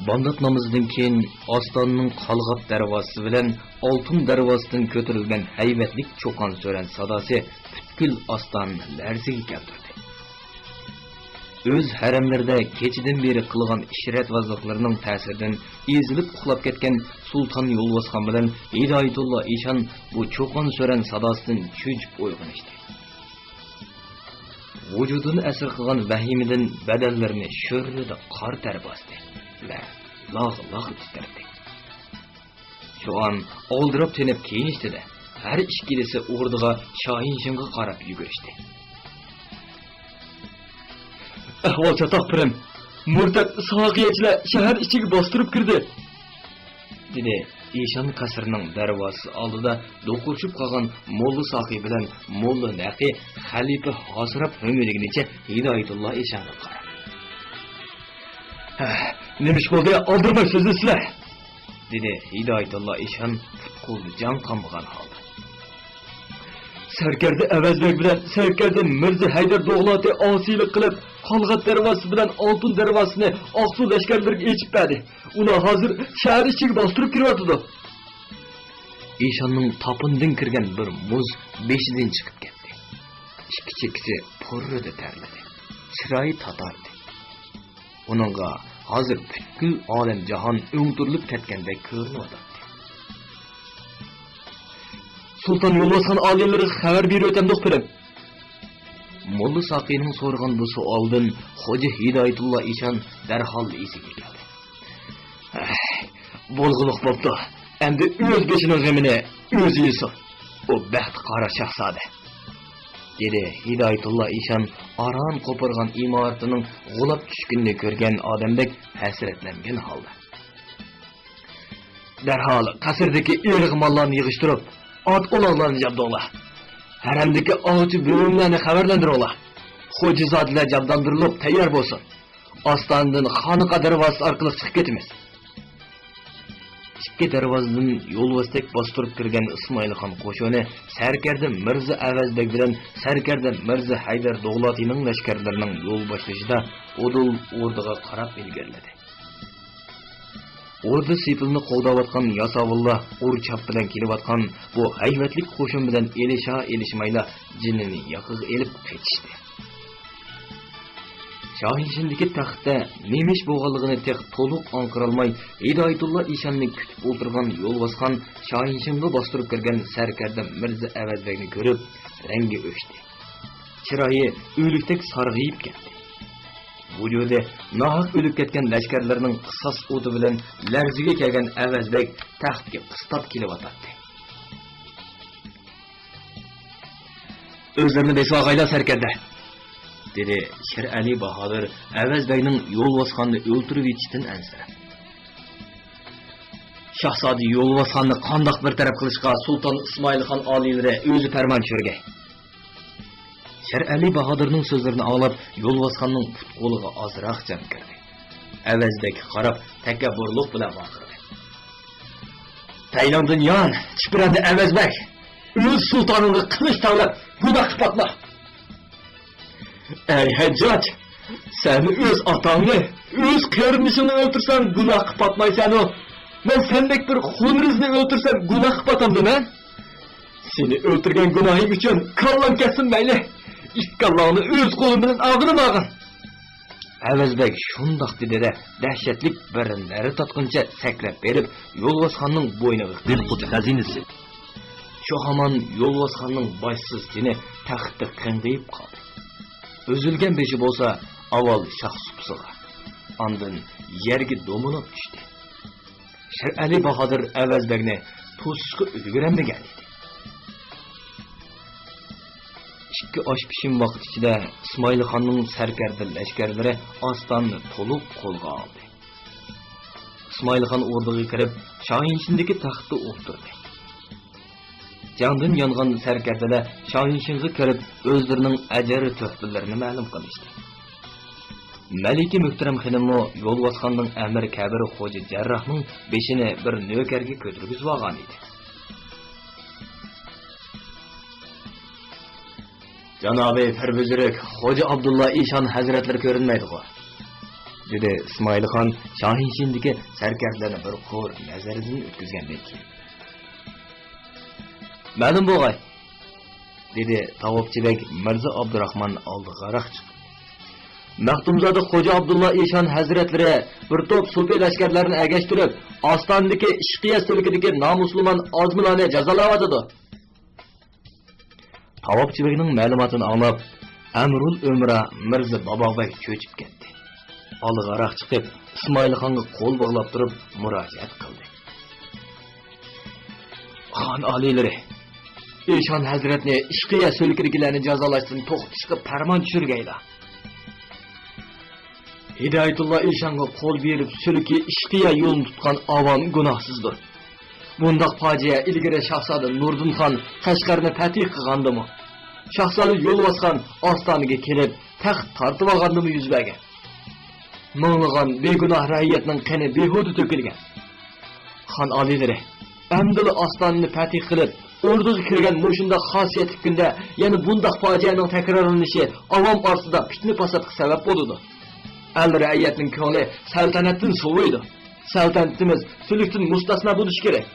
بامدات نامىزىدىن كېيىن ئاستانىنىڭ قالغات دەرۋازىسى بىلەن ئالتۇن دەرۋازىسىدىن كۆتۈرۈلگەن ھەيۋەتلىك چوقان-سۆرەن ساداسى پۈتكۈل ئاستانىنى لەرزىگە كەلتۈردى. ئۆز ھەرەملىرىدە كېچىدىن بېرى قىلغان ئىشرەتۋازلىقلىرىنىڭ تەسىرىدىن ئېزىلىپ ئۇخلاپ كەتكەن سۇلتان يولۋاسخان بىلەن ھىدايىتۇللا ئىشان بۇ چوقان-سۆرەن ساداسىدىن چۆچۈپ ئويغىنىشتى. ۋۇجۇدىنى ئەسىر قىلغان ۋەھىمىدىن بەدەنلىرىنى شۆرىدە قار تەر باستى ۋە لاغ-لاغ تىترىدى. شۇ ئان ئالدىراپ تېنىپ كېيىنىشتى-دە، ھەر ئىككىلىسى ئوردىغا شاھىنشىڭغا قاراپ يۈگۈرۈشتى. ئەھۋال چاتاق، پىرىم! مۇرتەت ساقىيەچىلەر شەھەر ئىچىگە باستۇرۇپ كىردى! دېدى ئىشان قەسرىنىڭ دەرۋازىسى ئالدىدا دوقۇرۇشۇپ قالغان موللا ساقى بىلەن موللا نەقى خەلىپە ھاسىراپ ھۆڭۈدىگىنىچە ھىدايەتۇللا ئىشانغا قاراپ. ھە، نېمە ئىش بولدى؟ ئالدىرىماي سۆزلىسىلە! دېدى ھىدايەتۇللا ئىشان پۇت-قولىدا جان قالمىغان ھالدا. سەركەردە ئەۋەزبەگ بىلەن سەركەردە مىرزا ھەيدەر دوغلاتى ئاسىيلىق قىلىپ، قالغات دەرۋازىسى بىلەن ئالتۇن دەرۋازىسىنى ئاقسۇ لەشكەرلىرىگە ئېچىپ بەردى. ئۇلار ھازىر شەھەر ئىچىگە باستۇرۇپ كىرىۋاتىدۇ. ئىشاننىڭ تاپىنىدىن كىرگەن بىر مۇز بېشىدىن چىقىپ كەتتى. ئىككى چېكىسى پۇررىدە تەرلىدى. چىرايى تاتاردى. ئۇنىڭغا ھازىر پۈتكۈل ئالەم جاھان ئۆڭدۈرۈلۈپ كەتكەندەك كۆرۈنۈۋاتاتتى. سۇلتان يولۋاسخان ئالىيلىرىغا خەۋەر بېرىۋېتەمدۇق، پىرىم؟ موللا ساقىنىڭ سورىغان بۇ سوئالىدىن خوجا ھىدايەتۇللا ئىشان دەرھال ئېسىگە كەلدى. ئەي، بولغۇلۇق بوپتۇ. ئەمدى ئۆز بېشىنىڭ غېمىنى ئۆزى يېسۇن. ئۇ بەخت قارا شاھزادە، دېدى ھىدايەتۇللا ئىشان ئاران قوپۇرغان ئىمارىتىنىڭ غۇلاپ چۈشكىنىنى كۆرگەن ئادەمدەك ھەسرەتلەنگەن ھالدا. دەرھال قەسىردىكى ئېرىق ماللارنى يىغىشتۇرۇپ، ئات-ئۇلاغلارنى جابدۇرۇڭلار. ھەرەمدىكى ئاغىچى بۈۋىملەرنى خەۋەرلەندۈرۈڭلار. خوجىزادىلەر جابداندۇرۇلۇپ تەييار بولسۇن. ئاستانىدىن خانىقا دەرۋازىسى ئارقىلىق چىقىپ كېتىمىز. ئىككى دەرۋازىدىن يولۋاستەك باستۇرۇپ كىرگەن ئىسمائىلخان قوشۇنى سەركەردە مىرزا ئەۋەزبەگ بىلەن سەركەردە مىرزا ھەيدەر دوغلاتىنىڭ لەشكەرلىرىنىڭ يول باشلىشىدا ئۇدۇل ئوردىغا قاراپ ئىلگىرىلىدى. ئوردا سېپىلىنى قوغداۋاتقان ياساۋۇللار ئۇر-چاپ بىلەن كېلىۋاتقان بۇ ھەيۋەتلىك قوشۇن بىلەن ئېلىشا-ئېلىشمايلا جېنىنى ياقىغا ئېلىپ قېچىشتى. شاھىنشىندىكى تەختتە نېمە ئىش بولغانلىقىنى تېخى تولۇق ئاڭقىرالماي، ھىدايەتۇللا ئىشاننى كۈتۈپ ئولتۇرغان يولۋاسخان شاھىنشىنغا باستۇرۇپ كىرگەن سەركەردە مىرزا ئەۋەزبەگنى كۆرۈپ، رەڭگى ئۆچتى. چىرايى ئۆلۈكتەك سارغىيىپ كەتتى. ۋۇجۇدى ناھەق ئۆلۈپ كەتكەن لەشكەرلەرنىڭ قىساس ئوتى بىلەن لەرزىگە كەلگەن ئەۋەزبەگ تەختكە قىستاپ كېلىۋاتاتتى. «ئۆزلىرىنى بېسىۋالغايلا، سەركەردە!» دېدى شىرئەلى باھادىر ئەۋەزبەگنىڭ يولۋاسخاننى ئۆلتۈرۈۋېتىشتىن ئەنسىرەپ. «شاھزادە يولۋاسخاننى قانداق بىر تەرەپ قىلىشقا سۇلتان ئىسمائىلخان ئالىيلىرى ئۆزى پەرمان چۈشۈرگەي.» شىرئەلى باھادىرنىڭ سۆزلىرىنى ئاڭلاپ، يولۋاسخاننىڭ پۇت-قولىغا ئازراق جان كىردى. ئەۋەزبەگكە قاراپ تەكەببۇرلۇق بىلەن ۋارقىرىدى: «پەيلىڭدىن يان، چىپرەندە ئەۋەزبەگ! ئۆز سۇلتانىڭغا قىلىچ تەۋرەپ، گۇناھقا پاتما!» «ئەي ھەججاج، سەن ئۆز ئاتاڭنى، ئۆز قېرىندىشىڭنى ئۆلتۈرسەڭ، گۇناھقا پاتمايسەنۇ؟ مەن سەندەك بىر خۇنرىزنى ئۆلتۈرسەم، گۇناھقا پاتامدىمەن؟ سېنى ئۆلتۈرگەن گۇناھىم ئۈچۈن كاللاڭ كەتسۇن مەيلى. ئىككى كاللاڭنى ئۆز قولۇم بىلەن ئاغرىنىۋالغىن.» ئەۋەزبەگ شۇنداق دېدى-دە، دەھشەتلىك بىر نەرە تارتقىنىچە سەكرەپ بېرىپ، يولۋاسخاننىڭ بوينىغا بىر قۇت خەزىنىسى. شۇ ھامان يولۋاسخاننىڭ باشسىز جېنى تەختتە قىڭغىيىپ قالدى. ئۈزۈلگەن بېشى بولسا ئاۋۋال شاخ سۇپىسىغا، ئاندىن يەرگە دومىلاپ چۈشتى. شىرئەلى باھادىر ئەۋەزبەگنى توسۇشقا ئۈلگۈرەلمىگەن ئىدى. ئىككى ئاش پىشىم ۋاقىت ئىچىدە ئىسمائىلخاننىڭ سەركەردە لەشكەرلىرى ئاستانىنى تولۇق قولغا ئالدى. ئىسمائىلخان ئوردىغا كىرىپ، شاھىنشىندىكى تەختتە ئولتۇردى. جەڭدىن يانغان سەركەردىلەر شاھىنشىنغا كىرىپ، ئۆزلىرىنىڭ ئەجىر تۆھپىلىرىنى مەلۇم قىلىشتى. مەلىكە مۆھتەرەم خېنىممۇ يولۋاسخاننىڭ ئەمىرى كەبىر خوجا جەرراھنىڭ بېشىنى بىر نۆكەرگە كۆتۈرگۈزۈۋالغان ئىدى. «جانابىي پىر بۈزرۈك خوجا ئابدۇللا ئىشان ھەزرەتلىرى كۆرۈنمەيدىغۇ؟» دېدى ئىسمائىلخان شاھىنشىندىكى سەركەردىلەرنى بىر قۇر نەزىرىدىن ئۆتكۈزگەندىن كېيىن. «مەلۇم بولغاي»، دېدى تاۋاپچى بەگ مىرزا ئابدۇراخمان ئالدىغاراق چىقىپ. «مەختۇمزادە خوجا ئابدۇللا ئىشان ھەزرەتلىرى بىر توپ سوپى لەشكەرلەرنى ئەگەشتۈرۈپ، ئاستانىدىكى ئىشقىيە سۈلكىدىكى نامۇسلىمان ئازمىلارنى جازالاۋاتىدۇ.» تاۋاپچى بەگنىڭ مەلۇماتىنى ئاڭلاپ، ئەمرۇل ئۆمرا مىرزا بابا بەگ چۆچۈپ كەتتى. ئالدىغاراق چىقىپ، ئىسمائىلخانغا قول باغلاپ تۇرۇپ مۇراجىئەت قىلدى. «خان ئالىيلىرى، ئىشان ھەزرەتنى ئىشقىيە سۈلكىدىكىلەرنى جازالاشتىن توختىتىشقا پەرمان چۈشۈرگەيلا.» ھىدايەتۇللا ئىشانغا قول بېرىپ، سۈلكى ئىشقىيە يولىنى تۇتقان ئاۋام گۇناھسىزدۇر. بۇنداق پاجىئە ئىلگىرى شاھزادە نۇردىن خان قەشقەرنى پەتھى قىلغاندىمۇ، شاھزادە يولۋاسخان ئاستانىگە كېلىپ، تەخت تارتىۋالغاندىمۇ يۈز بەرگەن. مىڭلىغان بىگۇناھ رەئىيەتنىڭ قېنى بىھۇدە تۆكۈلگەن. خان ئالىيلىرى، ئەمدىلا ئاستانىنى پەتھى قىلىپ، ئوردىغا كىرگەن مۇشۇنداق خاسىيەتلىك كۈندە يەنە بۇنداق پاجىئەنىڭ تەكرارلىنىشى ئاۋام ئارىسىدا پىتنە-پاساتقا سەۋەب بولىدۇ. ئەل-رەئىيەتنىڭ كۆڭلى سەلتەنەتتىن سوۋۇيدۇ. سەلتەنىتىمىز سۈلۈكتىن مۇستەسنا بولۇشى كېرەك.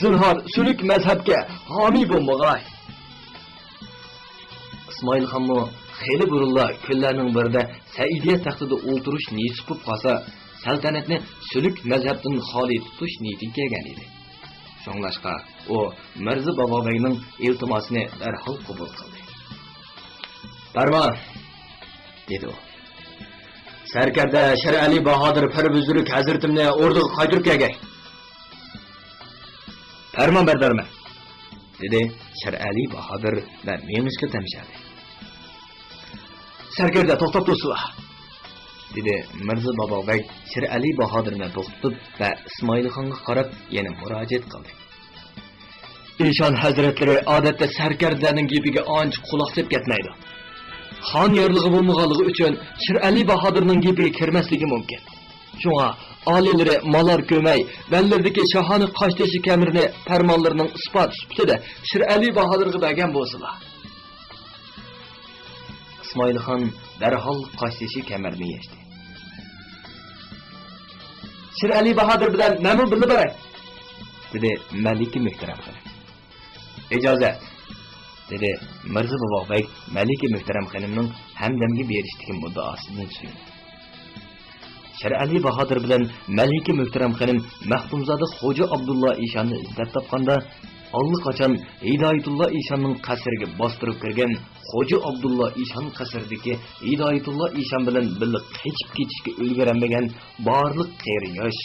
زىنھار، سۈلۈك مەزھەپكە ھامىي بولمىغاي. ئىسمائىلخانمۇ خېلى بۇرۇنلا كۈنلەرنىڭ بىرىدە سەئىدىيە تەختىدە ئولتۇرۇش نېسىپ بولۇپ قالسا، سەلتەنەتنى سۈلۈك مەزھەپتىن خالىي تۇتۇش نىيىتىگە كەلگەن ئىدى. شۇڭلاشقا ئۇ مىرزا بابابەگنىڭ ئىلتىماسىنى دەرھال قوبۇل قىلدى. «پەرمان!» دېدى ئۇ. «سەركەردە شىرئەلى باھادىر پىر بۈزرۈك ھەزرىتىمنى ئوردىغا قايتۇرۇپ كەلگەي.» «پەرمان بەردەرمەن!» دېدى شىرئەلى باھادىر ۋە مېڭىشقا تەمشەلدى. «سەركەردە، توختاپ تۇرسىلا!» دېدى مىرزا بابابەگ شىرئەلى باھادىرنى توختىتىپ ۋە ئىسمائىلخانغا قاراپ يەنە مۇراجىئەت قىلدى. «ئىشان ھەزرەتلىرى ئادەتتە سەركەردىلەرنىڭ گېپىگە ئانچە قۇلاق سېلىپ كەتمەيدۇ. خان يارلىقى بولمىغانلىقى ئۈچۈن شىرئەلى باھادىرنىڭ گېپىگە كىرمەسلىكى مۇمكىن. شۇڭا ئالىيلىرى مالار كۆمەي، بەللىرىدىكى شاھانە قاشتېشى كەمىرىنى پەرمانلىرىنىڭ ئىسپاتى سۈپىتىدە شىرئەلى باھادىرغا بەرگەن بولسىلا.» ئىسمائىلخان دەرھال قاشتېشى كەمەرنى يەشتى. «شىرئەلى باھادىر بىلەن مەنمۇ بىللە باراي!» دېدى مەلىكە مۆھتەرەم خېنىم. «ئىجازەت!» دېدى مىرزا بابا بەگ مەلىكە مۆھتەرەم خېنىمنىڭ ھەمدەمگە بېرىشتىكى مۇددىئاسىدىن سۆيۈنۈپ. شىرئەلى باھادىر بىلەن مەلىكە مۆھتەرەم خېنىم مەختۇمزادە خوجا ئابدۇللا ئىشاننى ئىزدەپ تاپقاندا، ئاللىقاچان ھىدايەتۇللا ئىشاننىڭ قەسرىگە باستۇرۇپ كىرگەن خوجا ئابدۇللا ئىشان قەسرىدىكى ھىدايەتۇللا ئىشان بىلەن بىللە قېچىپ كېتىشكە ئۈلگۈرەلمىگەن بارلىق قېرى-ياش،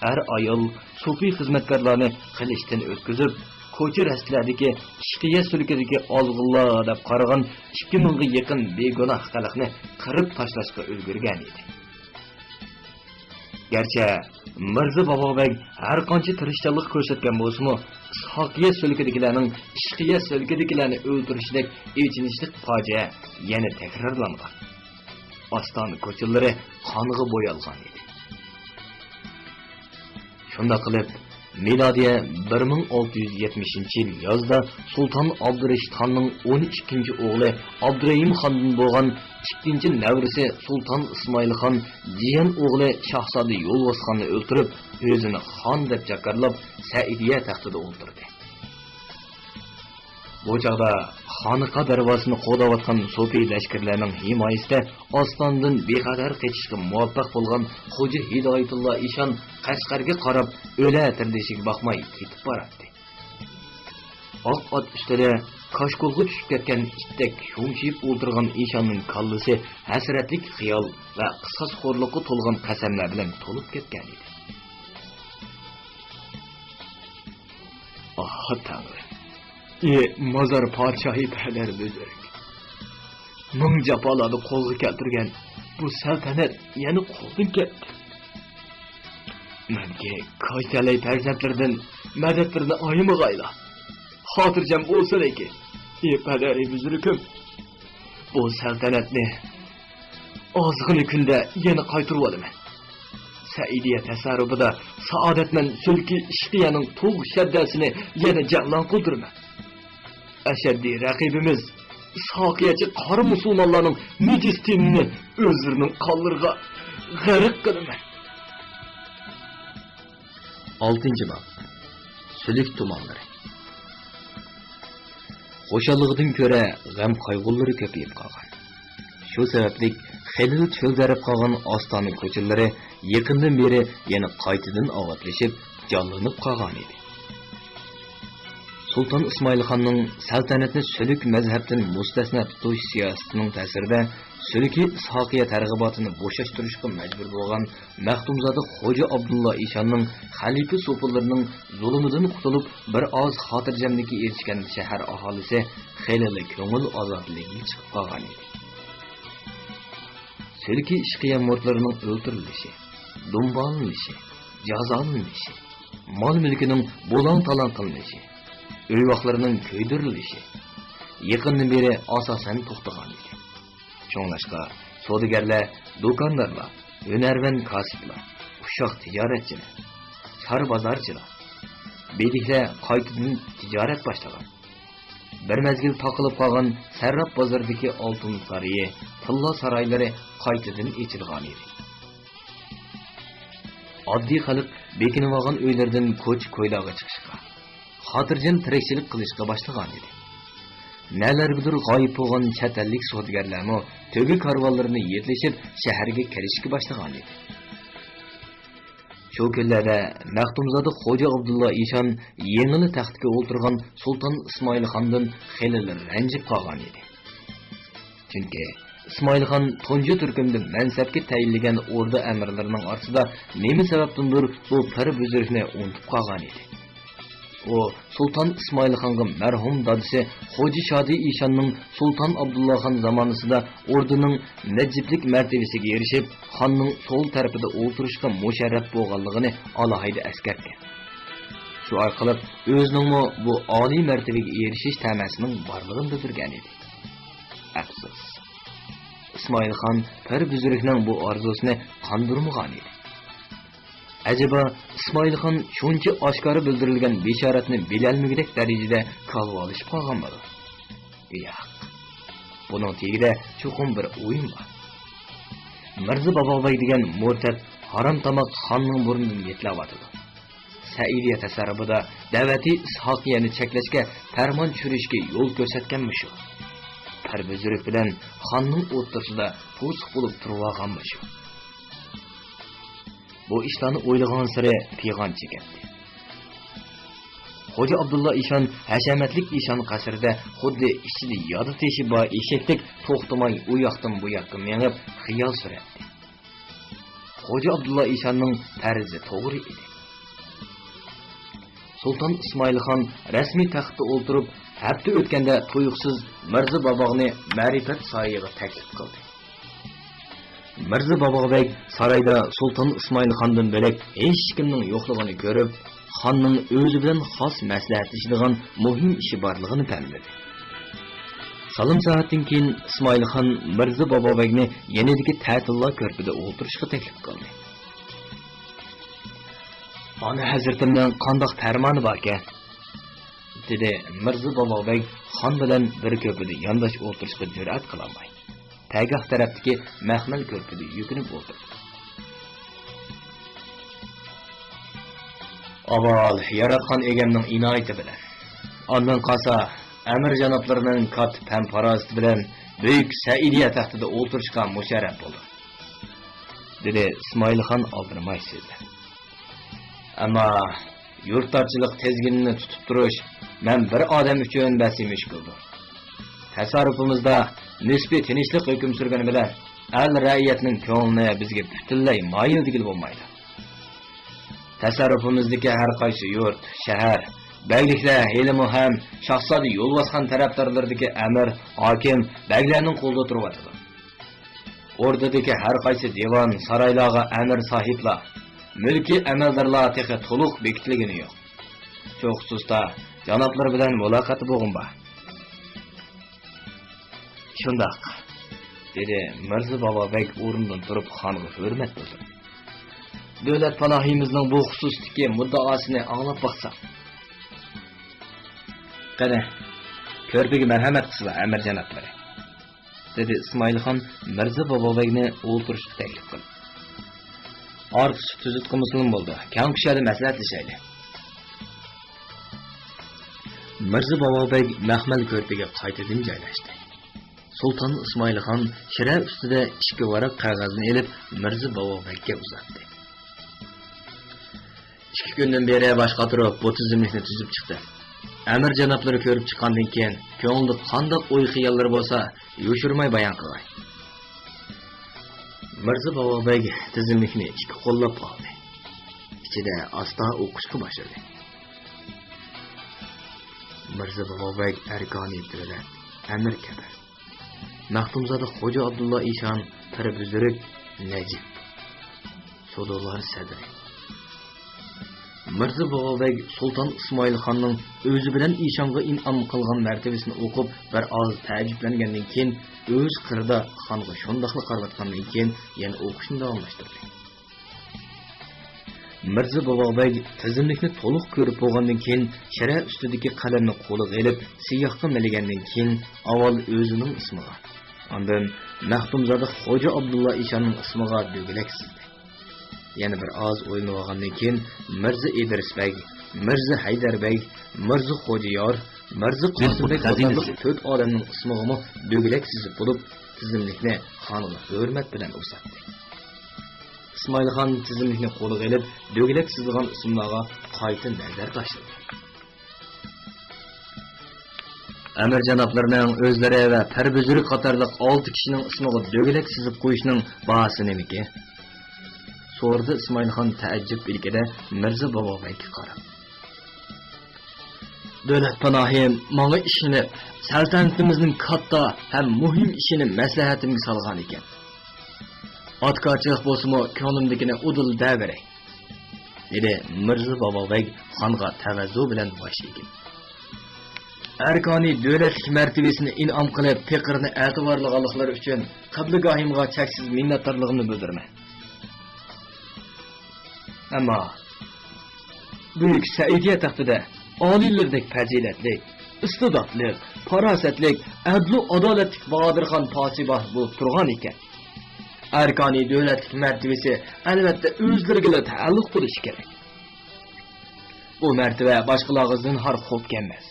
ئەر-ئايال، سوپى خىزمەتكارلارنى قىلىچتىن ئۆتكۈزۈپ، كوچا-رەستىلەردىكى ئىشقىيە سۈلكىدىكى ئازغۇنلار دەپ قارىغان ئىككى مىڭغا يېقىن بىگۇناھ خەلقنى قىرىپ تاشلاشقا ئۈلگۈرگەن ئىدى. گەرچە مىرزا بابا بەگ ھەرقانچە تىرىشچانلىق كۆرسەتكەن بولسىمۇ، ئىسھاقىيە سۈلكىدىكىلەرنىڭ ئىشقىيە سۈلكىدىكىلەرنى ئۆلتۈرۈشىدەك ئېچىنىشلىق پاجىئە يەنە تەكرارلانغان. ئاستانە كوچىلىرى قانغا بويالغان ئىدى. شۇنداق قىلىپ، مىلادىيە بىر مىڭ ئالتە يۈز يەتمىشىنچى يىل يازدا سۇلتان ئابدۇرېشىت خاننىڭ ئون ئىككىنچى ئوغلى ئابدۇرېھىم خاندىن بولغان ئىككىنچى نەۋرىسى سۇلتان ئىسمائىل خان جىيەن ئوغلى شاھزادە يولۋاس خاننى ئۆلتۈرۈپ، ئۆزىنى خان دەپ جاكارلاپ، سەئىدىيە تەختىدە ئولتۇردى. بۇ چاغدا خانىقا دەرۋازىسىنى قوغداۋاتقان سوپى لەشكەرلەرنىڭ ھىمايىسىدە ئاستاندىن بىخەتەر قېچىشقا مۇۋەپپەق بولغان خوجا ھىدايەتۇللا ئىشان قەشقەرگە قاراپ ئۆلە تىرىلىشىگە باقماي كېتىپ باراتتى. ئاق ئات ئۈستىدە كاشكولغا چۈشۈپ كەتكەن ئىتتەك شۇمشىيىپ ئولتۇرغان ئىشاننىڭ كاللىسى ھەسرەتلىك خىيال ۋە قىساسخورلۇققا تولغان قەسەملەر بىلەن تولۇپ كەتكەنىدى. ئاھ، تەڭرى! ئى مازار پادىشاھى پەدەر بۈزرۈك! مىڭ جاپالارنى قولغا كەلتۈرگەن بۇ سەلتەنەت يەنە قولدىن كەتتى. مەنكى كاج تەلەي پەرزەنتلىرىدىن مەدەتلىرىنى ئايىمىغايلا. خاتىرجەم بولسۇن ئەكى، ئى پەدەر بۈزرۈكۈم! بۇ سەلتەنەتنى ئازغىنە كۈندە يەنە قايتۇرۇۋالىمەن. سەئىدىيە تەسەررۇپىدا سائادەتمەن سۈلكى ئىشقىيەنىڭ تۇغ شەددەسىنى يەنە جەۋلان قىلدۇرىمەن. ئەشەددىي رەقىبىمىز ئىسھاقىيەچى قارا مۇسۇلمانلارنىڭ نىجىس تېنىنى ئۆزلىرىنىڭ قانلىرىغا غەرق قىلىمەن. ئالتىنچى باب. سۈلۈك تۇمانلىرى. خۇشاللىقىدىن كۆرە غەم-قايغۇلىرى كۆپىيىپ قالغان. شۇ سەۋەبلىك خېلىلا چۆلدەرەپ قالغان ئاستانە كوچىلىرى يېقىندىن بېرى يەنە قايتىدىن ئاۋاتلىشىپ، جانلىنىپ قالغانىدى. سۇلتان ئىسمائىل خاننىڭ سەلتەنەتنى سۈلۈك مەزھەپتىن مۇستەسنا تۇتۇش سىياسىتىنىڭ تەسىرىدە، سۈلۈكىي ئىسھاقىيە تەرغىباتىنى بوشاشتۇرۇشقا مەجبۇر بولغان مەختۇمزادە خوجا ئابدۇللا ئىشاننىڭ خەلىپە سوپىلىرىنىڭ زۇلۇمىدىن قۇتۇلۇپ، بىر ئاز خاتىرجەملىككە ئېرىشكەن شەھەر ئاھالىسى خېلىلا كۆڭۈل ئازادلىقىغا چىقىپ قالغانىدى. سۈلكىي ئىشقىيە مۇرىتلىرىنىڭ ئۆلتۈرۈلۈشى، دۇمبالىنىشى، جازالىنىشى، مال-مۈلكىنىڭ بۇلاڭ-تالاڭ قىلىنىشى، ئۆيۋاقلىرىنىڭ كۆيدۈرۈلۈشى يېقىندىن بېرى ئاساسەن توختىغانىدى. شۇڭلاشقا، سودىگەرلەر، دۇكاندارلار، ھۈنەرۋەن كاسىپلار، ئۇششاق تىجارەتچىلەر، ساربازارچىلار، بېدىكلەر قايتىدىن تىجارەت باشلىغان. بىر مەزگىل تاقىلىپ قالغان سەرراپ بازىرىدىكى ئالتۇن سارىيى، تىللا سارايلىرى قايتىدىن ئېچىلغانىدى. ئاددىي خەلق بېكىنىۋالغان ئۆيلىرىدىن كوچا-كويلارغا چىقىشقا، خاتىرجەم تىرىكچىلىك قىلىشقا باشلىغانىدى. نەلەرگىدۇر غايىب بولغان چەت ئەللىك سودىگەرلەرمۇ تۆگە كارۋانلىرىنى يېتىلىشىپ، شەھەرگە كىرىشكە باشلىغانىدى. شۇ كۈنلەردە مەختۇمزادە خوجا ئابدۇللا ئىشان يېڭىلا تەختكە ئولتۇرغان سۇلتان ئىسمائىل خاندىن خېلىلا رەنجىپ قالغانىدى. چۈنكى ئىسمائىل خان تۇنجى تۈركۈمدە مەنسەپكە تەيىنلىگەن ئوردا ئەمىرلىرىنىڭ ئارىسىدا نېمە سەۋەبتىندۇر بۇ پىر بۈزرۈكنى ئۇنتۇپ قالغانىدى. ئۇ سۇلتان ئىسمائىل خانغا مەرھۇم دادىسى خوجا شادى ئىشاننىڭ سۇلتان ئابدۇللا خان زامانىسىدا ئوردىنىڭ نەجىپلىك مەرتىۋىسىگە ئېرىشىپ، خاننىڭ سول تەرىپىدە ئولتۇرۇشقا مۇشەررەپ بولغانلىقىنى ئالاھىدە ئەسكەرتكەن. شۇ ئارقىلىق ئۆزىنىڭمۇ بۇ ئالىي مەرتىۋىگە ئېرىشىش تەمەسىنىڭ بارلىقىنى بىلدۈرگەن ئىدى. ئەپسۇس، ئىسمائىل خان پىر بۈزرۈكنىڭ بۇ ئارزۇسىنى قاندۇرمىغان ئىدى. ئەجەبا، ئىسمائىل خان شۇنچە ئاشكارا بىلدۈرۈلگەن بېشارەتنى بىلەلمىگۈدەك دەرىجىدە كالۋالىشىپ قالغانمىدۇ؟ ياق، بۇنىڭ تېگىدە چوقۇم بىر ئويۇن بار. مىرزا باباغبەگ دېگەن مۇرتەت ھارام تاماق خاننىڭ بۇرنىدىن يېتىلەۋاتىدۇ. سەئىدىيە تەسەررۇپىدا دەۋەتى ئىسھاقىيەنى چەكلەشكە پەرمان چۈشۈرۈشكە يول كۆرسەتكەنمۇ شۇ. پەربۈزرۈك بىلەن خاننىڭ ئوتتۇرىسىدا توسۇق بولۇپ تۇرۇۋالغانمۇ شۇ. بۇ ئىشلارنى ئويلىغانسېرى پىغان چېكەتتى. خوجا ئابدۇللا ئىشان ھەشەمەتلىك ئىشان قەسرىدە خۇددى ئىچىدە يادا تېشى بار ئېشەكتەك توختىماي ئۇ ياقتىن بۇ ياققا مېڭىپ خىيال سۈرەتتى. خوجا ئابدۇللا ئىشاننىڭ پەرىزى توغرا ئىدى. سۇلتان ئىسمائىلخان رەسمىي تەختتە ئولتۇرۇپ، ھەپتە ئۆتكەندە تۇيۇقسىز مىرزا باباغنى مەرىپەت سارىيىغا تەكلىپ قىلدى. مىرزا بابا بەگ سارايدا سۇلتان ئىسمائىلخاندىن بۆلەك ھېچكىمنىڭ يوقلۇقىنى كۆرۈپ، خاننىڭ ئۆزى بىلەن خاس مەسلىھەتلىشىدىغان مۇھىم ئىشى بارلىقىنى پەملىدى. سالىم سائەتتىن كېيىن ئىسمائىلخان مىرزا بابا بەگنى يېنىدىكى تەتىللا كۆرپىدە ئولتۇرۇشقا تەكلىپ قىلدى. «ئانا ھەزرىتىمنىڭ قانداق پەرمانى باركەن؟» دېدى مىرزا بابا بەگ خان بىلەن بىر كۆرپىدە يانداش ئولتۇرۇشقا جۈرئەت قىلالماي. پەگاھ تەرەپتىكى مەخمەل كۆرپىدە يۈكۈنۈپ ئولتۇردى. ئاۋۋال ياراتقان ئىگەمنىڭ ئىنايىتى بىلەن، ئاندىن قالسا ئەمىر جانابلىرىنىڭ كاتتا پەم-پاراسىتى بىلەن بۈيۈك سەئىدىيە تەختىدە ئولتۇرۇشقا مۇشەررەپ بولدۇم، دېدى ئىسمائىلخان ئالدىرىماي سۆزلەپ. ئەمما يۇرتدارچىلىق تىزگىنىنى تۇتۇپ تۇرۇش مەن بىر ئادەم ئۈچۈن بەسى مۈشكۈلدۇر. تەسەررۇپىمىزدا نىسپىي تىنچلىق ھۆكۈم سۈرگىنى بىلەن ئەل رەئىيەتنىڭ كۆڭلىنى بىزگە پۈتۈنلەي مايىل دېگىلى بولمايدۇ. تەسەررۇپىمىزدىكى ھەر قايسى يۇرت، شەھەر، بەگلىكلەر ھېلىمۇ ھەم شاھزادە يولۋاسخان تەرەپدارلىرىدىكى ئەمىر، ھاكىم، بەگلەرنىڭ قولىدا تۇرۇۋاتىدۇ. ئوردىدىكى ھەر قايسى دىۋان، سارايلارغا ئەمىر ساھىبلار، مۈلكىي ئەمەلدارلار تېخى تولۇق بېكىتىلگىنى يوق. شۇ خۇسۇستا جانابلىرى بىلەن مۇلاقاتتا بولغۇم بار. شۇنداق، دېدى مىرزا بابا بەگ ئورنىدىن تۇرۇپ خانغا ھۆرمەت بىلدۈرۈپ. دۆلەت پاناھىمىزنىڭ بۇ خۇسۇستىكى مۇددىئاسىنى ئاڭلاپ باقساق. قېنى، كۆرپىگە مەرھەمەت قىلسىلا، ئەمىر جانابلىرى، دېدى ئىسمائىلخان مىرزا بابا بەگنى ئولتۇرۇشقا تەكلىپ قىلىپ. ئارتۇقچە تۈزۈت قىلمىسىلا بولىدۇ، كەڭ كۇشادە مەسلىھەتلىشەيلى. مىرزا بابا بەگ مەخمەل كۆرپىگە قايتىدىن جايلاشتى. سۇلتان ئىسمائىلخان شىرە ئۈستىدە ئىككى ۋاراق قەغەزنى ئېلىپ، مىرزا بابا بەگكە ئۇزاتتى. ئىككى كۈندىن بېرى باش قاتۇرۇپ بۇ تىزىملىكنى تۈزۈپ چىقتىم. ئەمىر جانابلىرى كۆرۈپ چىققاندىن كېيىن، كۆڭلىدە قانداق ئوي-خىياللىرى بولسا، يوشۇرماي بايان قىلغاي. مىرزا بابا بەگ تىزىملىكنى ئىككى قوللاپ ئالدى. ئىچىدە ئاستا ئوقۇشقا باشلىدى. مىرزا بابا بەگ ئەركانى دۆلەت، ئەمىر كەپەر. مەختۇمزادە خوجا ئابدۇللا ئىشان، پىر بۈزرۈك، نەجىپ، سودىلار سەدرى. مىرزا بابا بەگ سۇلتان ئىسمائىل خاننىڭ ئۆزى بىلەن ئىشانغا ئىنئام قىلغان مەرتىۋىسىنى ئوقۇپ، بىر ئاز تەئەججۈپلەنگەندىن كېيىن، ئۆز قىرىدا خانغا شۇنداقلا قاراۋاتقاندىن كېيىن، يەنە ئوقۇشنى داۋاملاشتۇردى. مىرزا بابا بەگ تىزىملىكنى تولۇق كۆرۈپ بولغاندىن كېيىن، شىرە ئۈستىدىكى قەلەمنى قولىغا ئېلىپ، سىياھقا مىلىگەندىن كېيىن، ئاۋۋال ئۆزىنىڭ ئىسمىغا، ئاندىن مەختۇمزادە خوجا ئابدۇللا ئىشاننىڭ ئىسمىغا دۆگىلەك سىزدى. يەنە بىر ئاز ئويلىنىۋالغاندىن كېيىن، مىرزا ئىدرىس بەگ، مىرزا ھەيدەر بەگ، مىرزا خوجا يار، مىرزا قاسىم بەگ قاتارلىق تۆت ئادەمنىڭ ئىسمىغىمۇ دۆگىلەك سىزىپ بولۇپ، تىزىملىكنى خانغا ھۆرمەت بىلەن ئۇزاتتى. ئىسمائىل خان تىزىملىكنى قولىغا ئېلىپ، دۆگىلەك سىزىلغان ئىسىملارغا قايتا نەزەر تاشلىدى. ئەمىر جانابلىرىنىڭ ئۆزلىرى ۋە پەربۈزرۈك قاتارلىق ئالتە كىشىنىڭ ئىسمىغا دۆگىلەك سىزىپ قويۇشنىڭ باھاسى نېمىكى؟ سورىدى ئىسمائىل خان تەئەججۈپ ئىلكىدە مىرزا بابا بەگكە قاراپ. دۆلەت پاناھىم ماڭا ئىشىنىپ، سەلتەنىتىمىزنىڭ كاتتا ھەم مۇھىم ئىشىنى مەسلىھەتىمگە سالغان ئىكەن. ئاتىكارچىلىق بولسىمۇ، كۆڭلۈمدىكىنى ئۇدۇل دەۋېرەي، دېدى مىرزا بابا بەگ خانغا تەۋەززۇ بىلەن باش ئېگىپ. ئەركانى دۆلەتلىك مەرتىۋىسىنى ئىنئام قىلىپ، پېقىرنى ئەتىۋارلىغانلىقلىرى ئۈچۈن قىبلىگاھىمغا چەكسىز مىننەتدارلىقىمنى بىلدۈرىمەن. ئەمما بۈيۈك سەئىدىيە تەختىدە ئالىيلىرىدەك پەزىلەتلىك، ئىستىداتلىق، پاراسەتلىك، ئەدلۇ ئادالەتلىك باھادىرخان پاسىبان بولۇپ تۇرغان ئىكەن. ئەركانى دۆلەتلىك مەرتىۋىسى ئەلۋەتتە ئۆزلىرىگىلا تەئەللۇق بولۇشى كېرەك. ئۇ مەرتىۋە باشقىلارغا زىنھار خوپ كەلمەس.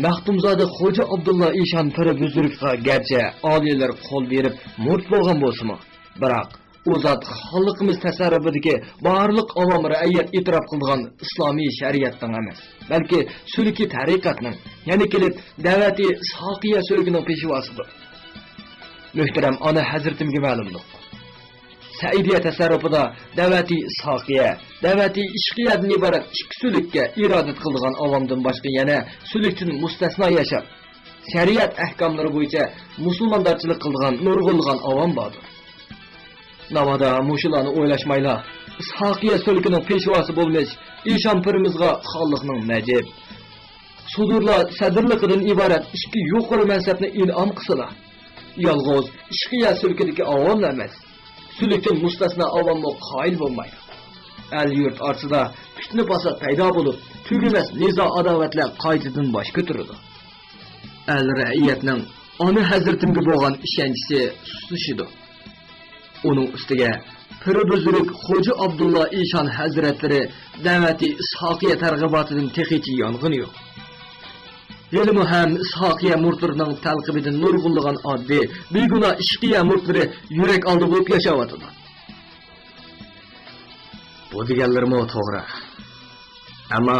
مەختۇمزادە خوجا ئابدۇللا ئىشان پىر بۈزرۈكقا گەرچە ئالىيلار قول بېرىپ مۇرت بولغان بولسىمۇ، بىراق ئۇ زات خانلىقىمىز تەسەررۇپىدىكى بارلىق ئاۋام رەئىيەت ئېتىراپ قىلىدىغان ئىسلامىي شەرىئەتنىڭ ئەمەس، بەلكى سۈلۈكى تەرىقەتنىڭ، يەنى كېلىپ دەۋەتى ئىسھاقىيە سۈلۈكىنىڭ پېشۋاسىدۇر. مۆھتەرەم ئانا ھەزرىتىمگە مەلۇملۇق. سەئىدىيە تەسەررۇپىدا دەۋەتى ئىسھاقىيە، دەۋەتى ئىشقىيەدىن ئىبارەت ئىككى سۈلۈككە ئىرادىت قىلىدىغان ئاۋامدىن باشقا يەنە سۈلۈكتىن مۇستەسنا ياشاپ، شەرىئەت ئەھكاملىرى بويىچە مۇسۇلماندارچىلىق قىلىدىغان نۇرغۇنلىغان ئاۋام باردۇر. ناۋادا مۇشۇلارنى ئويلاشمايلا، ئىسھاقىيە سۈلۈكىنىڭ پېشۋاسى بولمىش ئىشان پىرىمىزغا خانلىقنىڭ نەجىپ، سۇدۇرلا سەدىرلىقىدىن ئىبارەت ئىككى يۇقىرى مەنسەپنى ئىنئام قىلسىلا، يالغۇز ئىشقىيە سۈلكىدىكى ئاۋاملا ئەمەس، سۈلۈكتىن مۇستەسنا ئاۋاممۇ قايىل بولمايدۇ. ئەل-يۇرت ئارىسىدا پىتنە-پاسات پەيدا بولۇپ، تۈگىمەس نىزا-ئاداۋەتلەر قايتىدىن باش كۆتۈرىدۇ. ئەل-رەئىيەتنىڭ ئانا ھەزرىتىمگە بولغان ئىشەنچىسى سۇسلىشىدۇ. ئۇنىڭ ئۈستىگە پىر بۈزرۈك خوجا ئابدۇللا ئىشان ھەزرەتلىرى دەۋەتى ئىسھاقىيە تەرغىباتىدىن تېخىچە يانغىنى يوق. ھېلىمۇ ھەم ئىسھاقىيە مۇرىتلىرىنىڭ تەلقىبىدىن نۇرغۇنلىغان ئاددىي، بىگۇناھ ئىشقىيە مۇرىتلىرى يۈرەك ئالدى بولۇپ ياشاۋاتىدۇ. بۇ دېگەنلىرىمۇ توغرا. ئەمما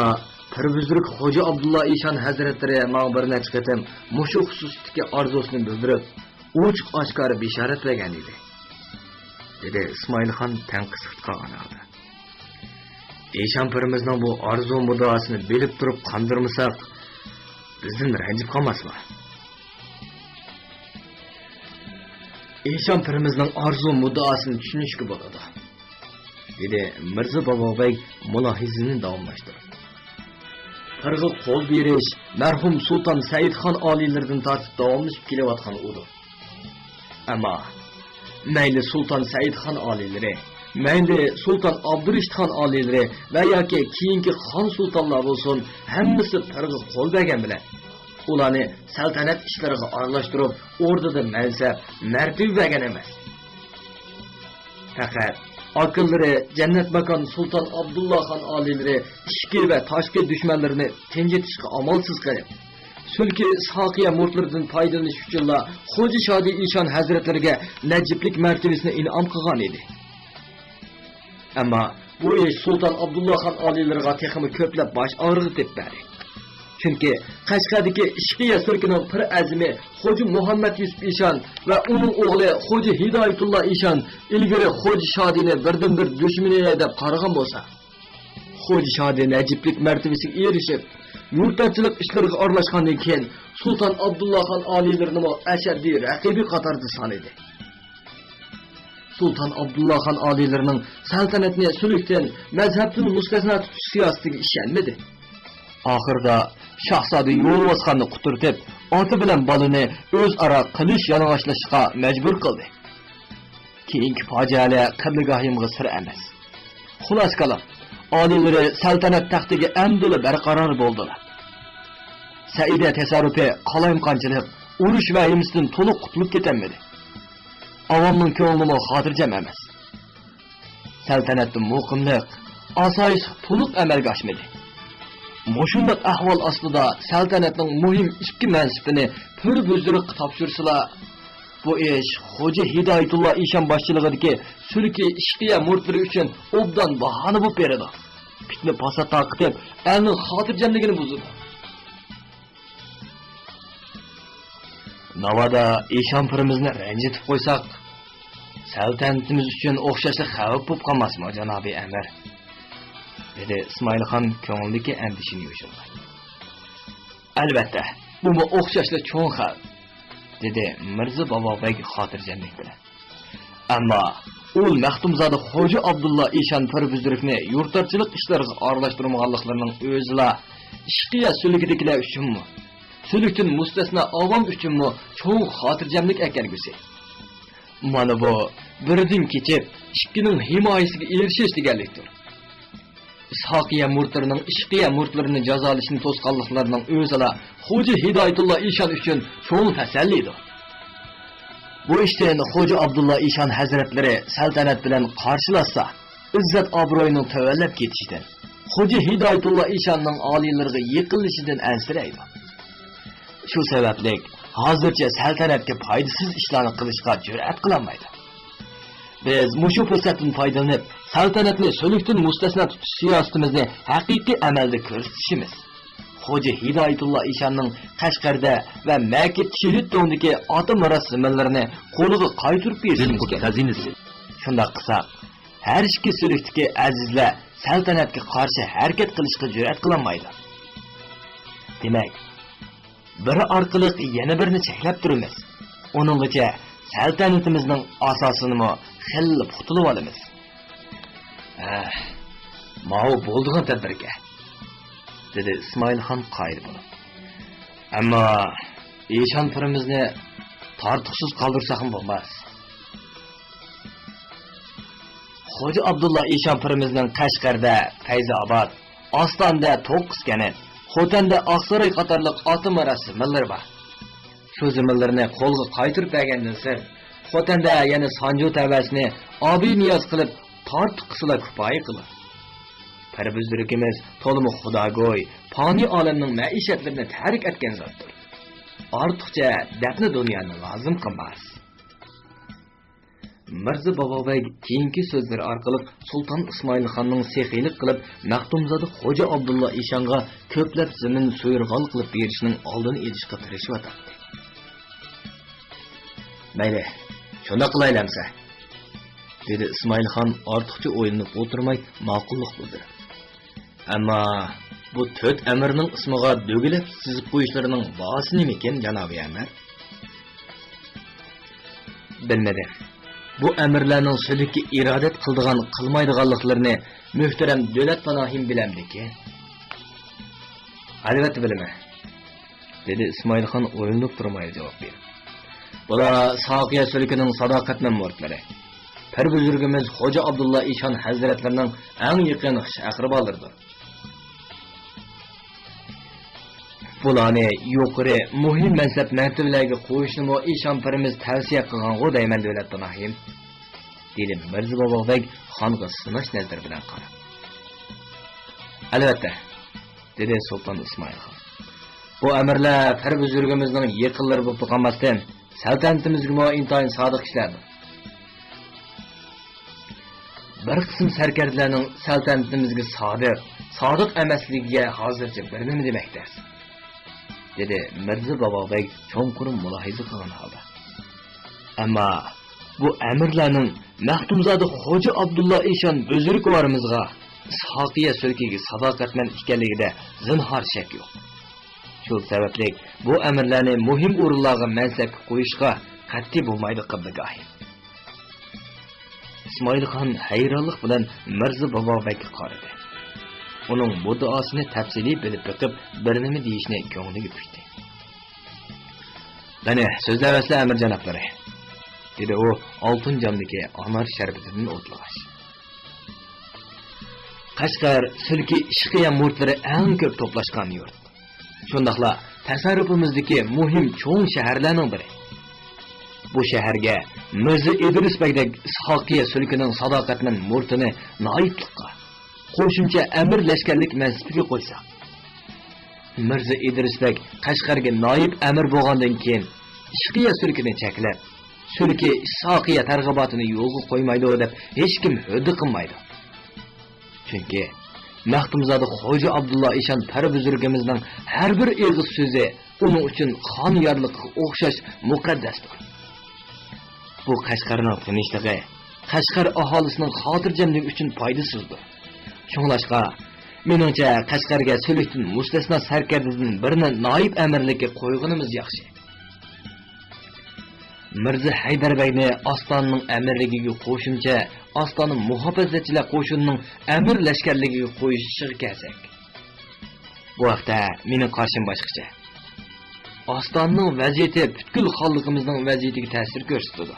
پىر بۈزرۈك خوجا ئابدۇللا ئىشان ھەزرەتلىرى ماڭا بىر نەچچە قېتىم مۇشۇ خۇسۇستىكى ئارزۇسىنى بىلدۈرۈپ، ئوچۇق-ئاشكارا بېشارەت بەرگەن ئىدى، دېدى ئىسمائىلخان تەڭقىسلىققا قالغان ھالدا. ئىشان پىرىمىزنىڭ بۇ ئارزۇ مۇددىئاسىنى بىلىپ تۇرۇپ قاندۇرمىساق، بىزدىن رەنجىپ قالماسمۇ؟ ئىشان پىرىمىزنىڭ ئارزۇ مۇددىئاسىنى چۈشىنىشكە بولىدۇ، دېدى مىرزا بابابەگ مۇلاھىزىنى داۋاملاشتۇرۇپ. پىرغا قول بېرىش مەرھۇم سۇلتان سەئىدخان ئالىيلىرىدىن تارتىپ داۋاملىشىپ كېلىۋاتقان ئۇدۇر. ئەمما مەيلى سۇلتان سەئىدخان ئالىيلىرى، مەيلى سۇلتان ئابدۇرېشىتخان ئالىيلىرى ۋە ياكى كېيىنكى خان سۇلتانلار بولسۇن، ھەممىسى پىرغا قول بەرگەن بىلەن، ئۇلارنى سەلتەنەت ئىشلىرىغا ئارىلاشتۇرۇپ، ئوردىدا مەنسەپ، مەرتىۋە بەرگەن ئەمەس. پەقەت ئاكىلىرى جەننەتماكان سۇلتان ئابدۇللا خان ئالىيلىرى ئىچكى ۋە تاشقى دۈشمەنلىرىنى تىنجىتىشقا ئامالسىز قېلىپ، سۈلكى ئىسھاقىيە مۇرىتلىرىدىن پايدىلىنىش ئۈچۈنلا خوجا شادى ئىشان ھەزرەتلىرىگە نەجىپلىك مەرتىۋىسىنى ئىنئام قىلغان ئىدى. ئەمما بۇ ئىش سۇلتان ئابدۇللا خان ئالىيلىرىغا تېخىمۇ كۆپلەپ باش ئاغرىقى تېپىپ بەردى. چۈنكى قەشقەردىكى ئىشقىيە سۈلكىنىڭ پىر ئەزىمى خوجا مۇھەممەد يۈسۈپ ئىشان ۋە ئۇنىڭ ئوغلى خوجا ھىدايەتۇللا ئىشان ئىلگىرى خوجا شادىنى بىردىنبىر دۈشمىنى دەپ قارىغان بولسا، خوجا شادى نەجىپلىك مەرتىۋىسىگە ئېرىشىپ، يۇرتارچىلىق ئىشلىرىغا ئارىلاشقاندىن كېيىن، سۇلتان ئابدۇللا خان ئالىيلىرىنىمۇ ئەشەددىي رەقىبى قاتارىدا سانىدى. سۇلتان ئابدۇللا خان ئالىيلىرىنىڭ سەلتەنەتنى سۈلۈكتىن، مەزھەپتىن مۇستەسنا تۇتۇش سىياسىتىگە ئىشەنمىدى. ئاخىرىدا شاھزادە يولۋاسخاننى قۇترىتىپ، ئاتا بىلەن بالىنى ئۆزئارا قىلىچ يالىڭاچلىشىشقا مەجبۇر قىلدى. كېيىنكى پاجىئەلەر قەبلىگاھىمغا سىر ئەمەس. خۇلاسە كالام، ئالىيلىرى سەلتەنەت تەختىگە ئەمدىلا بەرقارار بولدىلا. سەئىدىيە تەسەررۇپى قالايمىقانچىلىق، ئۇرۇش ۋەھىمىسىدىن تولۇق قۇتۇلۇپ كېتەلمىدى. ئاۋامنىڭ كۆڭلىمۇ خاتىرجەم ئەمەس. سەلتەنەتتە مۇقىملىق، ئاسايىشلىق تولۇق ئەمەلگە ئاشمىدى. مۇشۇنداق ئەھۋال ئاستىدا سەلتەنەتنىڭ مۇھىم ئىككى مەنسىپىنى پىر بۈزرۈككە تاپشۇرسىلا، بۇ ئىش خوجا ھىدايەتۇللا ئىشان باشچىلىقىدىكى سۈلكى ئىشقىيە مۇرىتلىرى ئۈچۈن ئوبدان باھانە بولۇپ بېرىدۇ. پىتنە پاسات تارقىتىپ، ئەلنىڭ خاتىرجەملىكىنى بۇزىدۇ. ناۋادا ئىشان پىرىمىزنى رەنجىتىپ قويساق، سەلتەنىتىمىز ئۈچۈن ئوخشاشلا خەۋپ بولۇپ قالماسمۇ، جانابىي ئەمىر؟ دېدى ئىسمائىلخان كۆڭلىدىكى ئەندىشىنى يوشۇرماي. ئەلۋەتتە، بۇمۇ ئوخشاشلا چوڭ خەۋپ، دېدى مىرزا بابابەگ خاتىرجەملىك بىلەن. ئەمما ئۇل مەختۇمزادە خوجا ئابدۇللا ئىشان پىر بۈزرۈكنى يۇرتارچىلىق ئىشلىرىغا ئارىلاشتۇرمىغانلىقلىرىنىڭ ئۆزىلا ئىشقىيە سۈلكىدىكىلەر ئۈچۈنمۇ، سۈلۈكتىن مۇستەسنا ئاۋام ئۈچۈنمۇ چوڭ خاتىرجەملىك ئەكەلگۈسى. مانا بۇ بىردىن كېچىپ، ئىككىنىڭ ھىمايىسىگە ئېرىشىش دېگەنلىكتۇر. ئىسھاقىيە مۇرىتلىرىنىڭ ئىشقىيە مۇرىتلىرىنى جازالىشىنى توسقانلىقلىرىنىڭ ئۆزىلا خوجا ھىدايەتۇللا ئىشان ئۈچۈن چوڭ تەسەللىدۇر. بۇ ئىشتىن خوجا ئابدۇللا ئىشان ھەزرەتلىرى سەلتەنەت بىلەن قارشىلاشسا، ئىززەت-ئابرۇيىنىڭ تۆۋەنلەپ كېتىشىدىن، خوجا ھىدايەتۇللا ئىشاننىڭ ئالىيلىرىغا يېقىنلىشىشىدىن ئەنسىرەيدۇ. شۇ سەۋەبلىك، ھازىرچە سەلتەنەتكە پايدىسىز ئىشلارنى قىلىشقا جۈرئەت قىلالمايدۇ. بىز مۇشۇ پۇرسەتتىن پايدىلىنىپ، سەلتەنەتنى سۈلۈكتىن مۇستەسنا تۇتۇش سىياسىتىمىزنى ھەقىقىي ئەمەلدە كۆرسىتىشىمىز، خوجا ھىدايەتۇللا ئىشاننىڭ قەشقەردە ۋە مەكىت شېھىت دۆڭدىكى ئاتا مىراس زېمىنلىرىنى قولىغا قايتۇرۇپ بېرىشىمىز كېرەك. خەزىنىسى. شۇنداق قىلساق، ھەر ئىككى سۈلۈكتىكى ئەزىزلەر سەلتەنەتكە قارشى ھەرىكەت قىلىشقا جۈرئەت قىلالمايدۇ. دېمەك، بىرى ئارقىلىق يەنە بىرىنى چەكلەپ تۇرىمىز. ئۇنىڭغىچە سەلتەنىتىمىزنىڭ ئاساسىنىمۇ خېلىلا پۇختىلىۋالىمىز. ھە، ماۋۇ بولىدىغان تەدبىركەن، دېدى ئىسمائىلخان قايىل بولۇپ. ئەمما ئىشان پىرىمىزنى تارتۇقسىز قالدۇرساقمۇ بولماس. خوجا ئابدۇللا ئىشان پىرىمىزنىڭ قەشقەردە، پەيزىئاباد، ئاستانىدە توققۇز كەنت، خوتەندە ئاقساراي قاتارلىق ئاتا مىراس زېمىنلىرى بار. شۇ زېمىنلىرىنى قولغا قايتۇرۇپ بەرگەندىن سىرت، خوتەندە يەنە سانجۇ تەۋەسىنى ئابىنىياز قىلىپ تارتۇق قىلسىلا كۇپايە قىلار. پىر بۈزرۈكىمىز تولىمۇ خۇداگوي، پانىي ئالەمنىڭ مەئىشەتلىرىنى تەرك ئەتكەن زاتتۇر. ئارتۇقچە دەپنە دۇنيانى لازىم قىلماس. مىرزا بابابەگ كېيىنكى سۆزلىرى ئارقىلىق سۇلتان ئىسمائىلخاننىڭ سېخىيلىق قىلىپ، مەختۇمزادە خوجا ئابدۇللا ئىشانغا كۆپلەپ زېمىن سۇيۇرغال قىلىپ بېرىشنىڭ ئالدىنى ئېلىشقا تىرىشىۋاتاتتى. مەيلى، شۇنداق قىلايلى ئەمسە، دېدى ئىسمائىلخان ئارتۇقچە ئويلىنىپ ئولتۇرماي ماقۇللۇق بىلدۈرۈپ. ئەمما بۇ تۆت ئەمىرنىڭ ئىسمىغا دۆگىلەپ سىزىپ قويۇشلىرىنىڭ باھاسى نېمىكىن، جانابىي ئەمىر؟ بىلمىدىم. بۇ ئەمىرلەرنىڭ سۈلۈككە ئىرادەت قىلىدىغان، قىلمايدىغانلىقلىرىنى مۆھتەرەم دۆلەت پاناھىم بىلەمدىكىن؟ ئەلۋەتتە بىلىمەن، دېدى ئىسمائىلخان ئويلىنىپ تۇرمايلا جاۋاب بېرىپ. بۇلار ساقىيە سۈلكىنىڭ ساداقەتمەن مۇرىتلىرى، پىر بۈزرۈكىمىز خوجا ئابدۇللا ئىشان ھەزرەتلىرىنىڭ ئەڭ يېقىن خىش ئەقرىبالىرىدۇر. بۇلارنى يۇقىرى مۇھىم مەنسەپ مەرتىۋىلەرگە قويۇشنىمۇ ئىشان پىرىمىز تەۋسىيە قىلغانغۇ دەيمەن، دۆلەت پاناھىم، دېدى مىرزا بابابەگ خانغا سىناش نەزىرى بىلەن قاراپ. ئەلۋەتتە، دېدى سۇلتان ئىسمائىل خان. بۇ ئەمىرلەر پىر بۈزرۈكىمىزنىڭ يېقىنلىرى بولۇپلا قالماستىن، سەلتەنىتىمىزگىمۇ ئىنتايىن سادىق كىشىلەردۇر. بىر قىسىم سەركەردىلەرنىڭ سەلتەنىتىمىزگە سادىق، سادىق ئەمەسلىكىگە ھازىرچە بىر نېمە دېمەك تەس، دېدى مىرزا بابابەگ چوڭقۇر مۇلاھىزە قىلغان ھالدا. ئەمما بۇ ئەمىرلەرنىڭ مەختۇمزادە خوجا ئابدۇللا ئىشان بۈزرۈكۋارىمىزغا، ئىسھاقىيە سۈلكىگە ساداقەتمەن ئىكەنلىكىدە زىنھار شەك يوق. شۇ سەۋەبلىك بۇ ئەمىرلەرنى مۇھىم ئورۇنلارغا مەنسەپكە قويۇشقا قەتئىي بولمايدۇ، قىبلىگاھىم. ئىسمائىلخان ھەيرانلىق بىلەن مىرزا بابابەگكە قارىدى. ئۇنىڭ مۇددىئاسىنى تەپسىلىي بىلىپ بېقىپ، بىر نېمە دېيىشنى كۆڭلىگە پۈكتى. قېنى، سۆزلەۋەرسىلە، ئەمىر جانابلىرى، دېدى ئۇ ئالتۇن جامدىكى ئانار شەربىتىدىن ئوتلىغاچ. قەشقەر سۈلكى ئىشقىيە مۇرىتلىرى ئەڭ كۆپ توپلاشقان يۇرت. شۇنداقلا تەسەررۇپىمىزدىكى مۇھىم چوڭ شەھەرلەرنىڭ بىرى. بۇ شەھەرگە مىرزا ئىدرىس بەگدەك ئىسھاقىيە سۈلكىنىڭ ساداقەتمەن مۇرىتىنى نايىپلىققا، قوشۇمچە ئەمىر لەشكەرلىك مەنسىپىگە قويساق، مىرزا ئىدرىس بەگ قەشقەرگە نايىپ ئەمىر بولغاندىن كېيىن، ئىشقىيە سۈلكىنى چەكلەپ، سۈلكى ئىسھاقىيە تەرغىباتىنى يولغا قويمايدۇ دەپ ھېچكىم ھۆددە قىلمايدۇ. چۈنكى مەختۇمزادە خوجا ئابدۇللا ئىشان پەر بۈزرۈكىمىزنىڭ ھەر بىر ئېغىز سۆزى ئۇنىڭ ئۈچۈن خان يارلىقىغا ئوخشاش مۇقەددەستۇر. بۇ قەشقەرنىڭ تىنچلىقى، قەشقەر ئاھالىسىنىڭ خاتىرجەملىكى ئۈچۈن پايدىسىزدۇر. شۇڭلاشقا، مېنىڭچە، قەشقەرگە سۈلۈكتىن مۇستەسنا سەركەردىدىن بىرىنى نايىپ ئەمىرلىككە قويغىنىمىز ياخشى. مىرزا ھەيدەر بەگنى ئاستانىنىڭ ئەمىرلىكىگە قوشۇمچە ئاستانە مۇھاپىزەتچىلەر قوشۇنىنىڭ ئەمىر لەشكەرلىكىگە قويۇشىغا كەلسەك، بۇ ھەقتە مېنىڭ قارىشىم باشقىچە. ئاستانىنىڭ ۋەزىيىتى پۈتكۈل خانلىقىمىزنىڭ ۋەزىيىتىگە تەسىر كۆرسىتىدۇ.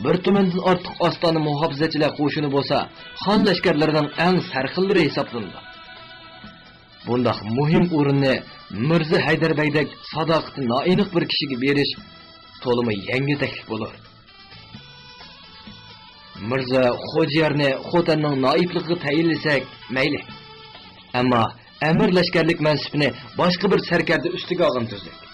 بىر تۈمەندىن ئارتۇق ئاستانە مۇھاپىزەتچىلەر قوشۇنى بولسا، خان لەشكەرلىرىنىڭ ئەڭ سەرخىللىرى ھېسابلىنىدۇ. بۇنداق مۇھىم ئورۇننى مىرزا ھەيدەر بەگدەك ساداقىتى نائېنىق بىر كىشىگە بېرىش تولىمۇ يەڭگىلتەكلىك بولۇر. مىرزا خوجىيارنى خوتەننىڭ نائىپلىقىغا تەيىنلىسەك، مەيلى. ئەمما ئەمىر لەشكەرلىك مەنسىپىنى باشقا بىر سەركەردە ئۈستىگە ئالغان تۈزۈك.